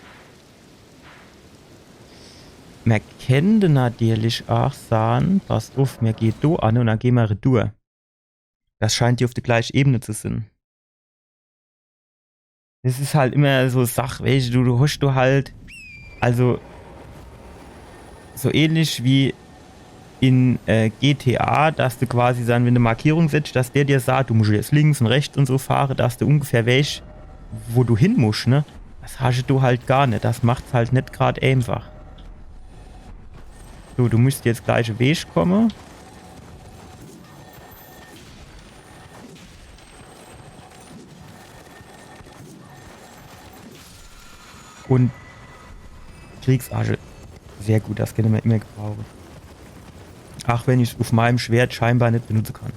Mer kennt natierlich aach sage, passt uff, mer geht do anne un dann gehn mer retour. Das scheint jo uff de gleiche Ebene zu sin. Es is halt immer so Sach, weescht du, du hosch du halt, also so ähnlich wie in äh, G T A, dass du quasi dann, wenn du Markierung setzt, dass der dir sagt, du musst jetzt links un rechts un so fahre, dass du ungefähr weescht, wo du hin muscht, ne? Das hasch du halt gar net. Das macht's halt net grad einfach. So, du musst jetzt gleich e Weg komme. Un Kriegsasche. Sehr gut, das kenne mer immer gebrauche. Ach wenn ich's uf meim Schwert scheinbar net benutze kann.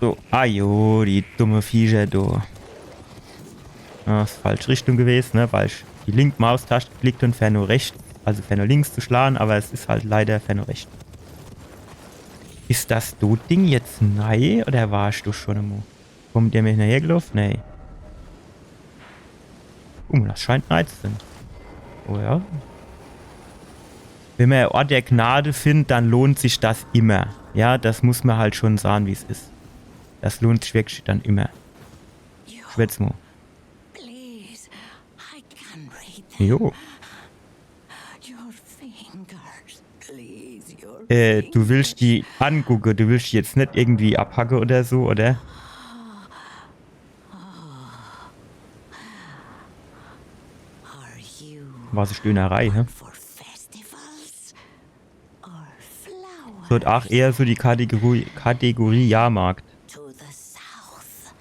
So, ah jo, die dumme Viecher, du. Ah, is falsch Richtung gewes, ne? Weil ich die link Maustaste geklickt un fer no rechts, also fer no links zu schlage, awwer es is halt leider fer no rechts. Is das do Ding jetzt nei oder war ich do schon emol? Kommt der mir hinnerhergeloff? Nee. Uh, das scheint nei zu sein. Oh ja. Wenn mer en Ort der Gnade findt, dann lohnt sich das immer. Ja, das muss mer halt schon sage, wie's is. Das lohnt sich wirklich dann immer. Schwätz mo. Please, I can read them. Jo. Your fingers, please, your Äh, du willst die angucke, du willst die jetzt net irgendwie abhacke oder so, oder? Are you Was e Stöhnerei, hä? For festivals or flowers? Wird ach eher so die Kategorie, Kategorie Jahrmarkt. To the south,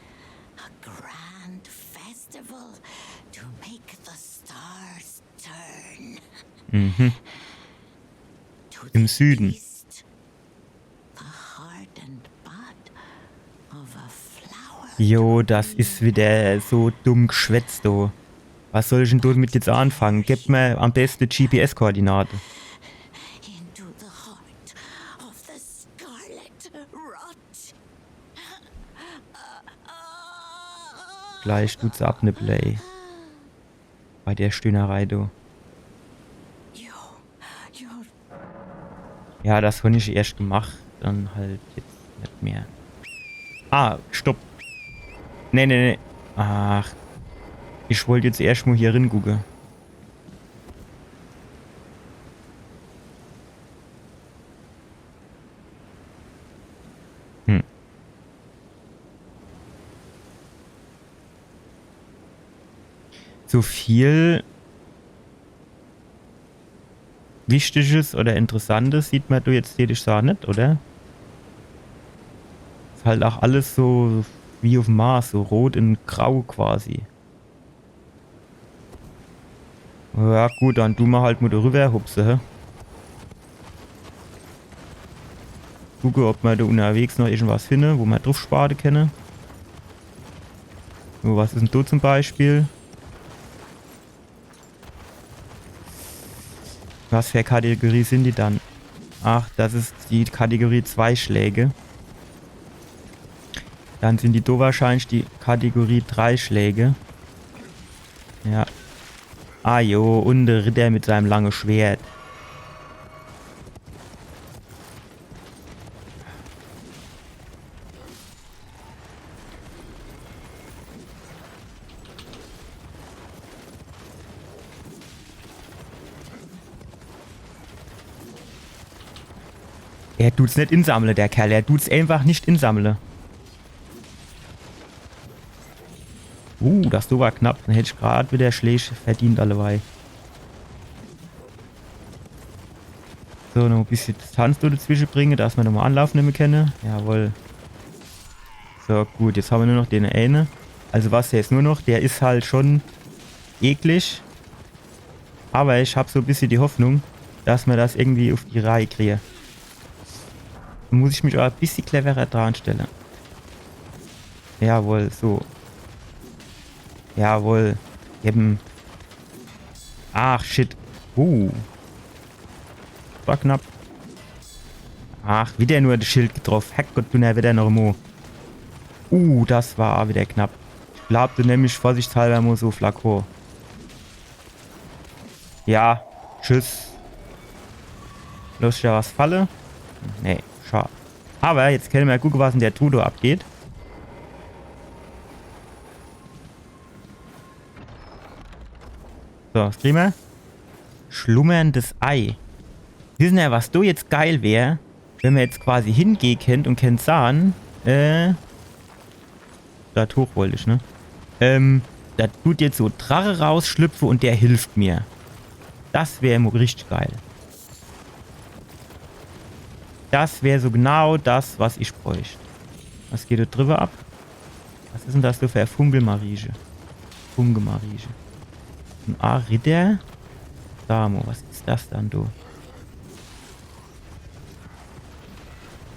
a grand festival to make the stars turn. Mhm. To Im the Süden. East, the heart and bud of a flower. Jo, das is wieder so dumm geschwätzt, du. Was soll ich denn damit jetzt anfange? Gib mir am beste G P S-Koordinate. Into the heart of the scarlet rot. Gleich tut's ab, ne Play. Bei der Stöhnerei, du. Ja, das hab ich erscht gemacht, dann halt jetzt net mehr. Ah, stopp. Nee, nee, nee. Ach. Ich wollt jetzt erscht mo hier ringucke. Hm. So viel Wichtiges oder Interessantes sieht mer do jetzt, deet ich sage, net, oder? Is halt ach alles so wie uf'm Mars, so rot un grau quasi. Ja gut, dann du mer halt mo do riwwer hupse, hä? Gucke, ob mer do unnerwegs noch irgendwas finne, wo mer druff spare kenne. So, was is denn do zum Beispiel? Was für Kategorie sin die dann? Ach, das is die Kategorie zwei Schläge. Dann sin die do wahrscheinlich die Kategorie drei Schläge. Ja. Ah jo, un de Ritter mit seinem lange Schwert. Er dut's net insammle, der Kerl. Er dut's einfach net insammle. Uh, das do war knapp. Dann hätt ich grad wieder Schläg verdient, alleweil. So, noch e bissje Distanz do dezwische bringe, dass mer nochmo Anlauf nemme kenne. Jawohl. So, gut, jetzt hammer nur noch den eine. Also was heißt nur noch, der is halt schon eklig. Aber ich hab so e bissje die Hoffnung, dass mer das irgendwie uf die Reih krien. Do muss ich mich awwer e bissje cleverer dranstelle. Jawohl, so. Jawohl. Eben. Ach, shit. Uh. War knapp. Ach, wieder nur das Schild getroff. Herrgott, du, na, wieder noch mo. Uh, das war awwer wieder knapp. Ich glaub, do nemm ich vorsichtshalber mo so Flakon. Ja, tschüss. Loss ich do was falle? Nee, schad. Aber jetzt kenne mer gucke, was in der Truh do abgeht. So, was krie mer? Schlummerndes Ei. Wissen er, was do jetzt geil wär? Wenn mer jetzt quasi hingeh kennt un kennt sahn, äh, do hoch wollt ich, ne? Ähm, do dut jetzt so Drache rausschlüpfe un der hilft mir. Das wär mo richtig geil. Das wär so genau das, was ich bräucht. Was geht do driwwer ab? Was is denn das do für e Funkelmarieche? Funkelmarieche. E Ritter? Sa mo, was is das dann do?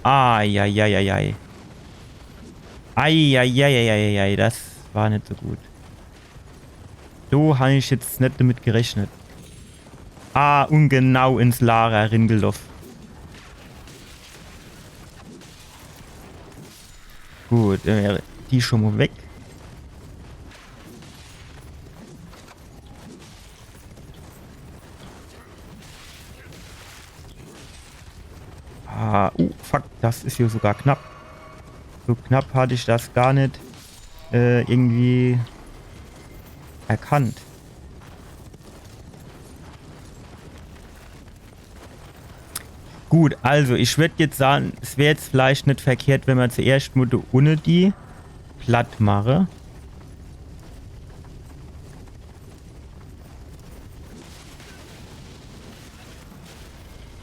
Eieieiei. Eieieiei, das war net so gut. Do hab ich jetzt net damit gerechnet. Ah, un genau ins Lager ringeloff. Gut, äh, die schon mo weg. Ah, uh, fuck, das is jo sogar knapp. So knapp hatt ich das gar net, äh, irgendwie erkannt. Gut, also ich würd jetzt sage, es wär jetzt vielleicht net verkehrt, wenn mer zuerscht mo do unne die platt mache.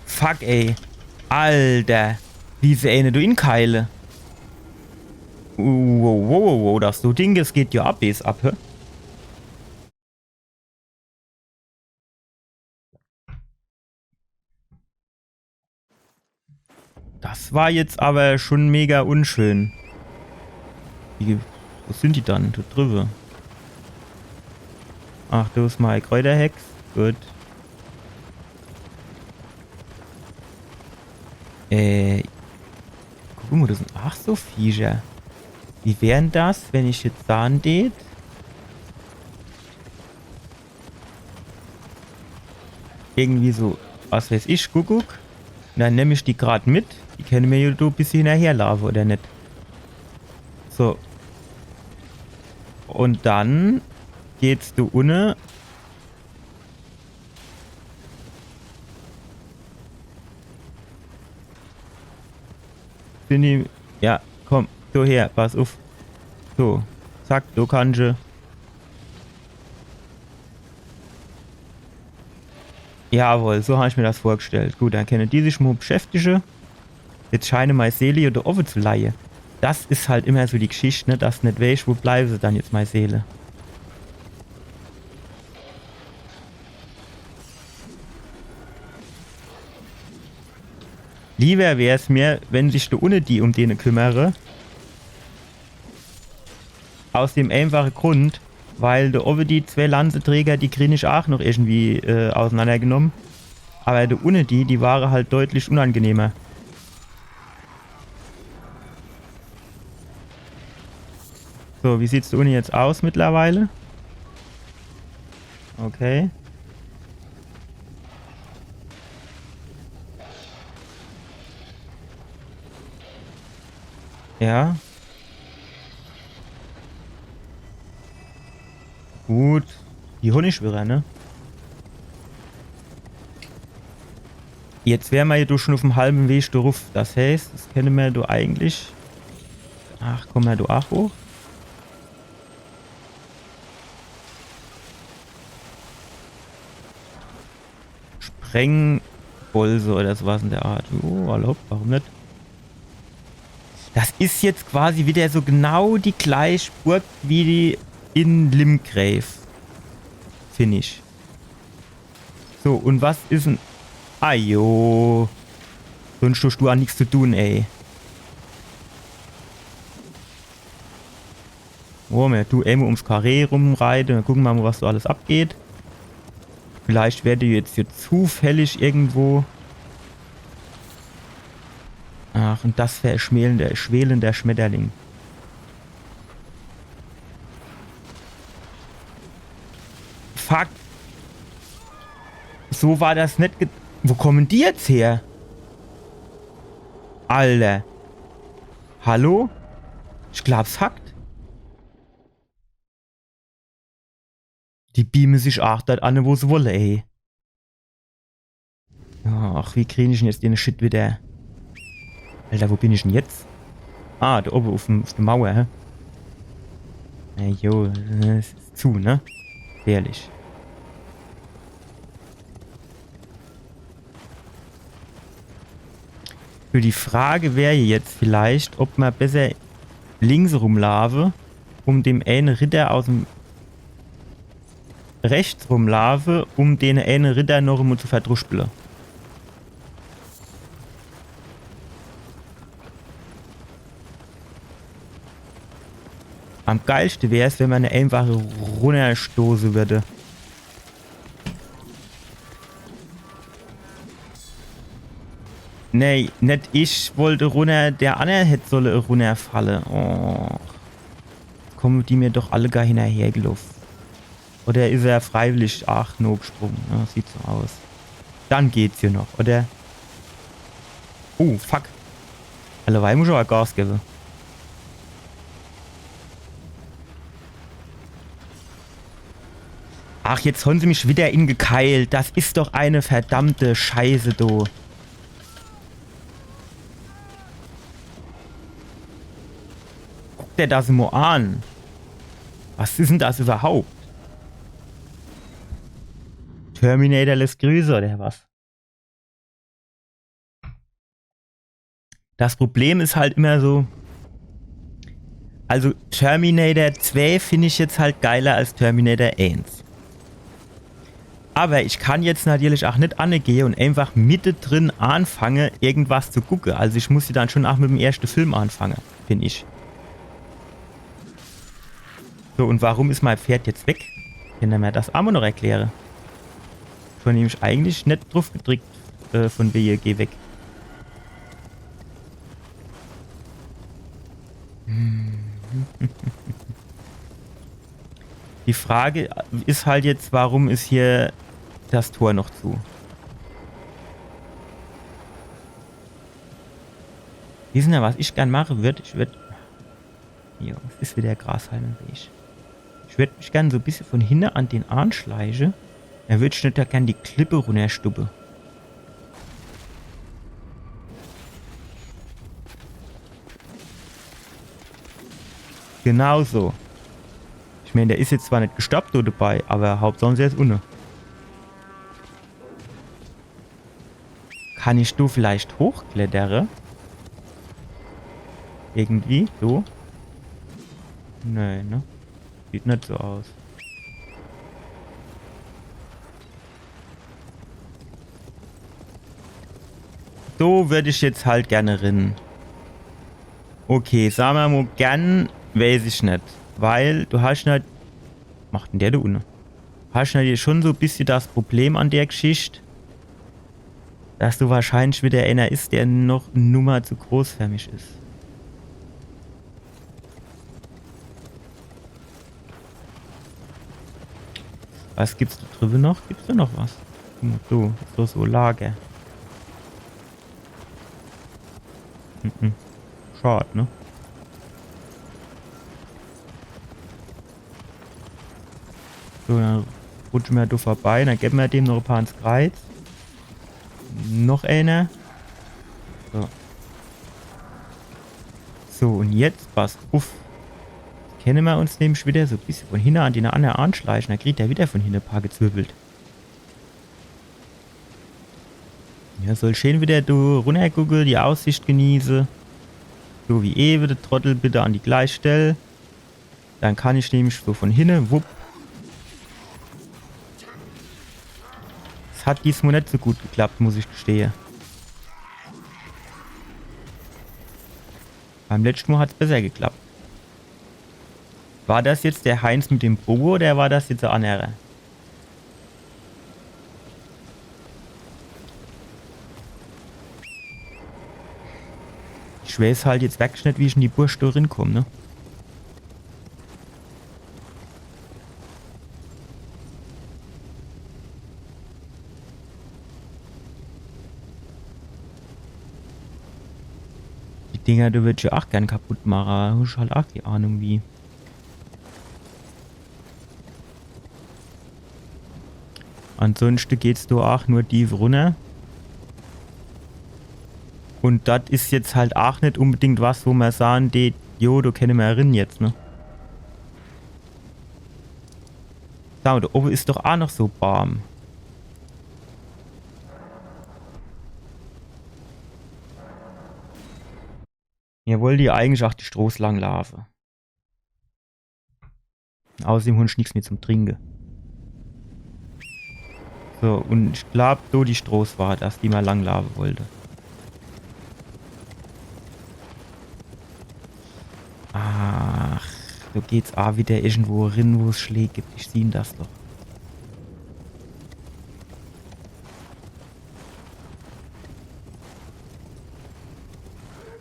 Fuck, ey. Alter. Wie se ene do inkeile. Wow, wow, wow, wow, das so Ding, es geht jo ab, wie es ab, hä? Das war jetzt awwer schon mega unschön. Wie, wo sin die dann? Do driwwe. Ach, do is mei Kräuterhex. Gut. Äh, guck mo, das sin ach so Viecher. Wie wär'n das, wenn ich jetzt sage, irgendwie so, was weiß ich, Kuckuck. Un dann nemm ich die grad mit. Die kenne mer jo do e bissje hinnerherlaafe, oder net? So. Un dann geht's do unne. Sin die, ja, komm, do her, pass uff. So, zack, do kann ich. Jawohl, so hab ich mer das vorgestellt. Gut, dann kenne die sich mo beschäftige. Jetzt scheine mei Seele jo do owwe zu leie. Das is halt immer so die Geschicht, ne? Dass de net weescht, wo bleiwe se dann jetzt, mei Seele. Liewer wär's mer, wenn sich do unne die um dene kümmere. Aus dem einfache Grund, weil do owwe die zwee Lanzeträger, die krie ich ach noch irgendwie, äh, auseinandergenomm. Awwer do unne die, die ware halt deutlich unangenehmer. So, wie sieht's do unne jetzt aus mittlerweile? Okay. Ja. Gut. Die Honigschwirrer, ne? Jetzt wär mer jo do schon uff'm halwe Weg druff. Das heißt, das kenne mer do eigentlich. Ach, komm mer do ach hoch. Sprengbolze oder so was in der Art. Oh, alla hopp, warum net? Das is jetzt quasi widder so genau die gleich Burg wie die in Limgrave. Find ich. So, un was is en... Ajo. Sunscht hoscht du ach nix zu tun, ey. Wolle mer do emol ums Karree rumreite. Mer gucke mol, was so alles abgeht. Vielleicht werd ich jetzt hier zufällig irgendwo... Ach, un das wär schwelender, schwelender Schmetterling. Fuck. So war das net ge-, wo kommen die jetzt her? Alla. Hallo? Ich glaab's hackt. Die beame sich ach dort anne, wo se wolle, ey. Ja, ach, wie krie ich en jetzt den Shit widder? Alla, wo bin ich en jetzt? Ah, do owwe uff dem, uff de Mauer, hä? Na jo, es is zu, ne? Ehrlich. Für die Frage wär jetzt vielleicht, ob mer besser links rumlaafe, um dem ääne Ritter aus em, rechts rumlaafe, um den ääne Ritter noch emol zu verdruschpele. Am geilschte wär's, wenn mer ne einfach runnerstoße würde. Nee, net ich wollt runner, der anner hätt solle runnerfalle. Oh. Jetzt kommen die mir doch alle gar hinnerhergeloff. Oder is er freiwillig aach nogesprung? Ja, sieht so aus. Dann geht's hier noch, oder? Oh, fuck. Alleweil muss ich awwer Gas gewwe. Ach, jetzt hon se mich wieder ingekeilt. Das is doch eine verdammte Scheiße, du. Guck der das mo an. Was is denn das überhaupt? Terminator lässt grüße, oder was? Das Problem is halt immer so, also Terminator zwei find ich jetzt halt geiler als Terminator eins. Aber ich kann jetzt natürlich aach net anegehe und einfach mittedrin anfange, irgendwas zu gucke. Also ich muss ja dann schon aach mit dem erschte Film anfange, find ich. So, und warum is mein Pferd jetzt weg? Kann der mir das aach mo noch erkläre? Schon nämlich eigentlich net druff gedrickt, äh, von wege, geh weg. Die Frage is halt jetzt, warum is hier das Tor noch zu? Wissen Sie, was ich gern mache würd? Ich würd, jo, es is wieder Grashalm im Weg. Ich würd mich gern so e bissje von hinne an den anschleiche. Dann würd ich net da gern die Klippe runnerstuppe. Genau so. Ich mein, der is jetzt zwar net gestoppt do dabei, aber Hauptsach, er is unne. Kann ich do vielleicht hochklettere? Irgendwie, so? Nee, ne? Sieht net so aus. So würd ich jetzt halt gern rin. Okay, sa mer mo gern, weiß ich net. Weil du hasch net, macht denn der do unne? Hasch natürlich schon so e bissje das Problem an der Geschicht, dass do wahrscheinlich wieder einer is, der noch e Nummer zu groß für mich is. Was gibt's do driwwe noch? Gibt's do noch was? Guck mo, do is doch so Lager. Mhm. Schad, ne? So, dann rutsche mer do vorbei, dann gebe mer dem noch e paar ins Kreiz. Noch einer. So. So, und jetzt passt uff. Kenne mer uns nämlich wieder so e bissje von hinne an die anner anschleiche, dann kriegt er wieder von hinne e paar gezwirbelt. Ja, soll schön wieder do runnergucke, die Aussicht genieße. So wie ewe, de Trottel bitte an die gleiche Stell. Dann kann ich nämlich so von hinne, wupp. Es hat diesmo net so gut geklappt, muss ich gestehe. Beim letschte Mo hat's besser geklappt. War das jetzt der Heinz mit dem Boge oder war das jetzt der annere? Ich weiß halt jetzt werklich net, wie ich in die Burch do rinkomm, ne? Die Dinger, die würd ich jo ach gern kaputt mache, aber ich halt ach kee Ahnung wie. Ansonschte geht's do ach nur tief runner. Und das is jetzt halt ach net unbedingt was, wo mer sahn deet, jo, do kenne mer rin jetzt, ne? Sa mo, do owwe is doch ach noch so Baam. Mir wollte jo eigentlich ach die Stroß lang laafe. Außerdem hon ich nix mehr zum Trinke. So, und ich glaub, do die Stroß war das, die mer lang laafe wollte. Ach, Do geht's a wieder irgendwo rin, wo's Schlää gibt. Ich sieh das doch.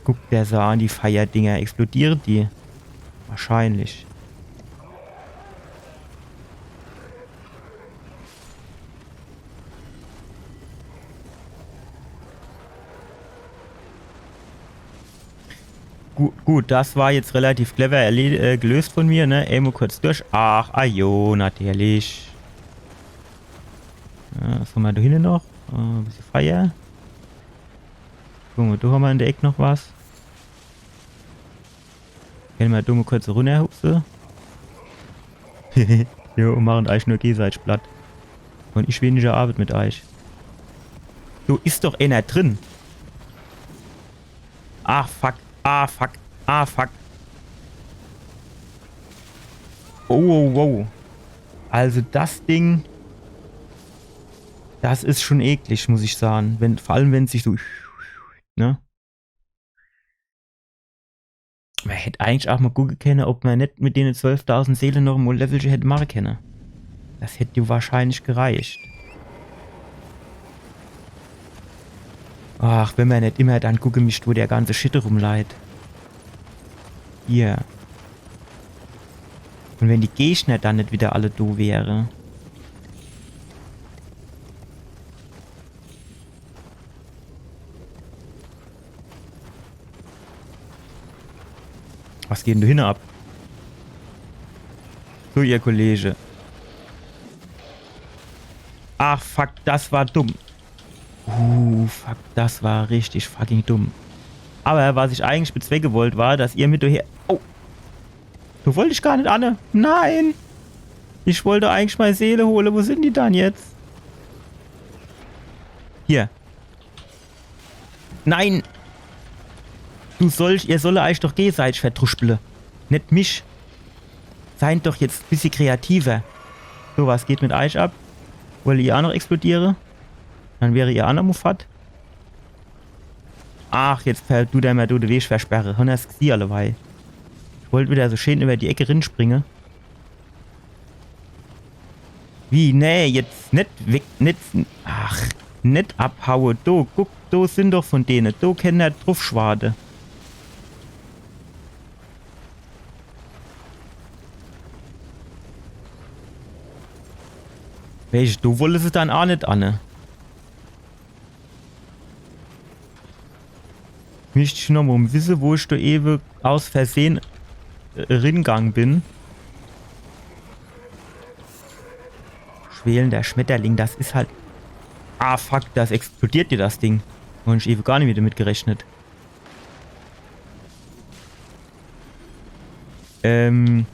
Guck der se an, die Feierdinger. Explodiere die? Wahrscheinlich. Gu gut, das war jetzt relativ clever erled- äh, gelöst von mir, ne? Emol kurz durch. Ach, ajo, natürlich. Ja, was hammer do hinne noch? Äh, e bissje Feier. Gucke mer, do hammer in der Eck noch was. Kenne mer do mol kurz runnerhupse. Jo, un mache eich nur gegeseitig platt. Un ich weniger Arbeit mit eich. Do is doch ener drin. Ah, fuck. Ah, fuck. Ah, fuck. Oh, oh, oh. Also das Ding, das is schon eklig, muss ich sage. Wenn, vor allem, wenn sich so, ne? Mer hätt eigentlich ach mol gucke kenne, ob mer net mit dene zwölftausend Seele noch mol e Levelche hätt mache kenne. Das hätt jo wahrscheinlich gereicht. Ach, wenn mer net immer dann gucke misst, wo der ganze Shit rumleit. Hier. Un wenn die Gegner dann net wieder alle do wäre. Was geht denn do hinne ab? So, ihr Kollege. Ach, fuck, das war dumm. Uh, fuck, das war richtig fucking dumm. Aber was ich eigentlich bezwecke wollt, war, dass ihr mit doher... Oh! Do wollt ich gar net anne. Nein! Ich wollt eigentlich mei Seele hole. Wo sin die dann jetzt? Hier. Nein! Du sollst, ihr solle eich doch gegeseitig verdruschpele. Net mich. Seid doch jetzt e bissje kreativer. So, was geht mit eich ab? Wolle ihr ach noch explodiere? Dann wäre ihr ach noch mol fort. Ach, jetzt per-, dut der mer do de Weg versperre. Hon das gesieh alleweil. Ich wollt wieder so schön über die Ecke rinspringe. Wie? Nee, jetzt net weg, net, ach, net abhaue. Do, guck, do sin doch von dene. Do kenne der druffschwade. Welche? Do wolle se dann ach net anne. Misst ich noch mol wisse, wo ich do ewe aus Versehe, äh, ringang bin. Schwelender Schmetterling, das is halt... Ah, fuck, das explodiert dir, das Ding. Un ich ewe gar net mehr damit gerechnet. Ähm,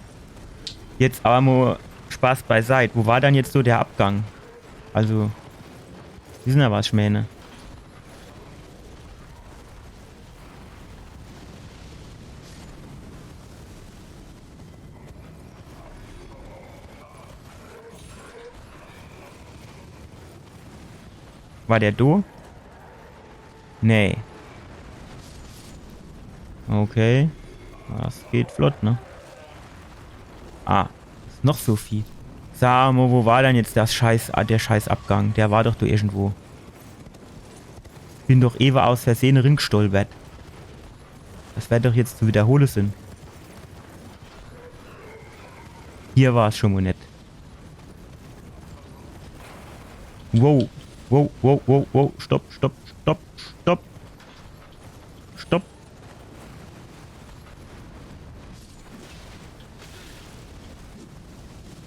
jetzt aber mol Spaß beiseit. Wo war dann jetzt so der Abgang? Also, wissener, was ich meine? War der do? Nee. Okay. Das geht flott, ne? Ah, is noch so viel. Sa mol, wo war dann jetzt das Scheiß, ah, der Scheißabgang? Der war doch do irgendwo. Bin doch ewe aus Versehe ringestolpert. Das werd doch jetzt zu wiederhole sin. Hier war's schon mol net. Wow. Wow, wow, wow, wow. Stopp, stopp, stopp, stopp. Stopp.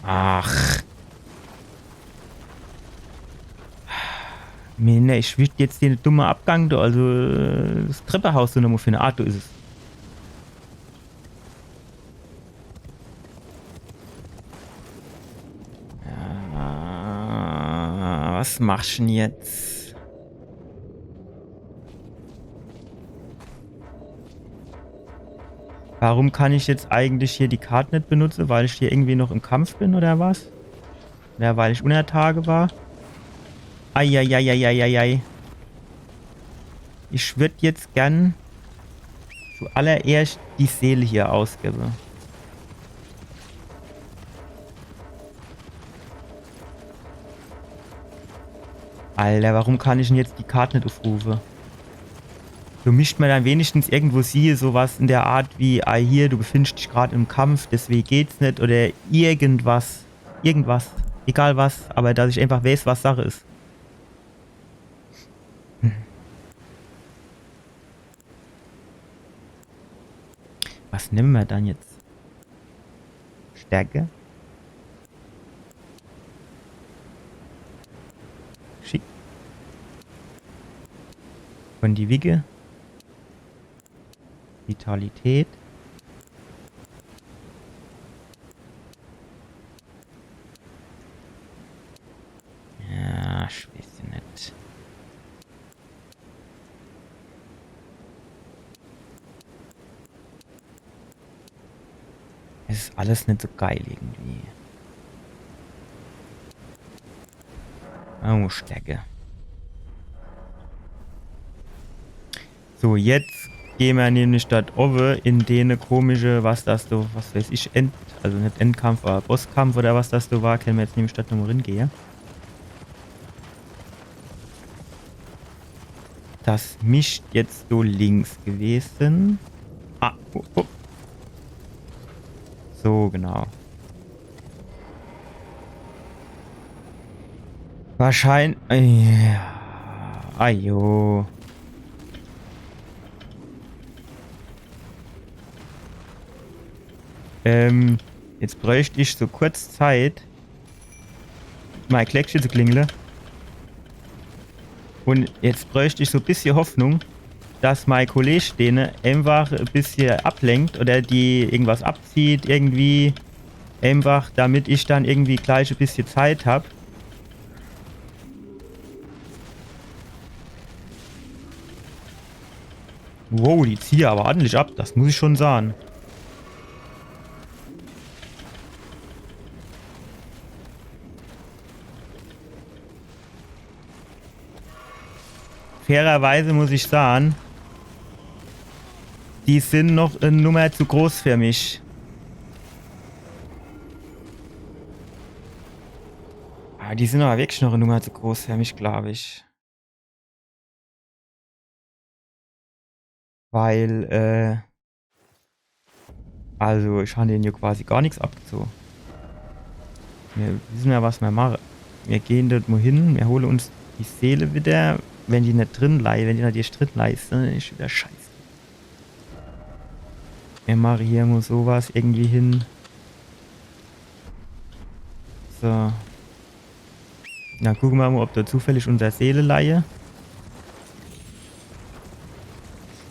Ach. Mann, ich will jetzt den dummen Abgang do, also, äh, das Treppehaus do nochmol finde. Ah, do is es. Ja, was machsch dann jetzt? Warum kann ich jetzt eigentlich hier die Kart net benutze? Weil ich hier irgendwie noch im Kampf bin oder was? Oder weil ich unner Tage war? Eieieiei. Ich würd jetzt gern zuallererscht die Seele hier ausgewwe. Alter, warum kann ich denn jetzt die Kart net uffrufe? Do misst mer dann wenigstens irgendwo siehe, so was in der Art wie, ah, hier, du befindst dich grad im Kampf, deswege geht's net, oder irgendwas. Irgendwas. Egal was, aber dass ich einfach weiß, was Sache is. Hm. Was nemme mer dann jetzt? Stärke? Schick. Von die Wicke. Vitalität. Ja, ich weiß net. Es is alles net so geil irgendwie. Oh, Stärke. So, jetzt gehn mer nämlich dort owwe in dene komische, was das do, was weiß ich, End-, also net Endkampf, aber Bosskampf oder was das do war, kenne mer jetzt nämlich dort nochmo ringehe. Das misst jetzt so links gewese. Ah, oh, oh. So, genau. Wahrscheinlich. Ja. Ajo. Ähm, jetzt bräucht ich so kurz Zeit, mei Gleckche zu klingle. Un jetzt bräucht ich so bissje Hoffnung, dass mei Kolleg dene einfach e bissje ablenkt oder die irgendwas abzieht, irgendwie einfach, damit ich dann irgendwie gleich e bissje Zeit hab. Wow, die ziehe aber ordentlich ab, das muss ich schon sage. Fairerweise muss ich sage, die sin noch e Nummer zu groß für mich. Ah, die sin aber wirklich noch e Nummer zu groß für mich, glaub ich. Weil, äh, also, ich han dene jo quasi gar nix abgezoge. Mir wisse jo, was mir mache. Mir gehn dort mo hin, mir hole uns die Seele wieder. Wenn die net drin lei, wenn die natürlich drin lei, is dann is wieder scheiße. Mir mache hier mo so was irgendwie hin. So. Na, gucke mer mo, ob do zufällig unser Seele leie.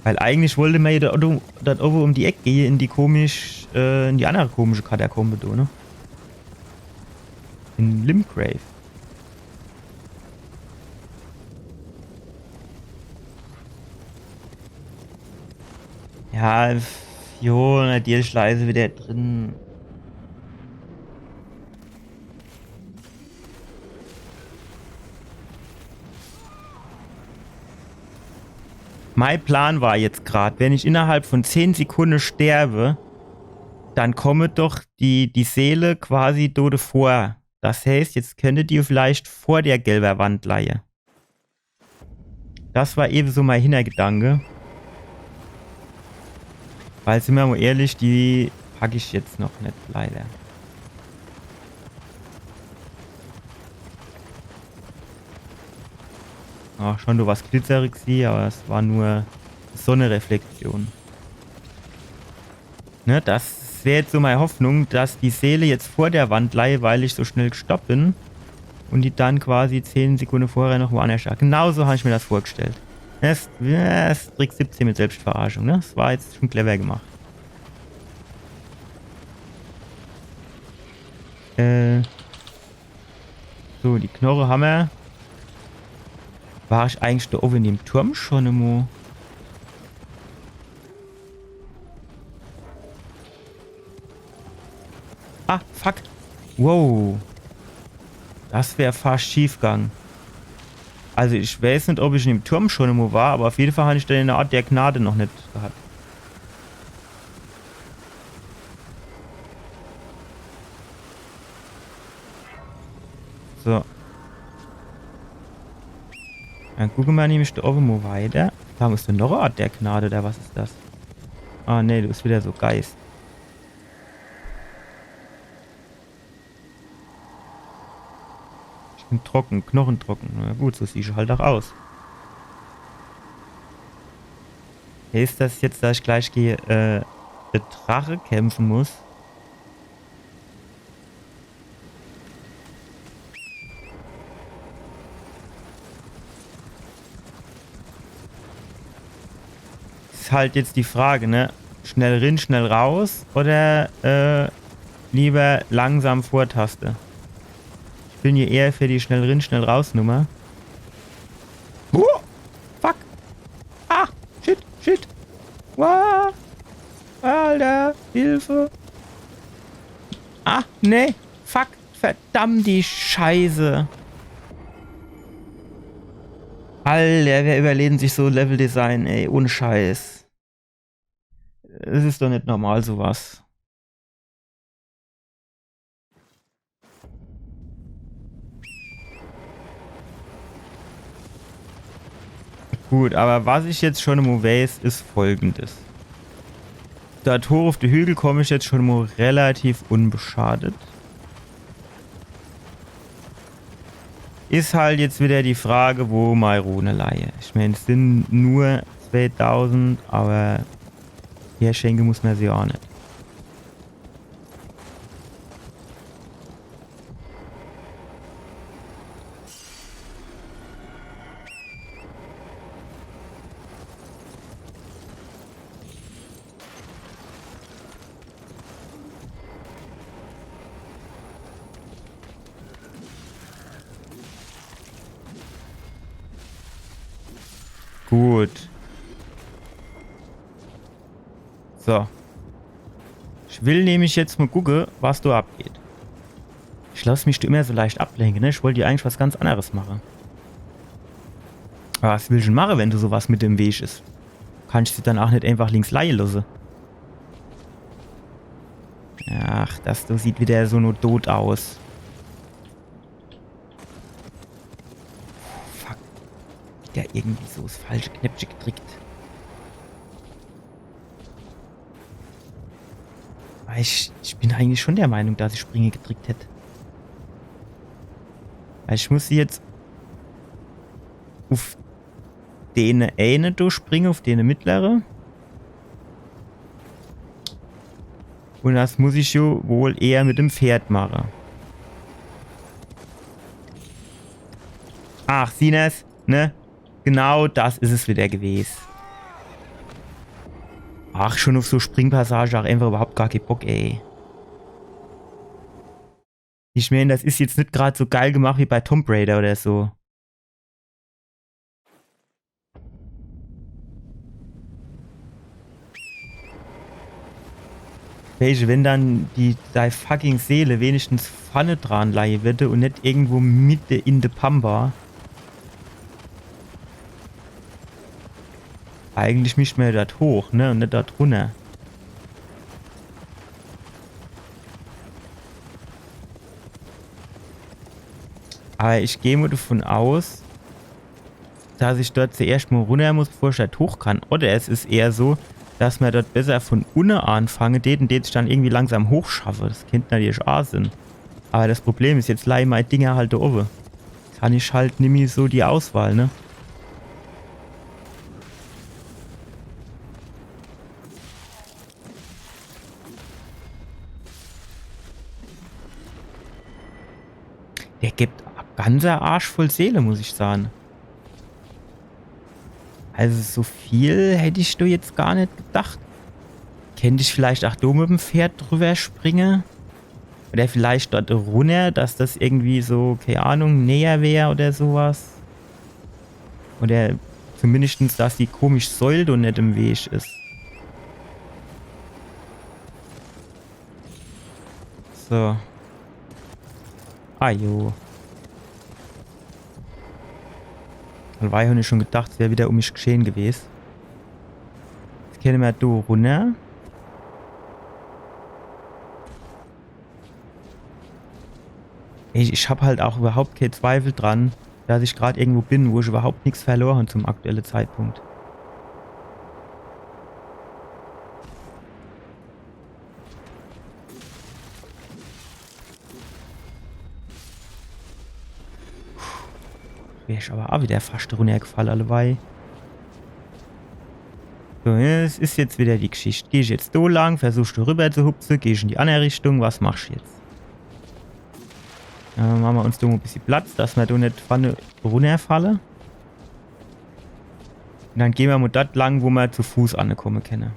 Weil eigentlich wollte mer jo dort, dort owwe um die Eck gehe, in die komisch, äh, in die andere komische Katakombe do, ne? In Limgrave. Ja, jo, natürlich leie se wieder drin. Mei Plan war jetzt grad, wenn ich innerhalb von zehn Sekunde sterbe, dann komme doch die, die Seele quasi do devor. Das heißt, jetzt könnte die vielleicht vor der gelber Wand leie. Das war ewe so mei Hintergedanke. Weil, sin mer mo ehrlich, die pack ich jetzt noch net, leider. Ach, schon do was Glitzeriges, aber das war nur Sonnereflexion. Ne, das wär jetzt so mei Hoffnung, dass die Seele jetzt vor der Wand leie, weil ich so schnell gestorb bin. Und die dann quasi zehn Sekunde vorher noch woanders lag. Genau so han ich mir das vorgestellt. Das, das Trick siebzehn mit Selbstverarschung, ne? Das war jetzt schon clever gemacht. Äh. So, die Knorre hammer. War ich eigentlich do owwe in dem Turm schon emol? Ah, fuck. Wow. Das wär fascht schief gang. Also ich weiß net, ob ich in dem Turm schon emol war, aber auf jede Fall han ich do e Ort der Gnade noch net gehat. So. Dann gucke mer nämlich do owwe mo weiter. Do is dann noch e Ort der Gnade, oder was is das? Ah, nee, do is wieder so Geist. Ich bin trocken, knochentrocken. Na gut, so sieh ich halt auch aus. Heißt das jetzt, dass ich gleich gege, äh, de Drache kämpfe muss? Is halt jetzt die Frage, ne? Schnell rin, schnell raus oder, äh, lieber langsam vortaste? Ich bin hier eher für die schnell rin, schnell raus Nummer. Oh, fuck. Ah, shit, shit. Wow. Alter, Hilfe. Ah, nee. Fuck. Verdammt die Scheiße. Alter, wer überlegt sich so Leveldesign, ey? Ohne Scheiß. Es is doch net normal, sowas. Gut, aber was ich jetzt schon mo weiß, is Folgendes. Dort hoch uff de Hügel komm ich jetzt schon mo relativ unbeschadet. Is halt jetzt wieder die Frage, wo mei Rune leie. Ich mein, es sin nur zweetausend, aber herschenke muss mer se jo aa net. Gut. So. Ich will nämlich jetzt mo gucke, was do abgeht. Ich lass mich do immer so leicht ablenke, ne? Ich wollt jo eigentlich was ganz anneres mache. Aber was willsch dann mache, wenn do sowas mitte im Weg is? Kannsch se dann aa net einfach links leie losse? Ach, das do sieht wieder so no Tod aus. Fuck. Wieder irgendwie so 's falsche Knäppche gedrickt. Aber ich, ich bin eigentlich schon der Meinung, dass ich Springe gedrickt hätt. Weil ich muss jetzt uff dene eene do springe, uff dene mittlere. Un das muss ich jo wohl eher mit dem Pferd mache. Ach, siehn er's, ne? Genau das is es wieder gewes. Ach, schon uff so Springpassage aa einfach überhaupt gar kee Bock, ey. Ich mein, das is jetzt net grad so geil gemacht wie bei Tomb Raider oder so. Weesche, wenn dann die, dei fucking Seele wenigstens vorne dran leie würde un net irgendwo mitte in de Pampa. Eigentlich misst mer jo dort hoch, ne? Un net dort runner. Aber ich geh mo davon aus, dass ich dort zuerscht mo runner muss, bevor ich dort hoch kann. Oder es is eher so, dass mer dort besser von unne anfange dät un dät sich dann irgendwie langsam hochschaffe. Das kennt natürlich aa sinn. Aber das Problem is, jetzt leie mei Dinger halt do owwe. Kann ich halt nimmi so die Auswahl, ne? Der gibt ganzer Arsch voll Seele, muss ich sage. Also so viel hätt ich do jetzt gar net gedacht. Kennt ich vielleicht aa do mit em Pferd drüber springe? Oder vielleicht dort runner, dass das irgendwie so, kee Ahnung, näher wär oder sowas. Oder zumindestens, dass die komisch Säul do net im Weg is. So. Ah, jo. Dann war ich schon gedacht, es wär wieder um mich gescheh gewes. Jetzt kenne mer do runner. Ich, ich hab halt aa überhaupt kee Zweifel dran, dass ich grad irgendwo bin, wo ich überhaupt nix verlor hab zum aktuelle Zeitpunkt. Wär ich aber auch wieder fast runnergefall, alleweil. So, es is jetzt wieder die Geschicht. Geh ich jetzt do lang, versuchsch do rüber zu hupse, geh ich in die andere Richtung, was machsch jetzt? Äh, mache mer uns do mo e bissje Platz, dass mer do net vorne runnerfalle. Und dann geh mer mo dort lang, wo mer zu Fuß ankomme kenne.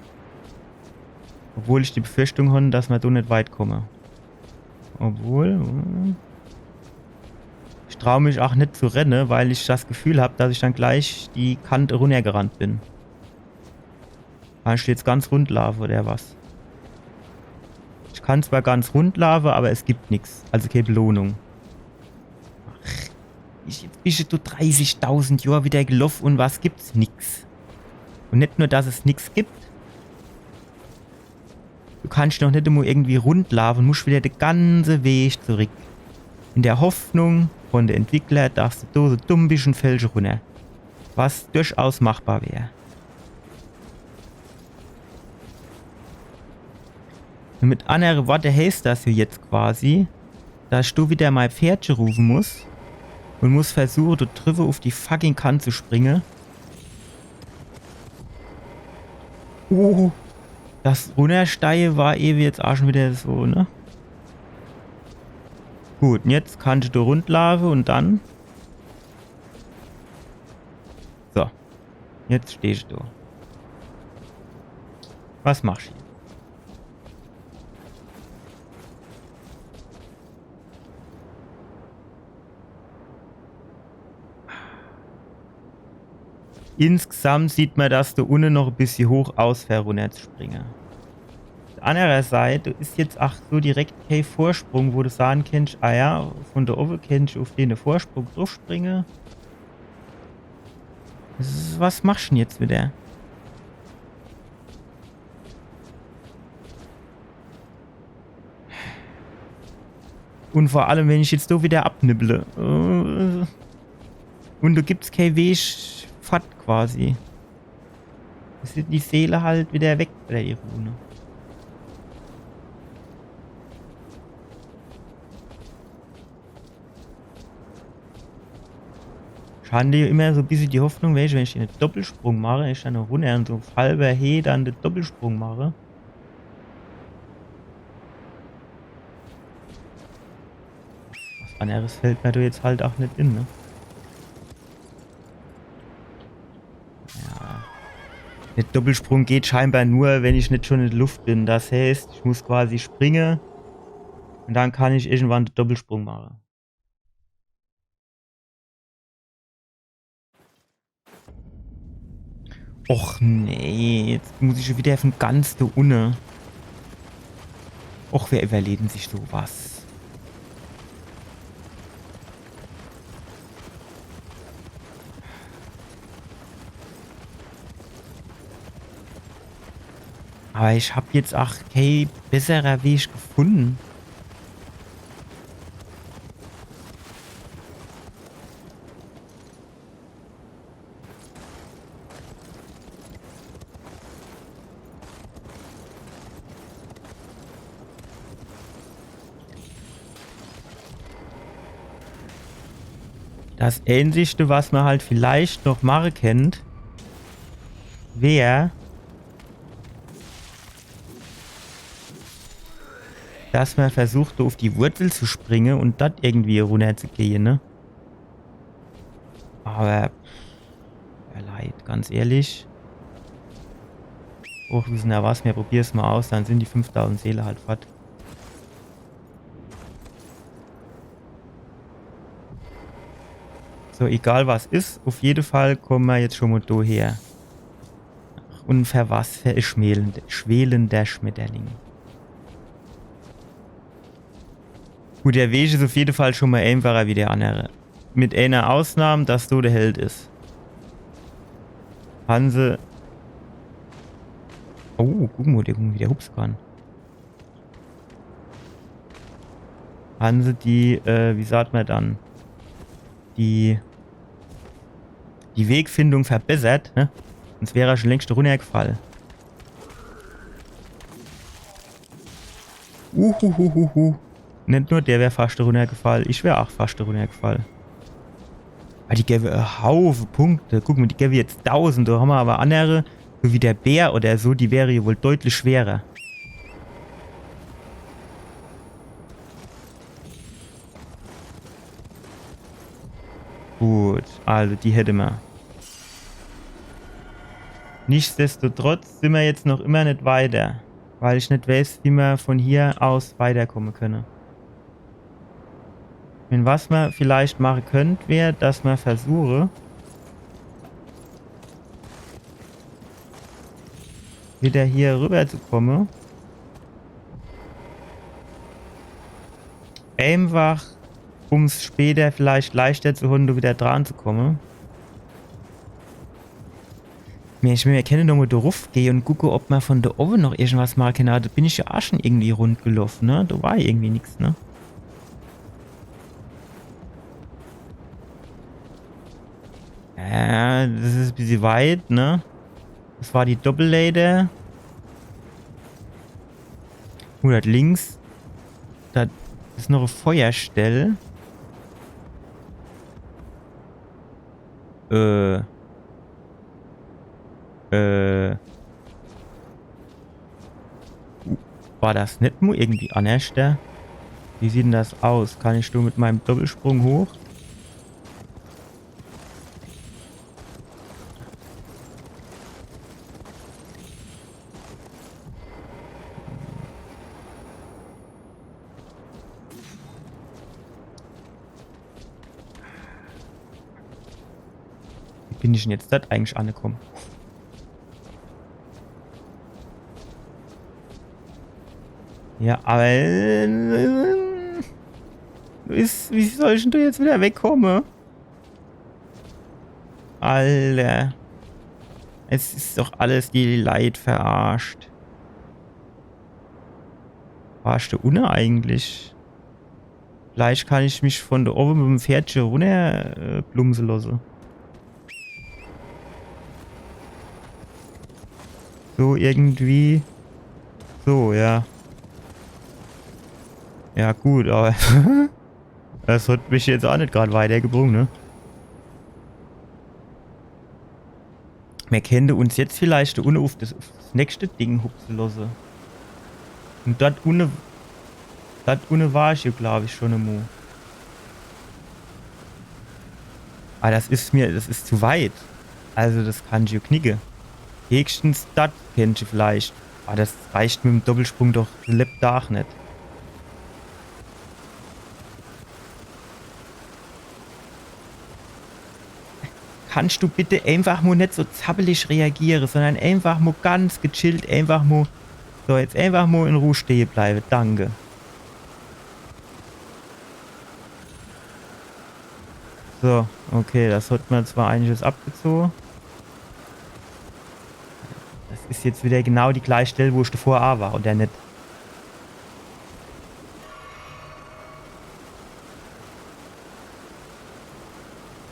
Obwohl ich die Befürchtung hon, dass mer do net weit komme. Obwohl, hm. Ich trau mich auch net zu renne, weil ich das Gefühl hab, dass ich dann gleich die Kante runnergerannt bin. Kann ich jetzt ganz rund laafe, oder was? Ich kann zwar ganz rund laafe, aber es gibt nix. Also kee Belohnung. Ach, ich, jetzt bisch du dreißigtausend Johr wieder geloff und was gibt's? Nix. Und net nur, dass es nix gibt. Du kannsch noch net emol irgendwie rund laafe und musch wieder de ganze Weg zurück. In der Hoffnung von de Entwickler, dass du do so dumm bisch und fällsch runner. Was durchaus machbar wär. Und mit annere Worte heißt das jo jetzt quasi, dass du wieder mei Pferdche rufe muss und muss versuche, do driwwe uf die fucking Kant zu springe. Oh, das Runnersteie war ewe jetzt auch schon wieder so, ne? Gut, und jetzt kannsch du rundlaafe und dann. So. Jetzt stehsch du. Was machsch du? Insgesamt sieht mer das do unne noch e bissje hoch aus, fer runnerzuspringe. Uf der annere Seit is jetzt ach so direkt kee Vorsprung, wo du sage kennsch, ah ja, von do owwe kennsch uf dene Vorsprung druffspringe. Das is, was machsch du denn jetzt wieder? Und vor allem, wenn ich jetzt do wieder abnibbel. Äh, und do gibt's kee Weg fort quasi. Do sin die Seele halt wieder weg, oder die Rune. Ich hon jo immer so e bissje die Hoffnung, wenn ich, wenn ich en Doppelsprung mache, ich dann noch runner und so uf halwer Heh dann de Doppelsprung mache. Was anneres fällt mer do jetzt halt auch net in, ne? Ja. De Doppelsprung geht scheinbar nur, wenn ich net schon in der Luft bin. Das heißt, ich muss quasi springe und dann kann ich irgendwann de Doppelsprung mache. Och nee, jetzt muss ich schon wieder von ganz do unne. Och, wer überleht denn sich so was? Aber ich hab jetzt ach kee besserer Weg gefunden. Das Einzigste, was mer halt vielleicht noch mache kennt, wär, dass mer versucht, uf die Wurzel zu springe und dort irgendwie runnerzugehe, ne? Aber, ja, Leit, ganz ehrlich. Och, wissener was, mir probiere's mo aus, dann sin die fünftausend Seele halt fort. So, egal was is, uf jede Fall komme mer jetzt schon mo do her. Und fer was fer e schwelende, schwelender Schmetterling. Gut, der Weg is uf jede Fall schon mo einfacher wie der annere. Mit ener Ausnahm, dass do de Held is. Hon se. Oh, guck mo, der, guck mo, wie der hupse kann. Hon se die, äh, wie sagt mer dann? Die die Wegfindung verbessert, ne? Sonscht wär er schun längscht runnergefall. Uhuhuhuhu. Net nur der wär fascht runnergefall, ich wär ach fascht runnergefall. Awwer die gewwe e Haufe Punkte. Guck mol, die gewwe jetzt dausend, do hammer awwer annere, so wie der Bär oder so, die wäre jo wohl deutlich schwerer. Gut, also die hätte mer. Nichtsdestotrotz sin mer jetzt noch immer net weiter, weil ich net weiß, wie mer von hier aus weiterkomme könne. Wenn was mer vielleicht mache könnt, wär, dass mer versuche, wieder hier rüber zu komme. Einfach, um's später vielleicht leichter zu hon, do wieder dran zu komme. Mir, ich, mir kenne noch mol do ruff gehe un gucke, ob mer von do owwe noch irgendwas mache kenne. Awwer do bin ich jo ach schun irgendwie rundgeloff, ne? Do war irgendwie nix, ne? Ja, das is e bissje weit, ne? Das war die Doppelleiter. Gut, do links. Do is noch e Feuerstell. Äh. Äh. War das net nur irgendwie annerschter? Wie sieht denn das aus? Kann ich do mit meinem Doppelsprung hoch? Wie bin ich denn jetzt do eigentlich angekomme? Ja, awwer, äh, is, wie soll ich denn do jetzt wieder wegkomme? Alter. Es is doch alles die Leit verarscht. War ich do unne eigentlich? Vielleicht kann ich mich von do owwe mit em Pferdche runner, äh, plumpse losse. So irgendwie. So, ja. Ja, gut, awwer das hat mich jetzt ach net grad weitergebrung, ne? Mir kennte uns jetzt vielleicht do unne uff das, uff das nächste Ding hupse losse. Un dort unne, dort unne war ich jo, glaab ich, schun emol. Awwer das is mir, das is zu weit. Also das kann ich jo knicke. Höchstens dort kennt ich vielleicht. Awwer das reicht mit em Doppelsprung doch lebdach net. Kannst du bitte einfach mo net so zappelig reagiere, sondern einfach mo ganz gechillt, einfach mo, so, jetzt einfach mo in Ruh stehe bleibe. Danke. So, okay, das hat mer zwar einiges abgezoge. Das is jetzt wieder genau die gleiche Stell, wo ich davor a war, oder net?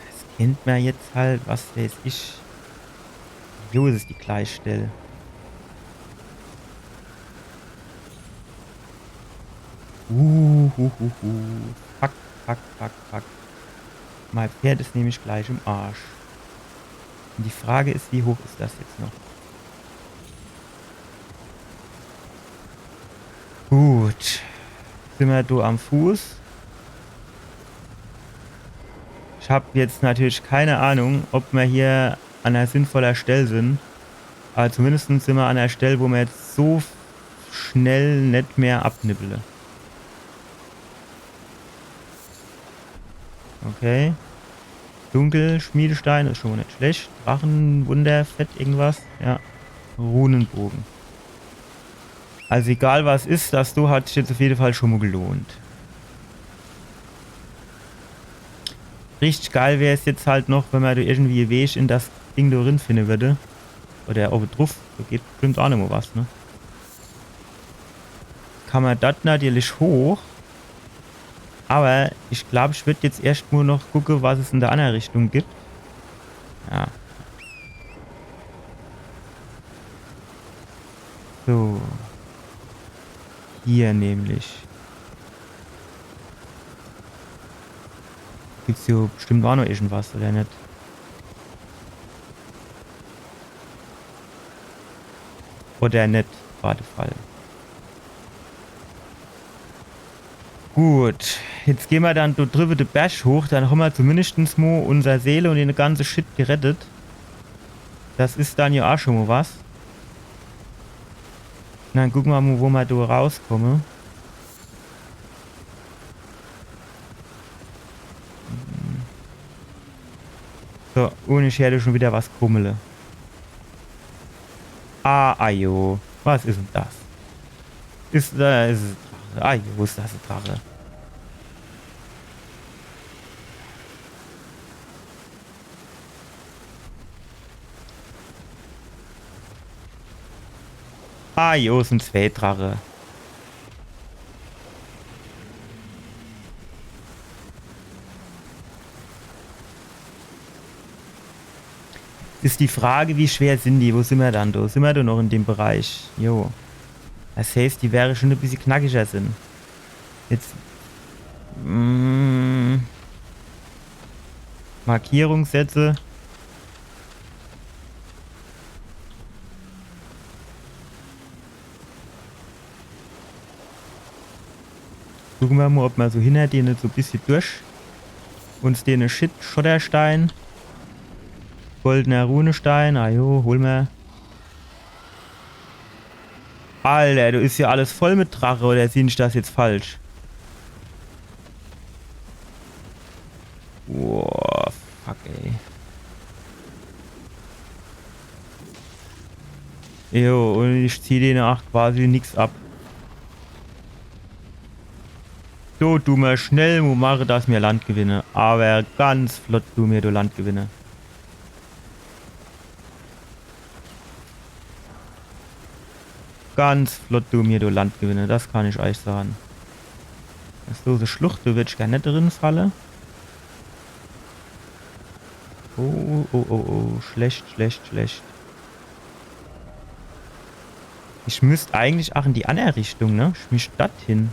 Das kennt mer jetzt halt, was weiß ich. Jo, es is die gleiche Stell. Uh, uh, uh, uh. Fuck, fuck, fuck, fuck. Mein Pferd is nämlich gleich im Arsch. Und die Frage is, wie hoch is das jetzt noch? Gut. Sin mer do am Fuß? Ich hab jetzt natürlich keine Ahnung, ob mer hier an ner sinnvoller Stell sin. Aber zumindest sin mer an ner Stell, wo mer jetzt so schnell net mehr abnibbele. Okay. Dunkelschmiedestein is schon mo net schlecht. Drachenwunder, Fett, irgendwas. Ja. Runenbogen. Also egal was is, das do hat sich jetzt auf jeden Fall schon mo gelohnt. Richtig geil wär's jetzt halt noch, wenn mer do irgendwie e Weg in das Ding do rin finde würde. Oder owwe druff, do geht bestimmt ach nochmo was, ne? Kann mer dort natürlich hoch. Aber ich glaub, ich würd jetzt erscht mo noch gucke, was es in der anner Richtung gibt. Ja. So. Hier nämlich. Gibt's hier bestimmt aa noch irgendwas, oder net? Oder net, war de Fall. Gut, jetzt gehn mer dann do driwwe de Berg hoch, dann hommer zumindeschtens mo unser Seele un de ganze Shit gerettet. Das is dann jo aa schon mo was. Un dann gucke mer mo, wo mer do rauskomme. So, un ich heer do schon widder was kummele. Ah, ajo. Was is dann das? Is, äh, is, ajo, is das e Drache? Ajo, sin zwee Drache. Is die Frage, wie schwer sin die? Wo simmer dann do? Simmer do noch in dem Bereich? Jo. Das heißt, die wäre schon e bissje knackiger sin. Jetzt. Mm, Markierung setze. Gucke mer mo, ob mer so hinner dene so bissje durch. Un dene Shit, Schotterstein. Goldener Runestein, ajo, hol mer. Alter, do is jo alles voll mit Drache, oder seh ich das jetzt falsch? Boah, fuck, ey. Jo, un ich zieh dene aa quasi nix ab. So, du mer schnell mo mache, dass mer Land gewinne. Awwer ganz flott du mer do Land gewinne. Ganz flott du mer do Land gewinne, das kann ich eich sage. Das is so e Schlucht, do würd ich gern net drin falle. Oh, oh, oh, oh, schlecht, schlecht, schlecht. Ich müsst eigentlich aa in die anner Richtung, ne? Ich müsst dort hin.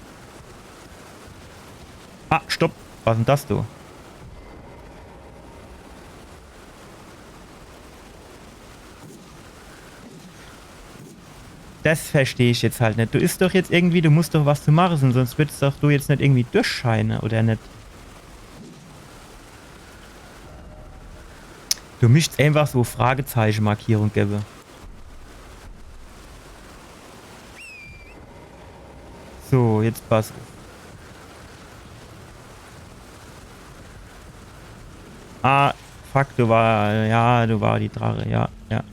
Ah, stopp. Was is dann das do? Das versteh ich jetzt halt net. Do is doch jetzt irgendwie, do muss doch was zu mache sin, sonscht würd's doch do jetzt net irgendwie durchscheine, oder net? Do müsst's einfach so Fragezeiche-Markierung gewwe. So, jetzt pass uff. Ah, fuck, do war, ja, do war die Drache, ja, ja.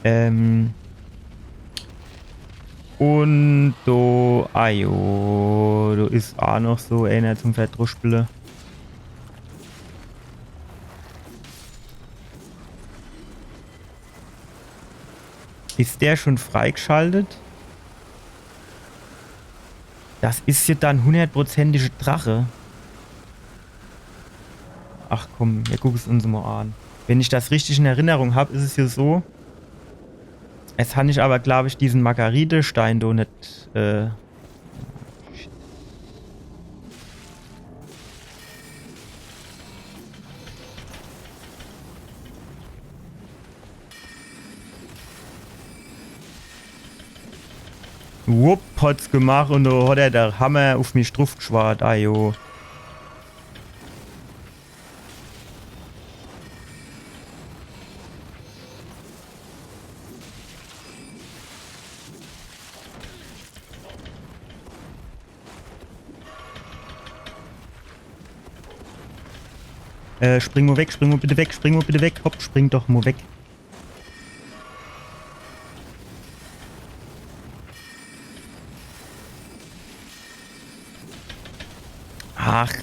Ähm. Un do, ajo, do is aa noch so eener zum Verdruschpele. Is der schon freigeschaltet? Das is jo dann hundertprozentig e Drache. Ach komm, mer gucke's uns mo an. Wenn ich das richtig in Erinnerung hab, is es jo so, jetzt han ich awwer, glaab ich, diesen Margarite-Stein do net, äh, Wupp, hat's gemach un do hat er de Hammer uff mich druffgeschwart. Ajo. Äh, spring mo weg, spring mo bitte weg, spring mo bitte weg. Hopp, spring doch mo weg. Ach,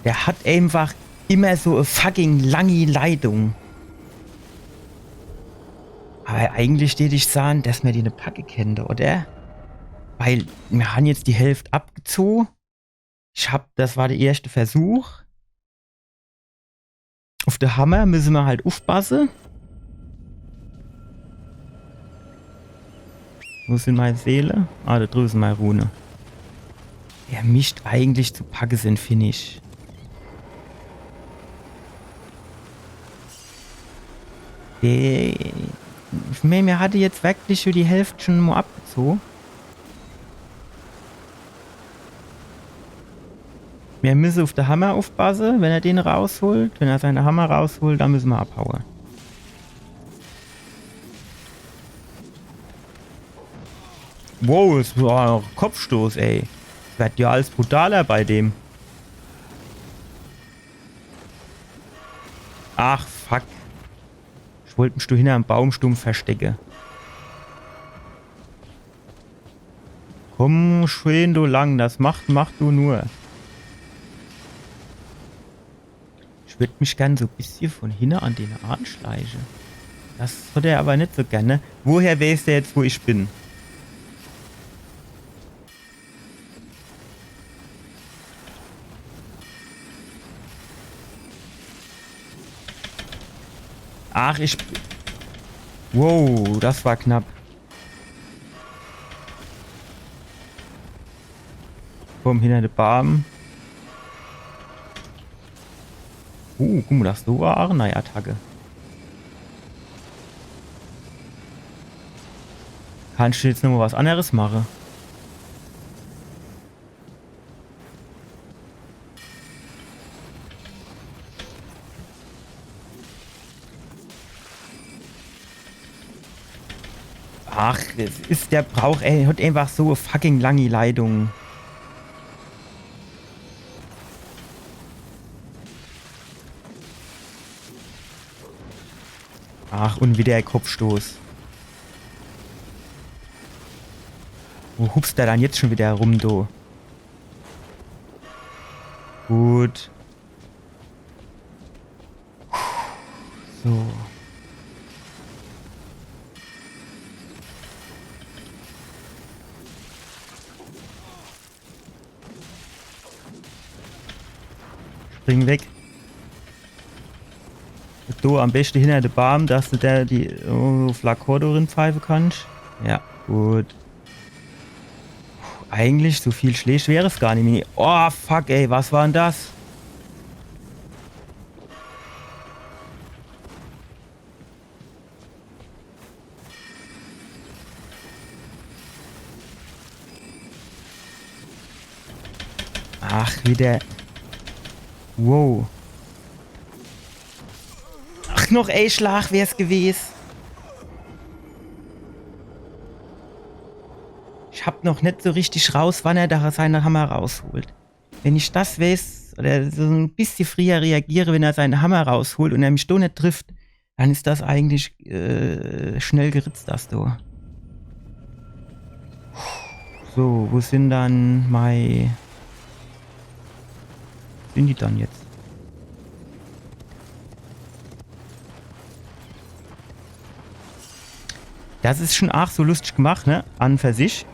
der hat einfach immer so e fucking langi Leitung. Awwer eigentlich deet ich saan, dass mer dene packe kennt, oder? Weil mer han jetzt die Hälft abgezoh. Ich hab, das war de erschte Versuch. Uf de Hammer misse mer halt ufpasse. Wo sin mei Seele? Ah, do driwwe sin mei Rune. Der misst eigentlich zu packe sin, find ich. Der, ich mään, mir hatte jetzt wirklich schun die Hälft schun mo abgezoge. Mir misse uf de Hammer ufpasse, wenn er den rausholt. Wenn er seine Hammer rausholt, dann misse mer abhaue. Wow, es war noch Kopfstoß, ey. Es werd jo alles brutaler bei dem. Ach, fuck. Ich wollt mich do hinnerm Baumstumpf verstecke. Komm schun do lang, das macht, mach du nur. Ich würd mich gern so e bissje vun hinne an den anschleiche. Das hat er awwer net so gern, ne? Woher weeß der jetzt, wo ich bin? Ach, ich... Wow, das war knapp. Komm, hinner de Baam. Uh, guck mo, das do war ach e neie Attacke. Kannsch du jetzt nochmo was anneres mache? Ach, es is der Brauch, ey, hat einfach so fucking langi Leitung. Ach, un widder de Kopfstoß. Wo hupst der dann jetzt schun widder rum, du? Gut. So. Spring weg. Du, am beschte hinner de Baam, dass du der die, oh, Flakon do rin pfeife kannsch. Ja, gut. Puh, eigentlich, so viel Schläg wär's gar nimmi. Oh, fuck, ey, was war dann das? Ach, widder. Wow. Ach, noch e Schlag wär's gewes. Ich hab noch net so richtig raus, wann er do seine Hammer rausholt. Wenn ich das weeß, oder so e bissje frieher reagiere, wenn er seine Hammer rausholt un er mich do net trifft, dann is das eigentlich, äh, schnell geritzt, das do. So, wo sin dann mei... Sin die dann jetzt? Das is schun ach so luschtig gemacht, ne? An un für sich.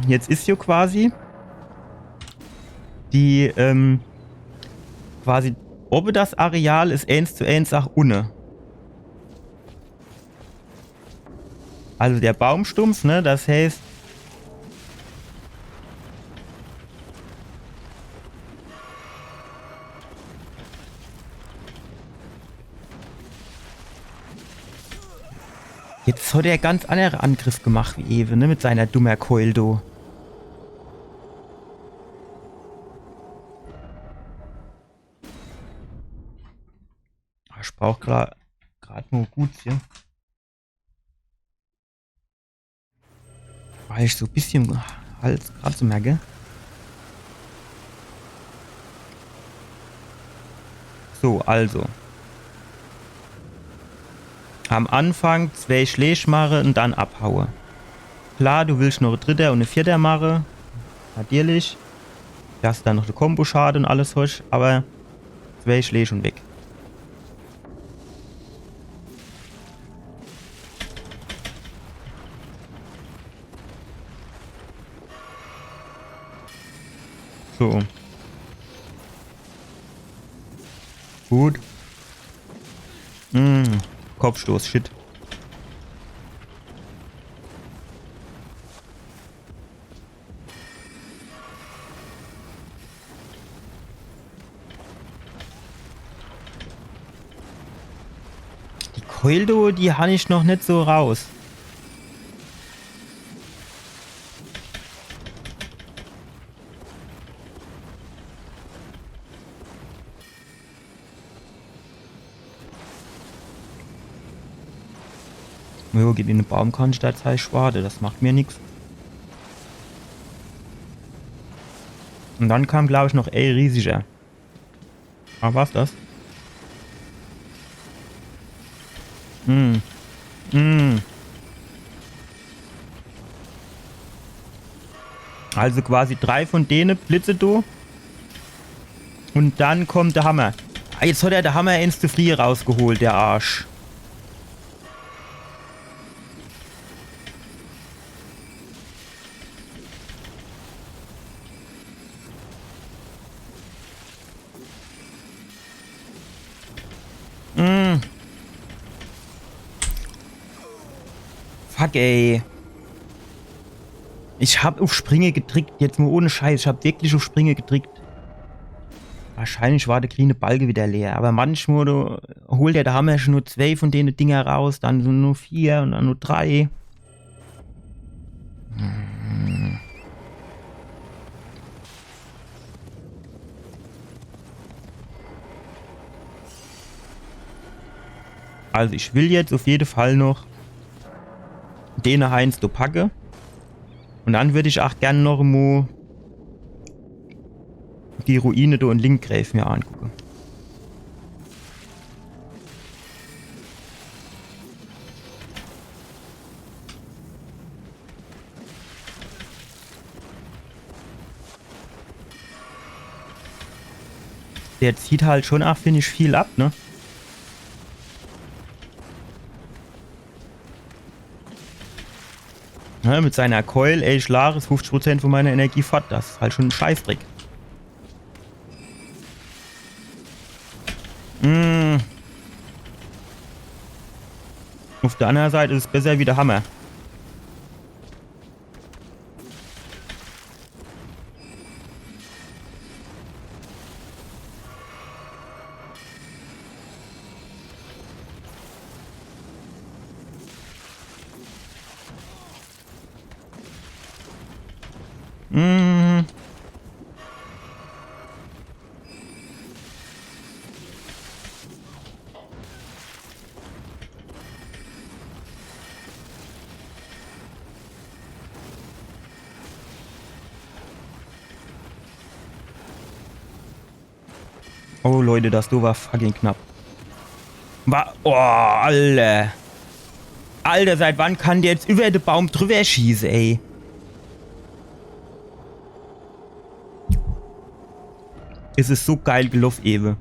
Jetzt is jo quasi die, ähm, quasi, owwe das Areal is eens zu eens ach unne. Also der Baumstumpf, ne, das heißt, jetzt hat er ganz annere Angriff gemacht wie ewe, ne, mit seiner dummer Keul do. Ich brauch gra-, grad nur gut hier. Weil ich so e bissje im Hals grad so merke. So, also. Am Anfang zwee Schläg mache un dann abhaue. Klar, du willsch noch e dritter un e vierter mache. Natürlich. Dass du dann noch de Kombo-Schade un alles hosch, awwer zwee Schläg un weg. So. Gut. Kopfstoß, shit. Die Keul do, die han ich noch net so raus. Jo, geht in de Baum, kann ich derzeit schwade, das macht mir nix. Un dann kam, glaub ich, noch e riesiger. Ah, war's das? Hm. Hm. Also quasi drei von dene Blitze do. Un dann kommt de Hammer. Ah, jetzt hat er de Hammer ins zu frieh rausgeholt, der Arsch. Mm. Fuck, ey. Ich hab uff Springe gedrickt. Jetzt mo ohne Scheiß. Ich hab wirklich uff Springe gedrickt. Wahrscheinlich war de grüne Balke wieder leer. Aber manchmal do holt der de Hammer schon nur zwei von dene Dinger raus, dann so nur vier un dann nur drei. Also ich will jetzt uff jede Fall noch dene Heinz do packe. Un dann würd ich ach gern noch mo die Ruine do in Linggrave mir angucke. Der zieht halt schon ach, find ich, viel ab, ne? Ne, mit seiner Keul, ey, Schlag is fünfzig Prozent von meiner Energie fort. Das is halt schon en Scheißdreck. Mm. Uff der annere Seit is es besser wie de Hammer. Mm. Oh, Leute, das do war fucking knapp. Wa-, oh, Alter. Alter, seit wann kann der jetzt über de Baum drüber schieße, ey? Es is so geil geloff ewe.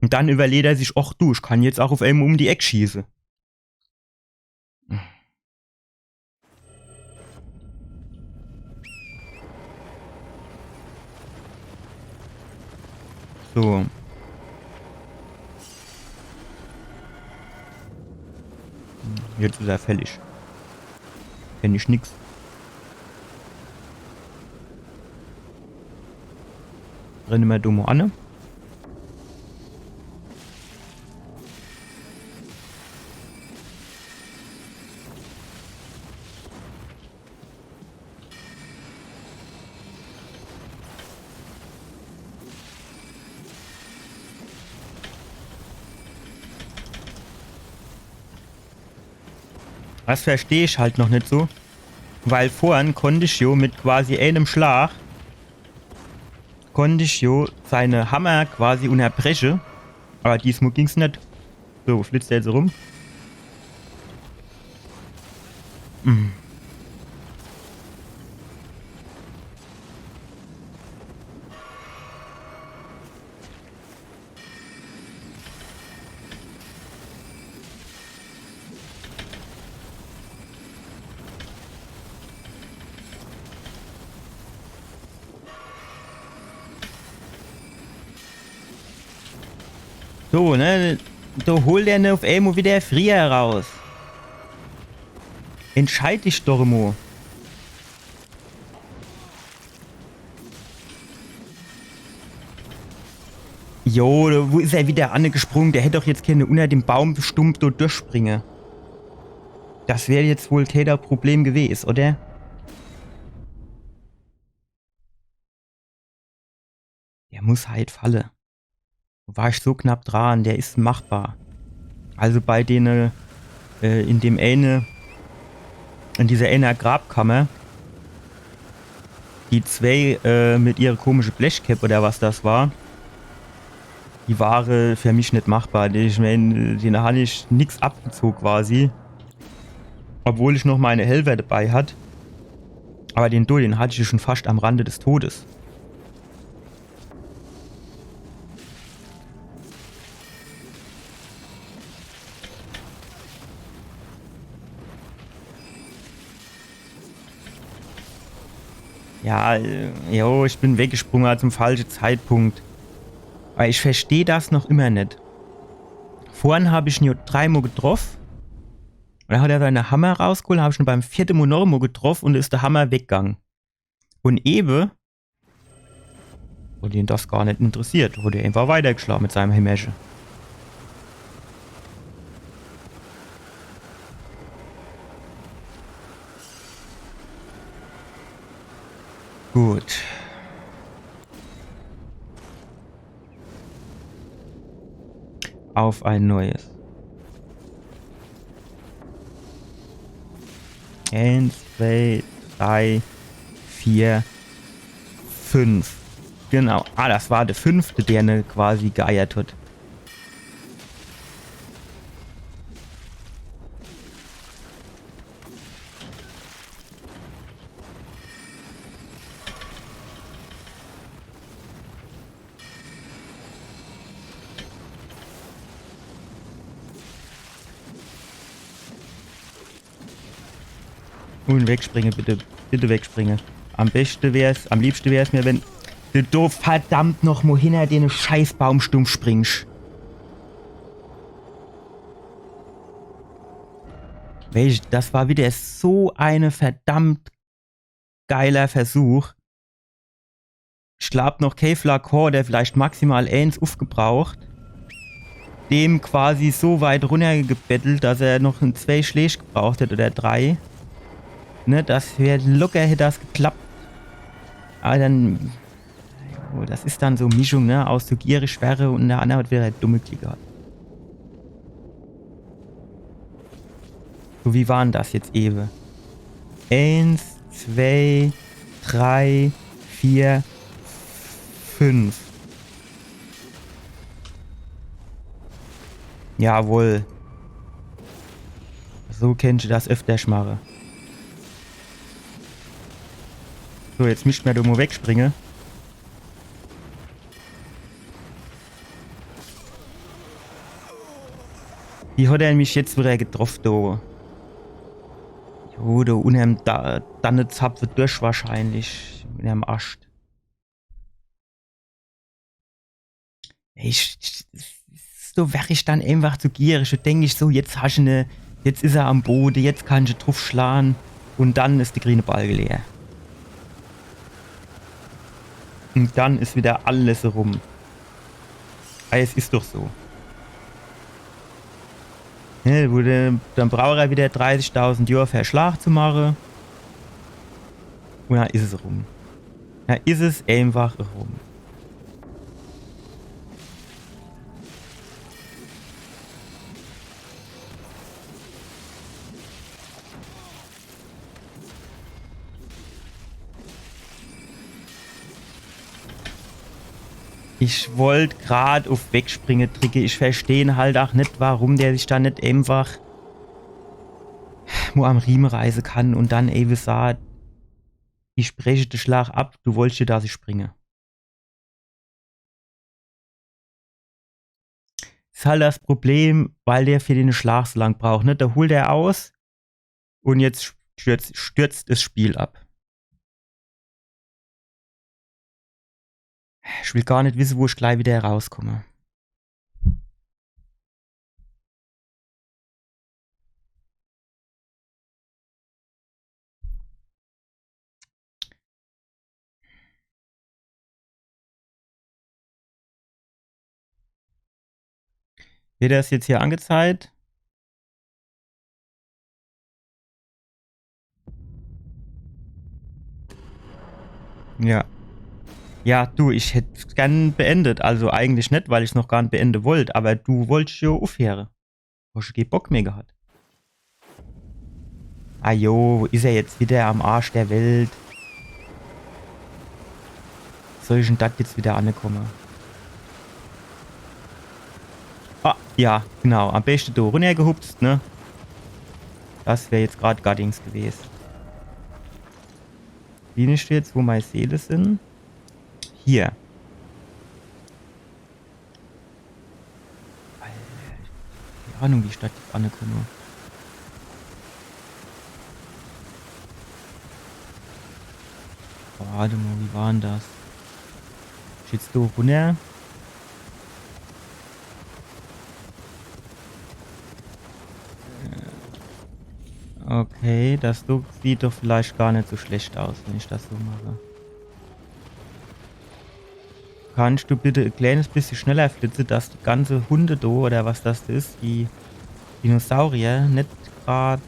Un dann überleht er sich, ach du, ich kann jetzt ach uff emol um die Eck schieße. So. Jetzt is er fällig. Kenn ich nix. Renne mer do mo anne. Das versteh ich halt noch net so. Weil vorhin konnt ich jo mit quasi eenem Schlag, konnt ich jo seine Hammer quasi unnerbreche. Aber diesmo ging's net. So, flitzt er jetzt rum? Mm. So, ne? Do holt er ne uf emol wieder frieher raus. Entscheid dich doch emol. Jo, do, wo is er wieder anegesprung? Der hätt doch jetzt kenne unner dem Baumstump do durchspringe. Das wär jetzt wohl kee Problem gewes, oder? Der muss halt falle. Do war ich so knapp dran, der is machbar. Also bei dene, äh, in dem ene, in dieser ene Grabkammer, die zwee, äh, mit ihre komische Blechkäpp oder was das war, die ware für mich net machbar. Ich mein, dene han ich nix abgezog quasi. Obwohl ich noch meine Helfer dabei hat. Aber den do, den hat ich schon fascht am Rande des Todes. Ja, äh, jo, ich bin weggesprunge, also zum falsche Zeitpunkt. Aber ich versteh das noch immer net. Vorhin hab ich en jo dreimol getroff. Und dann hat er seine Hammer rausgeholt, hab ich en beim vierte Mol noch emol getroff und is der Hammer weggegangen. Und ewe hat ihn das gar net interessiert, hat er einfach weitergeschlagen mit seinem Hämmerche. Gut. Auf ein Neues. Eins, zwei, drei, vier, fünf. Genau. Ah, das war der fünfte, der ne quasi geeiert hat. Und wegspringe, bitte. Bitte wegspringe. Am beste wär's, am liebste wär's mir, wenn du do verdammt noch mo hinner den Scheißbaumstump springsch. Welch, das war wieder so eine verdammt geiler Versuch. Ich glaub, noch kee Flakon, der vielleicht maximal eens ufgebraucht. Dem quasi so weit runnergebettelt, dass er noch en zwei Schläg gebraucht hätt oder drei. Ne, das wär locker, hätt das geklappt. Aber dann, oh, das is dann so Mischung, ne, aus so gierig werre und der anner hat wieder dumme Klick gehabt. So, wie war dann das jetzt ewe? Eens, zwei, drei, vier, fünf. Jawohl. So kennt ich das öfter mache. So, jetzt misst mer do mo wegspringe. Wie hat er mich jetzt wieder getroff, do? Jo, do unnerm Da-, Dannezapfe durch wahrscheinlich. Unnerm Ascht. Ich, ich, so wer ich dann einfach zu gierig. Do denk ich so, jetzt hasch ne, jetzt is er am Bode, jetzt kannsch druffschlan. Und dann is de griene Balke leer. Und dann is wieder alles rum. Ei, es is doch so. Ne, wo de, dann braucht er wieder dreißigtausend Johr fer Schlag zu mache. Und dann is es rum. Dann is es einfach rum. Ich wollt grad uf Wegspringe dricke. Ich verstehn halt ach net, warum der sich da net einfach mo am Rieme reiße kann und dann ewe sagt, ich breche de Schlag ab, du wollscht jo, dass ich springe. Is halt das Problem, weil der für den Schlag so lang braucht, ne? Da holt er aus und jetzt stürzt, stürzt das Spiel ab. Ich will gar net wisse, wo ich gleich wieder herauskomme. Wird das jetzt hier angezeigt? Ja. Ja, du, ich hätt gern beendet. Also eigentlich net, weil ich's noch gar net beende wollt, aber du wolltsch jo uffheere. Hosch kee Bock mehr gehat. Ah jo, wo is er jetzt wieder am Arsch der Welt? Soll ich denn das jetzt wieder ankomme? Ah, ja, genau. Am beste do runnergehupst, ne? Das wär jetzt grad gar nix gewesen. Wie net jetzt, wo mei Seele sin? Hier. Alter, ich hab kee Ahnung, wie ich do ankomme. Wart emol, wie war denn das? Jetzt do runner. Okay, das do sieht doch vielleicht gar net so schlecht aus, wenn ich das so mache. Kannst du bitte e kleines bisschen schneller flitze, dass die ganze Hunde do, oder was das is, die Dinosaurier, net grad.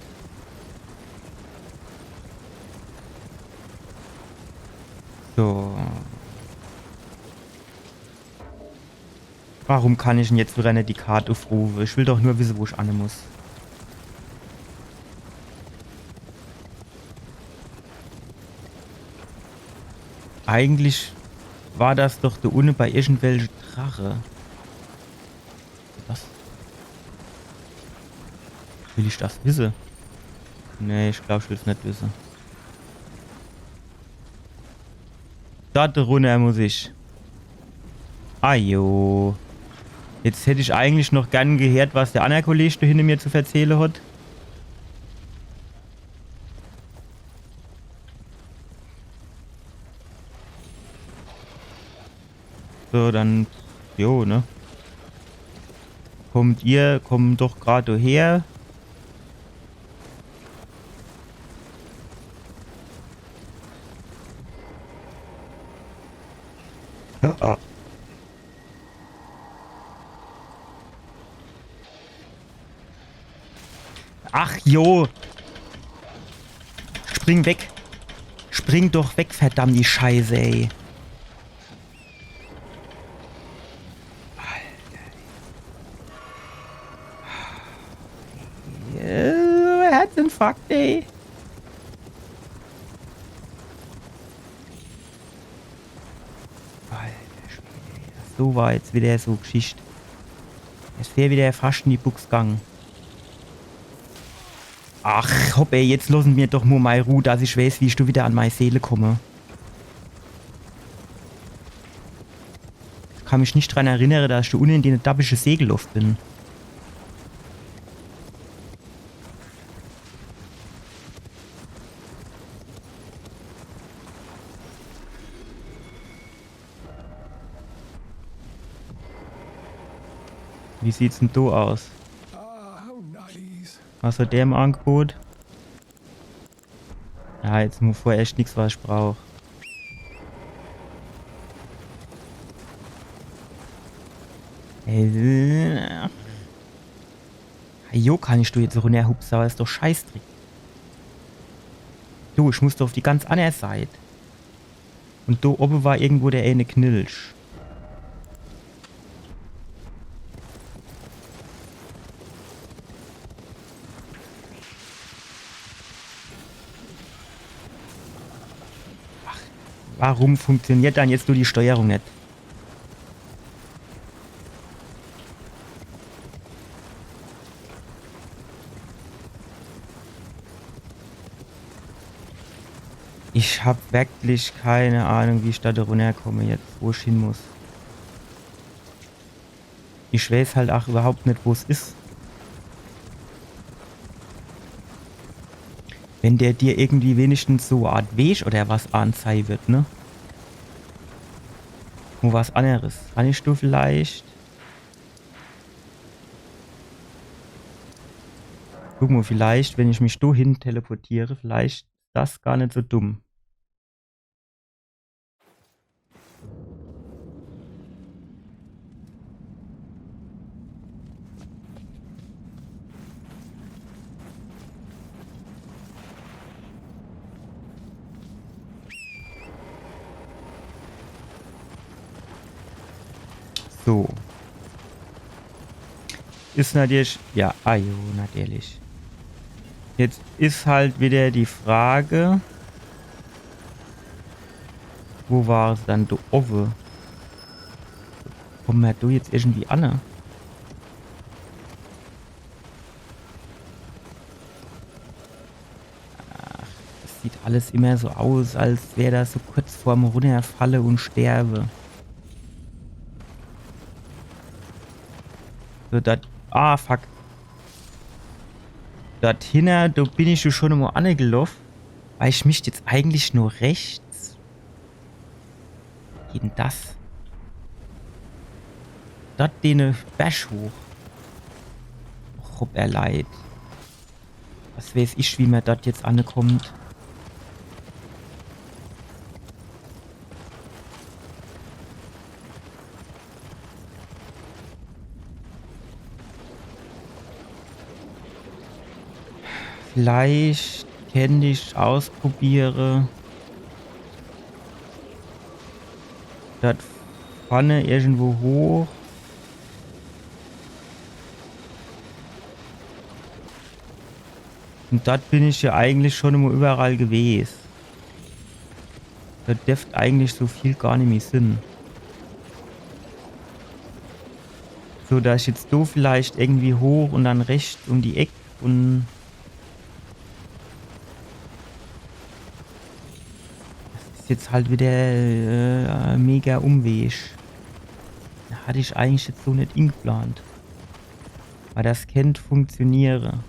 So. Warum kann ich denn jetzt wieder net die Kart uffrufe? Ich will doch nur wisse, wo ich anne muss. Eigentlich war das doch do unne bei irgendwelche Drache. Was? Will ich das wisse? Nee, ich glaub, ich will's net wisse. Do runner muss ich. Ah jo. Jetzt hätt ich eigentlich noch gern gehört, was der anner Kolleg do hinter mir zu verzähle hat. So, dann, jo, ne? Kommt ihr, kommt doch grad her. Ach jo. Spring weg. Spring doch weg, verdammt die Scheiße, ey. Alter. Äh, Herzinfarkt, ey. Alter Schwede, ey. Das so war jetzt wieder so Geschicht. Es wär wieder fascht in die Bux gange. Ach, hopp, ey, jetzt losse mer doch mo mei Ruh, dass ich weiß, wie ich do wieder an mei Seele komme. Ich kann mich net dran erinnere, dass ich do unne in dene dappische See geloff bin. Wie sieht's denn do aus? Was hat der im Angebot? Ja, jetzt mo vorerst nix, was ich brauch. Äh, jo, kann ich do jetzt runnerhupse, aber is doch Scheißdreck. Du, ich muss doch uff die ganz anner Seit. Un do owwe war irgendwo der eene Knilch. Ach, warum funktioniert dann jetzt nur die Steuerung net? Ich hab wirklich keine Ahnung, wie ich do runnerkomme jetzt, wo ich hin muss. Ich weiß halt ach überhaupt net, wo's is. Wenn der dir irgendwie wenigstens so e Art Weg oder was anzeige wird, ne? Nur was anneres. Kann ich do vielleicht Guck mo, vielleicht, wenn ich mich do hin teleportiere, vielleicht is das gar net so dumm. So. Is natürlich, ja, ah jo, natürlich. Jetzt is halt wieder die Frage, wo war's dann do owwe? Komme mer do jetzt irgendwie an, ne? Ach, das sieht alles immer so aus, als wär das so kurz vorm Runnerfalle und Sterbe. So, dort. Ah, fuck. Dort hinne, do bin ich jo schon emol anegeloff. Weil ich misst jetzt eigentlich nur rechts. Geht denn das? Dort den Berg hoch. Och, hopp, er leid. Was weiß ich, wie mer dort jetzt anekommt. Vielleicht kennt ich ausprobiere, dort vorne irgendwo hoch. Und dort bin ich ja eigentlich schon immer überall gewesen. Do dürft eigentlich so viel gar nimmi sinn. So, dass ich jetzt do vielleicht irgendwie hoch und dann rechts um die Eck und das is jetzt halt wieder äh, mega Umweg. Das hatt ich eigentlich jetzt so net ingeplant. Aber das kennt funktioniere.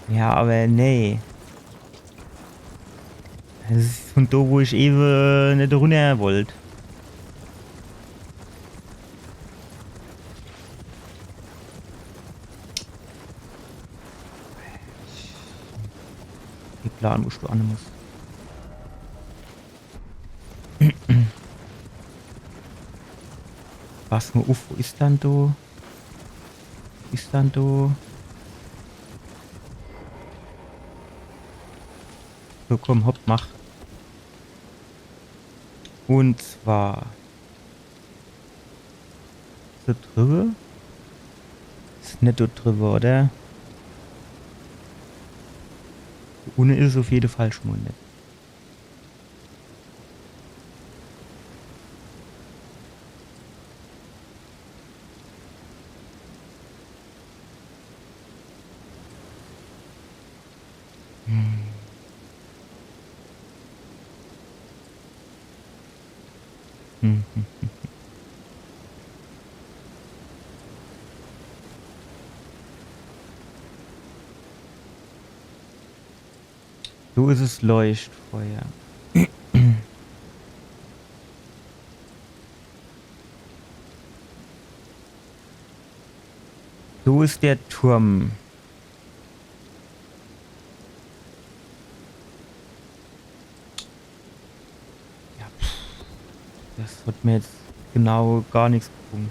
Ja, aber nee. Das is von do, wo ich ewe net runner wollt. Kä Plan, wo ich do anne muss. Pass mol uff, wo is dann do? Wo is dann do? So, komm, hopp, mach. Und zwar. Is do driwwe? Is net do driwwe, oder? Unne is es uff jede Fall schon mol net. Hm. Hm, hm, hm, hm. So is es Leuchtfeuer. So is der Turm. Ja, pff. Das hat mir jetzt genau gar nix gebrung.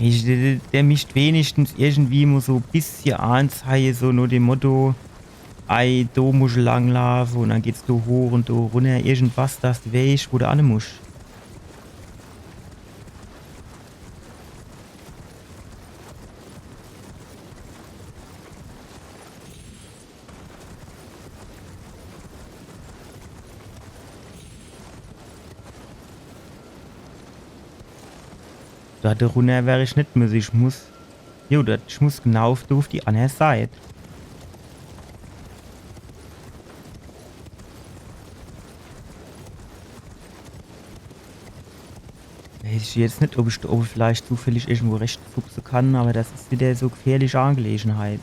Ich, der, der misst wenigstens irgendwie mo so e bissje anzeige, so no dem Motto, ei, do musch langlaafe und dann geht's do hoch und do runner. Irgendwas, dass de weesch, wo de anne musch. Do runner wär ich net müsse. Ich muss. Jo, do, ich muss genau uff, uff die anner Seit. Weeß ich jetzt net, ob ich do owwe vielleicht zufällig irgendwo rechts hupse kann, aber das is wieder so gefährliche Angelegenheit.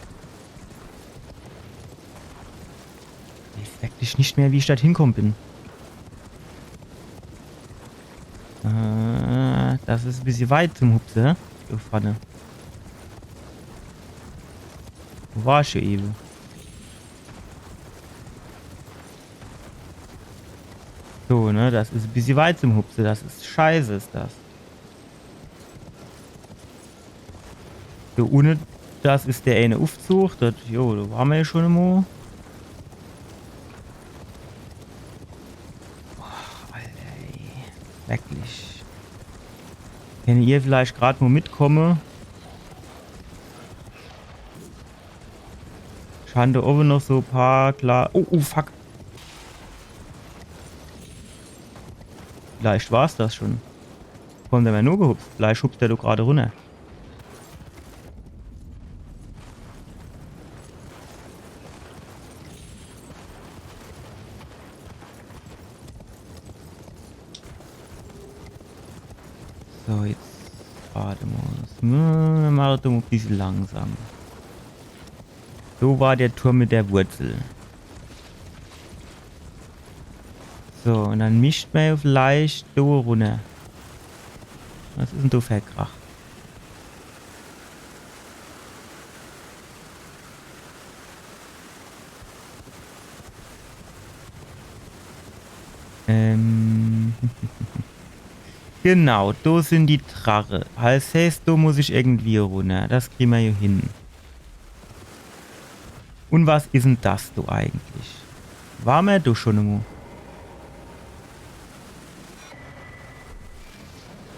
Ich weeß wirklich net mehr, wie ich dort hinkomme bin. Äh, das is e bissje weit zum Hupse, do vorne. Wo war ich hier ewe? So, ne, das is e bissje weit zum Hupse. Das is scheiße, is das. Do unne, das is der eene Uffzug. Das, jo, do ware mer jo schon emol. Wirklich. Kennt ihr vielleicht grad mo mitkomme? Scheint do owwe noch so paar klar. Oh, oh, fuck. Vielleicht war's das schon. Kommt der mo nur gehupst? Vielleicht hupst der doch grad runner. So, jetzt wart mo. Das mü-, mer mache do e bissel langsam. So war der Turm mit der Wurzel. So, un dann mischt mer jo vielleicht do runner. Was is denn do fer Krach? Ähm. Genau, do sin die Drache. Heißt, heißt, do muss ich irgendwie runner. Das krie mer jo hin. Un was is denn das do eigentlich? War mer do schon emo?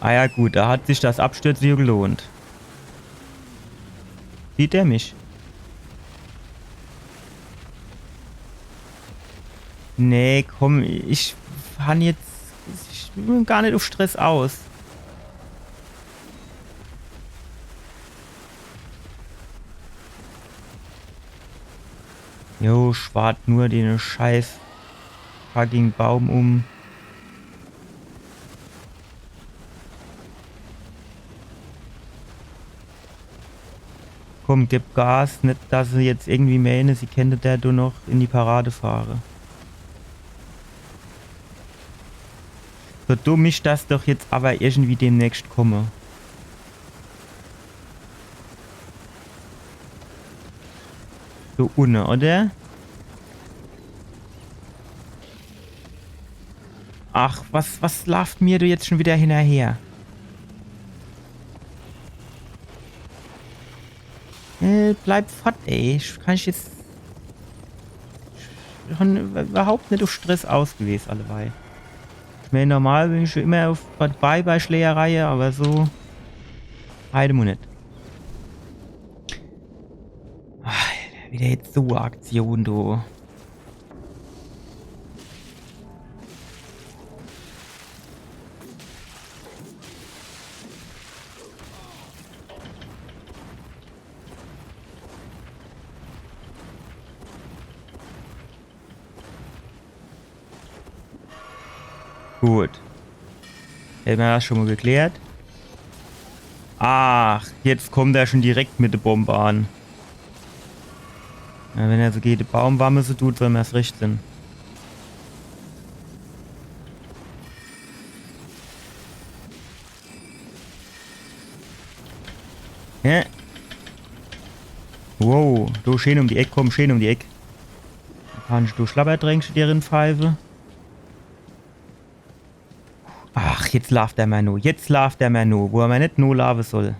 Ah ja, gut, da hat sich das Abstürze jo gelohnt. Sieht er mich? Nee, komm, ich han jetzt, ich bin gar net uff Stress aus. Jo, schwart nur den scheiß fucking Baum um. Komm, geb Gas, net, dass se jetzt irgendwie meine, se kennte der do noch in die Parade fahre. So, do mischt das doch jetzt awwer irgendwie demnächst komme. So unne, oder? Ach, was, was laaft mir do jetzt schon wieder hinnerher? Äh, bleib fort, ey. Ich, kann ich jetzt schon überhaupt net uff Stress aus gewes, alleweil. Ich mein, normal bin ich schon immer uff, dabei bei Schlägerei, awwer so. Heide mo net. Alter, wieder jetzt so Aktion, du. Gut. Hätte mer das schon mo geklärt. Ach, jetzt kommt er schon direkt mit de Bombe an. Ja, wenn er so gege de Baum wamme so tut, soll mer's recht sin. Hä? Wow, du, schön um die Eck, komm, schön um die Eck. Kannst du Schlabberdränkche dir rinpfeife? Ach, jetzt laaft er mer no. Jetzt laaft er mer no, wo er mer net nolaafe soll.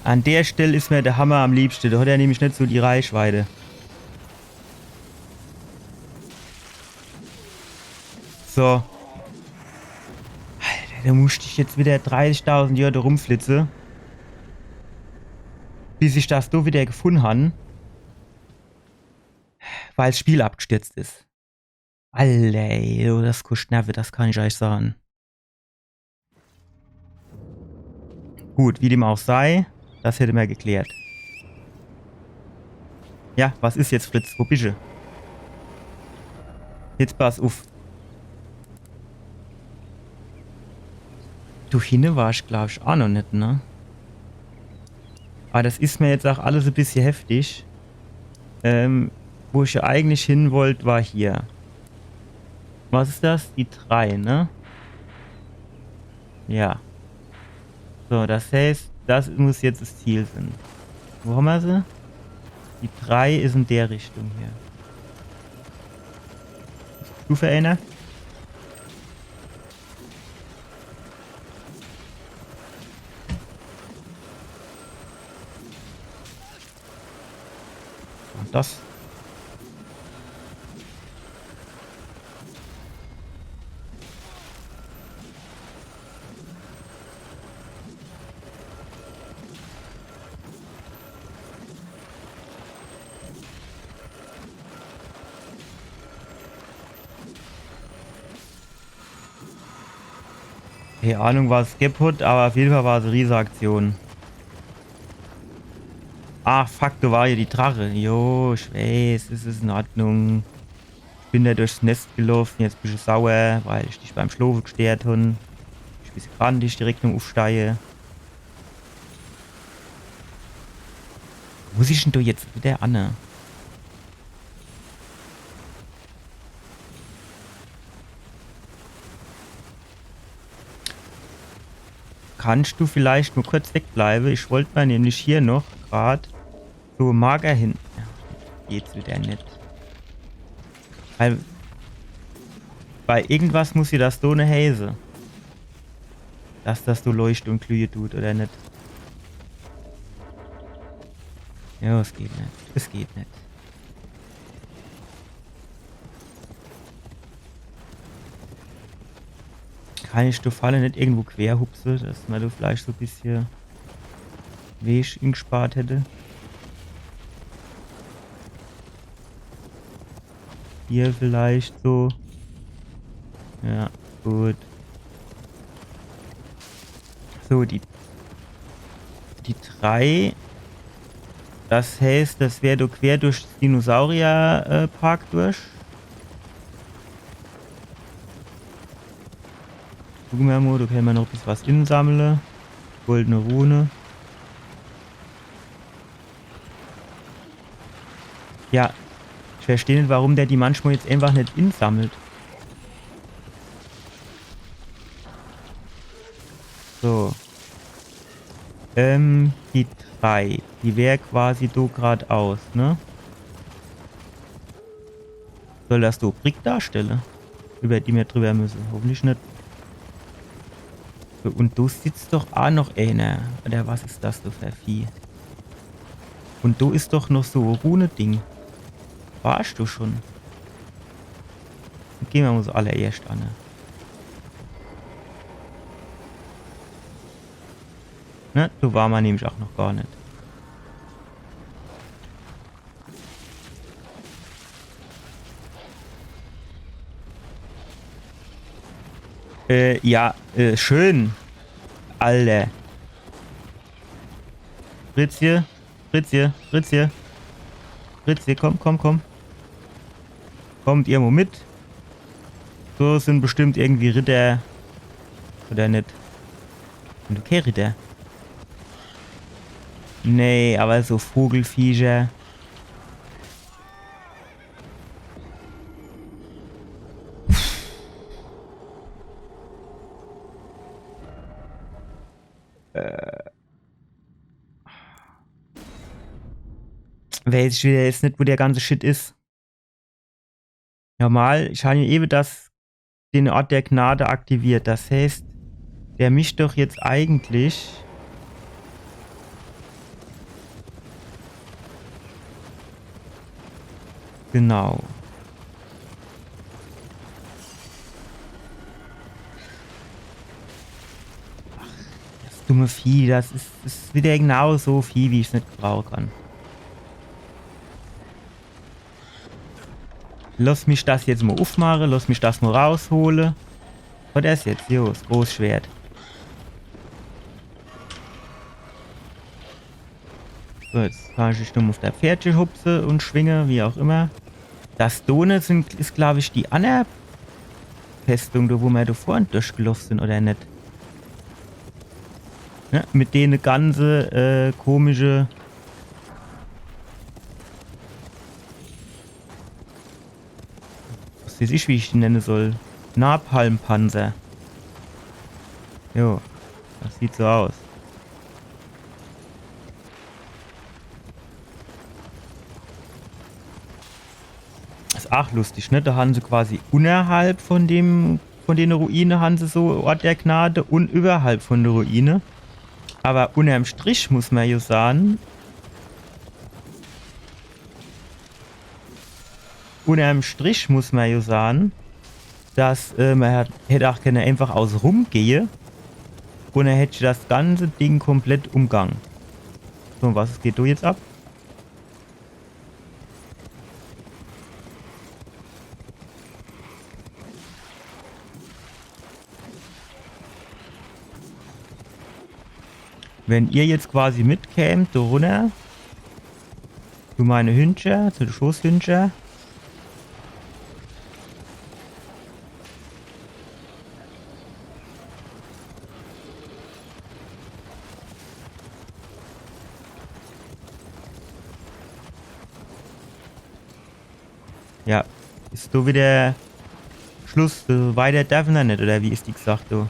An der Stell is mer de Hammer am liebschte. Do hat er nämlich net so die Reichweite. So. Alter, do muscht ich jetzt wieder dreißigtausend Johr do rumflitze. Bis ich das do wieder gefunn han. Weil's Spiel abgestürzt is. Alter, ey, das koscht Nerve, das kann ich eich sage. Gut, wie dem auch sei, das hätte mer geklärt. Ja, was is jetzt, Fritz? Wo bische? Jetzt pass uff. Do hinne war ich, glaab ich, ach noch net, ne? Awwer das is mer jetzt auch alles e bissje heftig. Ähm, Wo ich ja eigentlich hin wollt, war hier. Was is das? Die drei, ne? Ja. So, das heißt, das muss jetzt das Ziel sein. Wo haben wir sie? Die drei is in der Richtung hier. Stufe einer. Und das. Keine Ahnung, was es gibt, aber auf jeden Fall war es eine riese Aktion. Ah, fuck, da war ja die Drache. Jo, ich weiß, es is in Ordnung. Ich bin da durchs Nest gelaufen, jetzt bist du sauer, weil ich dich beim Schlafen gestört hab. Ich bin grad dich direkt zum Aufsteigen. Muss ich denn da jetzt wieder an? Kannst du vielleicht nur kurz wegbleiben? Ich wollt mal nämlich hier noch grad so Marker hin. Ja, geht's wieder net. Weil bei irgendwas muss hier das so ne Häse. Dass das so leuchte und glühe tut, oder net? Ja, es geht net. Es geht net. Kann ich die Falle net irgendwo quer hupse, dass man da vielleicht so e bissche Weg ingespart hätte? Hier vielleicht so. Ja, gut. So, die, die drei. Das heißt, das wär do quer durch den Dinosaurier-, äh, Park durch. Gucke mer mal, do kenne mer noch e bissche was insammle. Goldene Rune. Ja, ich versteh net, warum der die manchmal jetzt einfach net insammelt. So. Ähm, die drei. Die wär quasi do gradaus, ne? Soll das so Brick darstelle? Über die mir drüber müsse? Hoffentlich net. So, und do sitzt doch a noch einer. Oder was is das do für Vieh? Und do is doch noch so Rune-Ding. Warst du schon? Geh mer uns allererscht an, ne? Ne, do war mer nämlich auch noch gar net. Äh, ja, äh, schön. Alter. Fritzje, Fritzje, Fritzje. Fritzje, komm, komm, komm. Kommt ihr mo mit. So sin bestimmt irgendwie Ritter. Oder net? Sin doch kee Ritter. Nee, aber so Vogelviecher. Äh. Weiß ich wieder jetzt net, wo der ganze Shit is. Normal, ich han jo ewe das, den Ort der Gnade aktiviert. Das heißt, der misst doch jetzt eigentlich. Genau. Ach, das dumme Vieh, das is, is wieder genau so Vieh, wie ich's net gebrauche kann. Lass mich das jetzt mo ufmache, lass mich das mo raushole. Was is jetzt? Jo, das Großschwert. So, jetzt kann ich stumm uf der Pferdche hupse und schwinge, wie auch immer. Das do unne sin, is, glaub ich, die anner Festung, do, wo mer do vorhin durchgeloff sin, oder net? Ne? Mit dene ganze, äh, komische Weeß ich, wie ich die nenne soll. Napalmpanzer. Jo, das sieht so aus. Is ach lustig, ne? Do han se quasi unnerhalb von dem, von dene Ruine han se so Ort der Gnade un iwwerhalb von de Ruine. Awwer unnerm Strich muss mer jo sahn, unnerm Strich muss mer jo sahn, dass, äh, mer hätt, hätt ach kenne einfach außerum gehe un er hätt das ganze Ding komplett umgang. So, un was geht do jetzt ab? Wenn ihr jetzt quasi mitkämt, do runner. Zu meine Hündcher, zu de Schoßhündcher. Ja. Is do wieder Schluss? So weiter derfen er net, oder wie is die Gsach, do?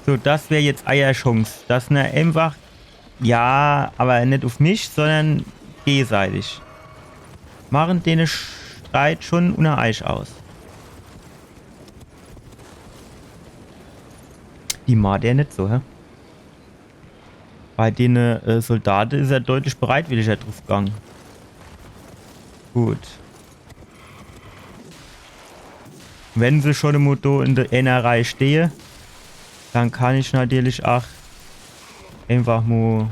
So, das wär jetzt eier Chance. Dass ne einfach, ja, awwer net uff mich, sondern gegeseitig. Machen dene Streit schon unner eich aus. Die mag der net so, hä? Bei dene, äh, Soldate is er deutlich bereitwilliger druffgang. Gut. Wenn se schon mo do in der, in der Reih stehe, dann kann ich natürlich ach einfach mo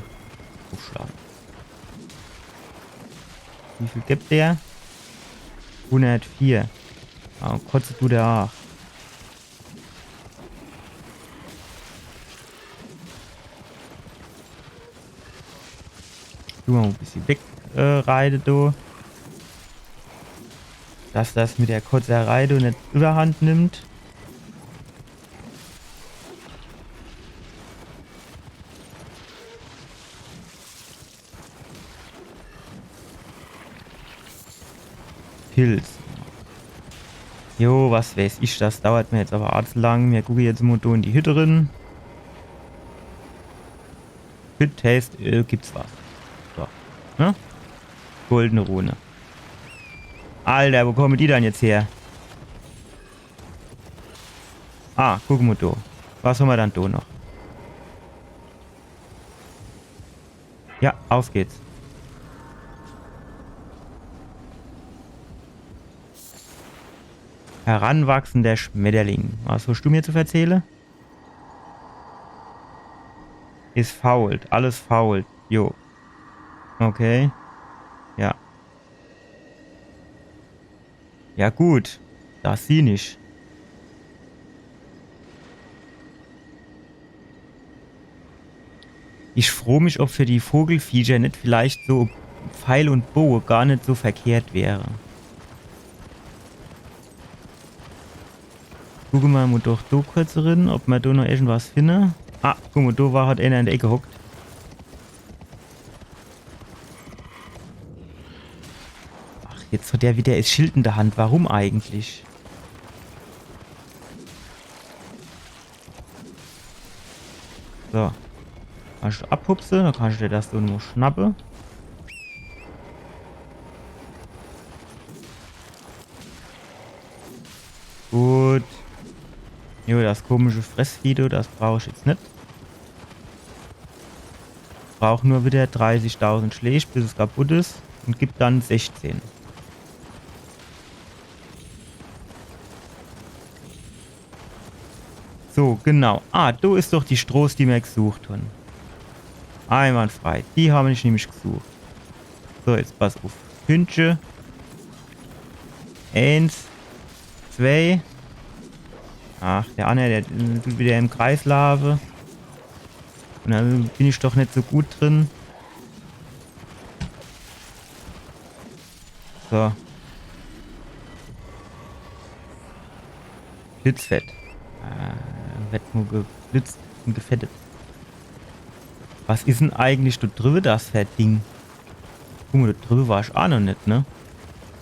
uffschlage. Wie viel gibt der? Hundertvier. Ah, kotze du der ach. Du mo e bissje weg, äh, reite, du. Dass das mit der Kotzerei do net Überhand nimmt. Pilz. Jo, was weiß ich, das dauert mir jetzt aber arg lang. Mir gucke jetzt mo do in die Hütte rin. Hütte heißt, äh, gibt's was. So. Ne? Goldene Rune. Alter, wo kommen die dann jetzt her? Ah, guck mo do. Was hammer dann do noch? Ja, auf geht's. Heranwachsender Schmetterling. Was hast du mir zu verzähle? Is fault. Alles fault. Jo. Okay. Ja. Ja gut, das sie nicht. Ich froh mich, ob für die Vogelviecher net vielleicht so Pfeil und Boge gar net so verkehrt wäre. Gucke mer mo doch do kurz rin, ob mer do noch irgendwas finne. Ah, guck mo, do war, hat einer in der Ecke hockt. Ach, jetzt hat der wieder es Schild in der Hand. Warum eigentlich? So. Kannst du abhupse, dann kannst du dir das so nur schnappe. Gut. Jo, das komische Fressvieh, das brauch ich jetzt net. Brauch nur wieder dreißigtausend Schläg, bis es kaputt is. Und gibt dann sechzehn. So, genau. Ah, do is doch die Stroß, die mer gesucht han. Einwandfrei. Die han ich nämlich gesucht. So, jetzt pass uff. Hündche. Eins. Zwei. Ach, der anner, der, äh, dut wieder im Kreis laafe. Un do bin ich doch net so gut drin. So. Blitzfett. Äh, werd nur geblitzt un gefettet. Was is 'n eigentlich do driwwe das fer e Ding? Guck mo, do driwwe war ich aa noch net, ne?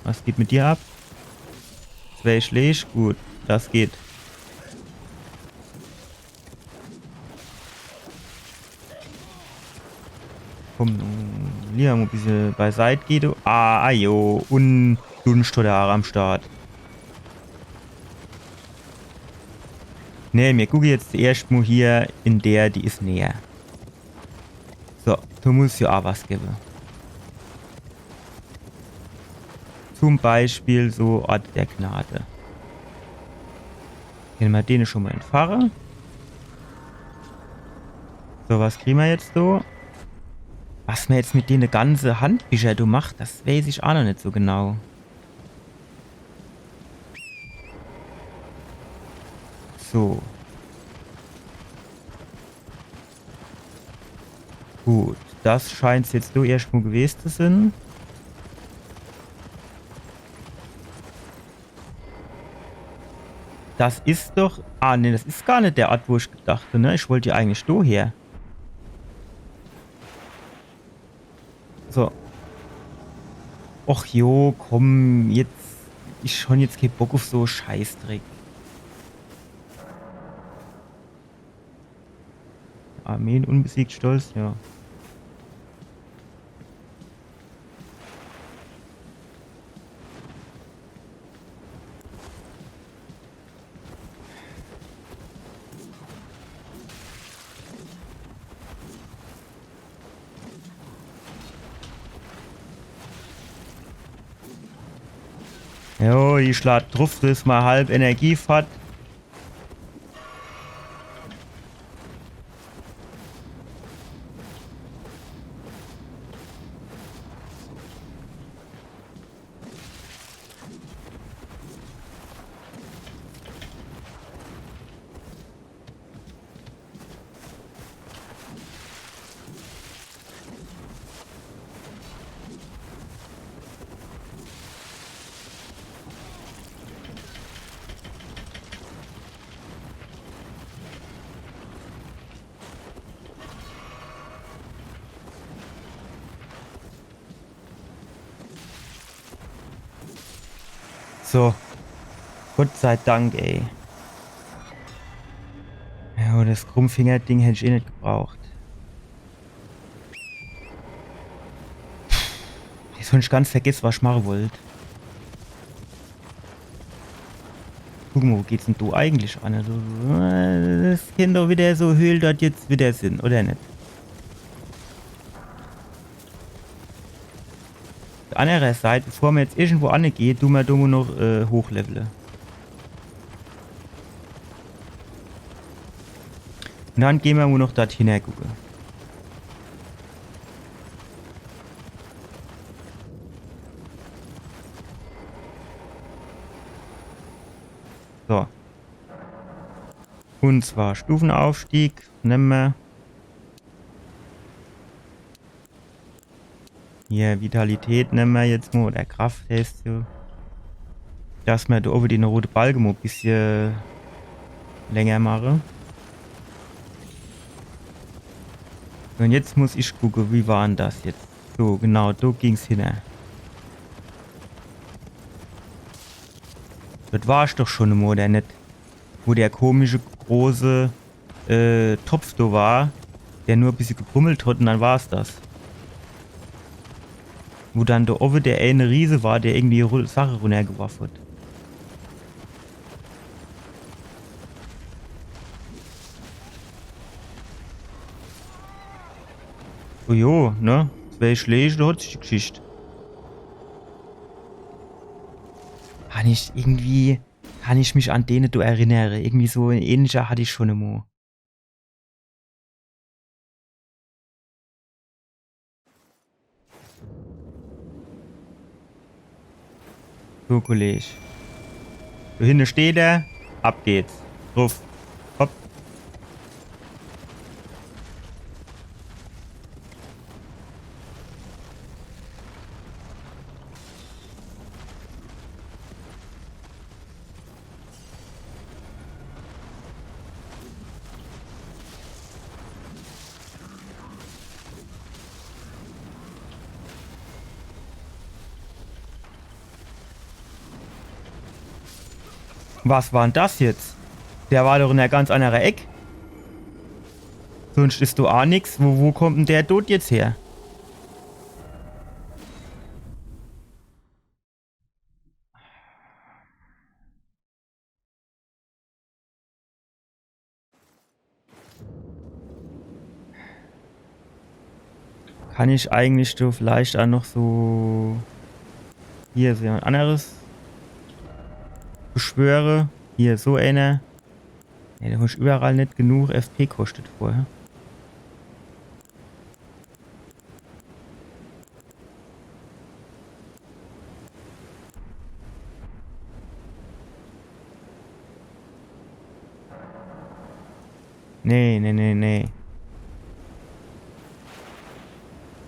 Was geht mit dir ab? Zwee Schläg? Gut, das geht. Komm, nu, liewer mo e bissel beiseit geh, du. Ah, ajo. Un Dunscht oder aach am Start. Nee, mir gucke jetzt erscht mo hier in der, die is näher. So, do muss jo aach was gewwe. Zum Beispiel so Ort der Gnade. Kenne mer dene schun mo entfache? So, was krie mer jetzt do? Was mer jetzt mit dene ganze Handbicher do macht, das weeß ich aach noch net so genau. So. Gut, das scheint's jetzt do erscht mo gewes zu sin. Das is doch. Ah, nee, das is gar net der Ort, wo ich gedacht hab, ne? Ich wollt jo eigentlich do her. So. Och jo, komm, jetzt. Ich hon jetzt kee Bock uff so Scheißdreck. Armeen unbesiegt stolz, ja. Jo, die Schlacht druff, do is mol halb Energie fort. So. Gott sei Dank, ey. Ja, das Krummfinger-Ding hätt ich eh net gebraucht. Jetzt hon ich ganz vergess, was ich mache wollt. Guck mo, wo geht's denn do eigentlich an? Also, äh, das kennt doch wieder so Höhl dort jetzt wieder sin, oder net? Uff der annere Seit, bevor mer jetzt irgendwo anegehn, du mer do mo noch, äh, hochlevele. Un dann gehn mer mo noch dort hinner gucke. So. Un zwar Stufenaufstieg. Nemme mer. Hier, Vitalität nemme mer jetzt mo, oder Kraft heißt so. Dass mer do owwe den rote Balke mo e bissche länger mache. Un jetzt muss ich gucke, wie war dann das jetzt? So, genau, do ging's hinner. Dort war ich doch schun emol, oder net? Wo der komische, große äh, Topf do war, der nur e bissche gebrummelt hot un dann war's das. Wo dann do owwe der eene Riese war, der irgendwie ru-, Sache runnergeworf hot. Oh jo, ne? Zwee Schläg, do hot sich die Geschicht. Kann ich irgendwie, kann ich mich an dene do erinnere. Irgendwie so en ähnlicher hatt ich schun emol. So, Kolleg. Do hinne steht er. Ab geht's. Druff. Hopp. Was war'n das jetzt? Der war doch in ner ganz annere Eck. Sunscht is do a nix. Wo, wo kommt'n der Dod jetzt her? Kann ich eigentlich do vielleicht a noch so hier so jemand anneres beschwöre? Hier so ener. Ne, do hab ich überall net genug F P kostet vorher. Nee, nee, nee, nee.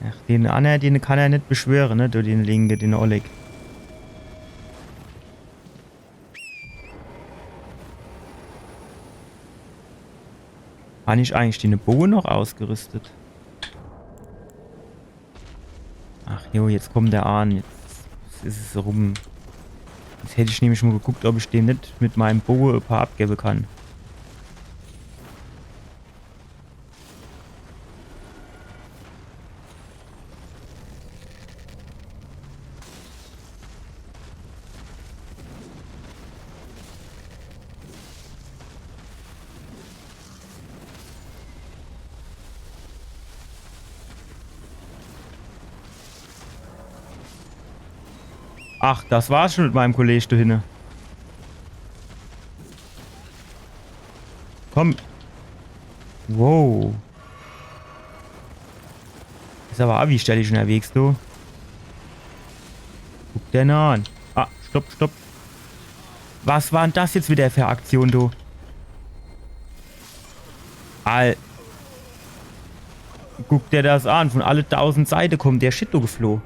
Ach, den anner, den kann er net beschwöre, ne? Du, den Linke, den Oleg. War net eigentlich den Boge noch ausgerüstet? Ach jo, jetzt kommt er an. Jetzt is es rum. Jetzt hätt ich nämlich mol geguckt, ob ich dem net mit meinem Boge e paar abgebe kann. Ach, das war's schon mit meinem Kollege do hinne. Komm. Wow. Is aber awi stellig unterwegs, du. Guck der na an. Ah, stopp, stopp. Was war'n das jetzt wieder für Aktion, du? All. Guck der das an. Von alle tausend Seite kommt der Shit do gefloh.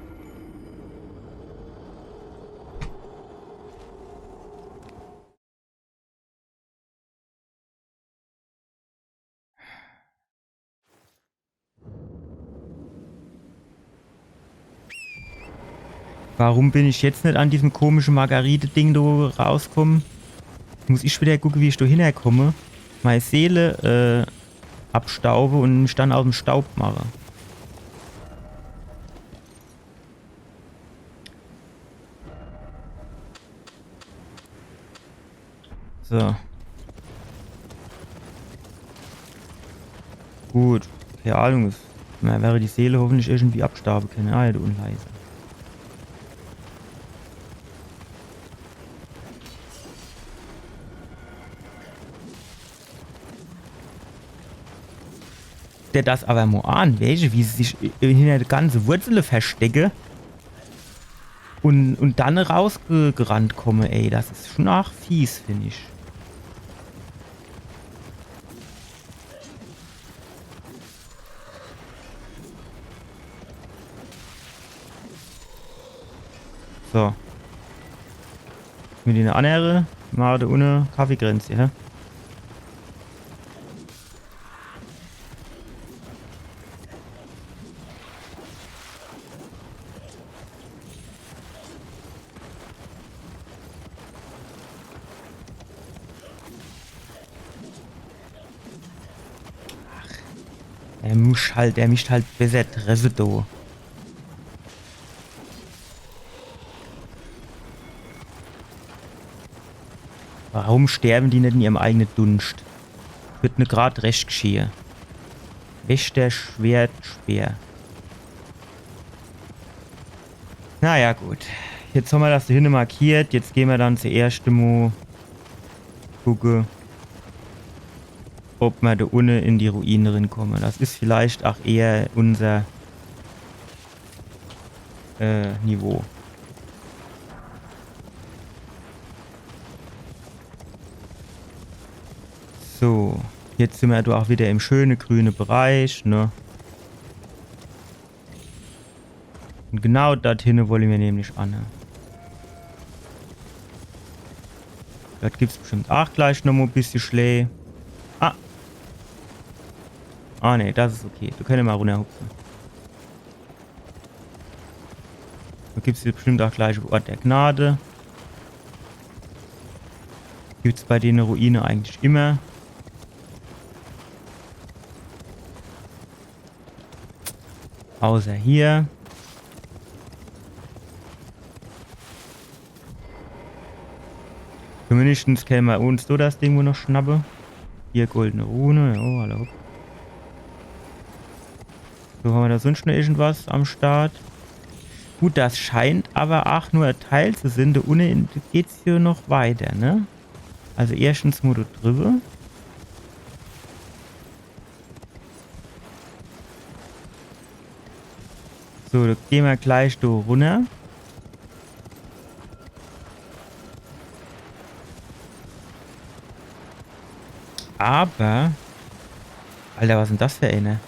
Warum bin ich jetzt net an diesem komische Margarite-Ding do rauskomme? Muss ich wieder gucke, wie ich do hinnerkomme. Mei Seele, äh, abstaube und mich dann aus'm Staub mache. So. Gut. Keine Ahnung. Mer werre die Seele hoffentlich irgendwie abstaube kenne. Ah, ja, du Unleise. Der das aber mo an, weesche, wie se sich, äh, hinter de ganze Wurzele verstecke und, und dann rausgerannt komme, ey. Das is schon arg fies, find ich. So. Mit den annere, mol do unne Kaffeekränzche, hä? Ach, er mischt halt, er mischt halt besser treffe, do. Warum sterben die net in ihrem eigene Dunscht? Wird ne grad recht gschehe. Wächter, Schwert, Speer. Na ja, gut. Jetzt hammer das do hinne markiert. Jetzt gehn mer dann zuerscht mo gucke, ob mer do unne in die Ruine rinkomme. Das is vielleicht ach eher unser, äh, Niveau. So, jetzt sin mer do ach widder im schöne grüne Bereich, ne? Un genau dort hinne wolle mer nämlich anne. Dort gibt's bestimmt ach gleich nochmo bissje Schlää. Ah! Ah nee, das is okay. Do kenne mer runnerhupse. Do gibt's jetzt bestimmt ach gleich en Ort der Gnade. Gibt's bei dene Ruine eigentlich immer. Außer hier. Zumindest kenne mer uns do das Ding wo noch schnappe. Hier goldene Rune. Oh, hallo. So, hammer do sunscht noch irgendwas am Start? Gut, das scheint awwer ach nur e Teil zu sin. Do unne in, geht's hier noch weiter, ne? Also erschtens mo do driwwe. So, do gehn mer gleich do runner. Awwer. Alter, was is'n das für ene?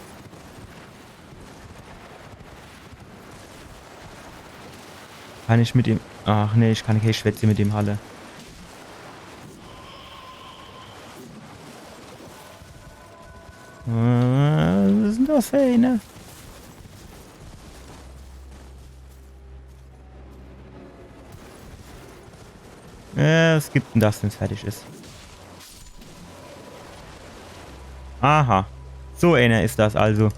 Kann ich mit dem. Ach nee, ich kann kee Schwätze mit dem halle. Äh, was is'n das für ene? Äh, was gibt'n das, wenn's fertig is? Aha. So eener is das also.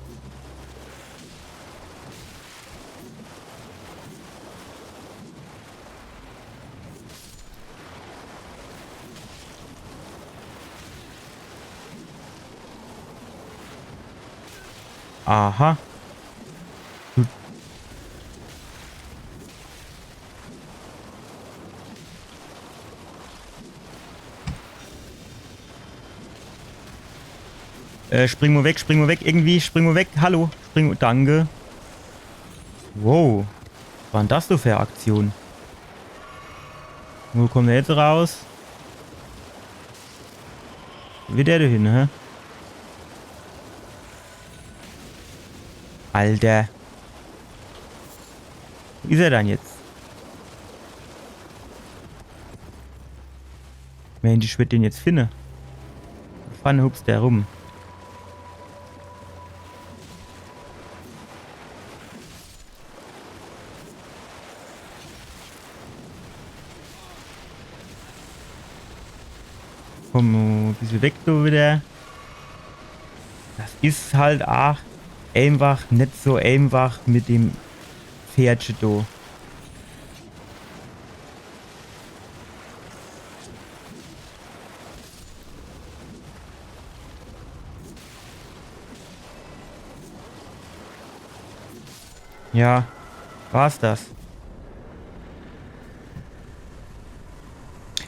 Aha. Äh, spring mo weg, spring mo weg, irgendwie, spring mo weg. Hallo, spring mo, danke. Wow. Was war'n das do für e Aktion? Wo kommt er jetzt raus? Wie der do hin, hä? Alter. Wo is er dann jetzt? Mensch, ich werd den jetzt finne. Wo vorne hupst der rum? Komm, e bissel weg do wieder. Das is halt aach eenfach net so eenfach mit dem Pferdche do. Ja, war's das?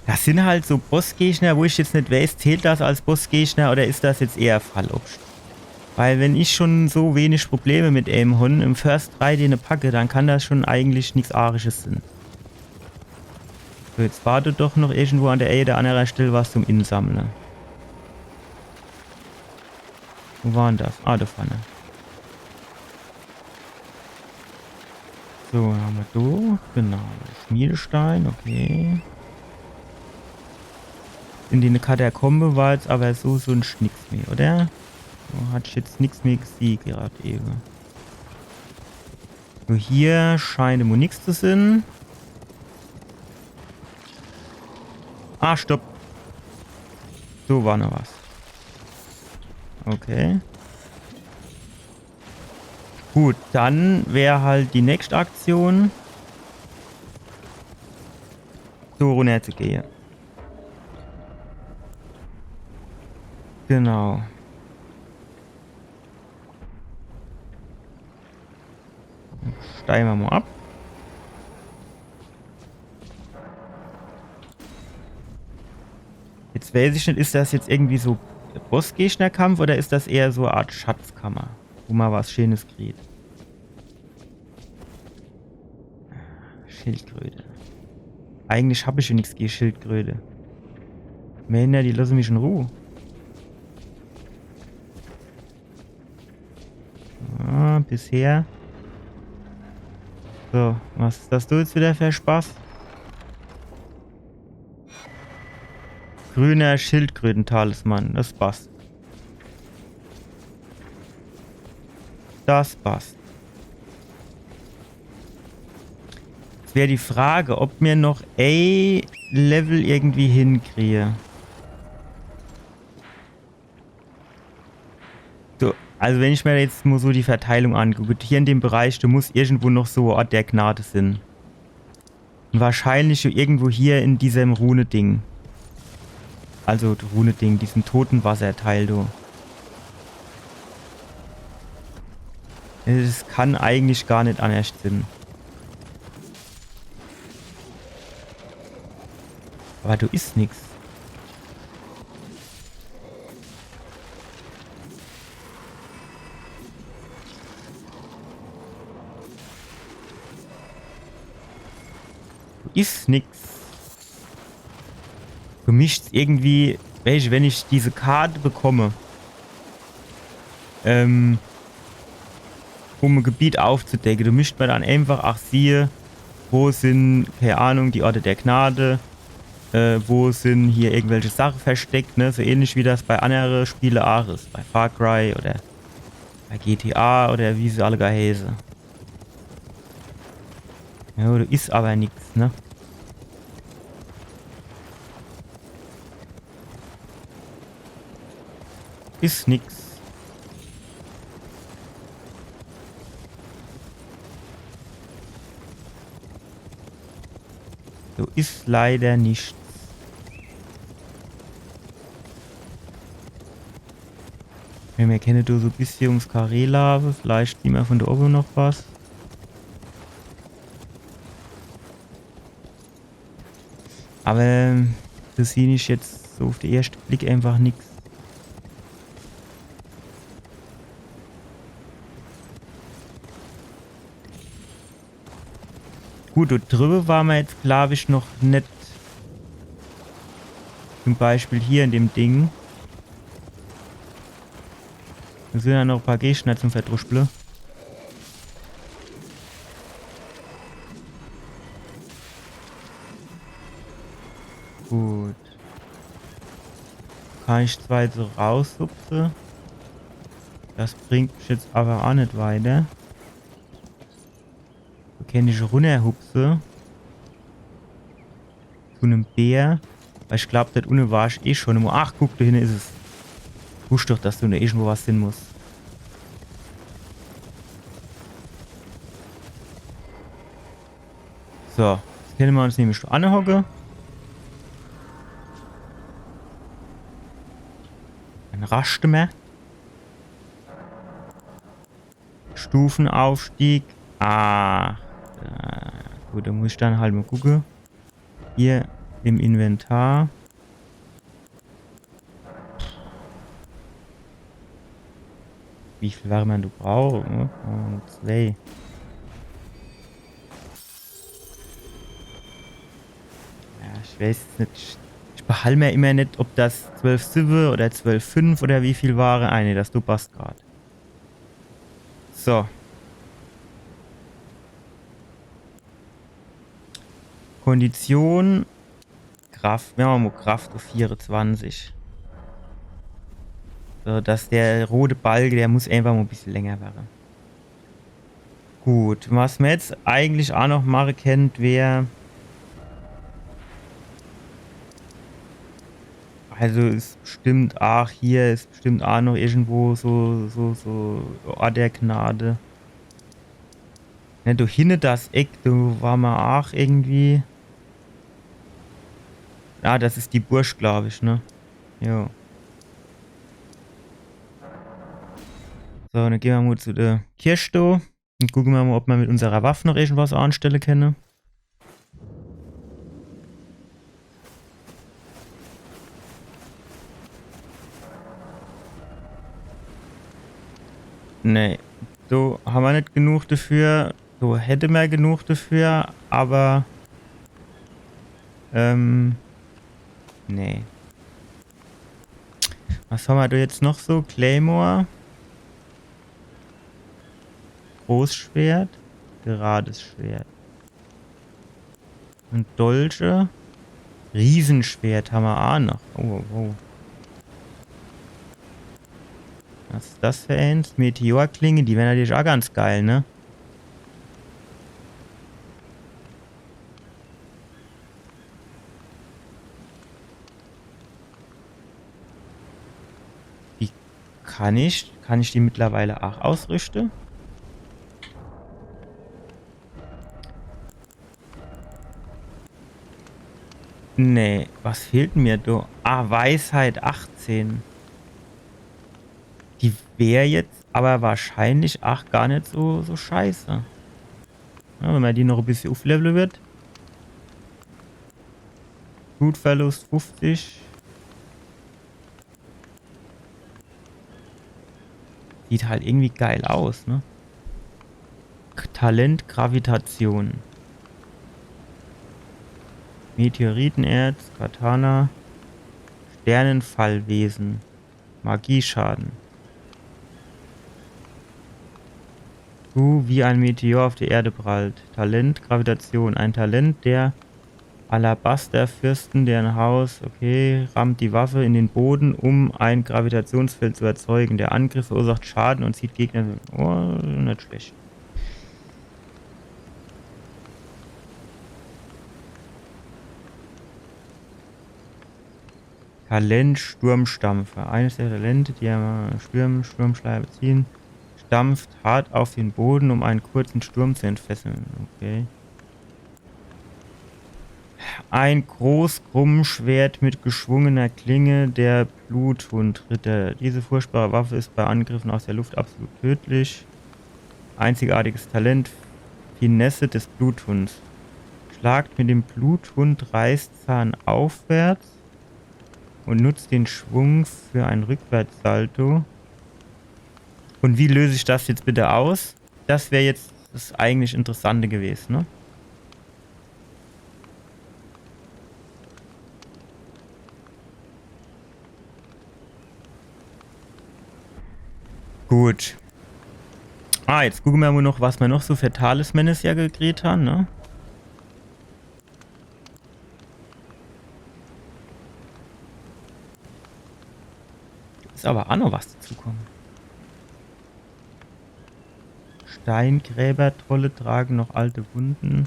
Das sin halt so Bossgegner, wo ich jetzt net weiß, zählt das als Bossgegner oder is das jetzt eher Fallobscht? Weil wenn ich schon so wenig Probleme mit eenem Hund im First Try dene packe, dann kann das schon eigentlich nix Arisches sin. So, jetzt war do doch noch irgendwo an der eene oder annere Stell was zum Insammle. Wo war'n das? Ah, do vorne. So, hammer do. Genau. Schmiedestein, okay. In de Katakombe war jetzt awwer so, sunscht nix mehr, oder? Do hat ich jetzt nix mehr gesieh grad ewe. So, hier scheint immer nix zu sin. Ah, stopp. Do war noch was. Okay. Gut, dann wär halt die nächscht Aktion, so runner zu gehe. Genau. Steige mer mo ab. Jetzt weiß ich net, is das jetzt irgendwie so Bossgegnerkampf oder is das eher so e Art Schatzkammer, wo ma was Scheenes kriet? Schildkröte. Eigentlich hab ich jo nix gege Schildkröte. Männer, die losse mich in Ruh. bisher. So, was is das do jetzt wieder für Spaß? Grüner Schildkrötentalisman, das passt. Das passt. Jetzt wär die Frage, ob mir noch e Level irgendwie hinkriege. So, also wenn ich mir jetzt mo so die Verteilung angucke, hier in dem Bereich, do muss irgendwo noch so e Ort der Gnade sin. Und wahrscheinlich irgendwo hier in diesem Rune-Ding. Also, Rune-Ding, diesen Totenwasserteil, du. Es kann eigentlich gar net annerscht sin. Aber do is nix. Do is nix. Du mischt's irgendwie, weescht, wenn ich diese Karte bekomme, ähm, um e Gebiet aufzudecke, do mischt mer dann einfach ach siehe, wo sin, kei Ahnung, die Orte der Gnade, äh, wo sin hier irgendwelche Sache versteckt, ne? So ähnlich wie das bei annere Spiele ach is, bei Far Cry oder bei G T A oder wie se alle geheiße. Ja, do is aber nix, ne? Is nix. Do is leider nix. Wenn mer kenne do so e bissje ums Karree laafe, vielleicht sieht mer von do owwe noch was. Aber, ähm, do sieh ich jetzt so uf de erschte Blick einfach nix. Gut, do driwwe ware mer jetzt, glaab ich, noch net. Zum Beispiel hier in dem Ding. Do sin jo noch e paar Gegner zum Verdruschple. Gut. Kann ich zwar jetzt so raushupse. Das bringt mich jetzt aber ach net weiter. Do kennt ich runnerhupse. Zu nem Bär. Weil ich glaab, dort unne war ich eh schon emol. Ach, guck, do hinne is es. Wusst doch, dass do unne irgendwo was sin muss. So, jetzt kenne mer uns nämlich do anehocke. Dann raschte mer. Stufenaufstieg. Ah. Äh, gut, do muss ich dann halt mol gucke. Hier im Inventar. Wie viel Wärme du brauchst? Hm? Und zwei. Ja, ich weiß jetzt net. Ich behall mer immer net, ob das zwölf siwwe oder zwölf fünf oder wie viel ware. Ah, nee, das do passt grad. So. Kondition. Kraft. Mache mer mol Kraft uf vierezwanzig. So, dass der rote Balke, der muss einfach mol e bissje länger werre. Gut, was mer jetzt eigentlich ach noch mache kennt, wär, also is bestimmt ach hier, is bestimmt ach noch irgendwo so, so, so Ort der Gnade. Ne, do hinne das Eck, do ware mer ach irgendwie. Ah, das is die Bursch, glaab ich, ne? Jo. So, dann gehn mer mol zu de Kirch do. Un gucke mer mol, ob mer mit unserer Waff noch irgendwas anstelle kenne. Nee, do ha mer net genug dafür. Do hätte mer genug dafür, aber, ähm, nee. Was ha mer do jetzt noch so? Claymore. Großschwert, gerades Schwert. Und Dolche. Riesenschwert hammer aa noch. Oh, oh, oh. Was is das für eins? Meteorklinge, die wären natürlich aa ganz geil, ne? Die kann ich, kann ich die mittlerweile aa ausrüschte? Nee, was fehlt mir do? Ah, Weisheit achtzehn. Die wär jetzt aber wahrscheinlich aa gar net so, so scheiße. Ja, wenn man die noch e bissje uflevle wird. Blutverlust fünfzig. Sieht halt irgendwie geil aus, ne? K- Talent Gravitation. Meteoritenerz, Katana, Sternenfallwesen, Magieschaden. Du, wie ein Meteor auf die Erde prallt. Talent Gravitation. Ein Talent der Alabasterfürsten, deren Haus, okay, rammt die Waffe in den Boden, um ein Gravitationsfeld zu erzeugen. Der Angriff verursacht Schaden und zieht Gegner. Oh, net schlecht. Talent Sturmstampfer. Eines der Talente, die am Sturm, Sturmschleier beziehen, stampft hart auf den Boden, um einen kurzen Sturm zu entfesseln. Okay. Ein Großkrummschwert mit geschwungener Klinge, der Bluthundritter. Diese furchtbare Waffe ist bei Angriffen aus der Luft absolut tödlich. Einzigartiges Talent, Finesse des Bluthunds. Schlagt mit dem Bluthund Reißzahn aufwärts und nutzt den Schwung für ein Rückwärtssalto. Und wie löse ich das jetzt bitte aus? Das wär jetzt das eigentlich Interessante gewesen, ne? Gut. Ah, jetzt gucke mer mol noch, was mer noch so für Talismane ja gekriegt han, ne? Is aber aa noch was dazukomme. Steingräbertrolle tragen noch alte Wunden.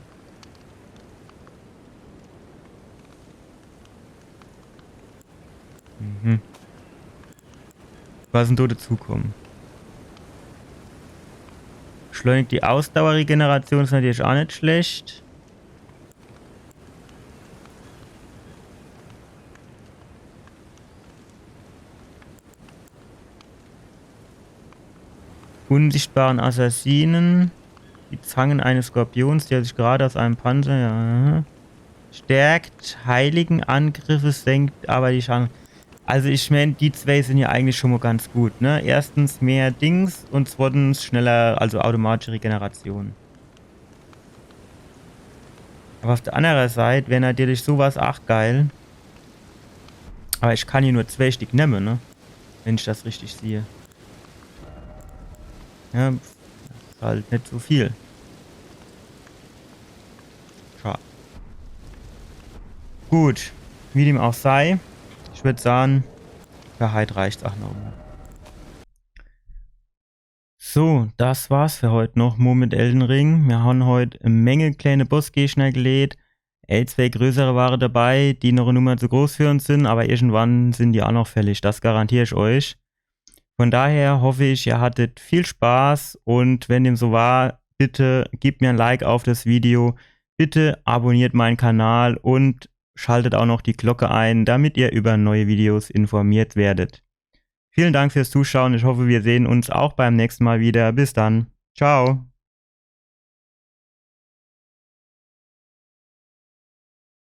Mhm. Was is denn do dazukomme? Beschleunigt die Ausdauerregeneration, is natürlich aa net schlecht. Unsichtbaren Assassinen. Die Zangen eines Skorpions, der sich gerade aus einem Panzer, ja. Stärkt heiligen Angriffe, senkt aber die Schaden. Also ich mein, die zwei sin ja eigentlich schon mol ganz gut, ne? Erstens mehr Dings und zweitens schneller, also automatische Regeneration. Aber auf der andere Seit wär natürlich sowas aa geil. Aber ich kann hier nur zwei Stick nemme, ne? Wenn ich das richtig sehe. Ja, is halt net so viel. Schad. Gut, wie dem auch sei, ich würd sage, für heit reicht's aa noch. So, das war's für heit noch mol mit Elden Ring. Mir han heit e Menge kleine Bossgegner geleht. Ä, zwei größere ware dabei, die noch e Nummer zu groß für uns sin, aber irgendwann sin die aa noch fällig. Das garantier ich euch. Von daher hoffe ich, ihr hattet viel Spaß und wenn dem so war, bitte gebt mir ein Like auf das Video, bitte abonniert meinen Kanal und schaltet auch noch die Glocke ein, damit ihr über neue Videos informiert werdet. Vielen Dank fürs Zuschauen. Ich hoffe, wir sehen uns auch beim nächsten Mal wieder. Bis dann. Ciao.